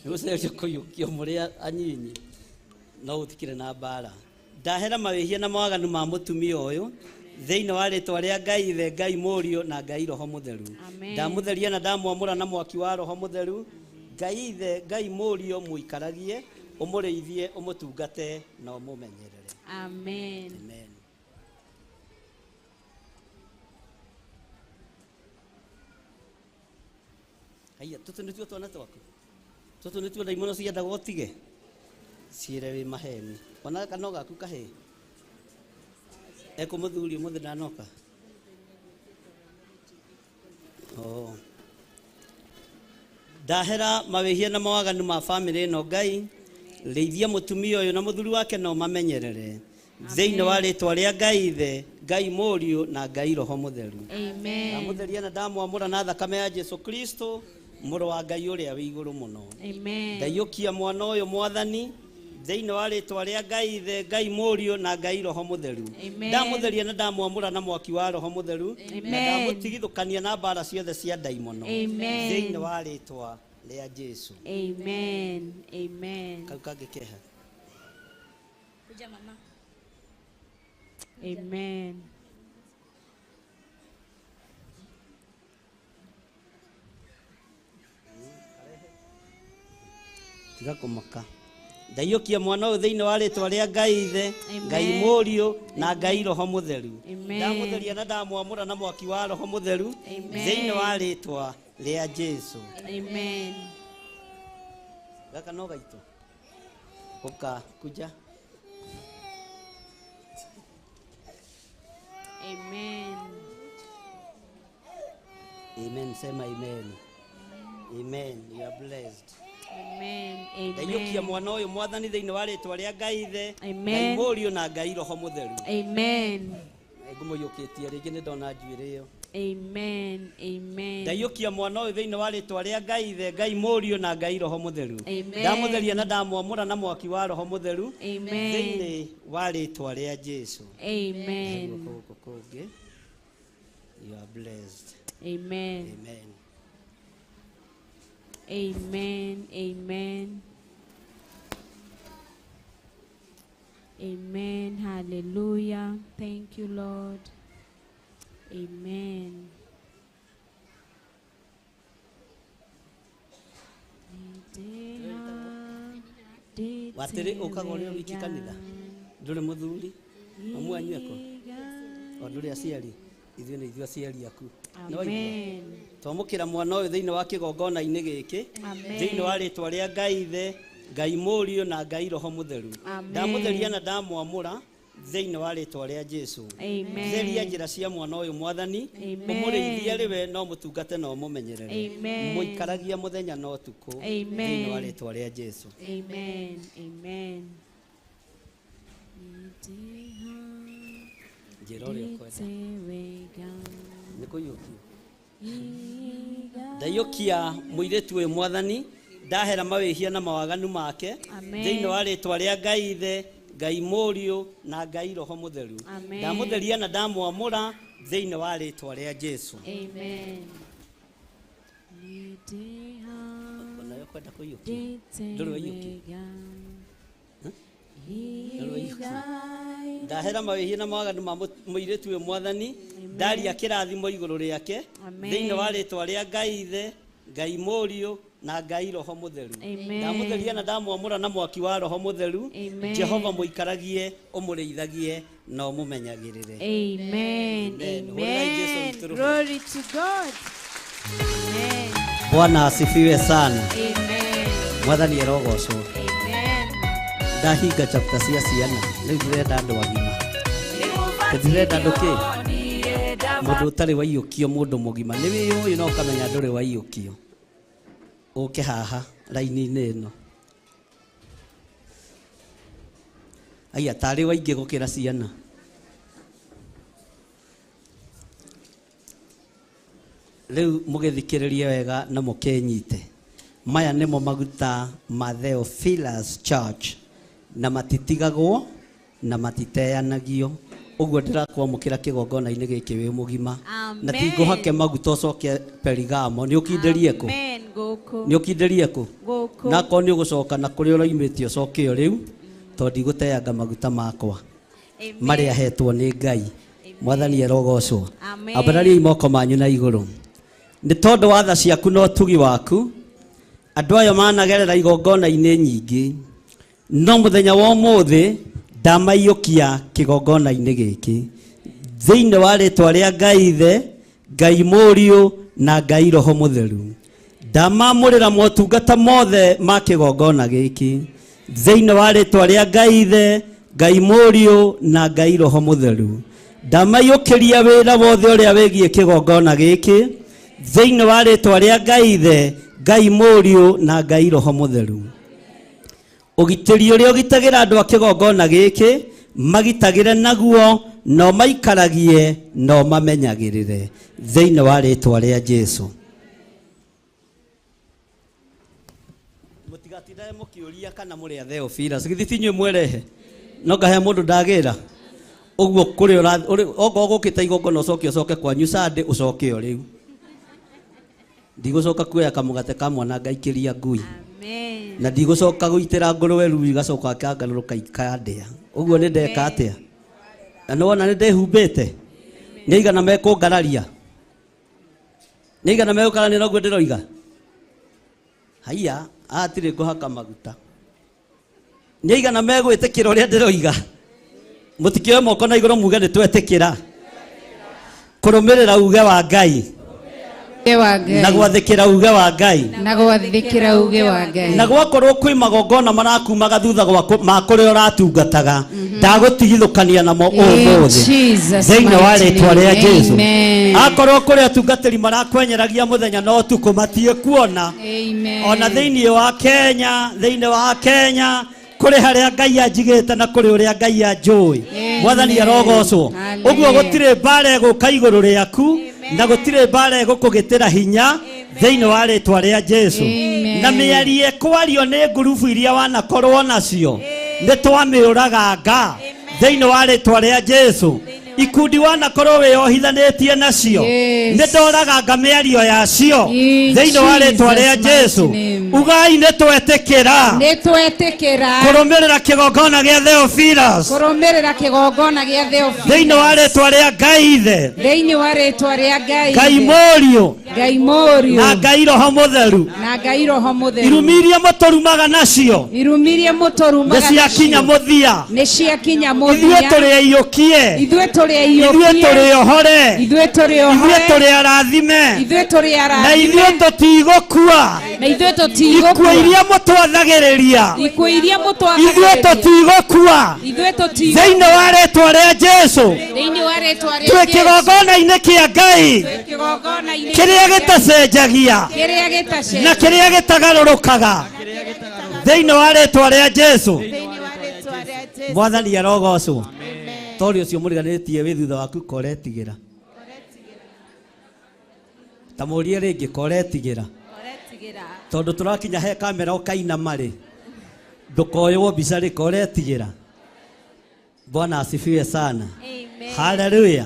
Nĩ gũcererwo kũiyũkio mũrĩ anyinyi. No gũtikĩrĩ na mbara. Ndahera mawĩhia na mawaganu ma mũtumia ũyũ thĩinĩ wa rĩtwa rĩa Ngai Ithe, Ngai Mũriũ na Ngai Roho Mũtheru. Amen. Ndamũtheria na ndamwamũra na mwaki wa Roho Mũtheru. Ngai Ithe, Ngai Mũriũ mũikaragie, ũmũrĩithie, ũmũtungate na ũmũmenyerere. Amen. Amen. Haiya, tũtũ nĩtuo twana twaku? Tũtũ nĩtuo ndaimono ciendaga ũtige? Ciĩre wĩ maheni. Ona gaka no gaku kahĩĩ? Ekũ mũthuri ũmũthĩ ndanoka? Oh. Ndahera mawĩhia na mawaganu ma bamĩrĩ ĩno Ngai, rĩithia mũtumia ũyũ na mũthuri wake no mamenyerere. Thĩinĩ wa rĩtwa rĩa Ngai Ithe, Ngai Mũriũ na Ngai Roho Mũtheru. Amen. Ndamũtheria na ndamwamũra na thakame ya Jesu Kristo, mũrũ wa Ngai ũrĩa wĩ igũrũ mũno. Amen. Ndaiyũkia mwana ũyũ mwathani thĩinĩ wa rĩtwa rĩa Ngai Ithe, Ngai Mũriũ na Ngai Roho Mũtheru. Amen. Ndamũtheria na ndamwamũra na mwaki wa Roho Mũtheru, na Amen. ndamũtigithũkania na mbara ciothe cia ndaimono. Amen. Thĩinĩ wa rĩtwa rĩa Jesu. Amen. Amen. Kau kangĩ keha. Kuja mama. Amen. Tiga kũmaka. Ndaiyũkia mwana ũyũ thĩinĩ wa rĩtwa rĩa Ngai Ithe, Amen. Ngai Mũriũ na Ngai Roho Mũtheru. Amen. Ndamũtheria na ndamwamũra na mwaki wa Roho Mũtheru Amen. thĩinĩ wa rĩtwa rĩa Jesu. Amen. Gaka no gaitũ. Ũka kuja. Amen. Amen. Sema amen. Amen. You are blessed. Amen. Ndaiyũkia Amen. mwana ũyũ mwathani thĩinĩ wa rĩtwa rĩa Ngai Ithe, Amen. Ngai Mũriũ na Ngai Roho Mũtheru. Amen. Ngũmũiyũkĩtie rĩngĩ nĩ ndona njuĩrĩ ĩyo. Amen. Amen. Ndaiyũkia mwana ũyũ thĩinĩ wa rĩtwa rĩa Ngai Ithe, Ngai Mũriũ na Ngai Roho Mũtheru. Amen. Ndamũtheria na ndamwamũra na mwaki wa Roho Mũtheru Amen. thĩinĩ wa rĩtwa rĩa Jesu. Amen. Guoko gũkũ kũngĩ. You are blessed. Amen. Amen. Amen. Amen. Amen. Hallelujah. Thank you, Lord. Amen. Watĩrĩ ũkaga ũrĩ o wiki kanitha? Ndũrĩ mũthuri? Mamu wanyu eko? O ndũrĩ aciari? Ithuĩ nĩ ithuĩ aciari aku. Nĩ waigua? Amen. Twamũkĩra mwana ũyũ thĩinĩ wa kĩgongona-inĩ gĩkĩ Amen. thĩinĩ wa rĩtwa rĩa Ngai Ithe, Ngai Mũriũ na Ngai Roho Mũtheru. Amen. Ndamũtheria na ndamwamũra thĩinĩ wa rĩtwa rĩa Jesu. Amen. Theria njĩra cia mwana ũyũ mwathani, Amen. ũmũrĩithie rĩ we no mũtungate na ũmũmenyerere. Amen. Mũikaragie mũthenya na ũtukũ Amen. thĩinĩ wa rĩtwa rĩa Jesu. Amen. Amen. Njĩra ũrĩa ũkwenda. Nĩ kũiyũkio. Ndaiyũkia mũirĩtu ũyũ mwathani, ndahera mawĩhia na mawaganu make Amen. thĩinĩ wa rĩtwa rĩa Ngai Ithe, Ngai Mũriũ na Ngai Roho Mũtheru. Amen. Ndamũtheria na ndamwamũra thĩinĩ wa rĩtwa rĩa Jesu. Amen. Onawe ũkwenda kũiyũkia? Ndũrĩ waiyũkia? Ndũrĩ waiyũkia? Ndahera mawĩhia na mawaganu ma mũirĩtu ũyũ mwathani, ndaria kĩrathimo igũrũ rĩake Amen. thĩinĩ wa rĩtwa rĩa Ngai Ithe, Ngai Mũriũ na Ngai Roho Mũtheru. Amen. Ndamũtheria na ndamwamũra na mwaki wa Roho Mũtheru. Amen. Jehova mũikaragie, ũmũrĩithagie na ũmũmenyagĩrĩre. Amen. Amen. Hũrĩrai Jesu Amen. witũ rũhĩ. Glory to God. Amen. Bwana asifiwe sana. Amen. Mwathani arogocwo. Amen. Ndahinga chapter cia ciana rĩu ndĩrenda andũ agima, ndĩrenda andũ kĩ mũndũ ũtarĩ waiyũkio, mũndũ mũgima nĩ wĩyũĩ na ũkamenya ndũrĩ waiyũkio, ũke haha raini-inĩ ĩno. Aya tarĩ waingĩ gũkĩra ciana. Rĩu mũgĩthikĩrĩrie wega na mũkĩnyite, maya nĩmo maguta ma Theophilus Church, na matitigagwo na matiteanagio. Ũguo ndĩrakwamũkĩra kĩgongona-inĩ gĩkĩ wĩ mũgima. Na Amen. ti ngũhake maguta ũcoke Perigamo. Nĩ ũkindĩrie kũ? Amen. Gũkũ. Nĩ ũkindĩrie kũ? Gũkũ. Na akorwo nĩ ũgũcoka na kũrĩa ũroimĩte ũcoke o rĩu, tondũ ndigũteanga maguta makwa Amen. marĩa hetwo nĩ Ngai. Mwathani arogocwo. Amen. Ambarariai moko manyu na igũrũ. Nĩ tondũ wa tha ciaku na ũtugi waku, andũ aya managerera igongona-inĩ nyingĩ, no mũthenya wa ũmũthĩ ndamaiyũkia kĩgongona-inĩ gĩkĩ thĩinĩ wa rĩtwa rĩa Ngai Ithe, Ngai Mũriũ na Ngai Roho Mũtheru. Ndamamũrĩra motungata mothe ma kĩgongona gĩkĩ thĩinĩ wa rĩtwa rĩa Ngai Ithe, Ngai Mũriũ na Ngai Roho Mũtheru. Ndamaiyũkĩria wĩra wothe ũrĩa wĩgiĩ kĩgongona gĩkĩ thĩinĩ wa rĩtwa rĩa Ngai Ithe, Ngai Mũriũ na Ngai Roho Mũtheru. Ũgitĩri ũrĩa ũgitagĩra andũ a kĩgongona gĩkĩ magitagĩre naguo, no maikaragie no mamenyagĩrĩre thĩinĩ wa rĩtwa rĩa Jesu. Mũtigatindage mũkĩũria kana mũrĩ a Theophilus, githĩ ti inyuĩ mwerehe? No ngahe mũndũ ndagĩra ũguo kũrĩ okorwo gũkĩte igongona ũcoke ũcoke kwanyu Sunday ũcoke o rĩu. Ndigũcoka kuoya kamũgate ka mwana ngaikĩria ngui. Amen. Na ndigũcoka gũitĩra ngũrwe ruru igacoka kangarũrũka ikandĩa. Ũguo nĩ ndeka atĩa? Na nĩ wona nĩ ndĩhumbĩte? Nĩ igana mekũngararia? Nĩ igana megũkarania noguo ndĩroiga? Haiya, hatirĩ ngũhaka maguta. Nĩ igana megwĩtĩkĩra ũrĩa ndĩroiga? Mũtikĩoe moko na igũrũ muge nĩ twetĩkĩra. Kũrũmĩrĩra uge wa Ngai. Uge wa Ngai. Na gwathĩkĩra uge wa Ngai. Na gwathĩkĩra uge wa Ngai. Na gwakorwo kwĩ magongona marakumaga thutha ma kũrĩa ũratungataga, ndagũtigithũkania namo ũmũthĩ. Jesus Thĩinĩ wa mighty rĩtwa rĩa name. Jesu. Amen. Akorwo kũrĩ atungatĩri marakwenyeragia mũthenya na ũtukũ matie kuona. Amen. Ona thĩinĩ wa Kenya, thĩinĩ wa Kenya, kũrĩ harĩa Ngai anjigĩte na kũrĩ ũrĩa Ngai anjũĩ. Amen. Mwathani arogocwo. Hallelujah. Ũguo gũtirĩ mbara ĩgũka igũrũ rĩaku, na gũtirĩ mbara ĩgũkũgĩtĩra hinya thĩinĩ wa rĩtwa rĩa Jesu. Amen. Na mĩario ĩkwario nĩ ngurubu iria wanakorwo nacio nĩ twamĩũraganga thĩinĩ wa rĩtwa rĩa Jesu. Ikundi wanakorwo wĩyohithanĩtie nacio Yes. nĩ ndoraganga mĩario yacio In thĩinĩ wa rĩtwa rĩa Jesus' Jesu. mighty name. Ugai nĩ twetĩkĩra Nĩ twetĩkĩra kũrũmĩrĩra kĩgongona gĩa Theophilus kũrũmĩrĩra kĩgongona gĩa Theophilus thĩinĩ wa rĩtwa rĩa Ngai Ithe, thĩinĩ wa rĩtwa rĩa Ngai Ngai Ithe, Mũriũ Ngai Mũriũ na Ngai Roho Mũtheru. na Ngai Roho Mũtheru. Irumi iria mũtũrumaga nacio Irumi iria mũtũrumaga nĩ ciakinya nacio mũthia. nĩ ciakinya Ithuĩ mũthia. tũrĩ aiyũkie, Ithuĩ tũrĩ ithuĩ aiyũkie, tũrĩ ohore, ithuĩ tũrĩ ithuĩ ohore, tũrĩ arathime, ithuĩ tũrĩ na arathime, ithuĩ tũtigũkua. na ithuĩ Ikuũ tũtigũkua. iria mũtwathagĩrĩria, Ikuũ iria ithuĩ mũtwathagĩrĩria, tũtigũkua. ithuĩ tũtigũkua. Thĩinĩ wa rĩtwa rĩa Jesu, Thĩinĩ wa rĩtwa rĩa twĩ Jesu, kĩgongona-inĩ kĩa Ngai twĩ kĩgongona-inĩ kĩrĩa kĩa Ngai, gĩtacenjagia kĩrĩa gĩtacenjagia na kĩrĩa gĩtagarũrũkaga thĩinĩ wa rĩtwa rĩa Jesu. Mwathani arogocwo. Tori ũcio mũriganĩtie wĩ thutha waku koretigĩra. Ta mũrie rĩngĩ koretigĩra. Tondũ tũrakinya he kamera ũkainama rĩ, ndũkoywo mbica rĩ, koretigĩra. Bwana asifiwe sana. Amen. Hallelujah.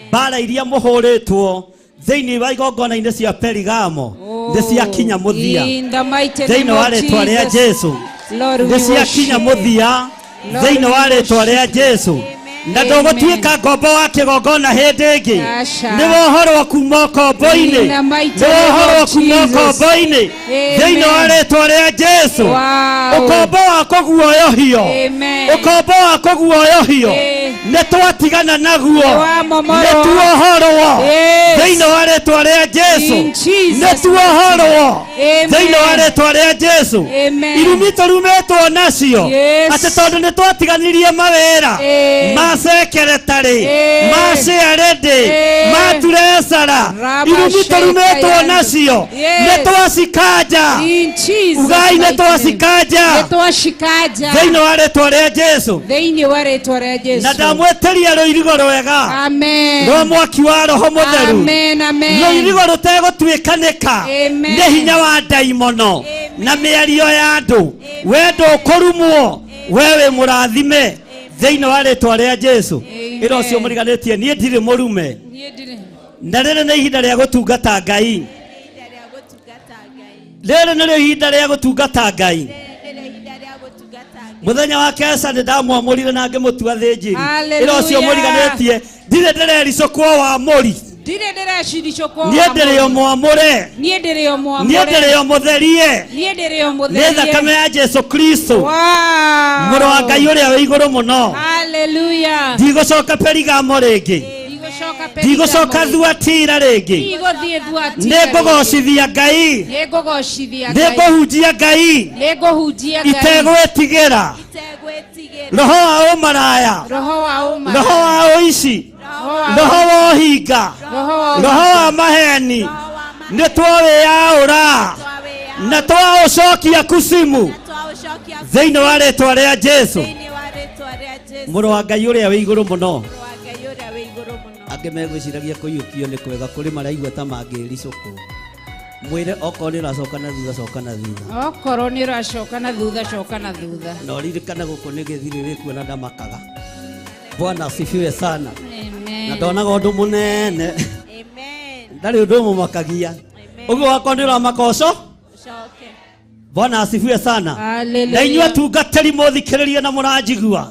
Mbara iria mũhũrĩtwo thĩinĩ wa igongona-inĩ cia Perigamo nĩ ciakinya mũthia. In the mighty Thĩinĩ name wa of rĩtwa rĩa Jesus. Jesu Lord, we nĩ ciakinya worship. mũthia Lord, thĩinĩ wa we rĩtwa rĩa worship. Jesu. Na ndũgũtuĩka ngombo wa kĩgongona hĩndĩ ĩngĩ. Aca. Nĩ wohorwo kuma ũkombo-inĩ. In the mighty Nĩ name wohorwo of kuma Jesus. ũkombo-inĩ. Amen. Thĩinĩ wa rĩtwa rĩa Jesu. Wow. Ũkombo wa kũguoyohio. Amen. Ũkombo wa kũguoyohio. Eh. Nĩ twatigana naguo. Nĩwamomorwo. Nĩ tuohorwo. Yes. Thĩinĩ wa rĩtwa rĩa Jesu. In Jesus' Nĩ tuohorwo. Amen. Thĩinĩ wa rĩtwa rĩa Jesu. Amen. Irumi tũrumĩtwo nacio. Yes. Atĩ tondũ nĩ twatiganirie mawĩra. Eh. Ma secretary. Eh. Ma chairlady. Eh. Ma treasurer. Raba Irumi tũrumĩtwo sheka nacio. Yes. Nĩ twacikanja. In Jesus' Ugai nĩ mighty name. twacikanja. Nĩ twacikanja. Thĩinĩ wa rĩtwa rĩa Jesu. Thĩinĩ wa rĩtwa rĩa Jesu. Na ndamwĩtĩria rũirigo rwega. Amen. Rwa mwaki wa Roho Mũtheru. Amen, amen. Rũirigo rũtegũtuĩkanĩka. Amen. Nĩ hinya wa ndaimono na mĩario ya andũ. We ndũkũrumwo, we wĩ mũrathime thĩinĩ wa rĩtwa rĩa Jesu. Amen. Ĩra ũcio mũriganĩtie niĩ ndirĩ mũrume. Niĩ ndirĩ. Na rĩrĩ nĩ ihinda rĩa gũtungata Ngai. Rĩrĩ nĩrĩo ihinda rĩa gũtungata Ngai. Mũthenya wa Kesa nĩ ndamwamũrire na ngĩmũtua thĩnjĩri. Ĩra ũcio Hallelujah. mũriganĩtie ndirĩ ndĩrericũkwo wa mũri. Ndirĩ ndĩreciricũkwo Niĩ wa ndĩrĩ o mũri. mwamũre. Niĩ ndĩrĩ o mwamũre. Niĩ ndĩrĩ o mũtherie. Niĩ ndĩrĩ o Nĩ mũtherie. thakame ya Jesu Kristo. Wow. Mũrũ wa Ngai ũrĩa wĩ igũrũ mũno. Hallelujah. Ndigũcoka Perigamo rĩngĩ. Ndigũcoka Perigamo Ndigũcoka rĩngĩ. Thuatira rĩngĩ. Ndigũthiĩ Thuatira Nĩ ngũgocithia Ngai. Nĩ ngũgocithia Nĩ Ngai. ngũhunjia Ngai. Nĩ ngũhunjia Ngai. Itegwĩtigĩra. Roho wa ũmaraya. Roho wa ũmaraya. Roho wa ũici. Roho wa Roho wa ũhinga. Roho wa Roho wa maheni. Nĩ twawĩyaũra. Na twaũcokia kusimu. Thĩinĩ wa rĩtwa rĩa Jesu. Mũrũ wa Ngai ũrĩa wĩ igũrũ mũno. Angĩ megwĩciragia kũiyũkio nĩ kwega kũrĩ maraigua ta mangĩricũkwo. Mwĩre okorwo nĩ ũracoka na thutha coka na thutha. Okorwo nĩ ũracoka na thutha coka na thutha. Na ũririkane gũkũ nĩ gĩthirĩ wĩkuo na ndamakaga. Bwana asifiwe sana. Amen. Na ndonaga ũndũ mũnene. Ndarĩ ũndũ ũmũmakagia. Ũguo wakwa nĩ ũramaka ũco. Bwana asifiwe sana. Hallelujah. Na inyuĩ atungatĩri mũthikĩrĩrie na mũranjigua.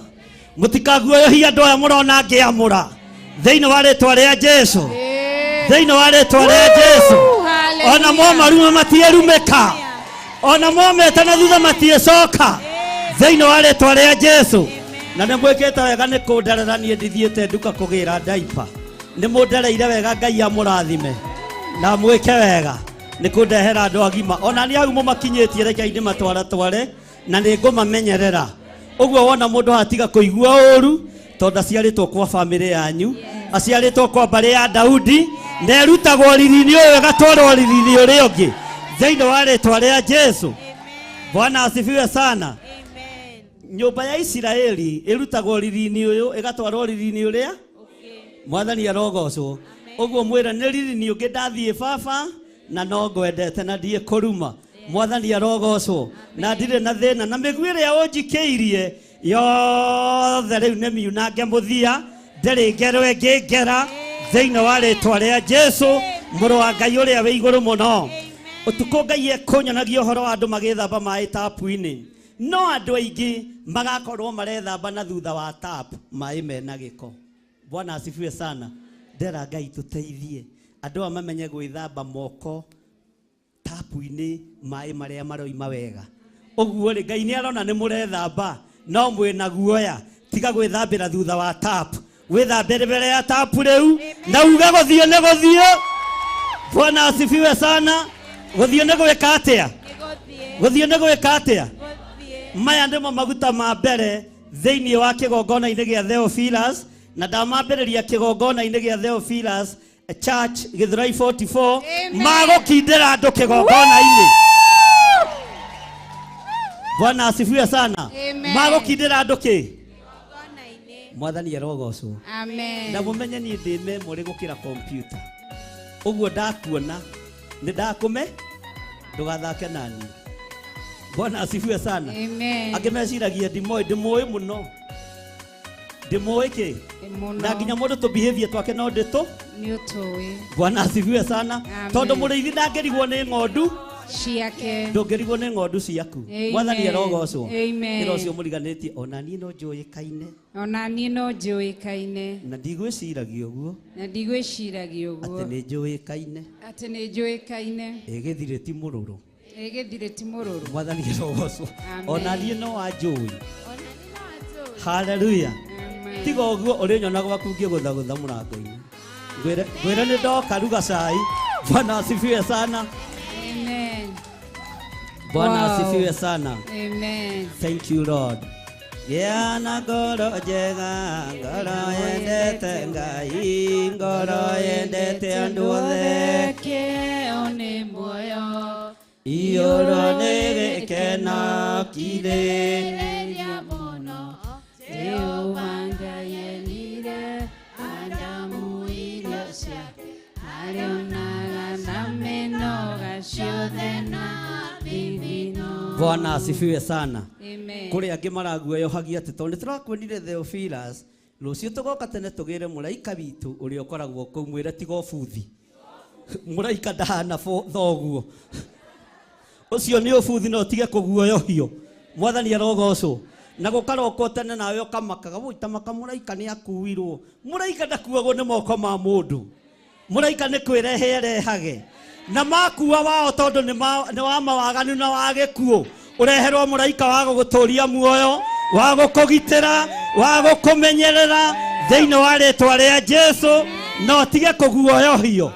Mũtikaguoyohie andũ aya mũrona ngĩamũra. Thĩinĩ wa rĩtwa rĩa Jesu. Thĩinĩ wa rĩtwa rĩa Jesu. Hallelujah. Ona momaruma matierumĩka. Ona mometa na thutha matiecoka. Thĩinĩ wa rĩtwa rĩa Jesu. Na nĩ mwĩkĩte wega nĩ kũnderera niĩ ndithiĩte nduka kũgĩra ndaipa. Nĩ mũndereire wega Ngai amũrathime. Na mwĩke wega nĩ kũndehera andũ agima. Ona nĩ hau mũmakinyĩtie rekei ndĩmatwaratware na nĩ ngũmamenyerera. Ũguo wona mũndũ hatiga kũigua ũru tondũ aciarĩtwo kwa bamĩrĩ yanyu, aciarĩtwo kwa mbarĩ ya Daudi, na erutagwo riri-inĩ ũyũ ĩgatwarwo riri-inĩ ũrĩa ũngĩ. Thĩinĩ wa rĩtwa rĩa Jesu. Bwana asifiwe sana. Nyũmba ya Isiraeli ĩrutagwo riri-inĩ ũyũ ĩgatwarwo riri-inĩ ũrĩa Mwathani arogocwo. Ũguo mwĩre nĩ riri-inĩ ũngĩ ndathiĩ baba na no ngwendete na ndiĩ kũruma. Mwathani arogocwo. Na ndirĩ na thĩna na mĩguĩ ĩrĩa ũnjikĩirie yothe rĩu nĩ miunange mũthia ndĩrĩ ngero ĩngĩ ngera thĩinĩ wa rĩtwa rĩa Jesu mũrũ wa Ngai ũrĩa wĩ igũrũ mũno. Ũtukũ Ngai ekũnyonagia ũhoro wa andũ magĩthamba maĩ tapu-inĩ. No andũ aingĩ magakorwo marethamba na thutha wa tap maĩ mena gĩko. Bwana asifiwe sana. Ndera Ngai tũteithie andũ aya mamenye gwĩthamba moko tapu-inĩ maĩ marĩa maroima wega. Ũguo rĩ Ngai nĩ arona nĩ mũrethamba no mwĩna guoya. Tiga gwĩthambĩra thutha wa tap. Wĩthambĩre mbere ya tap rĩu na uge gũthiĩ nĩ gũthiĩ. Bwana asifiwe sana. Gũthiĩ nĩ gwĩka atĩa? Gũthiĩ nĩ gwĩka atĩa? Maya nĩmo maguta ma mbere thĩinĩ wa kĩgongona-inĩ gĩa Theophilus, na ndamambĩrĩria kĩgongona-inĩ gĩa Theophilus Church Githurai 44 magũkindĩra andũ kĩgongona-inĩ. Bwana asifiwe sana. Magũkindĩra andũ kĩ? Mwathani arogocwo. Amen. Na mũmenye niĩ ndĩ memory gũkĩra computer. Ũguo ndakuona nĩ ndakũme ndũgathake nani. Bwana asifiwe sana. Amen. Angĩ meciragia ndimoĩ, ndĩmũĩ mũno. Ndĩmũĩ kĩ? Na nginya mũndũ tũ behavior twake no ndĩtũ. Nĩ ũtũĩ. Bwana asifiwe sana. Amen. Tondũ mũrĩithi ndangĩrigwo nĩ ng'ondu Ciake. Ndũngĩrigwo nĩ ng'ondu ciaku. Amen. Mwathani arogocwo. Amen. Wĩra ũcio mũriganĩtie ona niĩ no njũĩkaine. Ona niĩ no njũĩkaine. Na ndigwĩciragia ũguo. Na ndigwĩciragia ũguo. Atĩ nĩ njũĩkaine. Atĩ nĩ njũĩkaine. Ĩgĩthirĩ ti mũrũrũ. Ĩgĩthirĩ ti mũrũrũ. Mwathani arogocwo. Amen. Ona niĩ no anjũĩ. Hallelujah. Tiga ũguo ũrĩnyona gwaku ngĩgũthagũtha mũrango-inĩ. Ngwĩre nĩ ndoka ruga cai. Bwana asifiwe sana. Amen. Bwana Wow. asifiwe sana. Amen. Thank you Lord. Gĩa na ngoro njega, ngoro yendete Ngai, ngoro yendete andũ othe. Kĩo nĩ muoyo. Iyũrwo nĩ gĩkeno kirĩrĩria mũno. Jehova Ngai enire Adamu irio ciake, arĩonaga na mĩnoga ciothe na thithino. Bwana asifiwe sana. Amen. Kũrĩ angĩ maraguoyohagia atĩ tondũ nĩtũrakuonire Theophilus, rũciũ tũgoka tene tũgĩre mũraika witũ ũrĩa ũkoragwo kũu, mwĩre tiga ũbuthi. Mũraika ndahana thoguo. Ũcio nĩ ũbuthi no ũtige kũguoyohio. Mwathani arogocwo. Na gũkarokwo tene nawe ũkamakaga, woi ta maka mũraika nĩ akuirwo. Mũraika ndakuagwo nĩ moko ma mũndũ. Mũraika nĩ kwĩrehe arehage. Na makua wao tondũ nĩ wa mawaganu na wa gĩkuũ. Ũreherwo mũraika wa gũgũtũria muoyo, wa gũkũgitĩra, wa gũkũmenyerera thĩinĩ wa rĩtwa rĩa Jesũ, na ũtige kũguoyohio.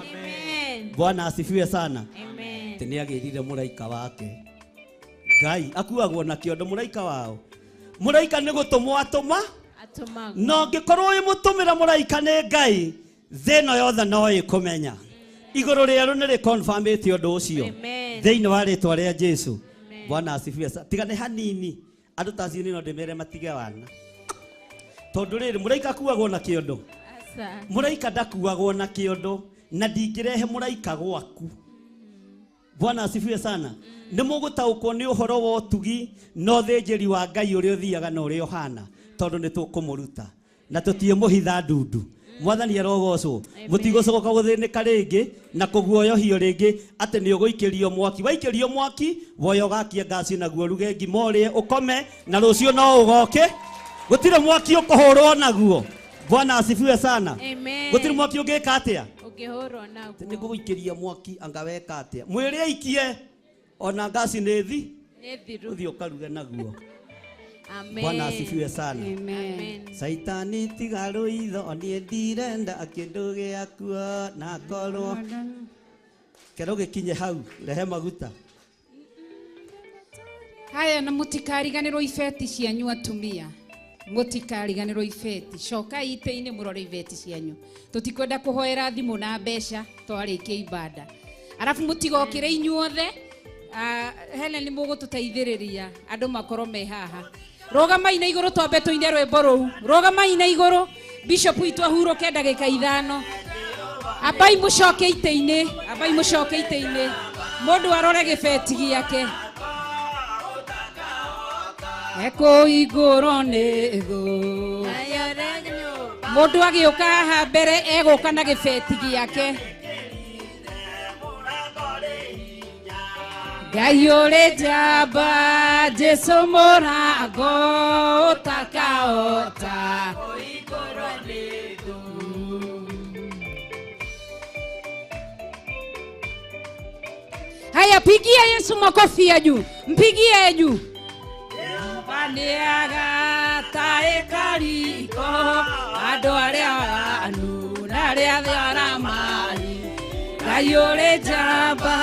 Bwana asifiwe sana. Atĩ nĩ agĩrire mũraika wake. Ngai akuagwo na kĩondo mũraika wao. Mũraika nĩ gũtũmwo atũma, na ũngĩkorwo wĩ mũtũmĩre mũraika nĩ Ngai, thĩ ĩno yothe no ĩkũmenya. Igũrũ rĩerũ nĩ rĩconfirmĩte ũndũ ũcio thĩinĩ wa rĩtwa rĩa Jesũ. Bwana asifiwe sana. Tiga nĩ hanini andũ ta acio no ndĩmere matige wana. Tondũ rĩrĩ mũraika akuagwo na kĩondo. Mũraika ndakuagwo na kĩondo, na ndingĩrehe mũraika gwaku. Bwana asifiwe sana. Nĩ mũgũtaũkwo nĩ ũhoro wa ũtugi na ũthĩnjĩri wa Ngai ũrĩa ũthiaga na ũrĩa ũhana, tondũ nĩ tũkũmũruta na tũtiĩmũhitha ndundu. Mwathani arogocwo. Mũtigũcoka gũthĩnĩka rĩngĩ na kũguoyohio rĩngĩ atĩ nĩ ũgũikĩrio mwaki. Waikĩrio mwaki woya ũgakia ngaci naguo ũruge ngima ũrĩe ũkome, na rũciũ no ũgoke. Gũtirĩ mwaki ũkũhũrwo naguo. Bwana asifiwe sana. Gũtirĩ mwaki ũngĩka atĩa? Ũngĩhũrwo naguo. Nĩ ngũgũikĩria mwaki anga weka atĩa? Mwĩrĩ aikie ona ngaci nĩ thi. Nĩ thiru. Ũthiĩ ũkaruge naguo. Amen. Bwana asifiwe sana. Amen. Saitani tiga rũitho niĩ ndirenda kĩndũ gĩakuo na korwo kero gĩkinye hau rehe maguta. Haya, na mũtikariganĩrwo ibeti cianyu atumia. Mũtikariganĩrwo ibeti. Cokai itĩ-inĩ mũrore ibeti cianyu. Tũtikwenda kũhoera thimũ na mbeca twarĩkia ibada. Arabu mũtigokĩre inyuothe. Helen nĩ mũgũtũteithĩrĩria andũ makorwo me haha. Rũgamai na igũrũ twambe tũine rwĩmbo rũu. Rũgamai na igũrũ. Bishop witũ ahurũke ndagĩka ithano. Ambai mũcoke itĩ-inĩ. Ambai mũcoke itĩ-inĩ. Mũndũ arore gĩbeti gĩake. Eko igũrũ nĩ thũ. Mũndũ agĩũka haha mbere egũka na gĩbeti gĩake. Ngai ũrĩ njamba, Jesũ mũrango ũtakaota. Haya, pigia Yesu makofi ya juu. Mpigie ya juu. Nĩagata ĩkariko, andũ arĩa anu na arĩa aramani. Ngai ũrĩ njamba,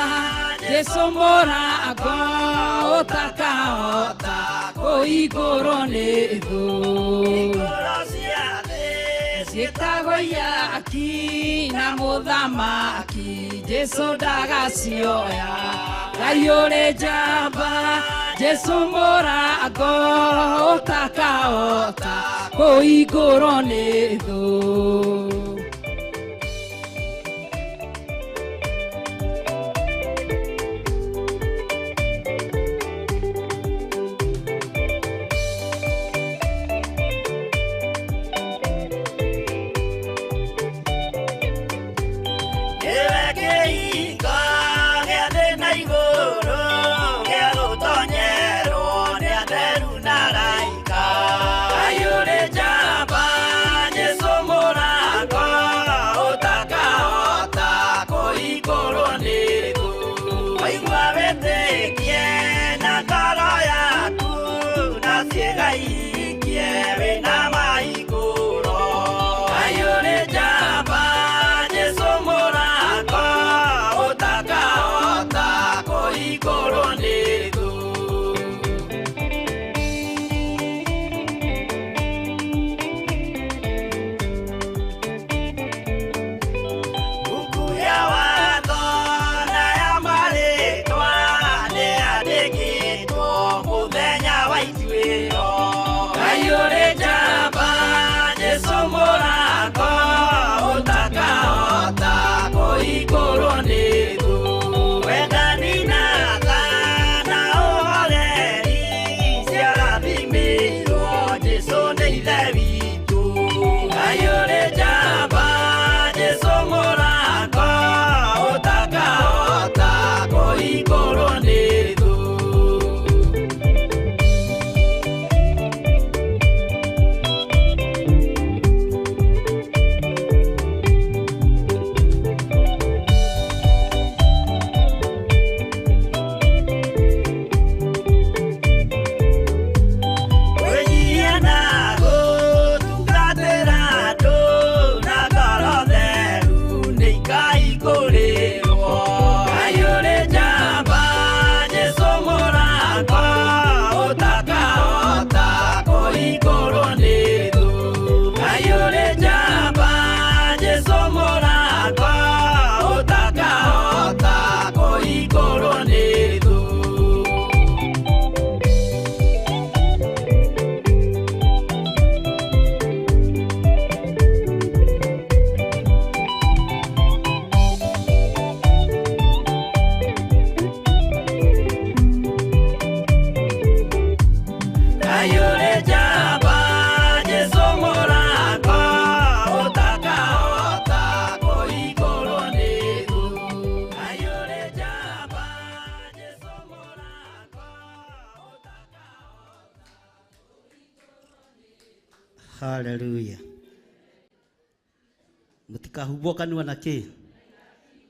Jesũ mũrango ũtakaota, kũu igũrũ nĩ thũ. Ciĩtagwo iaki na mũthamaki, Jesũ ndagacioya. Ngai ũrĩ njamba, Jesũ mũrango ũtakaota, kũu igũrũ nĩ thũ. Nĩwe kĩhingo gĩa thĩ na igũrũ. Waigua wĩtĩkie na ngoro yaku na ciĩgaikie wĩna mahingũro. Ngai ũrĩ njamba Jesũ mũrango ũtakahota kũhingũrwo nĩ thũ. Buku ya watho na ya marĩtwa nĩyandĩkĩtwo mũthenya wa ituĩro. Ngai ũrĩ njamba Jesũ mũrango ũtakahota kũhingũrwo nĩ thũ. Wendani na tha na ũhoreri ciarathimĩirwo Jesũ nĩ Ithe witũ. Ngai ũrĩ njamba Jesũ mũrango ũtakahota kũhingũrwo nĩ thũ. Wĩnyihia na gũtungatĩra andũ na ngoro theru nĩikaihingũrĩrwo. Ngai ũrĩ njamba Jesũ mũrango ũtakahota kũhingũrwo nĩ thũ. Ngai ũrĩ njamba Jesũ mũrango ũtakahota kũhingũrwo nĩ thũ. Ngai ũrĩ njamba Jesũ mũrango ũtakahota kũhingũrwo nĩ thũ. Ngai ũrĩ njamba Jesũ mũrango ũtakahota. Haleluya. Mũtikahumbwo kanua na kĩ?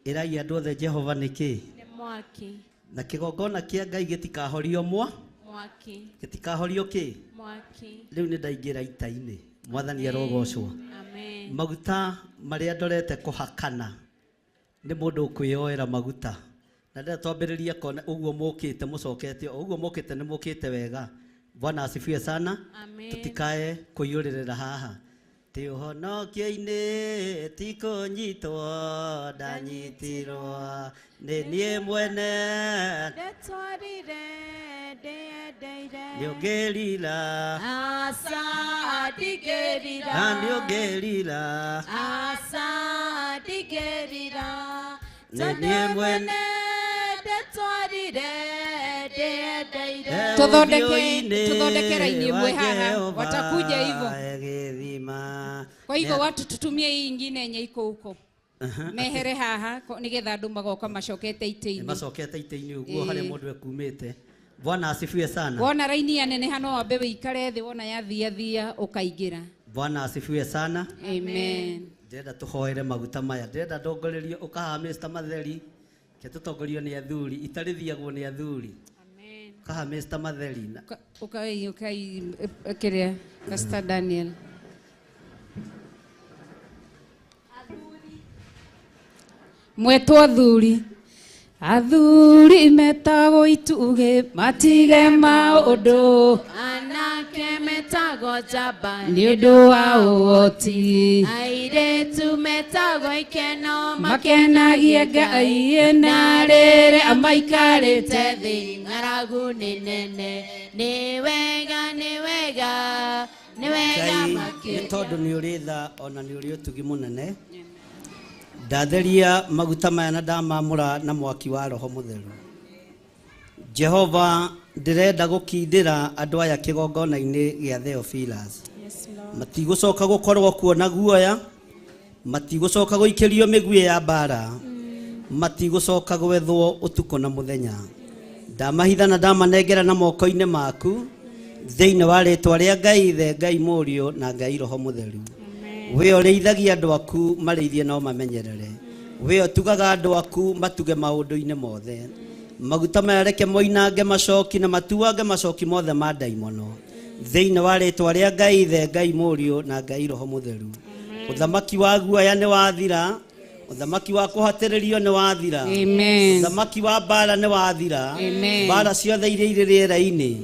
Ĩrai andũ othe Jehova nĩ kĩ? Nĩ mwaki. Na kĩgongona kĩa Ngai gĩtikahorio mwa, Mwaki. gĩtikahorio kĩ? Mwaki. Rĩu nĩ ndaingĩra ita-inĩ. Mwathani arogocwo. Amen. Maguta marĩa ndorete kũhakana nĩ mũndũ ũkwĩyoera maguta. Na ndĩrenda twambĩrĩrie kona ũguo mũkĩte mũcokete o ũguo mũkĩte nĩ mũkĩte wega. Bwana asifiwe sana. Amen. Tutikae kũiyũrĩrĩra haha. Ti ũhonokio-inĩ ti kũnyitwo ndanyitirwo nĩ niĩ mwene Ndetwarire ndĩyendeire. nĩ ũngĩrira Aca ndingĩrira. na nĩ ũngĩrira Aca ndingĩrira. Nĩ Tondũ niĩ mwene mwene ndetwarire ndĩyendeire. Tuthondeke- tuthondeke raini ĩmwe wa haha, Jehova watakuja hivyo. gĩthima. Kwa hivyo watu tutumie hii ingine yenye iko huko mehere haha nigetha andũ magoka macokete Nĩ itĩ-inĩ. macokete itĩ-inĩ ũguo harĩa Ĩĩ. mũndũ ekumĩte. Bwana asifiwe sana. Wona raini ya neneha no wambe wĩikare thĩ, wona yathiathia ũkaingĩra. Bwana asifiwe sana. Amen. Ndĩrenda tũhoere maguta maya. Ndĩrenda ndongorerio ũkahaha Mr. Matheri. Ke tũtongorio nĩ athuri. Itarĩthiagwo nĩ athuri. Amen. Ũkahaha Mr. Matheri. Ukai ukai kĩrĩa Pastor Daniel. Mwetwo athuri. Athuri metagwo itugĩ matige maũndũ Anake metagwo njamba nĩ ũndũ wa ũhoti. Airĩtu metagwo ikeno Makenagie Ngai na rĩrĩa maikarĩte thĩ ng'aragu nĩ nene. Nĩ wega nĩ wega nĩ wega Ngai nĩ makĩria. tondũ nĩ ũrĩ tha ona nĩ ũrĩ ũtugi mũnene. Ndatheria maguta maya na ndamamũra na mwaki wa Roho Mũtheru. Jehova ndĩrenda gũkindĩra andũ aya kĩgongona-inĩ gĩa Theophilus. Matigũcoka gũkorwo kuo na guoya, matigũcoka gũikĩrio mĩguĩ ya mbara, matigũcoka gwethwo ũtukũ na mũthenya. Ndamahitha na ndamanengera na moko-inĩ maku thĩinĩ wa rĩtwa rĩa Ngai Ithe, Ngai Mũriũ na Ngai Roho Mũtheru. We ũrĩithagia andũ aku marĩithie no mamenyerere. We ũtugaga andũ aku matuge maũndũ-inĩ mothe. Maguta maya reke moinange macoki na matuange macoki mothe ma ndaimono thĩinĩ wa rĩtwa rĩa Ngai Ithe, Ngai Mũriũ na Ngai Roho Mũtheru. Ũthamaki wa guoya nĩ wathira, ũthamaki wa kũhatĩrĩrio nĩ wathira, Amen. ũthamaki wa mbara nĩ wathira. Amen. Mbara ciothe iria irĩ rĩera-inĩ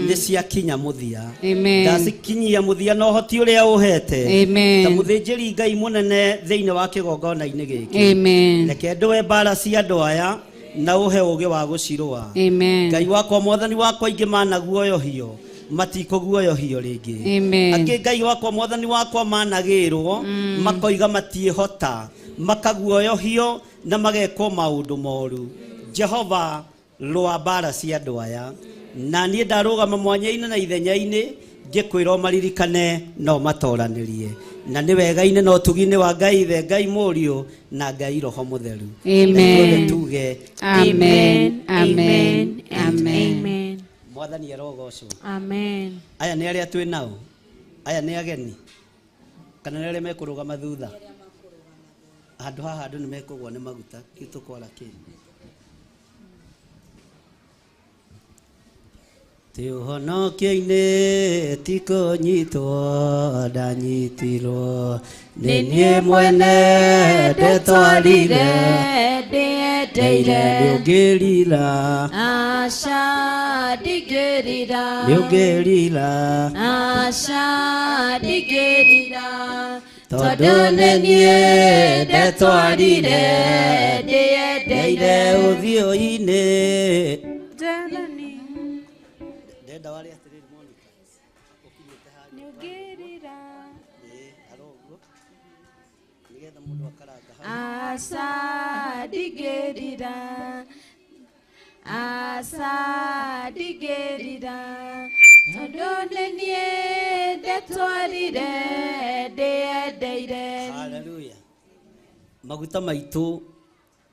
nĩ ciakinya mũthia. Amen. Ndacikinyia mũthia na ũhoti ũrĩa ũhete Amen. ta mũthĩnjĩri Ngai mũnene thĩinĩ wa kĩgongona-inĩ gĩkĩ. Amen. Reke ndũe mbara cia andũ aya na ũhe ũũgĩ wa gũcirũa. Amen. Ngai wakwa, mwathani wakwa, ingĩ managuoyohio matikũguoyohio rĩngĩ. Amen. Angĩ Ngai wakwa, mwathani wakwa, managĩrwo makoiga matiĩhota, makaguoyohio na magekwo maũndũ moru. Jehova, rũa mbara cia andũ aya, na niĩ ndarũgama mwanya-inĩ na ithenya-inĩ ngĩkwĩra ũmaririkane no matoranĩrie, na nĩ wega-inĩ na ũtugi-inĩ wa Ngai Ithe, Ngai Mũriũ na Ngai Roho Mũtheru. Amen. Na ithuothe tuge Amen. Amen. And Amen. amen. Mwathani arogocwo. Amen. Aya nĩ arĩa twĩ nao, aya nĩ ageni kana nĩ arĩa mekũrũgama thutha handũ haha? Andũ nĩ mekũgwa nĩ maguta. Rĩu tũkwara kĩ ti ũhonokio-inĩ, ti kũnyitwo ndanyitirwo nĩ niĩ mwene ndetwarire ndĩendeire. Nĩ ũngĩrira? Aca, ndingĩrira. Nĩ ũngĩrira? Aca, ndingĩrira, tondũ nĩ niĩ ndetwarire ndĩendeire ndeire ũthiũ-inĩ. Ndenda ware atĩrĩrĩ, Monica, ũkinyĩte harĩa. Nĩũngĩrira? Ĩĩ, aro ũguo nĩgetha mũndũ akaranga hau. Aca, ndingĩrira. Aca, ndingĩrira, tondũ nĩ niĩ ndetwarire ndĩendeire. Haleluya. Maguta maitũ,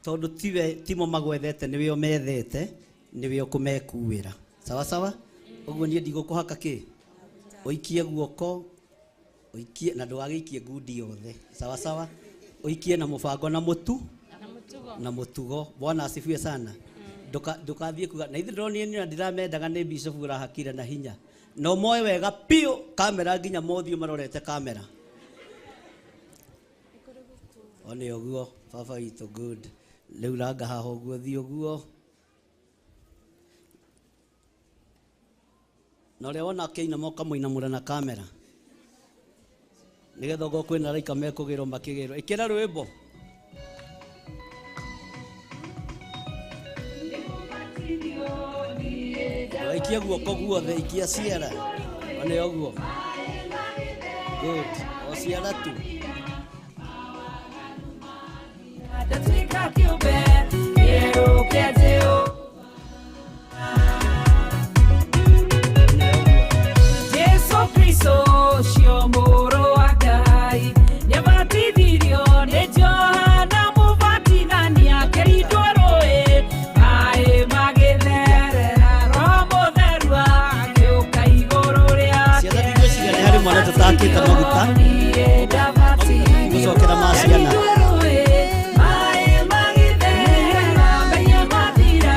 tondũ tiwe timo magwethete, nĩwe ũmethete, nĩwe ũkũmekuĩra. Sawa sawa. Ũguo niĩ ndigũkũhaka kĩ, ũikie guoko, ũikie na ndũgagĩikie ngundi yothe. Sawa sawa. Ũikie na mũbango na mũtu na mũtugo. Bwana asifiwe sana. Ndũkathiĩ kuga na ithuĩ ndĩronire niĩ na ndiramendaga nĩ bishop ũrahakire na hinya na ũmoe wega biũ kamera nginya mothiũ marorete kamera. One ũguo baba witũ. Good. Rĩu ranga haha ũguo, thiĩ ũguo na ũrĩa wona akĩinama ũkamũinamũra na kamera nĩgetha okorwo kwĩna raika mekũgĩrwo makĩgĩrwo. Ĩkĩra rwĩmbo. Ikia guoko guothe, ikia ciara. One ũguo. Good. O ciara tu. Ndatuĩka kĩũmbe kĩerũ kĩa Jehova. One ũguo. Jesu Kristo ũcio mũrũ wa Ngai nĩabatithirio nĩ Johana Mũbatithania, akĩrindwo rũĩ, maĩ magĩtherera, Roho Mũtheru agĩũka igũrũ rĩake. Ciana, ndigwĩciria nĩ harĩ mwana tũtakĩte maguta. Niĩ ndabatithirio. Gũcokera ma ciana. Maĩ magĩtherera, mehia mathira.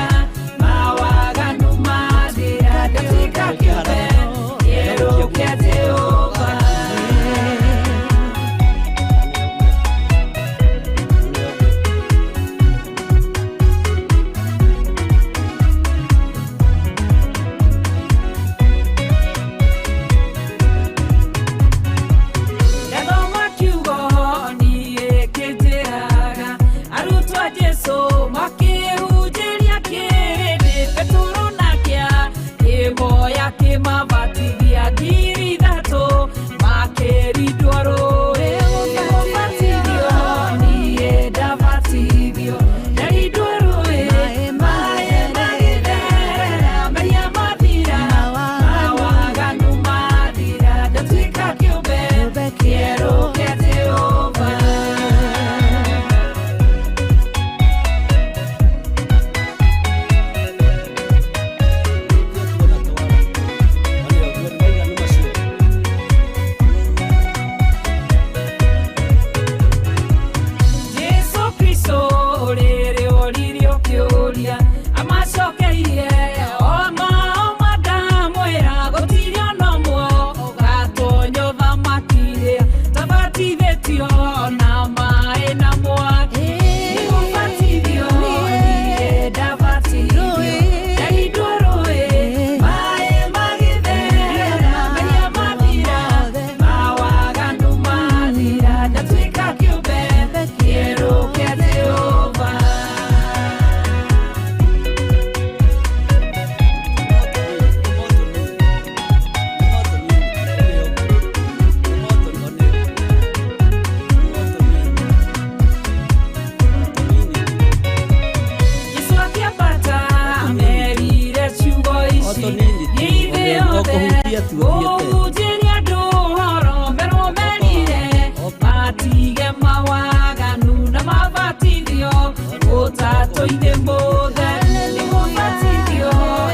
tu ũthiĩte. Kũhunjĩria andũ ũhoro merwo merire matige mawaganu na mabatithio ũtatũ-inĩ mũtheru nĩgũbatithio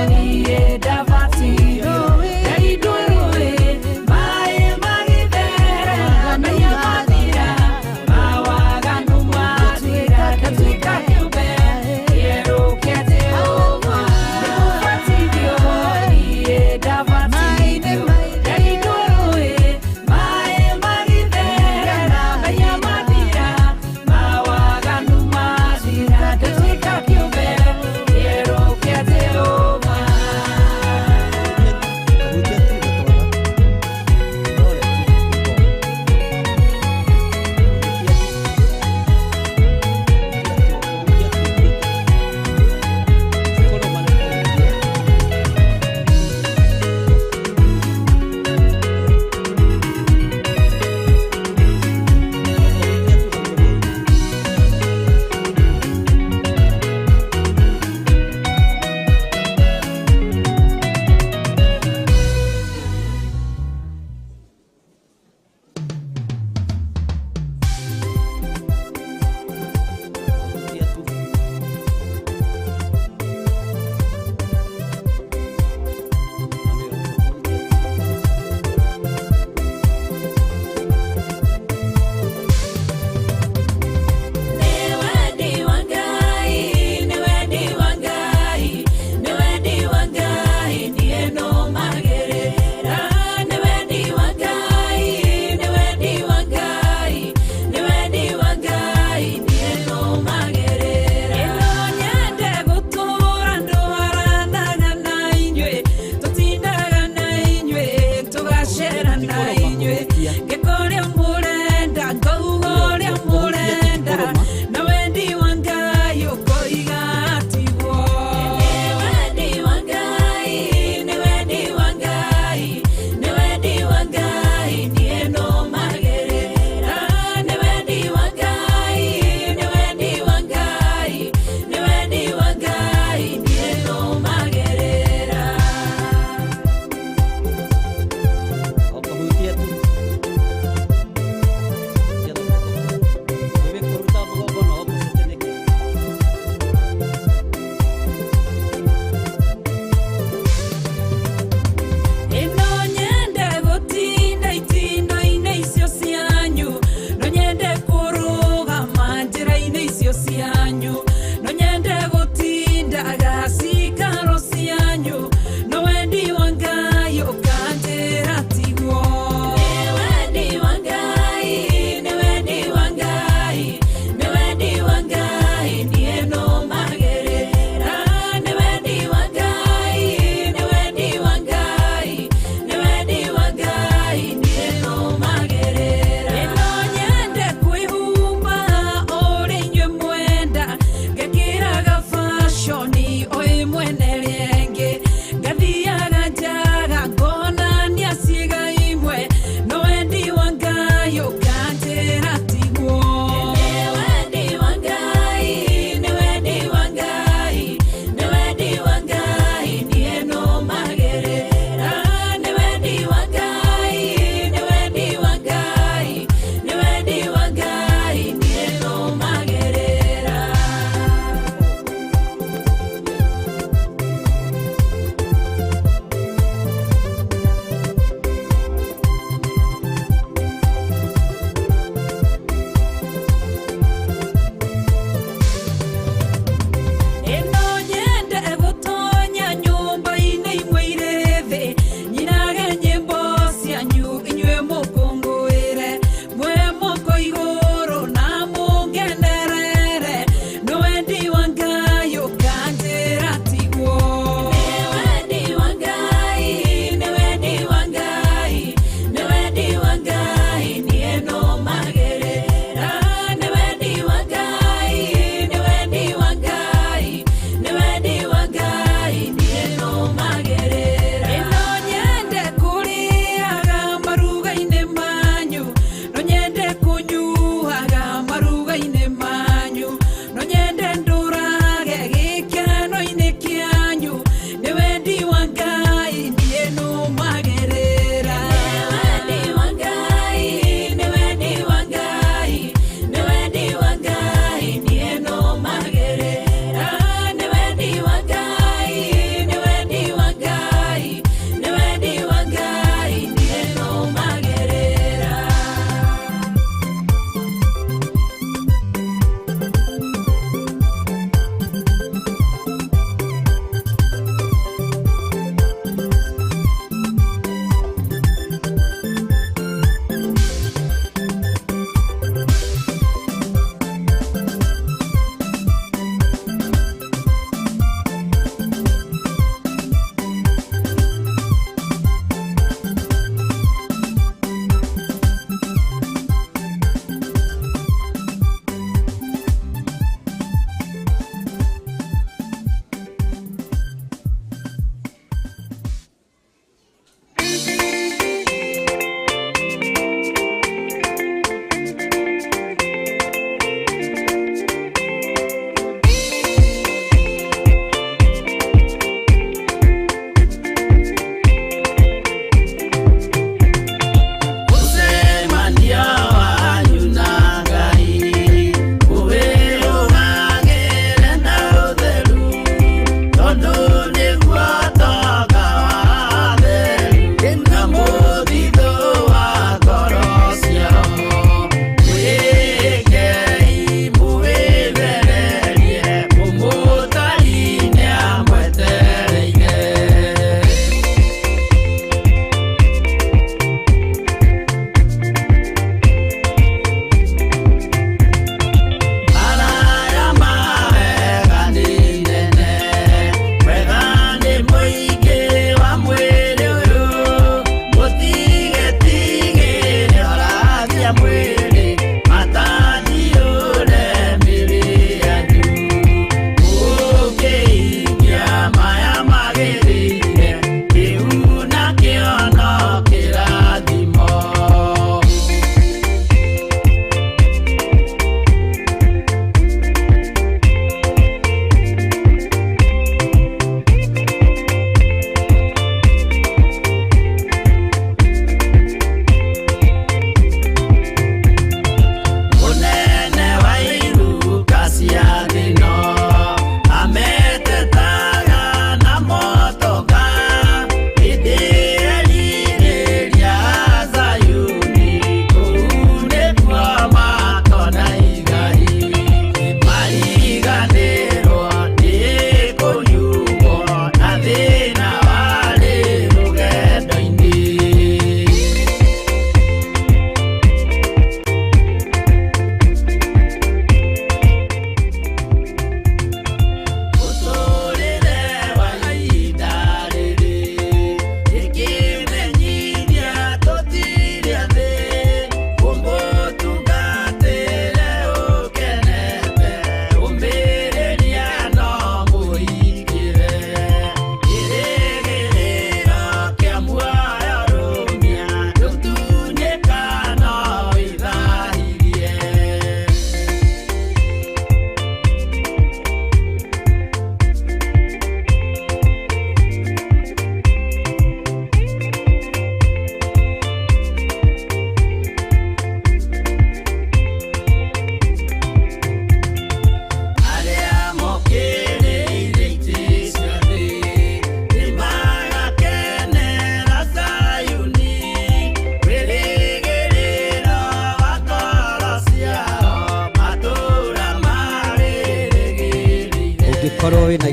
niĩ ndabatithio ndarindwo rũĩ maĩ magĩtherera mehia mathira mawaganu mathira ndatuĩka kĩũmbe kĩerũ kĩa Jehova nĩgũbatithio niĩ ndabatithio.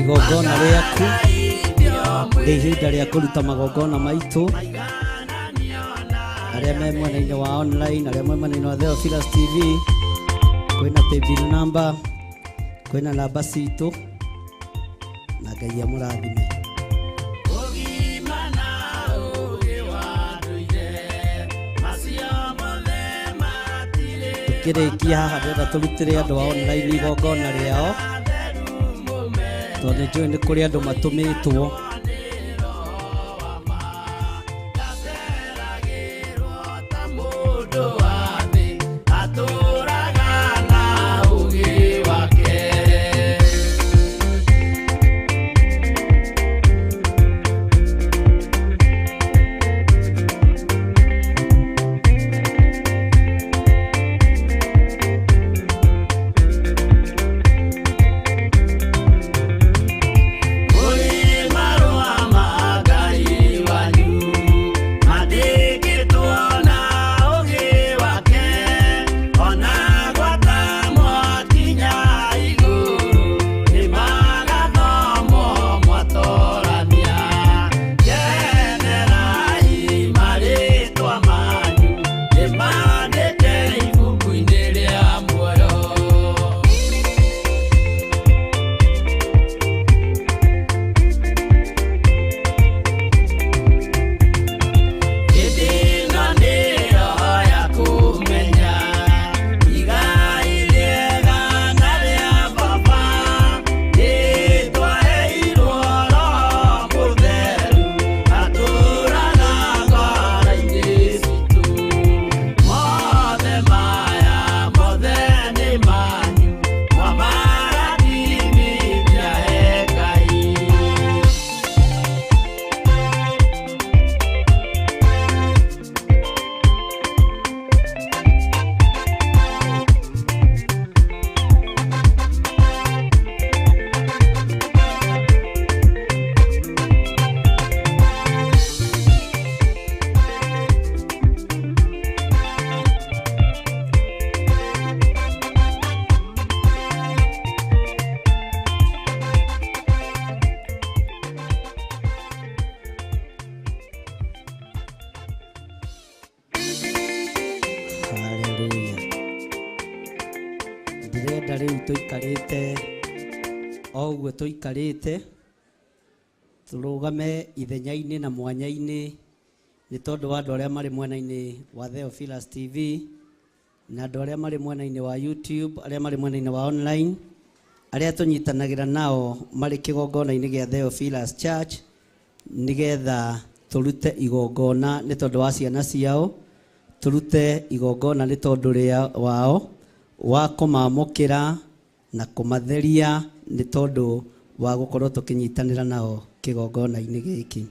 Igongona rĩaku nĩ ihinda rĩa kũruta magongona maitũ arĩa me mwena-inĩ wa online, arĩa me mwena-inĩ wa Theophilus TV, kwĩna paybill number, kwĩna namba citũ, na Ngai amũrathime. Tukĩrĩkia haha ndĩrenda tũrutĩre andũ a online igongona rĩao, tondũ nĩ njũĩ nĩ kũrĩ andũ matũmĩtwo. Tuikarite turugame ithenya-inĩ na mwanya-inĩ nĩ tondũ wa andũ arĩa marĩ mwena-inĩ wa Theophilus TV na andũ arĩa marĩ mwena-inĩ wa YouTube, arĩa marĩ mwena-inĩ wa online, arĩa tũnyitanagĩra nao marĩ kĩgongona-inĩ gĩa Theophilus Church, nĩgetha tũrute igongona nĩ tondũ wa ciana ciao, tũrute igongona nĩ tondũ rĩa wao wa kũmamũkĩra na kũmatheria nĩ tondũ wa gũkorwo tũkĩnyitanĩra nao kĩgongona-inĩ gĩkĩ.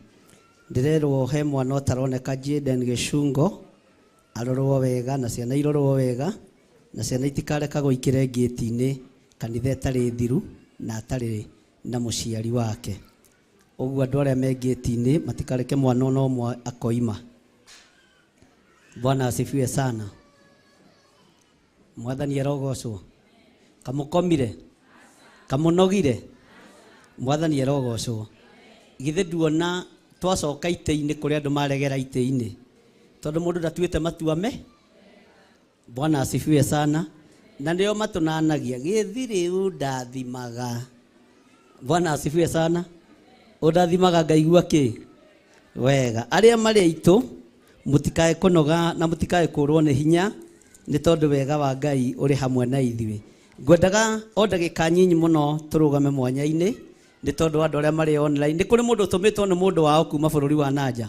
Ndĩrerwo he mwana ũtaroneka Jaden Gĩcungo arorwo wega na ciana irorwo wega na ciana itikareka gũikĩre ngĩti-inĩ kanitha ĩtarĩ thiru na atarĩ na mũciari wake. Ũguo andũ arĩa me ngĩti-inĩ matikareke mwana ona ũmwe akoima. Bwana asifiwe sana. Mwathani arogocwo. Kamũkomire? Kamũnogire? Mwathani arogocwo. Githĩ nduona twacoka itĩ-inĩ kũrĩa andũ maregera itĩ-inĩ tondũ mũndũ ndatuĩte matua me. Bwana asifiwe sana. Na nĩo matũnanagia gĩthĩ rĩu ndathimaga. Bwana asifiwe sana. Ũndathimaga ngaigua kĩ wega. Arĩa marĩ aitũ mũtikae kũnoga na mũtikae kũrwo nĩ hinya nĩ tondũ wega wa Ngai ũrĩ hamwe na ithuĩ. Ngwendaga o ndagĩka nyinyi mũno tũrũgame mwanya-inĩ nĩ tondũ andũ arĩa marĩ online. Nĩ kũrĩ mũndũ ũtũmĩtwo nĩ mũndũ wao kuma bũrũri wa nanja,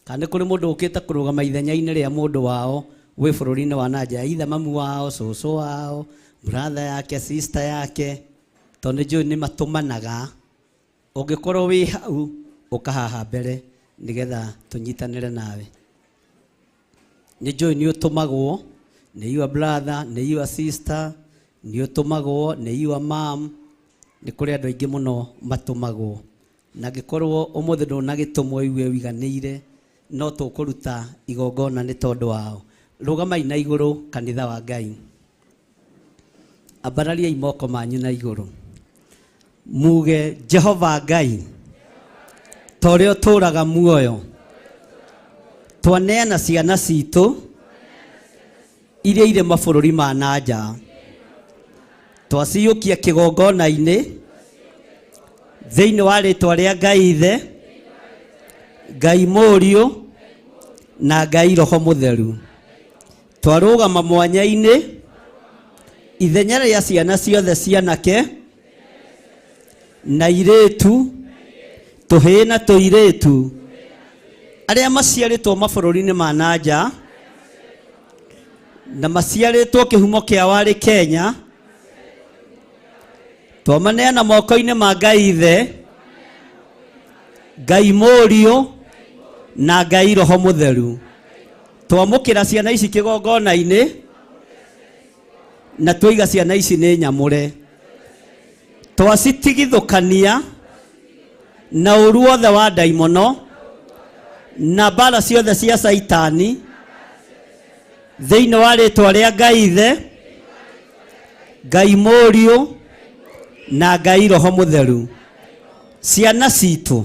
kana nĩ kũrĩ mũndũ ũkĩte kũrũgama ithenya-inĩ rĩa mũndũ wao wĩ bũrũri-inĩ wa nanja, either mamu wao, cũcũ wao, brother yake, sister yake, tondũ nĩ njũĩ nĩ matũmanaga. Ũngĩkorwo wĩ hau ũkahaha mbere nĩgetha tũnyitanĩre nawe. Nĩ njũĩ nĩ ũtũmagwo nĩ your brother, nĩ your sister, nĩ ũtũmagwo nĩ your mom. Nĩ kũrĩ andũ aingĩ mũno matũmagwo, na angĩkorwo ũmũthĩ ndũnagĩtũmwo igue ũiganĩire, no tũkũruta igongona nĩ tondũ wao. Rũgamai na igũrũ kanitha wa Ngai. Ambarariai moko manyu na igũrũ. Muge Jehova Ngai ta ũrĩa ũtũũraga muoyo, twaneana ciana citũ iria irĩ mabũrũri ma na nja, twaciyũkia kĩgongona-inĩ thĩinĩ wa rĩtwa rĩa Ngai Ithe, Ngai Mũriũ na Ngai Roho Mũtheru. Twarũgama mwanya-inĩ ithenya rĩa ciana ciothe cianake na irĩtu, tũhĩĩ na tũirĩtu arĩa maciarĩtwo mabũrũri-inĩ ma na nja na maciarĩtwo kĩhumo kĩa warĩ Kenya, twamaneana moko-inĩ ma Ngai Ithe, Ngai Mũriũ na Ngai Roho Mũtheru. Twamũkĩra ciana ici kĩgongona-inĩ na twaiga ciana ici nĩ nyamũre, twacitigithũkania na ũru wothe wa ndaimono na mbara ciothe cia Caitani thĩinĩ wa rĩtwa rĩa Ngai Ithe, Ngai Mũriũ na Ngai Roho Mũtheru. Ciana citũ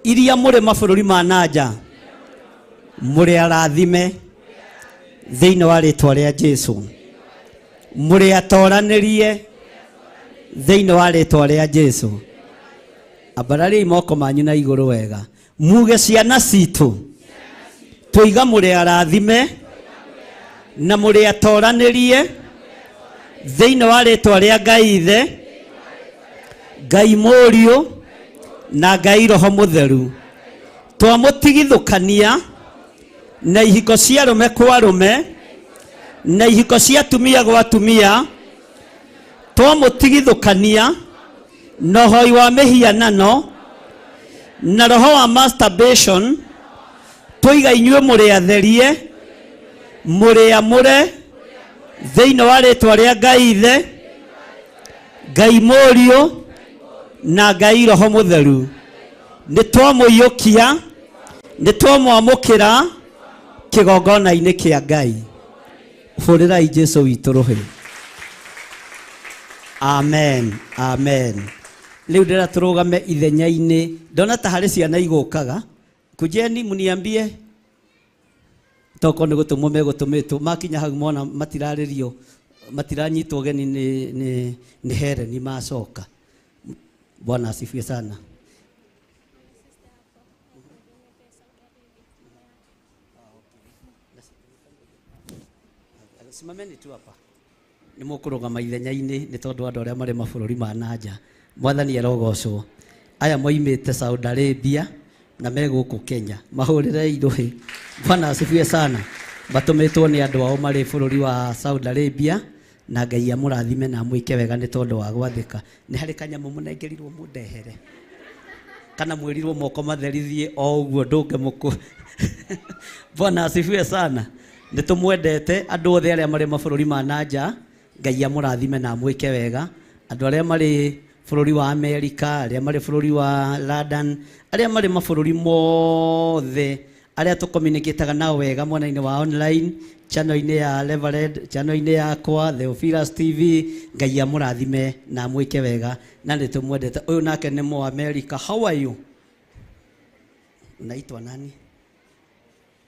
iria mũrĩ mabũrũri ma na nja, mũrĩ arathime thĩinĩ wa rĩtwa rĩa Jesu, mũrĩ atoranĩrie thĩinĩ wa rĩtwa rĩa Jesu. Ambarariai moko manyu na igũrũ wega, muge ciana citũ tũiga mũrĩ arathime na mũrĩ atoranĩrie thĩinĩ wa rĩtwa rĩa Ngai Ithe, Ngai Mũriũ na Ngai Roho Mũtheru. Twamũtigithũkania na ihiko cia arũme kwa arũme na ihiko cia atumia gwa atumia, twamũtigithũkania na ũhoi wa mĩhianano na roho wa masturbation, tũiga inyuĩ mũrĩ atherie, mũrĩ amũre thĩinĩ wa rĩtwa rĩa Ngai Ithe, Ngai Mũriũ na Ngai Roho Mũtheru. Nĩ twamũiyũkia, nĩ twamwamũkĩra kĩgongona-inĩ kĩa Ngai. Hũrĩrai Jesu witũ rũhĩ. Amen, amen. Rĩu ndĩra tũrũgame ithenya-inĩ, ndona ta harĩ ciana igũkaga. Kujeni mniambie, toko nĩ gũtũmwo megũtũmĩtwo, makinya hau mona matirarĩrio, matiranyitwo geni nĩ Hereni macoka. Bwana asifiwe sana. Simameni tu hapa. Nĩ mũkũrũgama ithenya-inĩ nĩ tondũ andũ arĩa marĩ mabũrũri ma na nja. Mwathani arogocwo. Aya moimĩte Saudi Arabia na me gũkũ Kenya. Mahũrĩre irũhĩ. Bwana asifiwe sana. Matũmĩtwo nĩ andũ ao marĩ bũrũri wa Saudi Arabia na Ngai amũrathime na amwĩke wega nĩ tondũ wa gwathĩka. Nĩ harĩ kanyamũ mũnengerirwo mũndehere, kana mwĩrirwo moko matherithie o ũguo ndũnge mũkũ. Bwana asifiwe sana. Nĩ tũmwendete andũ othe arĩa marĩ mabũrũri ma na nja. Ngai amũrathime na amwĩke wega. Andũ arĩa marĩ bũrũri wa Amerika, arĩa marĩ bũrũri wa London, arĩa marĩ mabũrũri mothe, arĩa tũcommunicataga nao wega mwena-inĩ wa online, channel-inĩ ya Reverend, channel-inĩ yakwa Theophilus TV. Ngai amũrathime na amwĩke wega na nĩ tũmwendete. Ũyũ nake nĩ mũ America. How are you? Unaitwa nani?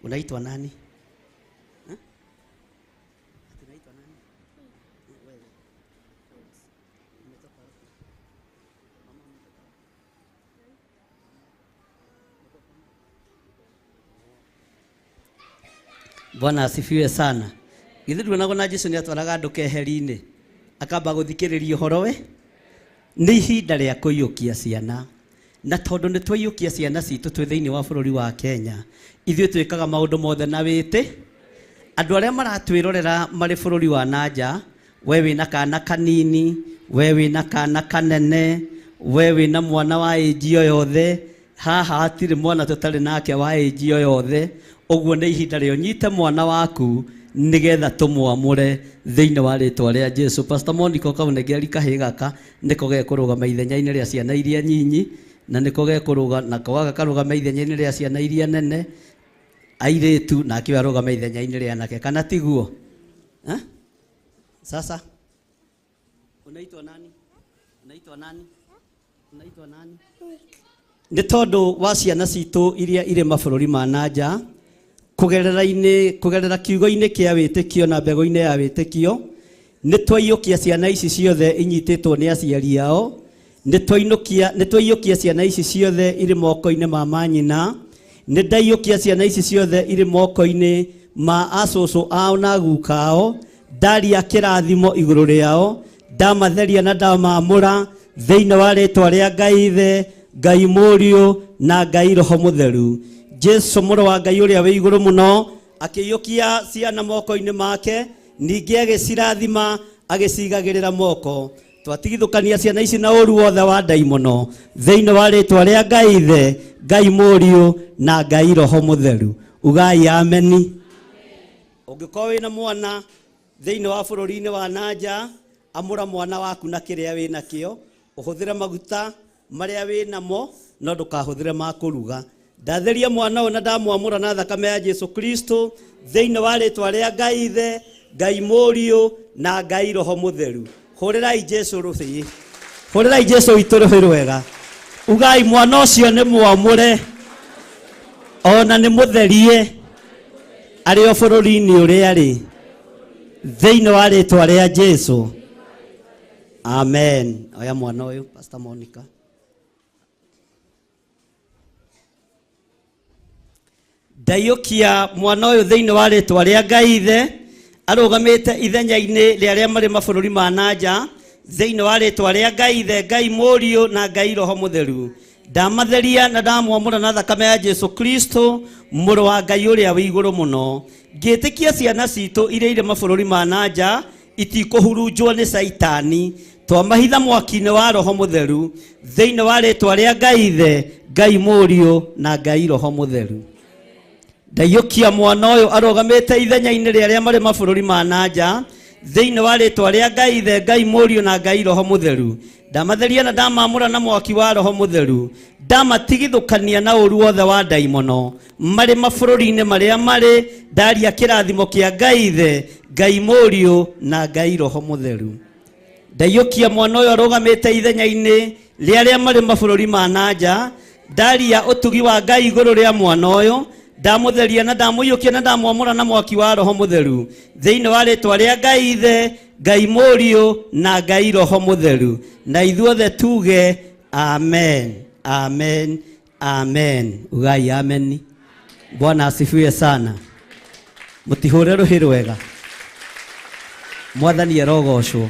Unaitwa nani? Huh? Unaitwa nani? Wewe. Umetoka wapi? Mama umetoka wapi? Bwana asifiwe sana. Githĩ nduonaga na Jesu nĩ atwaraga andũ keheri-inĩ akamba gũthikĩrĩria ũhoro we? Nĩ ihinda rĩa kũiyũkia ciana, na tondũ nĩ twaiyũkia ciana citũ twĩ thĩinĩ wa bũrũri wa Kenya, ithuĩ twĩkaga maũndũ mothe na wĩtĩ. Andũ arĩa maratwĩrorera marĩ bũrũri wa na nja, we wĩna kana kanini, we wĩna kana kanene, we wĩna mwana wa ĩnji o yothe, haha hatirĩ mwana tũtarĩ nake wa ĩnji o yothe. Ũguo nĩ ihinda rĩa ũnyite mwana waku nĩgetha tũmwamũre thĩinĩ wa rĩtwa rĩa Jesu. Pastor Monica ũkaũnengeri kahĩĩ gaka nĩko gekũrũgama ithenya-inĩ rĩa ciana iria nyinyi, na nĩko gekũrũga nako gaka karũgame ithenya-inĩ rĩa ciana iria nene, airĩtu nake ũyũ arũgame ithenya-inĩ rĩa anake, kana tiguo? Sasa unaitwa nani? Unaitwa nani? Unaitwa nani? Nĩ tondũ wa ciana citũ iria irĩ mabũrũri ma nanja kũgerera-inĩ kũgerera kiugo-inĩ kĩa wĩtĩkio na mbegũ-inĩ ya wĩtĩkio nĩ twaiyũkia ciana ici ciothe inyitĩtwo nĩ aciari ao nĩ twainũkia nĩ twaiyũkia ciana ici ciothe irĩ moko-inĩ ma manyina nĩ ndaiyũkia ciana ici ciothe irĩ moko-inĩ ma acũcũ ao na guka ao ndaria kĩrathimo igũrũ rĩao ndamatheria na ndamamũra thĩinĩ wa rĩtwa rĩa Ngai Ithe Ngai Mũriũ na Ngai Roho Mũtheru. Jesu mũrũ wa Ngai ũrĩa wĩ igũrũ mũno akĩiyũkia ciana moko-inĩ make ningĩ agĩcirathima agĩcigagĩrĩra moko. Twatigithũkania ciana ici na ũru wothe wa ndaimono thĩinĩ wa rĩtwa rĩa Ngai Ithe Ngai Mũriũ na Ngai Roho Mũtheru. Ugai ameni. Ũngĩkorwo wĩna mwana thĩinĩ wa bũrũri-inĩ wa nanja amũra mwana waku na kĩrĩa wĩ nakĩo ũhũthĩre maguta marĩa wĩ namo no ndũkahũthĩre ma kũruga. Ndatheria mwana ũyũ na ndamwamũra na thakame ya Jesu Kristo thĩinĩ wa rĩtwa rĩa Ngai Ithe Ngai Mũriũ na Ngai Roho Mũtheru. Hũrĩrai Jesu rũhĩ, hũrĩrai Jesu witũ rũhĩ rwega. Ugai mwana ũcio nĩ mwamũre ona nĩ mũtherie arĩ o bũrũri-inĩ ũrĩa arĩ thĩinĩ wa rĩtwa rĩa Jesu. Amen. Oya mwana ũyũ Pastor Monica. Ndaiyũkia mwana ũyũ thĩinĩ wa rĩtwa rĩa Ngai Ithe arũgamĩte ithenya-inĩ rĩa arĩa marĩ mabũrũri ma nanja thĩinĩ wa rĩtwa rĩa Ngai Ithe Ngai Mũriũ na Ngai Roho Mũtheru. Ndamatheria na ndamwamũra na thakame ya Jesu Kristo mũrũ wa Ngai ũrĩa wĩ igũrũ mũno. Ngĩtĩkia ciana citũ iria irĩ mabũrũri ma nanja itikũhurunjwo nĩ Caitani twamahitha mwaki-inĩ wa Roho Mũtheru thĩinĩ wa rĩtwa rĩa Ngai Ithe Ngai Mũriũ na Ngai Roho Mũtheru. Ndaiyũkia mwana ũyũ arũgamĩte ithenya-inĩ rĩa arĩa marĩ mabũrũri ma nanja thĩinĩ wa rĩtwa rĩa Ngai Ithe Ngai Mũriũ na Ngai Roho Mũtheru. Ndamatheria na ndamamũra na mwaki wa Roho Mũtheru. Ndamatigithũkania na ũru wothe wa ndaimono marĩ mabũrũri-inĩ marĩa marĩ. Ndaria kĩrathimo kĩa Ngai Ithe Ngai Mũriũ na Ngai Roho Mũtheru. Ndaiyũkia mwana ũyũ arũgamĩte ithenya-inĩ rĩa arĩa marĩ mabũrũri ma nanja. Ndaria ũtugi wa Ngai igũrũ rĩa mwana ũyũ. Ndamũtheria na ndamũiyũkia na ndamwamũra na mwaki wa Roho Mũtheru thĩinĩ wa rĩtwa rĩa Ngai Ithe Ngai Mũriũ na Ngai Roho Mũtheru. Na ithuothe tuge amen, amen, amen. Ugai amen. Bwana asifiwe sana. Mũtihũre rũhĩ rwega. Mwathani arogocwo.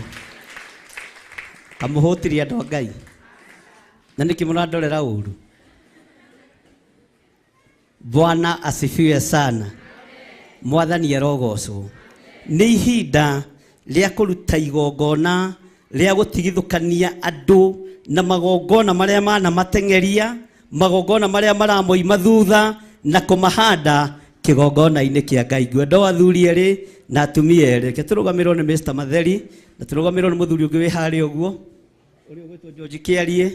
Kamũhũtirie andũ a Ngai. Na nĩkĩ mũrandorera ũru? Bwana asifiwe sana. Mwathani arogocwo. Nĩ ihinda rĩa kũruta igongona rĩa gũtigithũkania andũ na magongona marĩa manamatengeria, magongona marĩa maramoima thutha na kũmahanda kĩgongona-inĩ kĩa Ngai. Ngwenda o athuri erĩ na atumia erĩ. Reke tũrũgamĩrwo nĩ Mr. Matheri na tũrũgamĩrwo nĩ mũthuri ũngĩ wĩ harĩa ũguo ũrĩa ũgwĩtwo George Kĩarie,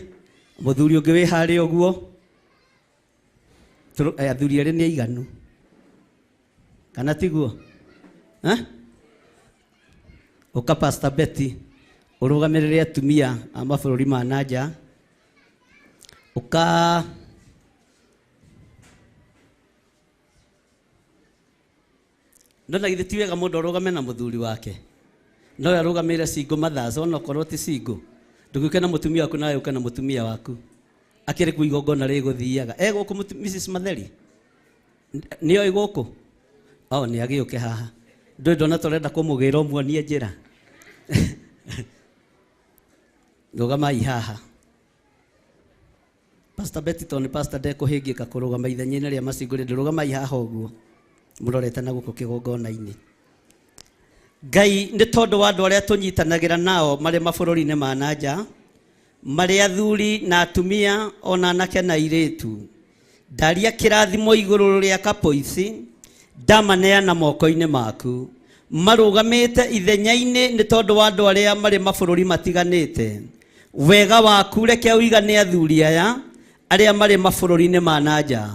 mũthuri ũngĩ wĩ harĩa ũguo. Athuri erĩ nĩ aiganu kana tiguo? Ũka Pastor Betty ũrũgamĩrĩre atumia a mabũrũri ma nanja. Ũka no na githĩ ti wega mũndũ arũgame na mũthuri wake? No we arũgamĩrĩre single mothers ona okorwo ti single. Ndũgĩũke na mũtumia waku nawe ũke na mũtumia waku. Akĩrĩ kuo igongona rĩgũthiaga. E gũkũ Mrs. Matheri? Nĩoĩ gũkũ? O nĩ agĩũke haha. Ndũĩ ndona tũrenda kũmũgĩra ũmuonie njĩra. Rũgamai haha. Pastor Betty tondũ nĩ pastor ndekũhĩngĩka kũrũgama ithenya-inĩ rĩa macingũ rĩndĩ rũgamai haha ũguo mũrorete na gũkũ kĩgongona-inĩ. Ngai nĩ tondũ wa andũ arĩa tũnyitanagĩra nao marĩ mabũrũri-inĩ ma nanja, marĩ athuri na atumia ona anake na airĩtu. Ndaria kĩrathimo igũrũ rĩa kapoici, ndamaneana moko-inĩ maku. Marũgamĩte ithenya-inĩ nĩ tondũ wa andũ arĩa marĩ mabũrũri matiganĩte. Wega waku reke ũigane athuri aya arĩa marĩ mabũrũri-inĩ ma nanja.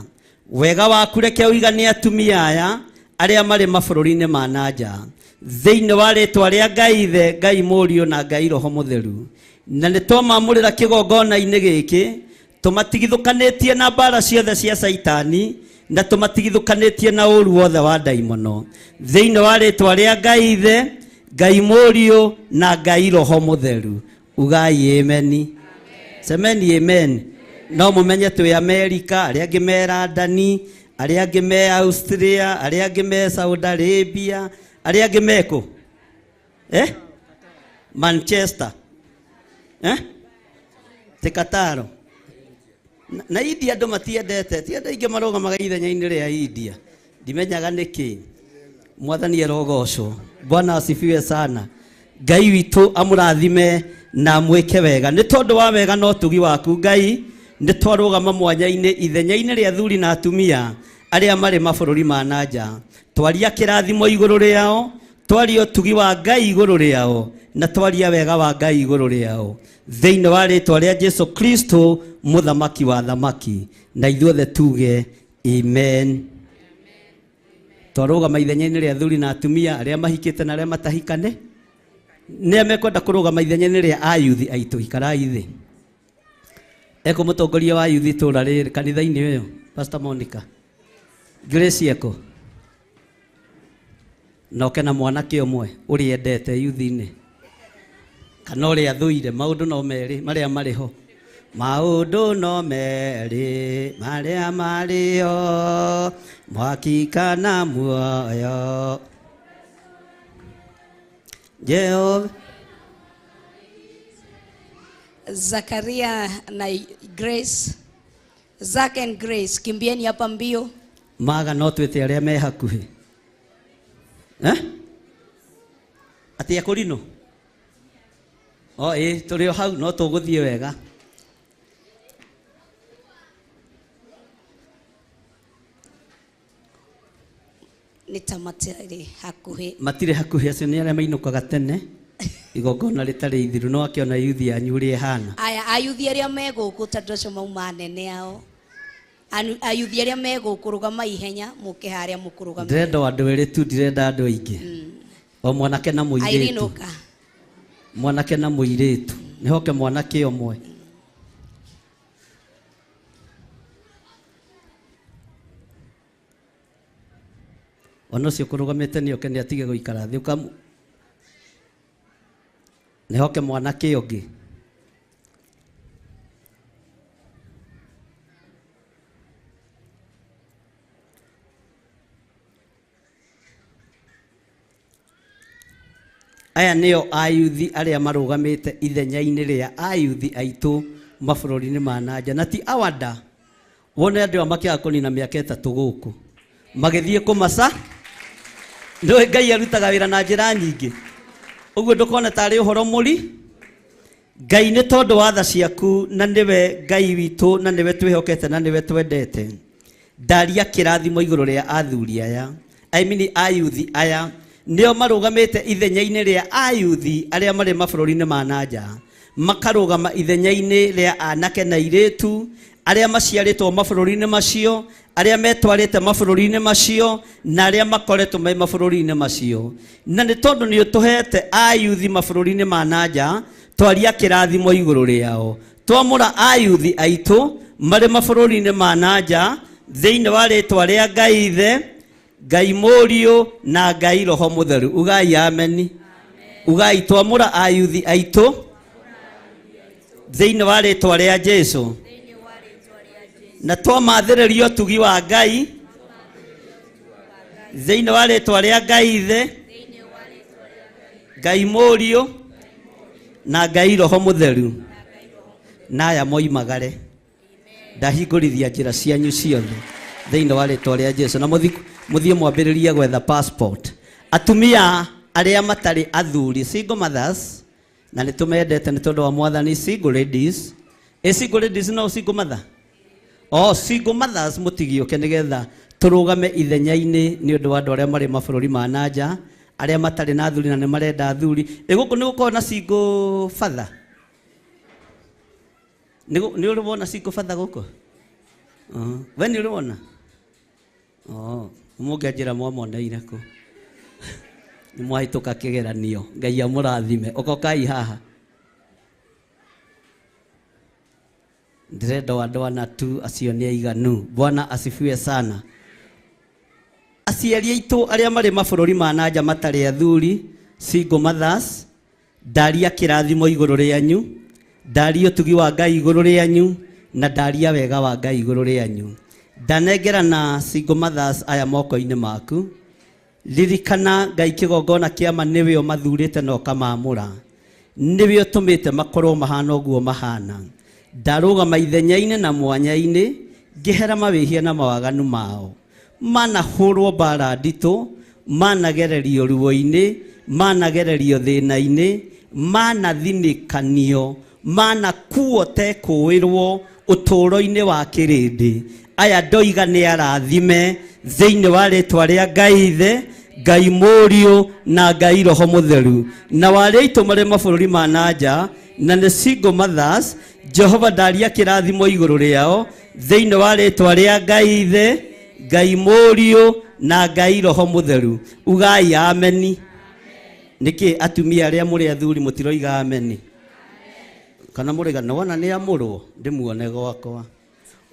Wega waku reke ũigane atumia aya arĩa marĩ mabũrũri-inĩ ma nanja. Thĩinĩ wa rĩtwa rĩa Ngai Ithe, Ngai Mũriũ na Ngai Roho Mũtheru. Na nĩ twamamũrĩra kĩgongona-inĩ gĩkĩ, tũmatigithũkanĩtie na mbara ciothe cia Caitani, na tũmatigithũkanĩtie na ũru wothe wa ndaimono. Thĩinĩ wa rĩtwa rĩa Ngai Ithe, Ngai Mũriũ na Ngai Roho Mũtheru. Ugai ameni. Semeni amen. No mũmenye twĩ Amerika, arĩa angĩ me London, arĩa angĩ me Austria, arĩa angĩ me Saudi Arabia, arĩa angĩ me kũ? Manchester. Te Kataro. Na India andũ matiendete, ti andũ aingĩ marũgamaga ithenya-inĩ rĩa India. Ndimenyaga nĩkĩ. Mwathani arogocwo. Bwana asifiwe sana. Ngai witũ amũrathime na amwĩke wega. Nĩ tondũ wa wega na ũtugi waku Ngai, nĩ twarũgama mwanya-inĩ ithenya-inĩ rĩa athuri na atumia arĩa marĩ mabũrũri ma na nja. Twaria kĩrathimo igũrũ rĩao, twaria ũtugi wa Ngai igũrũ rĩao, na twaria wega wa Ngai igũrũ rĩao. Thĩinĩ wa rĩtwa rĩa Jesu Kristo mũthamaki wa thamaki, na ithuothe tuge amen. Twarũgama ithenya-inĩ rĩa athuri na atumia arĩa mahikĩte na arĩa matahikane, nĩa mekwenda kũrũgama ithenya-inĩ rĩa ayuthi aitũ, ikarai thĩ. Eko mũtongoria wa ayuthi itũũra rĩrĩ kanitha-inĩ ũyũ, Pastor Monica Grace eko noke na mwanake ũmwe ũrĩa endete yuthi-inĩ kana ũrĩa athũire. Maũndũ no merĩ marĩa marĩ ho, maũndũ no merĩ marĩa marĩ ho, mwaki kana muoyo. Jehova. Zakaria na Grace, Zach and Grace, kimbieni hapa mbio. Maga no twĩte arĩa me hakuhĩ. Atĩ akũrinũ? O ĩ tũrĩ o hau no tũgũthiĩ wega. Nĩ ta matirĩ hakuhĩ. Matirĩ hakuhĩ, acio nĩ arĩa mainũkaga tene igongona rĩtarĩ ithiru, no akĩona yuthi yanyu ũrĩa ĩhana. Aya ayuthi arĩa me gũkũ tondũ acio mauma nene ao. Ayuthi arĩa me gũkũ rũgama ihenya mũke harĩa mũkũrũgamĩte. Ndĩrenda o andũ erĩ tu, ndirenda andũ aingĩ. O mwanake na mũirĩtu. Irene ũka. Mwanake na mũirĩtu. Nĩhoke mwanake ũmwe. Ona ũcio kũrũgamĩte nĩ oke nĩ atige gũikara thĩ. Ũka nĩhoke mwanake ũngĩ. Aya nĩo ayuthi arĩa marũgamĩte ithenya-inĩ rĩa ayuthi aitũ mabũrũri-inĩ ma na nja. Na ti awada, wone andũ aya makĩaga kũnina mĩaka 3 gũkũ magĩthiĩ kũmaca. Nĩũĩ Ngai arutaga wĩra na njĩra nyingĩ, ũguo ndũkone tarĩ ũhoro mũri. Ngai nĩ tondũ wa tha ciaku, na nĩwe Ngai witũ, na nĩwe twĩhokete, na nĩwe twendete. Ndaria kĩrathimo igũrũ rĩa athuri aya, I mean ayuthi aya, nĩo marũgamĩte ithenya-inĩ rĩa ayuthi arĩa marĩ mabũrũri-inĩ ma na nja, makarũgama ithenya-inĩ rĩa anake na airĩtu arĩa maciarĩtwo mabũrũri-inĩ macio, arĩa metwarĩte mabũrũri-inĩ macio, na arĩa makoretwo me mabũrũri-inĩ macio. Na nĩ tondũ nĩ ũtũhete ayuthi mabũrũri-inĩ ma na nja, twaria kĩrathimo igũrũ rĩao. Twamũra ayuthi aitũ marĩ mabũrũri-inĩ ma na nja, thĩinĩ wa rĩtwa rĩa Ngai Ithe, Ngai Mũriũ na Ngai Roho Mũtheru. Ugai ameni. Ugai twamũra ayuthi aitũ thĩinĩ wa rĩtwa rĩa Jesu, na twamathĩrĩria ũtugi wa Ngai thĩinĩ wa rĩtwa rĩa Ngai Ithe, Ngai Mũriũ na Ngai Roho Mũtheru. Na aya moimagare, ndahingũrithia njĩra cianyu ciothe thĩinĩ wa rĩtwa rĩa Jesu. Na mũthiĩ mwambĩrĩrie gwetha passport. Atumia arĩa matarĩ athuri, single mothers, na nĩ tũmendete nĩ tondũ wa Mwathani. Single ladies, single ladies no single mother? Oh, single mothers mũtigĩũke nĩgetha tũrũgame ithenya-inĩ nĩ ũndũ wa andũ arĩa marĩ mabũrũri ma na nja, arĩa matarĩ na athuri na nĩ marenda athuri. Gũkũ nĩ gũkoragwo na single father? Nĩ ũrĩ wona single father gũkũ? We nĩ ũrĩ wona? Oh, mũngĩanjĩra mwamoneire kũ? Nĩ mwahĩtũka kĩgeranio. Ngai amũrathime. Okokai haha. Ndĩrenda o andũ ana tu, acio nĩ aiganu. Bwana asifiwe sana. Aciari aitũ arĩa marĩ mabũrũri ma na nja matarĩ athuri, single mothers, ndaria kĩrathimo igũrũ rĩanyu, ndaria ũtugi wa Ngai igũrũ rĩanyu, na ndaria wega wa Ngai igũrũ rĩanyu. Ndanengerana single mothers aya moko-inĩ maku. Ririkana Ngai kĩgongona kĩa ma nĩwe ũmathurĩte na ũkamaamũra, nĩwe ũtũmĩte makorwo mahana ũguo mahana. Ndarũgama ithenya-inĩ na mwanya-inĩ ngĩhera mawĩhia na mawaganu mao. Manahũrwo mbara nditũ, managererio ruo-inĩ, managererio thĩna-inĩ, manathinĩkanio, manakuo tekũĩrwo ũtũũro-inĩ wa kĩrĩndĩ. Aya ndoiga nĩ arathime thĩinĩ wa rĩtwa rĩa Ngai Ithe, Ngai Mũriũ na Ngai Roho Mũtheru. Na warĩa aitũ marĩ mabũrũri ma na nja na nĩ single mothers, Jehova ndaria kĩrathimo igũrũ rĩao thĩinĩ wa rĩtwa rĩa Ngai Ithe, Ngai Mũriũ na Ngai Roho Mũtheru. Ugai ameni. Nĩkĩ atumia arĩa mũrĩ athuri mũtiroiga ameni? Kana mũrĩga nĩwona nĩ amũrwo ndĩmuone gwakwa.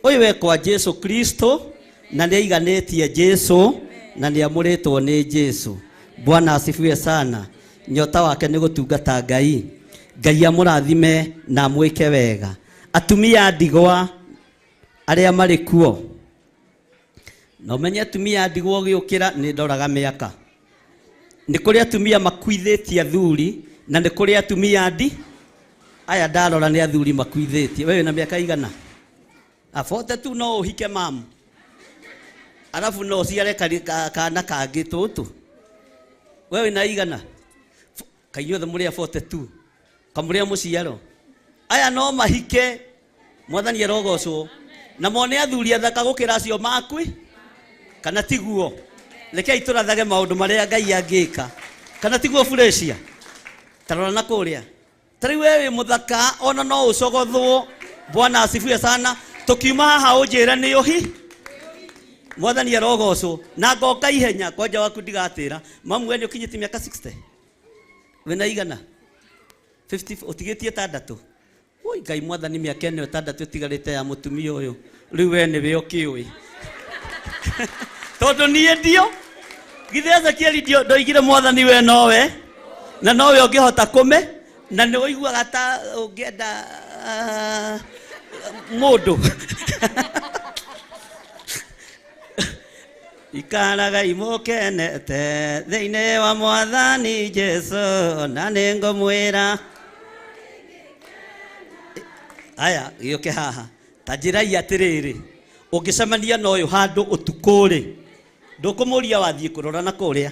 Ũyũ we kwa Jesu Kristo na nĩ aiganĩtie Jesu na nĩ amũrĩtwo nĩ Jesu. Bwana asifiwe sana. Nyota wake nĩ gũtungata Ngai. Ngai amũrathime na amwĩke wega. Atumia a ndigwa arĩa marĩ kuo, na ũmenye atumia a ndigwa ũgĩũkĩra nĩ ndoraga mĩaka. Nĩ kũrĩ atumia makuithĩtie athuri na nĩ kũrĩ atumia ndi aya ndarora nĩ athuri makuithĩtie. Wewe na mĩaka igana? Abote tu no ũhike mamu, arabu no ũciare kana kangĩ tũtũ. Wewe na igana? Kaĩ inyuothe mũrĩ abote tu, kamũrĩa mũciaro. Aya no mahike, mwathani arogocwo, na mone athuri athaka gũkĩra acio makui, kana tiguo? Rekei tũrathage maũndũ marĩa Ngai angĩka, kana tiguo? Furecia tarora na kũrĩa, ta rĩu we wĩ mũthaka ona no ũcogothwo. Bwana asifiwe sana. Tũkiuma haha ũnjĩre nĩ ũhi. Mwathani arogocwo. Na ngoka ihenya kwanja waku ndigatĩra. Mamu, we nĩ ũkinyĩtie mĩaka 60? Wĩna igana? 50 ũtigĩtie ĩtandatũ. Oi Ngai mwathani, mĩaka ĩno ĩtandatũ ĩtigarĩte ya mũtumia ũyũ, rĩu we nĩwe ũkĩũĩ, tondũ niĩ ndio githĩ Ezekieli ndio ndoigire mwathani we nowe na nowe ũngĩhota kũme na nĩ ũiguaga ta ũngĩenda mũndũ. Ikaraga imũkenete thĩinĩ wa mwathani Jesu, na nĩ ngũmwĩra aya gĩũke haha. Ta njĩrai atĩrĩrĩ, ũngĩcemania na ũyũ handũ ũtukũ-rĩ, ndũkũmũria wathiĩ kũrora na kũrĩa?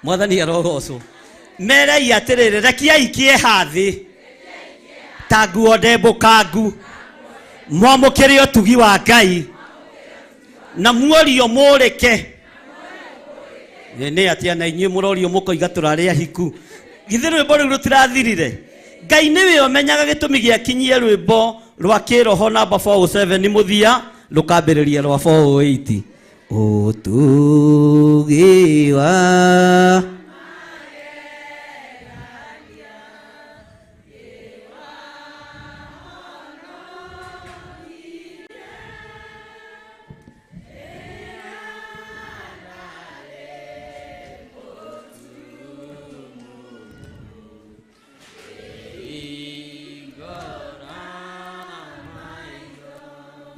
Mwathani arogocwo. Merei atĩrĩrĩ, rekiai kĩeha thĩ ta nguo ndembũkangu, mwamũkĩre ũtugi wa Ngai na muorio mũrĩke. Nĩ atĩa na inyuĩ mũrorio mũkoiga tũrarĩ ahiku? Githĩ rwĩmbo rũu rũtirathirire? Ngai nĩwe ũmenyaga gĩtũmi gĩakinyie rwĩmbo rwa kĩroho namba 407 mũthia rũkambĩrĩria rwa 408. Ũtugi wa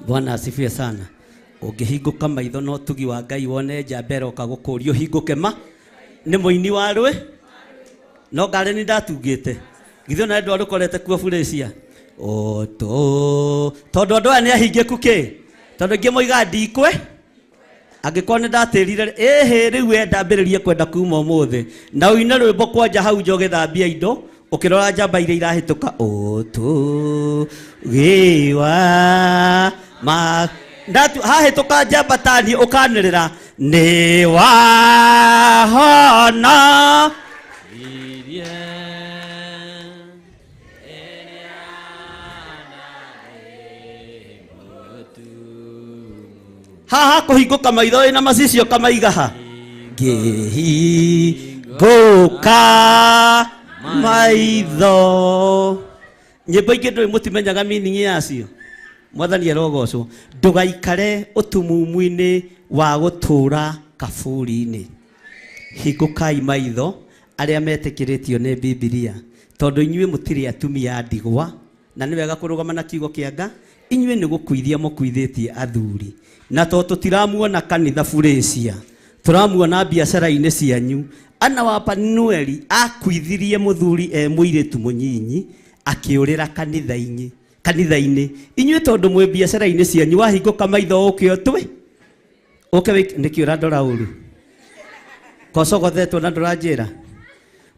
Bwana asifiwe sana. Ũngĩhingũka maitho na ũtugi wa Ngai wone njamba ĩroka gũkũria ũhingũke ma nĩ mũini wa rwĩ no ngarĩ nĩ ndatungĩte githĩ ona ndwa rũkorete kuo burĩcia ũtũ, tondũ andũ aya nĩ ahingĩku kĩ, tondũ ingĩ moigaga ndikwe angĩkorwo nĩ ndatĩrire ĩhĩ. Rĩu we ndambĩrĩrie kwenda kuma ũmũthĩ na ũine rwĩmbo kwanja hau nja ũgĩthambia indo ũkĩrora njamba iria irahĩtũka ũtũgi wa ma ndatu hahĩtũka njamba tani ũkanĩrĩra nĩ wahona. Haha kũhingũka maitho wĩna macicio kamaiga ha ngĩhingũka maitho. Nyĩmbo ingĩ ndũĩ mũtimenyaga meaning yacio. Mwathani arogocwo. Ndũgaikare ũtumumu-inĩ wa gũtũra kaburi-inĩ. Hingũkai maitho arĩa metĩkĩrĩtio nĩ Bibilia, tondũ inyuĩ mũtirĩ atumia a ndigwa, na nĩ wega kũrũgama na kiugo kĩa Nga. Inyuĩ nĩ gũkuithia mũkuithĩtie athuri, na tondũ tũtiramuona kanitha Furacia, tũramuona biacara-inĩ cianyu. Ana wa Panueli akuithirie mũthuri e mũirĩtu mũnyinyi akĩũrĩra kanitha-inĩ. Kanitha-inĩ inyuĩ tondũ mwĩ biacara-inĩ cianyu, wahingũka maitho ũke ũtwe ũke nĩkĩ ũrandora ũru kocogothetwo na ndũranjĩra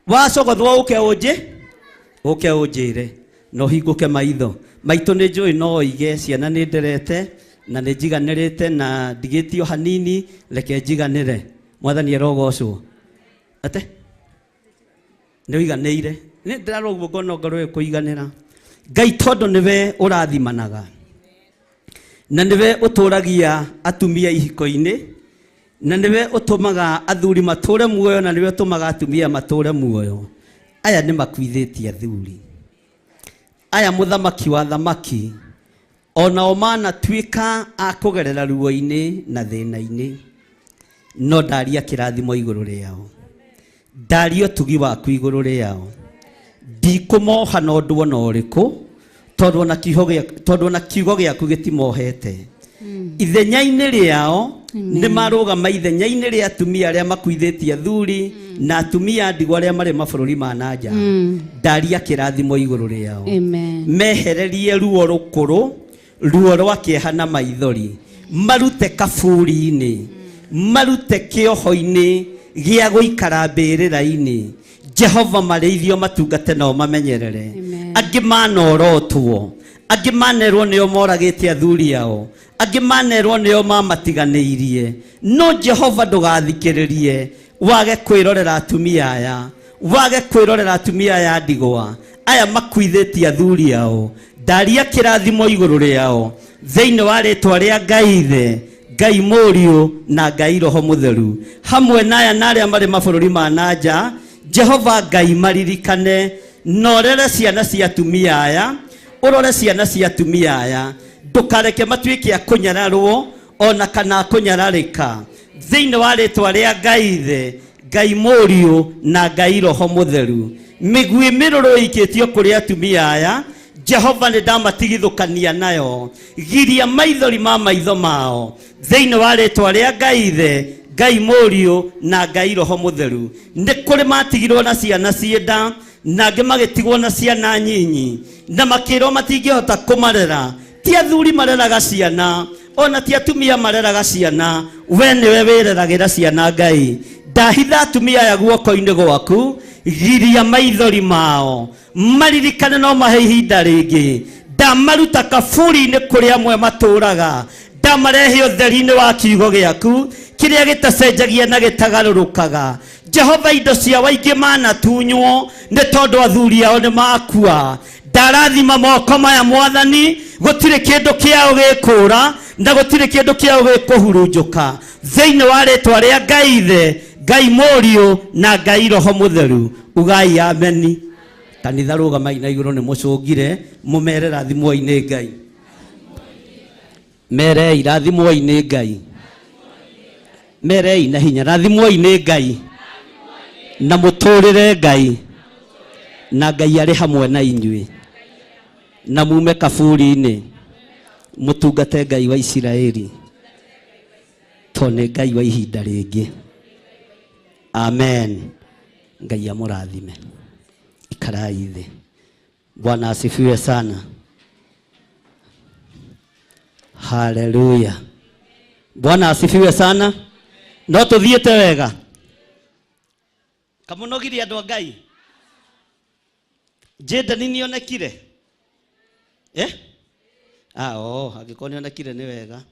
wacogothwo ũke ũnjĩ ũke ũnjĩre na ũhingũke maitho maitũ. Nĩ njũĩ no oige ciana nĩ nderete na nĩ njiganĩrĩte na ndigĩtio hanini, reke njiganĩre. Mwathani arogocwo. Ate nĩ ũiganĩire, nĩ ndĩrarora ũguo ngona ngoro ĩyo kũiganĩra. Ngai tondũ nĩwe ũrathimanaga na nĩwe ũtũragia atumia ihiko-inĩ, na nĩwe ũtũmaga athuri matũre muoyo, na nĩwe ũtũmaga atumia matũre muoyo. Aya nĩ makuithĩtie athuri aya, mũthamaki wa thamaki, onao manatuĩka a kũgerera ruo-inĩ na thĩna-inĩ, no ndaria kĩrathimo igũrũ rĩao, ndaria ũtugi waku igũrũ rĩao. Ndikũmoha na ũndũ ona ũrĩkũ, tondũ ona kiugo tondũ ona kiugo gĩaku gĩtimohete. Ithenya-inĩ rĩao nĩ marũgama ithenya-inĩ rĩa atumia arĩa makuithĩtie athuri na atumia a ndigwa arĩa marĩ mabũrũri ma na nja. Ndaria kĩrathimo igũrũ rĩao. Amen. Mehererie ruo rũkũrũ, ruo rwa kĩeha na maithori, marute kaburi-inĩ, marute kĩoho-inĩ gĩa gũikara mbĩrĩra-inĩ. Jehova, marĩithio, matungate nao mamenyerere. Angĩ manorotwo, angĩ manerwo nĩo moragĩte athuri ao, angĩ manerwo nĩo mamatiganĩirie, no Jehova ndũgathikĩrĩrie wage kwĩrorera atumia aya, wage kwĩrorera atumia aya ndigwa aya makuithĩtie athuri ao. Ndaria kĩrathimo igũrũ rĩao thĩinĩ wa rĩtwa rĩa Ngai Ithe, Ngai Mũriũ na Ngai Roho Mũtheru. Hamwe na aya na arĩa marĩ mabũrũri ma na nja, Jehova Ngai, maririkane na ũrere ciana cia atumia aya, ũrore ciana cia atumia aya, ndũkareke matuĩke a kũnyararwo ona kana a kũnyararĩka, thĩinĩ wa rĩtwa rĩa Ngai Ithe, Ngai Mũriũ na Ngai Roho Mũtheru. Mĩguĩ mĩrũrũ ĩikĩtio kũrĩ atumia aya, Jehova, nĩ ndamatigithũkania nayo. Giria maithori ma maitho mao thĩinĩ wa rĩtwa rĩa Ngai Ithe, Ngai Mũriũ na Ngai Roho Mũtheru. Nĩ kũrĩ matigirwo na ciana ciĩ nda, na angĩ magĩtigwo na ciana nyinyi na makĩrwo matingĩhota kũmarera. Ti athuri mareraga ciana, ona ti atumia mareraga ciana, we nĩwe wĩreragĩra ciana. Ngai, ndahitha atumia aya guoko-inĩ gwaku. Giria maithori mao, maririkane no mahe ihinda rĩngĩ. Ndamaruta kaburi-inĩ kũrĩa amwe matũraga, ndamarehe ũtheri-inĩ wa kiugo gĩaku kĩrĩa gĩtacenjagia na gĩtagarũrũkaga. Jehova, indo ciao aingĩ manatunywo nĩ tondũ athuri ao nĩ makua. Ndarathima moko maya, Mwathani, gũtirĩ kĩndũ kĩao gĩkũra na gũtirĩ kĩndũ kĩao gĩkũhurunjũka, thĩinĩ wa rĩtwa rĩa Ngai Ithe, Ngai Mũriũ na Ngai Roho Mũtheru. Ugai ameni. Kanitha, rũgamai na igũrũ, nĩ mũcũngire, mũmere rathimwoi nĩ Ngai. Merei rathimwoi nĩ Ngai. Merei na hinya, rathimwoi nĩ Ngai na mũtũrĩre Ngai, na Ngai arĩ hamwe na inyuĩ, na mume kaburi-inĩ mũtungate Ngai wa Isiraeli, to nĩ Ngai wa ihinda rĩngĩ. Amen. Ngai amũrathime. Ikarai thĩ. Bwana asifiwe sana. Haleluya. Bwana asifiwe sana. No tũthiĩte wega, kamũnogirie andũ a Ngai. Jendani nĩonekire, eh? Ah, oh, angĩkorwo nĩonekire nĩ wega.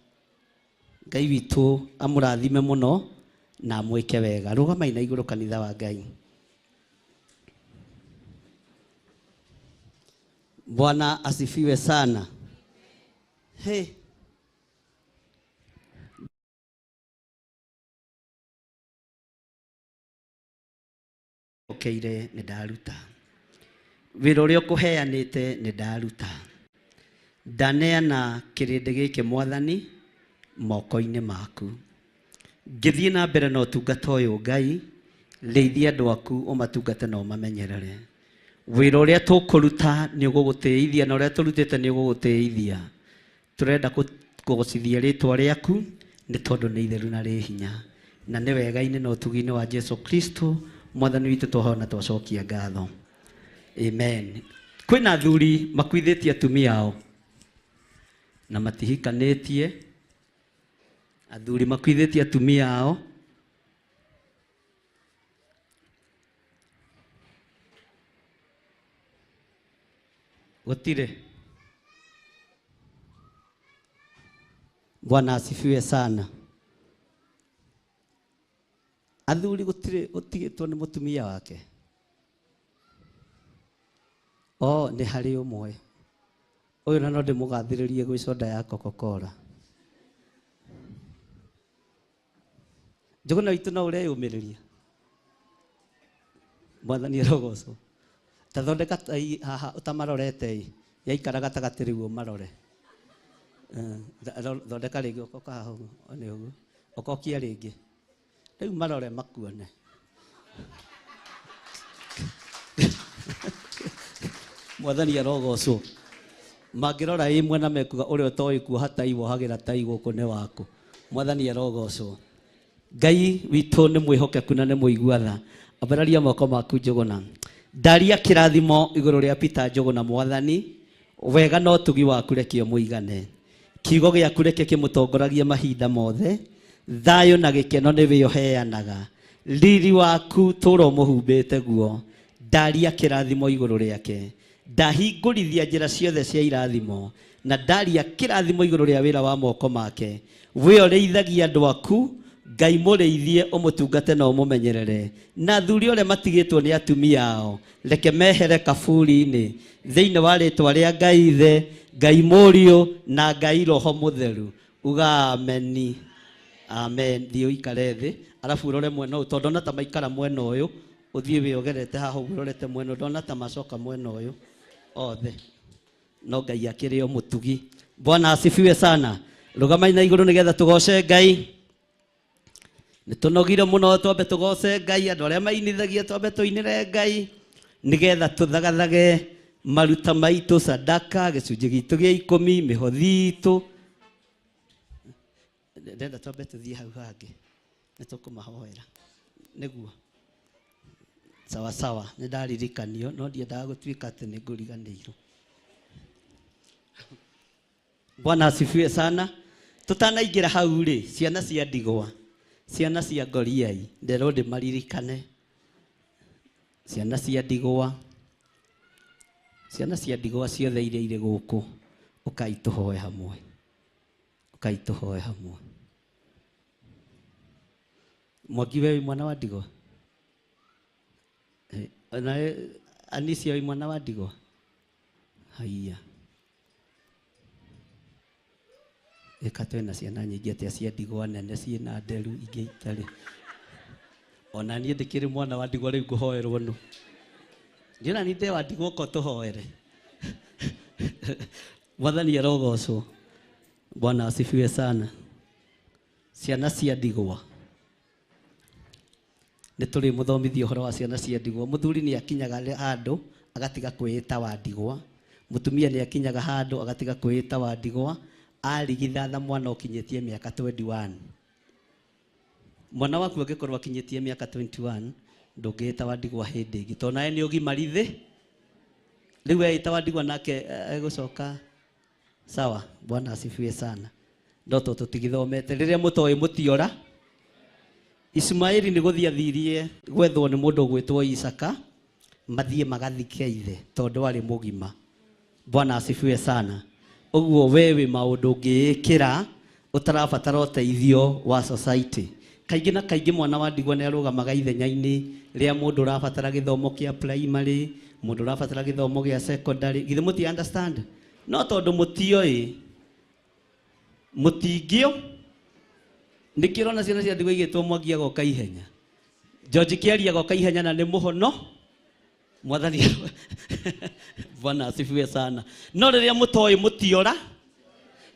Ngai witũ amũrathime mũno na amwĩke wega. Rũgamai na igũrũ, kanitha wa Ngai. Bwana asifiwe sana. Hey. Okeire nĩ ndaruta. Wĩra ũrĩa ũkũheanĩte nĩ ndaruta. Ndaneana kĩrĩndĩ gĩkĩ Mwathani moko-inĩ maku. Ngĩthiĩ na mbere na ũtungata ũyũ Ngai, rĩithia andũ aku ũmatungate na ũmamenyerere. Wĩra ũrĩa tũkũruta nĩ ũgũgũtĩithia na ũrĩa tũrutĩte nĩ ũgũgũtĩithia. Tũrenda kũgocithia rĩtwa rĩaku nĩ tondũ nĩ itheru na rĩ hinya. Na nĩ wega-inĩ na ũtugi-inĩ wa Jesu Kristo Mwathani witũ twahoya na twacokia ngatho. Amen. Kwĩna athuri makuithĩtie atumia ao na matihikanĩtie. Athuri makuithĩtie atumia ao gũtirĩ. Bwana asifiwe sana. Athuri gũtirĩ ũtigĩtwo nĩ mũtumia wake. O nĩ harĩ ũmwe. Ũyũ na no ndĩmũgathĩrĩrie gwĩ soda ya Coca-Cola. Njũgũna witũ no ũreyũmĩrĩria. Mwathani arogocwo. Ta thondeka tai haha ũtamarorete ĩ, yaikara gatagatĩ rĩu ũmarore. Thondeka rĩngĩ ũkoka haha ũguo, nĩ ũguo. Ũkokia rĩngĩ. Rĩu marore makuone. Mwathani arogocwo. Mangĩrora ĩ mwena mekuga ũrĩa ũtoĩ kuoha tai wohagĩra tai gũkũ nĩ waku. Mwathani arogocwo. Ngai witũ nĩ mwĩhokeku na nĩ mũigua tha. Ambararia moko maku Njũgũna. Ndaria kĩrathimo igũrũ rĩa Peter Njũgũna Mwathani, wega na ũtugi waku reke ũmũigane. Kiugo gĩaku reke kĩmũtongoragie mahinda mothe. Thayũ na gĩkeno nĩwe ũheanaga. Riri waku tũra ũmũhumbĩte guo. Ndaria kĩrathimo igũrũ rĩake. Ndahingũrithia njĩra ciothe cia irathimo na ndaria kĩrathimo igũrũ rĩa wĩra wa moko make. We ũrĩithagia andũ aku, Ngai mũrĩithie ũmũtungate na ũmũmenyerere. Na athuri ũrĩa matigĩtwo nĩ atumia ao, reke mehere kaburi-inĩ thĩinĩ wa rĩtwa rĩa Ngai Ithe, Ngai Mũriũ na Ngai Roho Mũtheru. Uga ameni. Amen. Thiĩ ũikare thĩ, arabu ũrore mwena ũyũ, tondũ ndona ta maikara mwena ũyũ, ũthiĩ wĩogerete haha ũguo ũrorete mwena ũyũ, ndona ta macoka mwena ũyũ othe. No Ngai akĩrĩ o mũtugi. Bwana asifiwe sana. Rũgamai na igũrũ nĩgetha tũgoce Ngai. Nĩ tũnogire mũno, twambe tũgoce Ngai. Andũ arĩa mainithagia twambe tũinĩre Ngai nĩgetha tũthagathage maruta maitũ, sadaka, gĩcunjĩ gitũ gĩa ikũmi, mĩhothi itũ. Ndenda twambe tũthiĩ hau hangĩ, nĩ tũkũmahoera nĩguo. Sawa sawa, nĩ ndaririkanio, no ndiendaga gũtuĩka atĩ nĩ ngũriganĩirwo. Bwana asifiwe sana. Tũtanaingĩra hau rĩ, ciana cia ndigwa, ciana cia ngoriai, nderwo ndĩmaririkane. Ciana cia ndigwa, ciana cia ndigwa ciothe iria irĩ gũkũ, ũkai tũhoe hamwe. Ũkai tũhoe hamwe. Mwangi we wĩ mwana wa ndigwa? Nawe Anisia wĩ mwana wa ndigwa? Haiya. Ĩka twĩna ciana nyingĩ atĩa cia ndigwa nene ciĩna nderu ingĩ itarĩ. Ona niĩ ndĩkĩrĩ mwana wa ndigwa rĩu ngũhoerwo nũ. Niĩ ona niĩ ndĩ wa ndigwa ũka ũtũhoere. Mwathani arogocwo. Bwana asifiwe sana. Ciana cia ndigwa. Nĩ tũrĩ mũthomithia ũhoro wa ciana cia ndigwa. Mũthuri nĩ akinyaga handũ agatiga kwĩĩta wa ndigwa. Mũtumia nĩ akinyaga handũ agatiga kwĩĩta wa ndigwa. Arigithatha mwana ũkinyĩtie mĩaka 21. Mwana waku angĩkorwo akinyĩtie mĩaka 21, ndũngĩĩta wa ndigwa hĩndĩ ĩngĩ, tondũ nawe nĩ ũgimarithi. Rĩu eĩta wa ndigwa nake egũcoka. Sawa, Bwana asifiwe sana. Ndoto tũtigithomete rĩrĩa mũtoĩ mũtiora. Ismaili nĩ gũthiĩ athirie gwethwo nĩ mũndũ ũgwĩtwo Isaka, mathiĩ magathike ithe tondũ arĩ mũgima. Bwana asifiwe sana. Ũguo we wĩ maũndũ ũngĩĩkĩra ũtarabatara ũteithio wa society. Kaingĩ na kaingĩ mwana wa ndigwa nĩ arũgamaga ithenya-inĩ rĩa mũndũ ũrabatara gĩthomo kĩa primary, mũndũ ũrabatara gĩthomo gĩa secondary. Githĩ mũti understand? No tondũ mũtioĩ, mũtingĩo, nĩkĩo ũrona ciana cia ndigwa igĩtwo Mwangi agoka ihenya, George Kĩaria agoka ihenya na nĩ mũhono. Mwathani Bwana asifiwe sana. No rĩrĩa mũtoĩ mũtiora,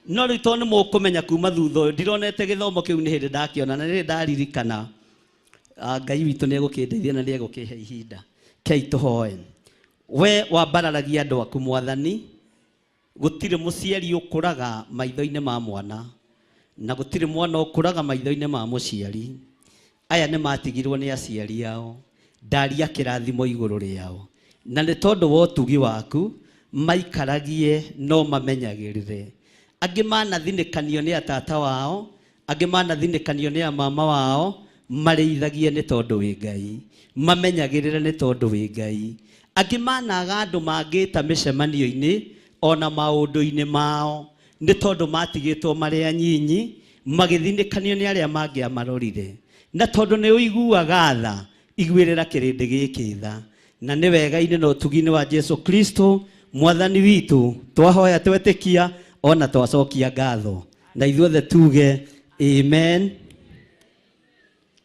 no rĩu tondũ nĩ mũkũmenya kuma thutha ũyũ, ndironete gĩthomo kĩu nĩ hĩndĩ ndakĩona na nĩ hĩndĩ ndaririkana. Ngai witũ nĩ egũkĩndeithia na nĩ egũkĩhe ihinda. Kei tũhoe. We wambararagia andũ aku Mwathani, gũtirĩ mũciari ũkũraga maitho-inĩ ma mwana, na gũtirĩ mwana ũkũraga maitho-inĩ ma mũciari. Aya nĩ matigirwo nĩ aciari ao, ndaria kĩrathimo igũrũ rĩao, na nĩ tondũ wa ũtugi waku maikaragie no mamenyagĩrĩre. Angĩ manathinĩkanio nĩ atata wao, angĩ manathinĩkanio nĩ amama wao, marĩithagie nĩ tondũ wĩ Ngai, mamenyagĩrĩre nĩ tondũ wĩ Ngai. Angĩ managa andũ mangĩta mĩcemanio-inĩ ona maũndũ-inĩ mao, nĩ tondũ matigĩtwo marĩ anyinyi, magĩthinĩkanio nĩ arĩa mangĩamarorire. Na tondũ nĩ ũiguaga tha, iguĩrĩra kĩrĩndĩ gĩkĩ tha. Na nĩ wega-inĩ na ũtugi-inĩ wa Jesu Kristo Mwathani witũ, twahoya twetĩkia ona twacokia ngatho, na ithuothe tuge amen.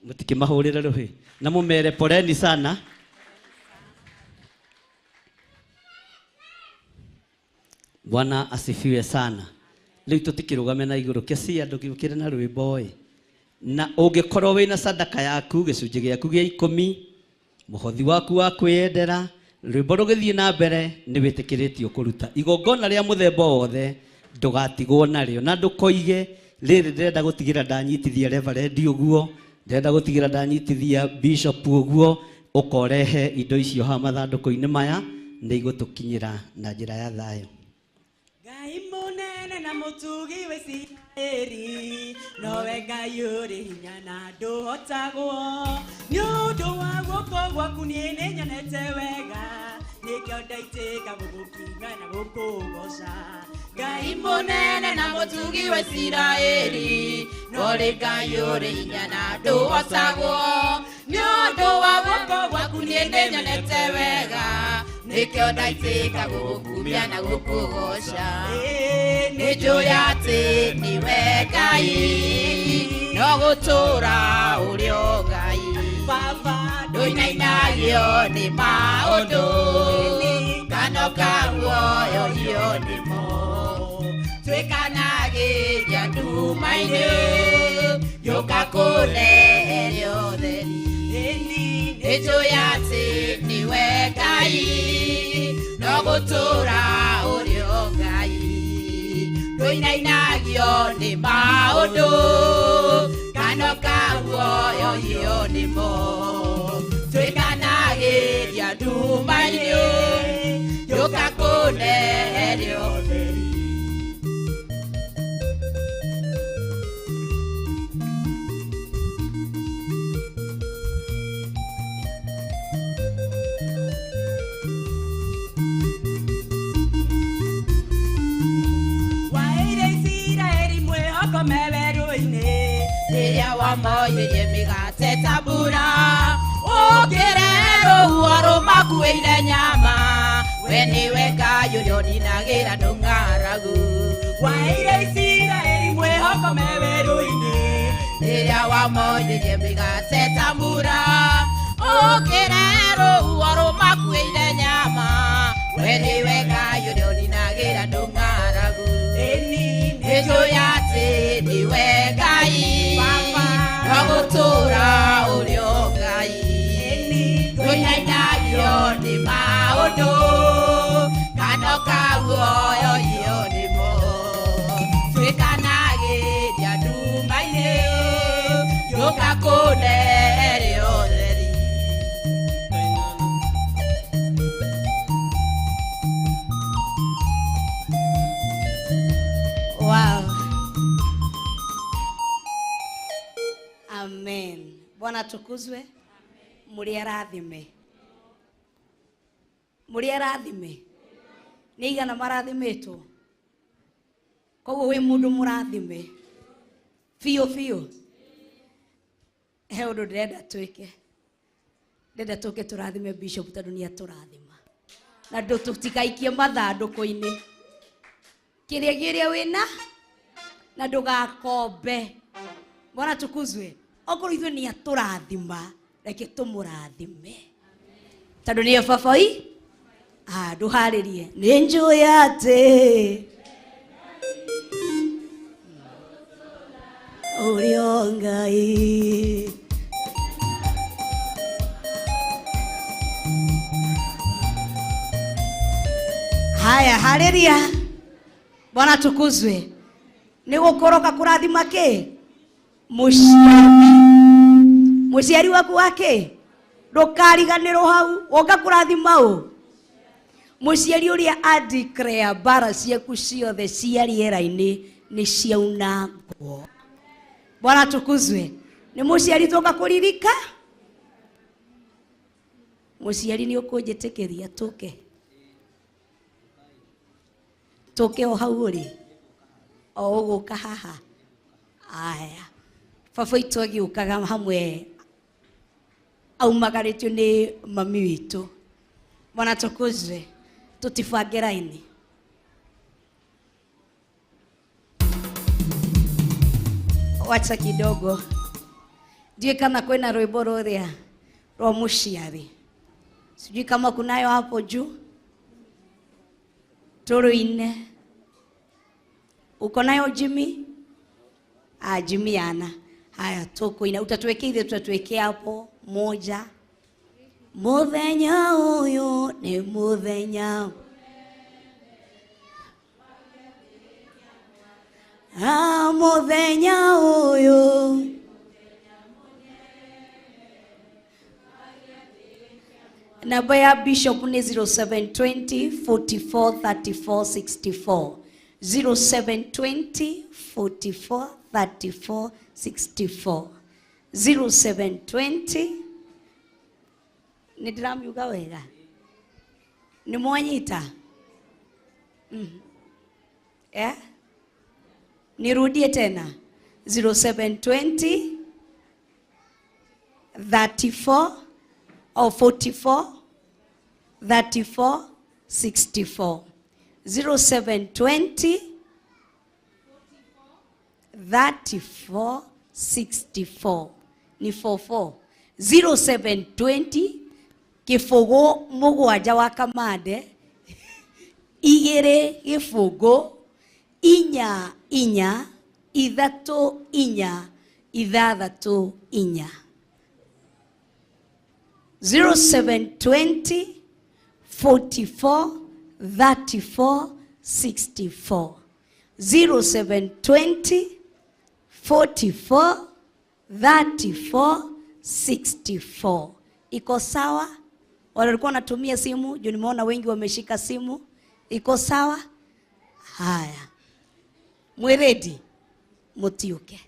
Mũtikĩmahũrĩre rũhĩ na mũmere poleni sana. Bwana asifiwe sana. Rĩu tũtikĩrũgame na igũrũ kĩcia ndũgĩũkĩre na rwĩmbo ĩ. Na ũngĩkorwo wĩna sadaka yaku, gĩcunjĩ gĩaku gĩa 10, mũhothi waku wa kwĩyendera, rwĩmbo rũgĩthiĩ na mbere nĩ wĩtĩkĩrĩtio kũruta igongona rĩa mũthemba wothe, ndũgatigwo narĩo na ndũkoige rĩrĩ ndĩrenda gũtigĩra ndanyitithia reverend ũguo, ndĩrenda gũtigĩra ndanyitithia bishop ũguo, ũkorehe indo icio haha mathandũkũ-inĩ maya nĩ igũtũkinyĩra na njĩra ya thayũ. Ngai mũnene na mũtugi wa Isiraeli, nowe Ngai ũrĩ hinya na ndũhotagwo. Nĩ ũndũ wa guoko gwaku niĩ nĩnyonete wega, nĩkĩo ndaitĩka gũgũkinya na gũkũgoca. Ngai mũnene na mũtugi wa Isiraeli, norĩ Ngai ũrĩ hinya na ndũhotagwo. Nĩ ũndũ wa guoko gwaku niĩ nĩnyonete wega, nĩkĩo ndaitĩka gũgũkumia na gũkũgoca. Nĩ njũĩ atĩ nĩwe Ngai, no gũtũũra ũrĩ o Ngai. Baba, ndũinainagio nĩ maũndũ, kana ũkaguoyohio nĩmo. Twĩkanagĩria nduma-inĩ, gĩũka kũneheria ũtheri. Nĩ njũĩ atĩ nĩwe Ngai, no gũtũũra ũrĩ o Ngai. Ndũinainagio nĩ maũndũ, kana ũkaguoyohio nĩmo. Twĩkanagĩria nduma-inĩ, gĩũka kũneheria ũtheri. Waheire Isiraeli mwĩhoko me werũ-inĩ, rĩrĩa wamoirie mĩgate ta mbura, ũkĩre rũhuho rũmakuĩire nyama, we nĩwe Ngai ũrĩa ũninagĩra andũ ng'aragu. Waheire Isiraeli mwĩhoko me werũ-inĩ, rĩrĩa wamoirie mĩgate ta mbura, ũkĩre rũhuho rũmakuĩire nyama, we nĩwe Ngai ũrĩa ũninagĩra andũ ng'aragu. Nĩ njũĩ atĩ nĩwe Ngai, no gũtũũra ũrĩ o Ngai. Ndũinainagio nĩ maũndũ, kana ũkaguoyohio nĩmo. Twĩkanagĩria nduma-inĩ, gĩũka kũneheria ũtheri. Wow. Amen. Bwana atukuzwe. Muri arathime. Muri arathime. Nĩ igana marathimĩtwo. Koguo wĩ mũndũ mũrathime. Biũ biũ. He ũndũ ndĩrenda twĩke. Ndĩrenda tũke tũrathime bishop tondũ nĩ atũrathima. Na tũtikaikie mathandũkũ-inĩ. Kĩrĩa kĩrĩa wĩna na ndũgakombe. Bwana atukuzwe. Okorwo ithuĩ nĩ atũrathima, reke tũmũrathime. Tondu niyo baba ii nduharirie ni njui ati urio Ngai. Haya, haleluya. Bwana tukuzwe. Ni gukoroka kurathima ki? Muciari. Muciari waku wake ndukariganirwo hau woka kurathima u. Muciari uria a declare bara ciaku ciothe cia riera-ini ni ciaunangwo. Bwana tukuzwe. Ni muciari tuka kuririka? Muciari ni ukunjitikiria tuke. Tuke o hau uri. O uguka haha. Aya. Baba itu agiukaga hamwe aumagarĩtio nĩ mami witũ. Bwana tukuzwe. Tutibange raini. Wacha kidogo. Ndiwe kama kwena rwimbo rũrĩa rwa mũciari. Sijui kama kunayo hapo juu. Turuine. Uko nayo Jimmy? Ah, Jimmy ana. Haya, tukuina. Utatuwekea ile, tutatuwekea hapo moja. Muthenya uyu ni muthenya. Ah, muthenya uyu. Namba ya Bishop ni 0720 44 34 64. 0720 44 34 64. 0720. Nĩ ndĩramiuga wega? Nĩ mwanyita? Eh? Nirudie tena. 0720 34 or 44 34 64. 0720 34 64. Ni 44. 0720 kibugu mugwanja wa kamande igiri gibugu inya inya ithatu inya ithathatu inya. 0720 44 34 64. 0720 44 34 64. Iko sawa? Wale walikuwa wanatumia simu, juu nimeona wengi wameshika simu. Iko sawa? Haya. Mwe ready? Mutiuke.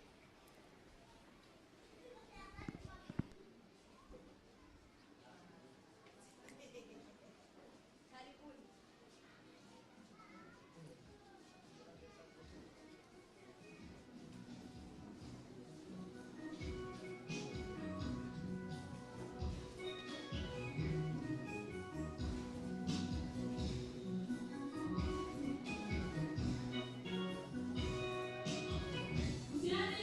Yeah.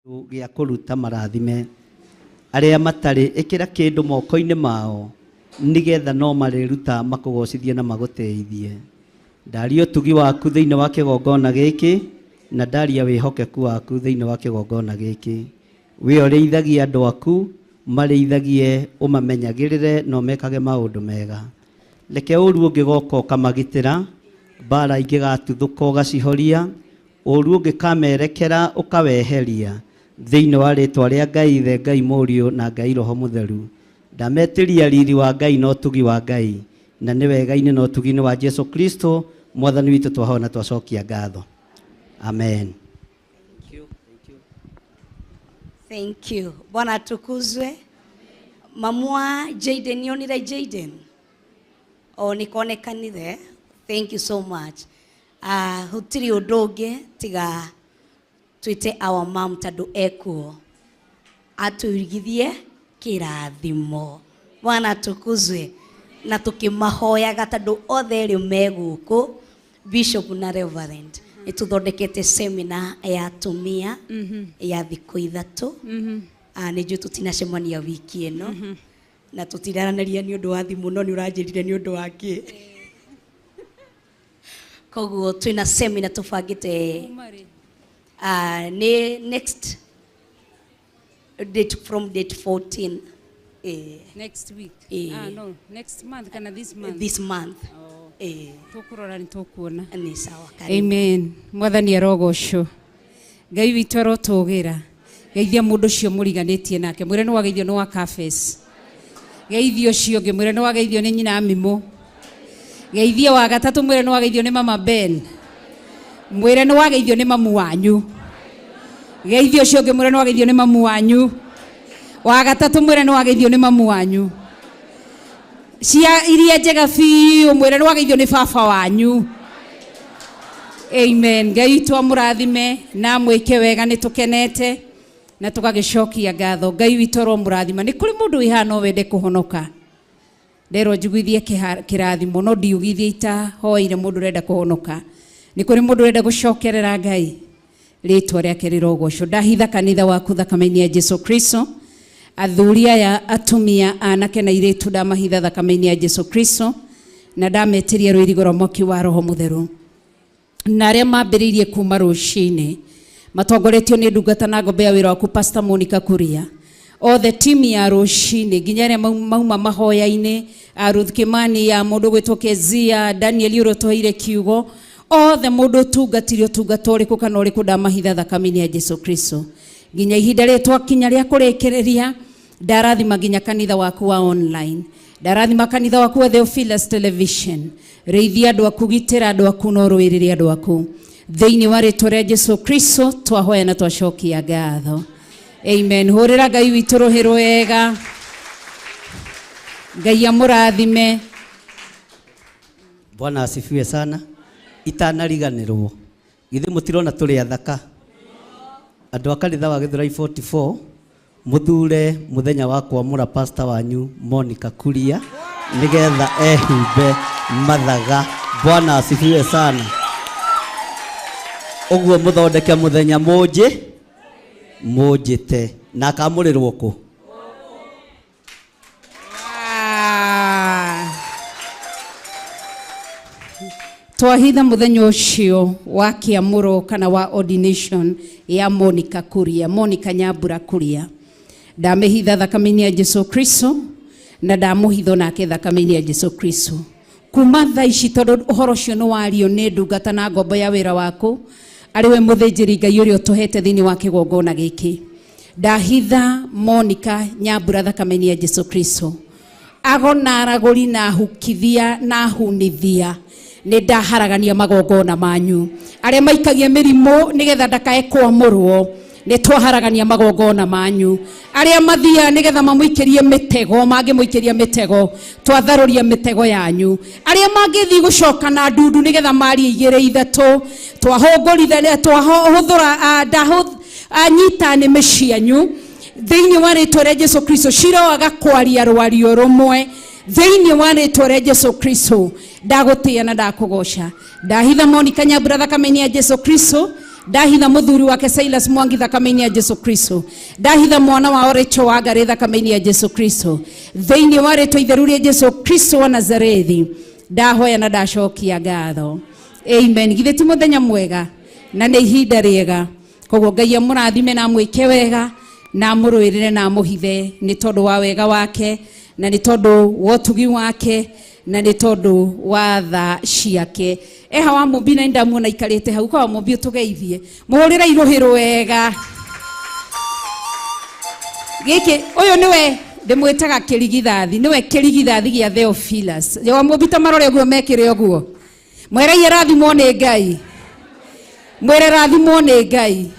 Gĩa kũruta marathime arĩa matarĩ, ĩkĩra kĩndũ moko-inĩ mao nĩgetha no marĩruta makũgocithie na magũteithie. Ndaria ũtugi waku thĩinĩ wa kĩgongona gĩkĩ, na ndaria wĩhokeku waku thĩinĩ wa kĩgongona gĩkĩ. We ũrĩithagia andũ aku, marĩithagie, ũmamenyagĩrĩre na ũmekage maũndũ mega. Reke ũru ũngĩgoka ũkamagitĩra, mbara ingĩgatuthũka ũgacihoria, ũru ũngĩkamerekera ũkaweheria, thĩinĩ wa rĩtwa rĩa Ngai Ithe, Ngai Mũriũ na Ngai Roho Mũtheru. Ndametĩria riri wa Ngai na ũtugi wa Ngai, na nĩ wega-inĩ na ũtugi-inĩ wa Jesu Kristo Mwathani witũ twahoya na twacokia ngatho. Amen. Thank you. Bwana atukuzwe. Mamua Jaden, nionire Jaden. O nikonekanire. Thank you so much. Hutiri undu tiga twite our mom tondu ekuo atuigithie kirathimo. Bwana atukuzwe. Na tukimahoyaga tondu othe riu me guku, Bishop na Reverend, nituthondekete seminar ya atumia ya thikũ 3. Nĩ njũĩ tũtinacemania wiki ĩno na tũtiraranĩria nĩ ũndũ wa thimũ, no nĩ ũranjĩrire nĩ ũndũ wa kĩ. Koguo twĩna seminar tũbangĩte, nĩ next date, from date 14. Next week. No, next month kana this month? This month. Oh. Tũkũrora nĩ tũkuona. Nĩ sawa, karibu. Amen. Mwathani arogocwo. Ngai witũ arotũgĩra. Geithia mũndũ ũcio mũriganĩtie nake, mwĩre nĩ wageithio nĩ wa Cafes. Geithia ũcio ũngĩ, mwĩre nĩ wageithio nĩ nyina Mimo. Geithia wa gatatũ, mwĩre nĩ wageithio nĩ mama Ben. Mwĩre nĩ wageithio nĩ mamu wanyu. Geithia ũcio ũngĩ, mwĩre nĩ wageithio nĩ mamu wanyu. Wa gatatũ, mwĩre nĩ wageithio nĩ mamu wanyu. Cia iria njega biũ, mwĩre nĩ wageithio nĩ baba wanyu. Amen. Ngai witũ amũrathime na amwĩke wega, nĩ tũkenete na tũgagĩcokia ngatho. Ngai witũ aromũrathima. Nĩ kũrĩ mũndũ wĩ haha no wende kũhonoka? Nderwo njiguithie kĩrathimo, no ndiugithie itahoeire mũndũ ũrenda kũhonoka. Nĩ kũrĩ mũndũ ũrenda gũcokerera Ngai? Rĩtwa rĩake rĩrogocwo. Ndahitha kanitha waku thakame-inĩ ya Jesu Kristo. Athuri aya, atumia, anake na airĩtu, ndamahitha thakame-inĩ ya Jesu Kristo, na ndametĩria rũirigo rwa mwaki wa Roho Mũtheru. Na arĩa mambĩrĩirie kuma rũcinĩ matongoretio nĩ ndungata na ngombe ya wĩra waku Pastor Monica Kuria, othe timu ya rũcinĩ nginya arĩa mauma mahoya-inĩ, Ruth Kimani ya mũndũ gwĩtwo Kezia, Daniel ũrĩa ũtũheire kiugo, othe mũndũ ũtungatire ũtungata ũrĩkũ kana ũrĩkũ, ndamahitha thakame-inĩ ya Jesu Kristo. Nginya ihinda rĩrĩ twakinya rĩa kũrĩkĩrĩria, ndarathima nginya kanitha waku wa online, ndarathima kanitha waku wa Theophilus Television. Rĩithia andũ aku, gitĩra andũ aku, na ũrũĩrĩre andũ aku. Thĩinĩ wa rĩtwa rĩa Jesu Kristo twahoya na twacokia ngatho. Amen. Hũrĩra Ngai witũ rũhĩ rwega. Ngai amũrathime. Bwana asifiwe sana. Itanariganĩrwo, githĩ mũtirona tũrĩ athaka? Andũ a kanitha wa Gĩthũrai 44, mũthure mũthenya wa kwamũra pastor wanyu Monica Kuria nĩgetha ehumbe mathaga. Bwana asifiwe sana. Ũguo mũthondeke mũthenya mũnjĩ mũnjĩte na akamũrĩrwo kũ? Twahitha mũthenya ũcio wa kĩamũro kana wa ordination ya Monica Kuria, Monica Nyambura Kuria, ndamĩhitha thakame-inĩ ya Jesu Kristo, na ndamũhitho nake thakame-inĩ ya Jesu Kristo. Kuma thaa ici, tondũ ũhoro ũcio nĩ wario nĩ ndungata na ngombo ya wĩra waku, arĩ we mũthĩnjĩri Ngai ũrĩa ũtũhete thĩinĩ wa kĩgongona gĩkĩ, ndahitha Monica Nyambura thakame-inĩ ya Jesu Kristo. Ago na aragũri na hukithia na hunithia, nĩ ndaharagania magongona manyu. Arĩa maikagia mĩrimũ nĩgetha ndakae kwamũrwo, nĩ twaharagania magongona manyu. Arĩa mathiaga nĩgetha mamũikĩrie mĩtego, mangĩmũikĩria mĩtego, twatharũria mĩtego yanyu. Arĩa mangĩthiĩ gũcoka na ndundu nĩgetha marie igĩrĩ ithatũ, twahũngũrithania, twahũthũra, anyita nĩmĩ cianyu thĩinĩ wa rĩtwa rĩa Jesu Kristo. Ciroaga kwaria rwario rũmwe thĩinĩ wa rĩtwa rĩa Jesu Kristo. Ndagũtĩĩa na ndakũgoca. Ndahitha Monica Nyambura thakame-inĩ ya Jesu Kristo, Ndahitha muthuri wake Silas Mwangi thakame-inĩ ya Jesu Kristo. Ndahitha mwana wao Rachel Wangari thakame-inĩ ya Jesu Kristo. Thĩinĩ wa rĩtwa itheru rĩa Jesu Kristo wa Nazarethi, ndahoya na ndacokia ngatho. Amen. Githĩ ti mũthenya mwega na nĩ ihinda rĩega. Koguo Ngai amũrathime na amwĩke wega na amũrũĩrĩre na amũhithe nĩ tondũ wa wega wake na nĩ tondũ wa ũtugi wake na nĩ tondũ wa tha ciake. Eha wa Mũmbi na nĩndamuona aikarĩte hau kwa Mũmbi ũtũgeithie. Mũhũrĩre irũhĩ rwega. Gĩkĩ ũyũ nĩwe ndĩmwĩtaga kĩrigithathi, nĩwe kĩrigithathi gĩa Theophilus. Wa Mũmbi ta marore ũguo mekĩre ũguo. Mwĩre rathimwo nĩ Ngai. Mwĩre rathimwo nĩ Ngai.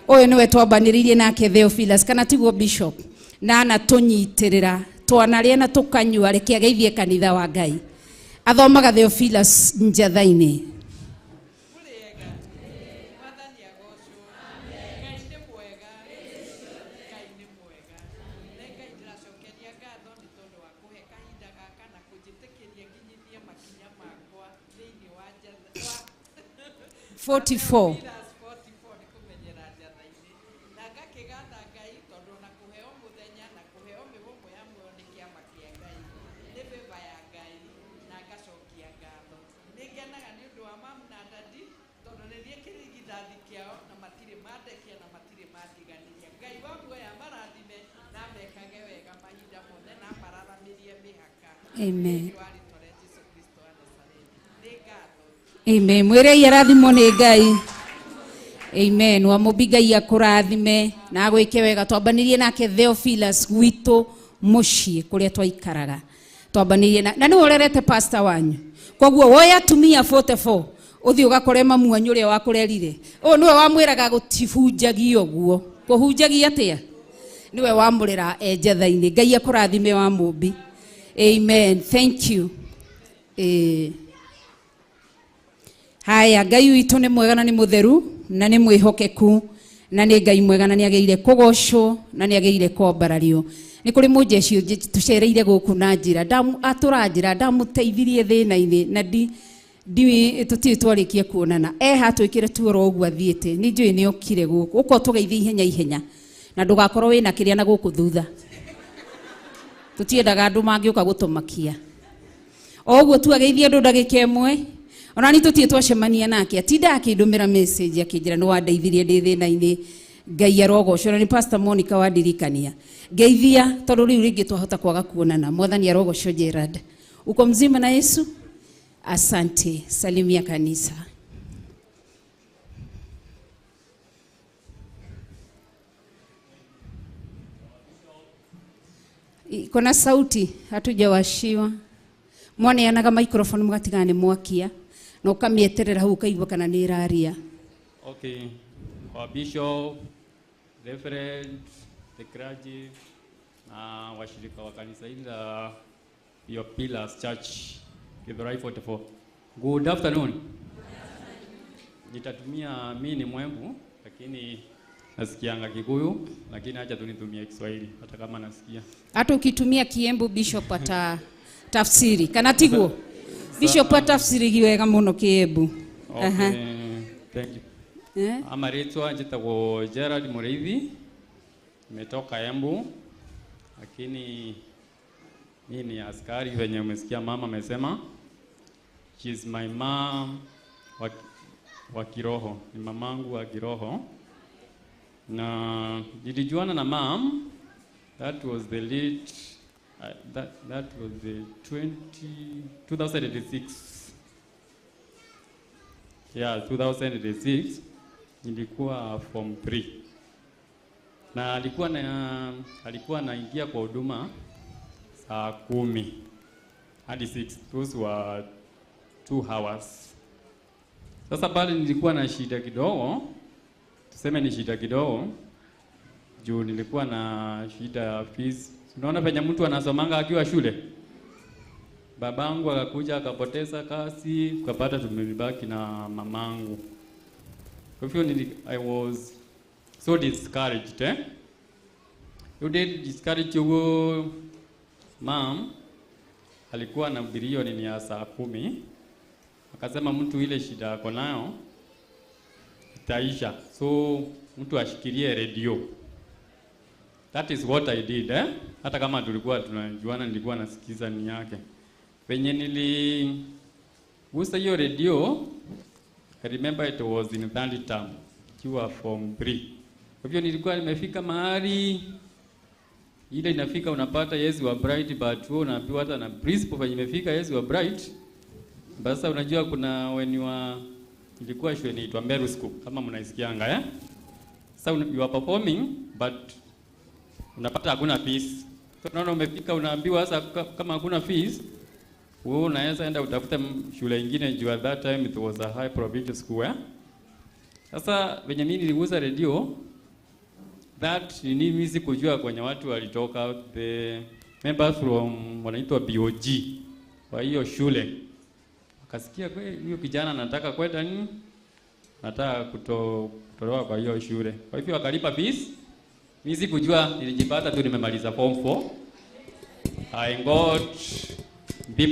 Ũyũ nĩwe twambanĩrĩirie nake Theophilus kana tiguo bishop, na anatũnyitĩrĩra twanarĩa na tũkanyua, reke ageithie kanitha wa Ngai. Athomaga Theophilus njatha-inĩ. 44. Amen. Amen. Mwĩre irathimo nĩ Ngai. Amen. Wa Mũmbi Ngai akũrathime na agwĩke wega. Twambanĩrie nake Theophilus gwitũ mũciĩ kũrĩa twaikaraga. Twambanĩrie na nĩwe ũrerete pastor wanyu. Koguo woe atumia 44 ũthiĩ ũgakore mamu wanyu ũrĩa wakũrerire. Ũyũ nĩwe wamwĩraga gũtihunjagia ũguo. Kũhunjagia atĩa? Nĩwe wamũrera e njatha-inĩ. Ngai akũrathime wa Mũmbi. Amen. Thank you. Haya, Ngai witũ nĩ mwega na nĩ mũtheru na nĩ mwĩhokeku na nĩ Ngai mwega na nĩ agĩrĩire kũgocwo na nĩ agĩrĩire kwambarario. Nĩ kũrĩ mũnjeci ũngĩ tũcereire gũkũ na njĩra, atũra njĩra, ndamũteithirie thĩna-inĩ na tũtirĩ twarĩkia kuonana. Eha twĩkĩre tuoro ũguo athiĩte, nĩ njũĩ nĩ okire gũkũ. Ũka ũtũgeithie ihenya ihenya na ndũgakorwo wĩna kĩrĩa na gũkũ thutha. Tũtiendaga andũ mangĩũka gũtũmakia. O ũguo tu ageithie andũ ndagĩka ĩmwe. Ona ni tũtirĩ twacemania nake, atinda akĩndũmĩra message akĩnjĩra nĩ wandeithirie ndĩ thĩna-inĩ. Ngai arogocwo. Na nĩ Pastor Monica wandirikania. Ngeithia tondũ rĩu rĩngĩ twahota kwaga kuonana. Mwathani arogocwo. Gerard, uko mzima na Yesu? Asante. Salimia kanisa. Kuna sauti hatujawashiwa. Mwaneanaga microphone mũgatigana nĩ mwakia na ũkamĩeterera hau ũkaigua kana nĩ ĩraria. Okay. Our bishop, reverend, the clergy na washirika wa kanisa hili la Your Pillars Church Githurai 44. Good afternoon. Nitatumia, mimi ni Mwembu lakini nasikianga Kikuyu, lakini acha tu nitumie Kiswahili hata kama nasikia. Hata ukitumia Kiembu bishop ata tafsiri. Kana tiguo? Bishop atafsiri wega muno Kiembu. Okay. Thank you. Ama ritwa njitagwo Gerald Mureithi. Nimetoka Embu. Lakini mimi ni askari venye umesikia mama amesema. She is my mom wa kiroho. Ni mamangu wa kiroho. Na nilijuana na mom, that was the late that was the 2006. Yeah, 2006 nilikuwa form 3. Na alikuwa anaingia kwa huduma saa 10 hadi 6. Those were 2 hours. Sasa pale nilikuwa na shida kidogo. Tuseme ni shida kidogo. Juu nilikuwa na shida ya fees. Unaona penye mtu anasomanga akiwa shule. Babangu akakuja akapoteza kazi, tukapata tumebaki na mamangu. Kwa hivyo I was so discouraged, eh? You did discourage you, mom. Alikuwa na bilioni ni ya saa 10. Akasema mtu ile shida ako nayo itaisha, so mtu ashikilie radio. That is what I did, eh? Hata kama tulikuwa tunajuana, nilikuwa nasikiza ni yake. Venye niligusa hiyo radio, I remember it was in third term, ikiwa form 3. Kwa hivyo nilikuwa nimefika mahali ile inafika unapata yes you are bright, but wewe unaambiwa hata na principal venye imefika yes you are bright. Basi unajua kuna when you are, ilikuwa shule inaitwa Meru School kama mnaisikianga, eh? Sasa you are performing but unapata hakuna fees. So unaona umefika unaambiwa sasa kama hakuna fees wewe unaweza enda utafute shule nyingine juu at that time it was a high provincial school, eh? Sasa venye mimi niligusa radio that ni mimi sikujua kwenye watu walitoka, the members from wanaitwa BOG kwa hiyo shule. Akasikia kweli huyo kijana anataka kwenda nini? Nataka kutolewa kwa hiyo shule. Kwa hivyo akalipa fees. Mimi sikujua, nilijipata tu nimemaliza form 4. I got B+.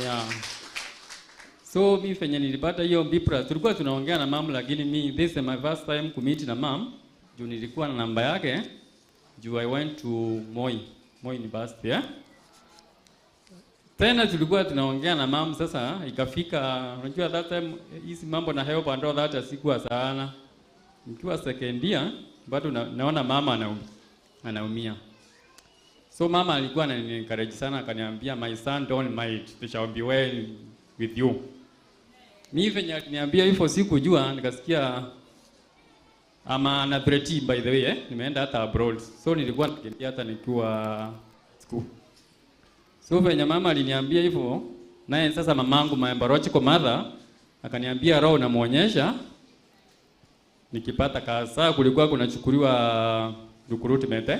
Yeah. So mimi fenye nilipata hiyo B+, tulikuwa tunaongea na mom, lakini mi this is my first time kumeet na mom. Juu nilikuwa na namba yake. Juu I went to Moi University, yeah? Tena tulikuwa tunaongea na mom, sasa ikafika, unajua that time hizi mambo na help and all that sikuwa sana. Nikiwa second year bado naona mama anaumia. So mama alikuwa anani-encourage sana, akaniambia my son don't mind, it shall be well with you. Mimi venye aliniambia hivyo sikujua, nikasikia ama na threat by the way, eh, nimeenda hata abroad. So nilikuwa nikimbia hata nikiwa school. So venye mama aliniambia hivyo, naye sasa mamangu my biological mother akaniambia roho namuonyesha nikipata kazi. Sasa kulikuwa kunachukuliwa recruitment, eh?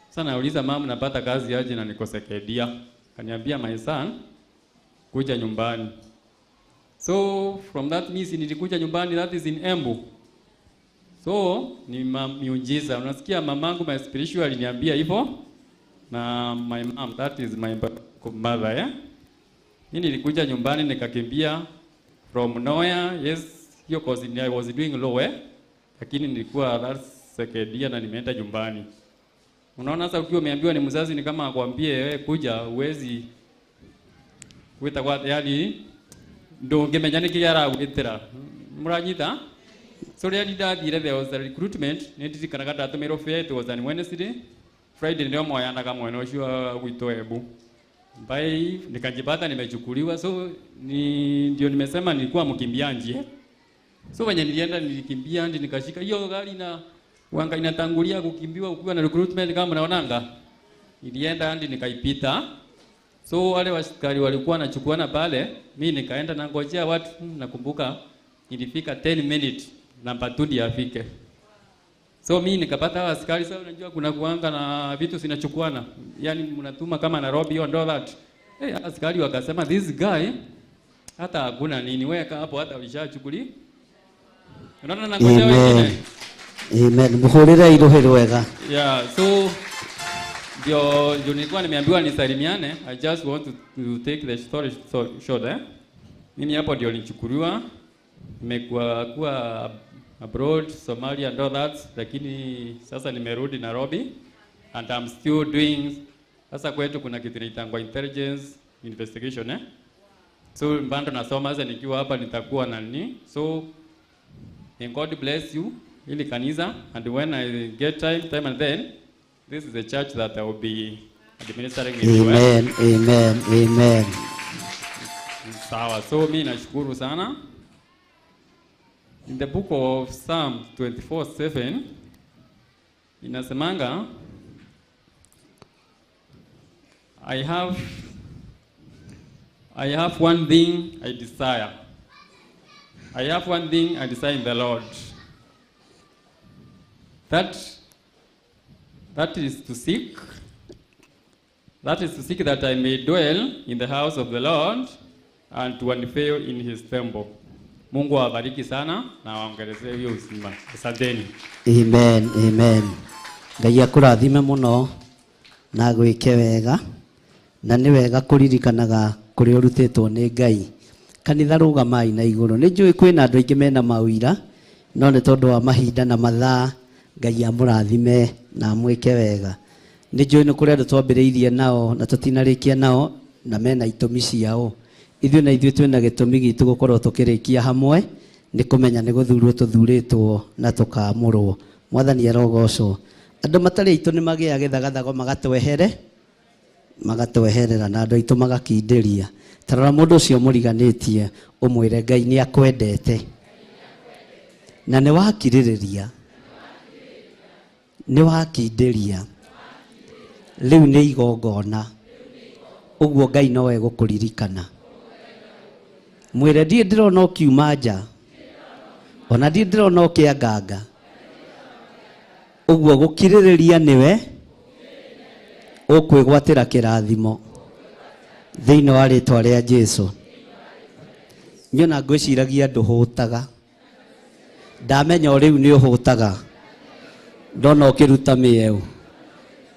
Sasa nauliza mama napata kazi aje na niko second. Akaniambia my son kuja nyumbani. So from that means nilikuja nyumbani, that is in Embu. So ni miujiza. Unasikia mamangu my spiritual aliniambia hivyo na my mom, that is my mother, eh? Mimi nilikuja nyumbani nikakimbia from nowhere. Yes, hiyo cause I was doing law, eh? Lakini nilikuwa that second year na nimeenda nyumbani. Unaona sasa ukiwa umeambiwa ni mzazi ni kama akwambie wewe kuja, uwezi kuita kwa yani ndo ngemenya niki yara gwitira. Muranyita? So rĩrĩa ndathire there was a recruitment, nĩndirikanaga ndatũmĩrwo fare, it was on Wednesday. Friday ndio moyanaga mwena ũcio gwitũ Embu. By nikajipata nimechukuliwa, so ni ndio nimesema nilikuwa mkimbiaji. So wenye nilienda nilikimbia ndi nikashika hiyo gari na wanga inatangulia kukimbiwa ukiwa na recruitment kama mnaonanga. Nilienda ndi nikaipita. So wale wasikari walikuwa wanachukuana pale, mimi nikaenda na ngojea watu, nakumbuka nilifika 10 minutes namba 2 ndio afike. So mimi nikapata askari. Sasa unajua kuna kuanga na vitu zinachukuana. Yaani mnatuma kama Nairobi and all that. Eh, askari wakasema this guy hata hakuna nini, weka hapo hata ulishachukuli. Unaona na ngojea wengine. Amen. Muhurira iruhe rwega. Yeah, so ndio nilikuwa nimeambiwa nisalimiane. I just want to take the story short, eh. Mimi hapo ndio nilichukuliwa. Nimekuwa kuwa abroad, Somalia and all that, lakini sasa nimerudi Nairobi and I'm still doing. Sasa kwetu kuna kitu inaitwa intelligence investigation, eh. So bado nasoma sasa, nikiwa hapa nitakuwa na nini. So and God bless you ili kanisa, and when I get time and then this is the church that I will be administering in. Amen, amen, amen. Sawa, so mimi nashukuru sana. In the book of Psalm 24:7 inasemanga, I have one thing I desire. I have one thing I desire in the Lord. That is to seek. That is to seek that I may dwell in the house of the Lord and to unfail in his temple. Mungu awabariki sana na waongerezee hiyo uzima. Asanteni. Amen, amen. Ngai akurathime muno na gwike wega, na ni wega kuririkanaga kuria urutitwo ni Ngai. Kanitha rũgamai na igũrũ. Nĩ njũĩ kwĩna andũ aingĩ mena mawĩra, no nĩ tondũ wa mahinda na mathaa, Ngai amũrathime na amwĩke wega. Nĩ njũĩ nĩ kũrĩ andũ twambĩrĩirie nao na tũtinarĩkia nao na mena itũmi ciao. Ithuĩ na ithuĩ twĩna gĩtũmi gitũ gũkorwo tũkĩrĩkia hamwe, nĩ kũmenya nĩ gũthurwo tũthurĩtwo na tũkaamũrwo. Mwathani arogocwo. Andũ matarĩ aitũ nĩ magĩaga gĩthagathago magatwehere, magatweherera na andũ aitũ magakindĩria. Ta rora mũndũ ũcio mũriganĩtie ũmwĩre Ngai nĩ akwendete na nĩ wakirĩrĩria, nĩ wakindĩria, rĩu nĩ igongona, ũguo Ngai nowe gũkũririkana. Mwĩre ndirĩ ndĩrona ũkiuma nja, ona ndirĩ ndĩrona ũkĩanganga, ũguo gũkirĩrĩria nĩwe ũkwĩgwatĩra kĩrathimo thĩinĩ wa rĩtwa rĩa Jesu. Niĩ ona ngwĩciragia ndũhũtaga, ndamenya o rĩu nĩ ũhũtaga, ndona ũkĩruta mĩeũ,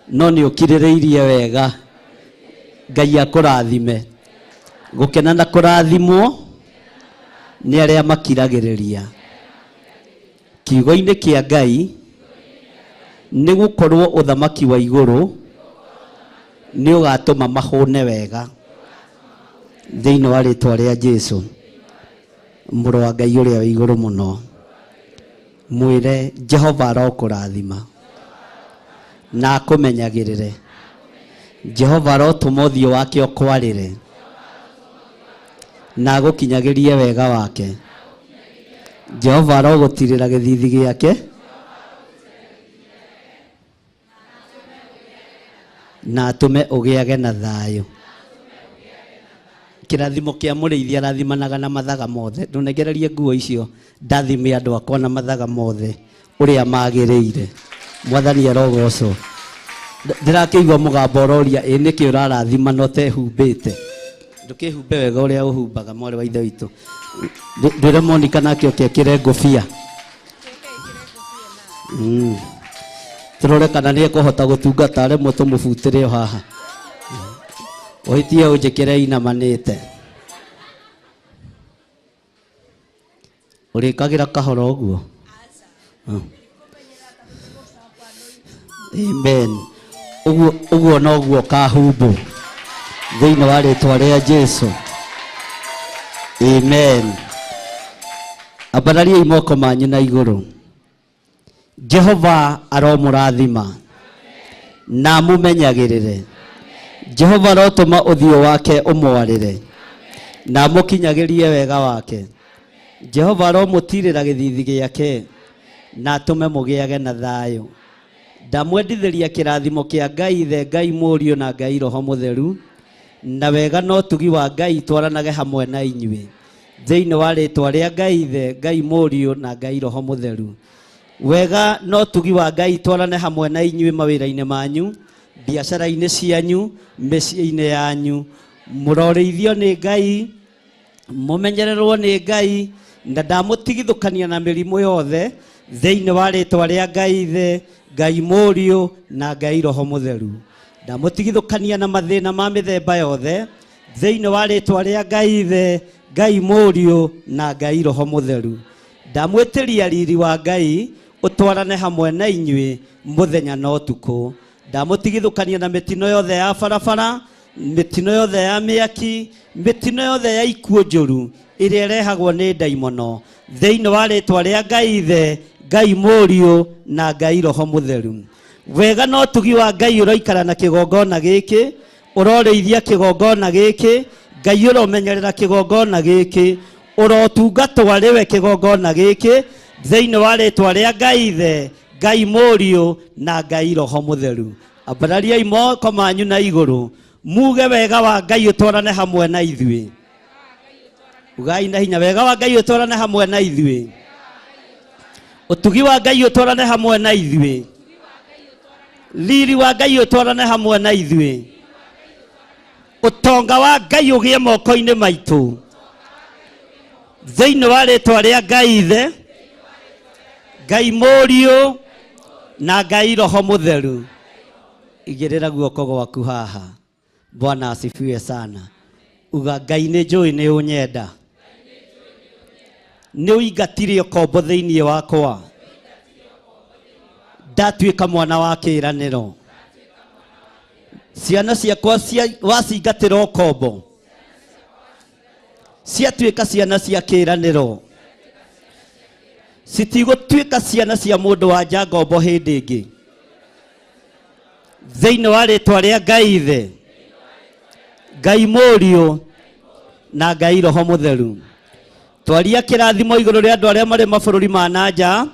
no nĩ ũkirĩrĩirie wega. Ngai akũrathime. Gũkena na kũrathimwo nĩ arĩa makiragĩrĩria kiugo-inĩ kĩa Ngai, nĩ gũkorwo ũthamaki wa igũrũ nĩ ũgatũma mahũne wega thĩinĩ wa rĩtwa rĩa Jesu, mũrũ wa Ngai ũrĩa wĩ igũrũ mũno. Mwĩre Jehova arokũrathima na akũmenyagĩrĩre. Jehova arotũma ũthiũ wake ũkwarĩre na agũkinyagĩrie wega wake. Jehova arogũtirĩra gĩthithi gĩake na atũme ũgĩage na thayũ. Kĩrathimo kĩa mũrĩithi arathimanaga na mathaga mothe. Ndũnengererie nguo icio, ndathime andũ akwa na mathaga mothe ũrĩa magĩrĩire. Mwathani arogocwo. Ndĩrakĩigua mũgambo ũroria ĩ nĩkĩ ũrarathima na ũtehumbĩte. Ndũkĩhumbe wega ũrĩa ũhumbaga mwarĩ wa ithe witũ. Ndwĩre Monica nake oke ekĩre ngũbia. Tũrore kana nĩ ekũhota gũtungata, aremwo tũmũbutĩre o haha. Ũhĩtie ũnjĩkĩre inamanĩte. Ũrĩkagĩra kahora ũguo. Amen. Ũguo ũguo noguo kahumbwo thĩinĩ wa rĩtwa rĩa Jesu. Amen. Ambarariai moko manyu na igũrũ. Jehova aromũrathima na amũmenyagĩrĩre. Jehova arotũma ũthiũ wake ũmwarĩre na amũkinyagĩrie wega wake. Jehova aromũtirĩra gĩthithi gĩake na atũme mũgĩage na thayũ. Ndamwendithĩria kĩrathimo kĩa Ngai Ithe, Ngai Mũriũ na Ngai Roho Mũtheru, na wega na ũtugi wa Ngai twaranage hamwe na inyuĩ thĩinĩ wa rĩtwa rĩa Ngai Ithe, Ngai Mũriũ na Ngai Roho Mũtheru. Wega na ũtugi wa Ngai twarane hamwe na inyuĩ mawĩra-inĩ manyu, biacara-inĩ cianyu, mĩciĩ-inĩ yanyu. Mũrorĩithio nĩ Ngai, mũmenyererwo nĩ Ngai, na ndamũtigithũkania na mĩrimũ yothe thĩinĩ wa rĩtwa rĩa Ngai Ithe, Ngai Mũriũ na Ngai Roho Mũtheru. Ndamũtigithũkania na mathĩna ma mĩthemba yothe thĩinĩ wa rĩtwa rĩa Ngai Ithe, Ngai Mũriũ na Ngai Roho Mũtheru. Ndamwĩtĩria riri wa Ngai ũtwarane hamwe na inyuĩ mũthenya na ũtukũ. Ndamũtigithũkania na mĩtino yothe ya barabara, mĩtino yothe ya mĩaki, mĩtino yothe ya ikuũ njũru ĩrĩa ĩrehagwo nĩ ndaimono thĩinĩ wa rĩtwa rĩa Ngai Ithe, Ngai Mũriũ na Ngai Roho Mũtheru. Wega na ũtugi wa Ngai ũroikara na kĩgongona gĩkĩ, ũrorĩithia kĩgongona gĩkĩ, Ngai ũromenyerera kĩgongona gĩkĩ, ũrotungatwo arĩwe kĩgongona gĩkĩ thĩinĩ wa rĩtwa rĩa Ngai Ithe, Ngai Mũriũ na Ngai Roho Mũtheru. Ambarariai moko manyu na igũrũ, muge wega wa Ngai ũtwarane hamwe na ithuĩ. Ugai na hinya, wega wa Ngai ũtwarane hamwe na ithuĩ. Ũtugi wa Ngai ũtwarane hamwe na ithuĩ. Riri wa Ngai ũtwarane hamwe na ithuĩ. Ũtonga wa Ngai ũgĩe moko-inĩ maitũ thĩinĩ wa rĩtwa rĩa Ngai Ithe, Ngai Mũriũ na Ngai Roho Mũtheru. Igĩrĩra guoko gwaku haha. Bwana asifiwe sana. Uga Ngai nĩ njũĩ nĩ ũnyenda. Nĩ ũingatire ũkombo thĩinĩ wakwa, ndatuĩka mwana wa kĩĩranĩro. Ciana ciakwa wacingatĩra ũkombo, ciatuĩka ciana cia kĩĩranĩro, citigũtuĩka ciana cia mũndũ wa nja ngombo hĩndĩ ĩngĩ. Thĩinĩ wa rĩtwa rĩa Ngai Ithe, Ngai Mũriũ na Ngai Roho Mũtheru, twaria kĩrathimo igũrũ rĩa andũ arĩa marĩ mabũrũri ma na nja,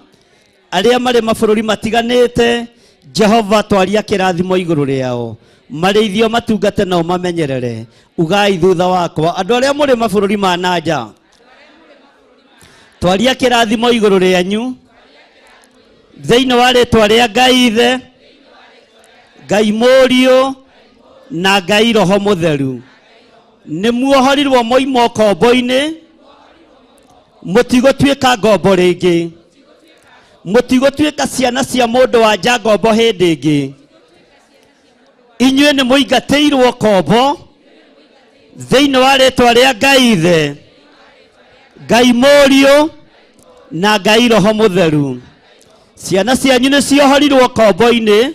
arĩa marĩ mabũrũri matiganĩte. Jehova, twaria kĩrathimo igũrũ rĩao, marĩithio, matungate na ũmamenyerere. Ugai thutha wakwa, andũ arĩa mũrĩ mabũrũri ma na nja, twaria kĩrathimo igũrũ rĩanyu thĩinĩ wa rĩtwa rĩa Ngai Ithe, Ngai Mũriũ na Ngai Roho Mũtheru. Nĩ muohorirwo moima ũkombo-inĩ, mũtigũtuĩka ngombo rĩngĩ, mũtigũtuĩka ciana cia mũndũ wa nja ngombo hĩndĩ ĩngĩ. Inyuĩ nĩ mũingatĩirwo kombo thĩinĩ wa rĩtwa rĩa Ngai Ithe, Ngai Mũriũ na Ngai Roho Mũtheru. Ciana cianyu nĩ ciohorirwo kombo-inĩ,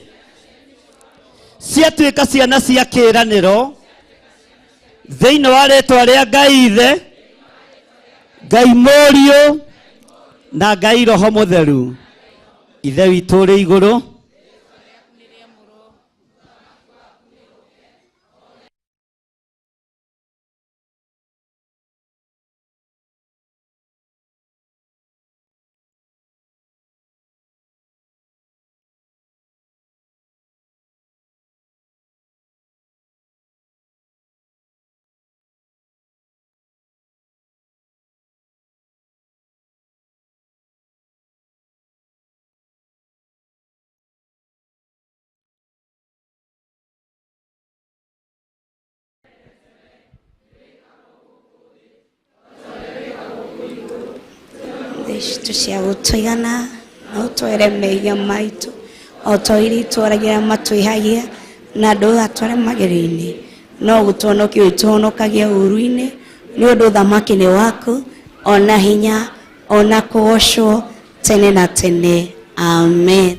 ciatuĩka ciana cia kĩĩranĩro thĩinĩ wa rĩtwa rĩa Ngai Ithe, Ngai Mũriũ na Ngai Roho Mũtheru. Ithe witũ ũrĩ igũrũ, Thĩ citũ cia gũtũigana na ũtwere mehia maitũ o ta ũrĩa itwaragia matwĩhagia, na ndũgatware magerio-inĩ, no gũtũhonokia ũtũhonokagia ũũru-inĩ, nĩ ũndũ ũthamaki nĩ waku, ona hinya, ona kũgocwo tene na tene. Amen.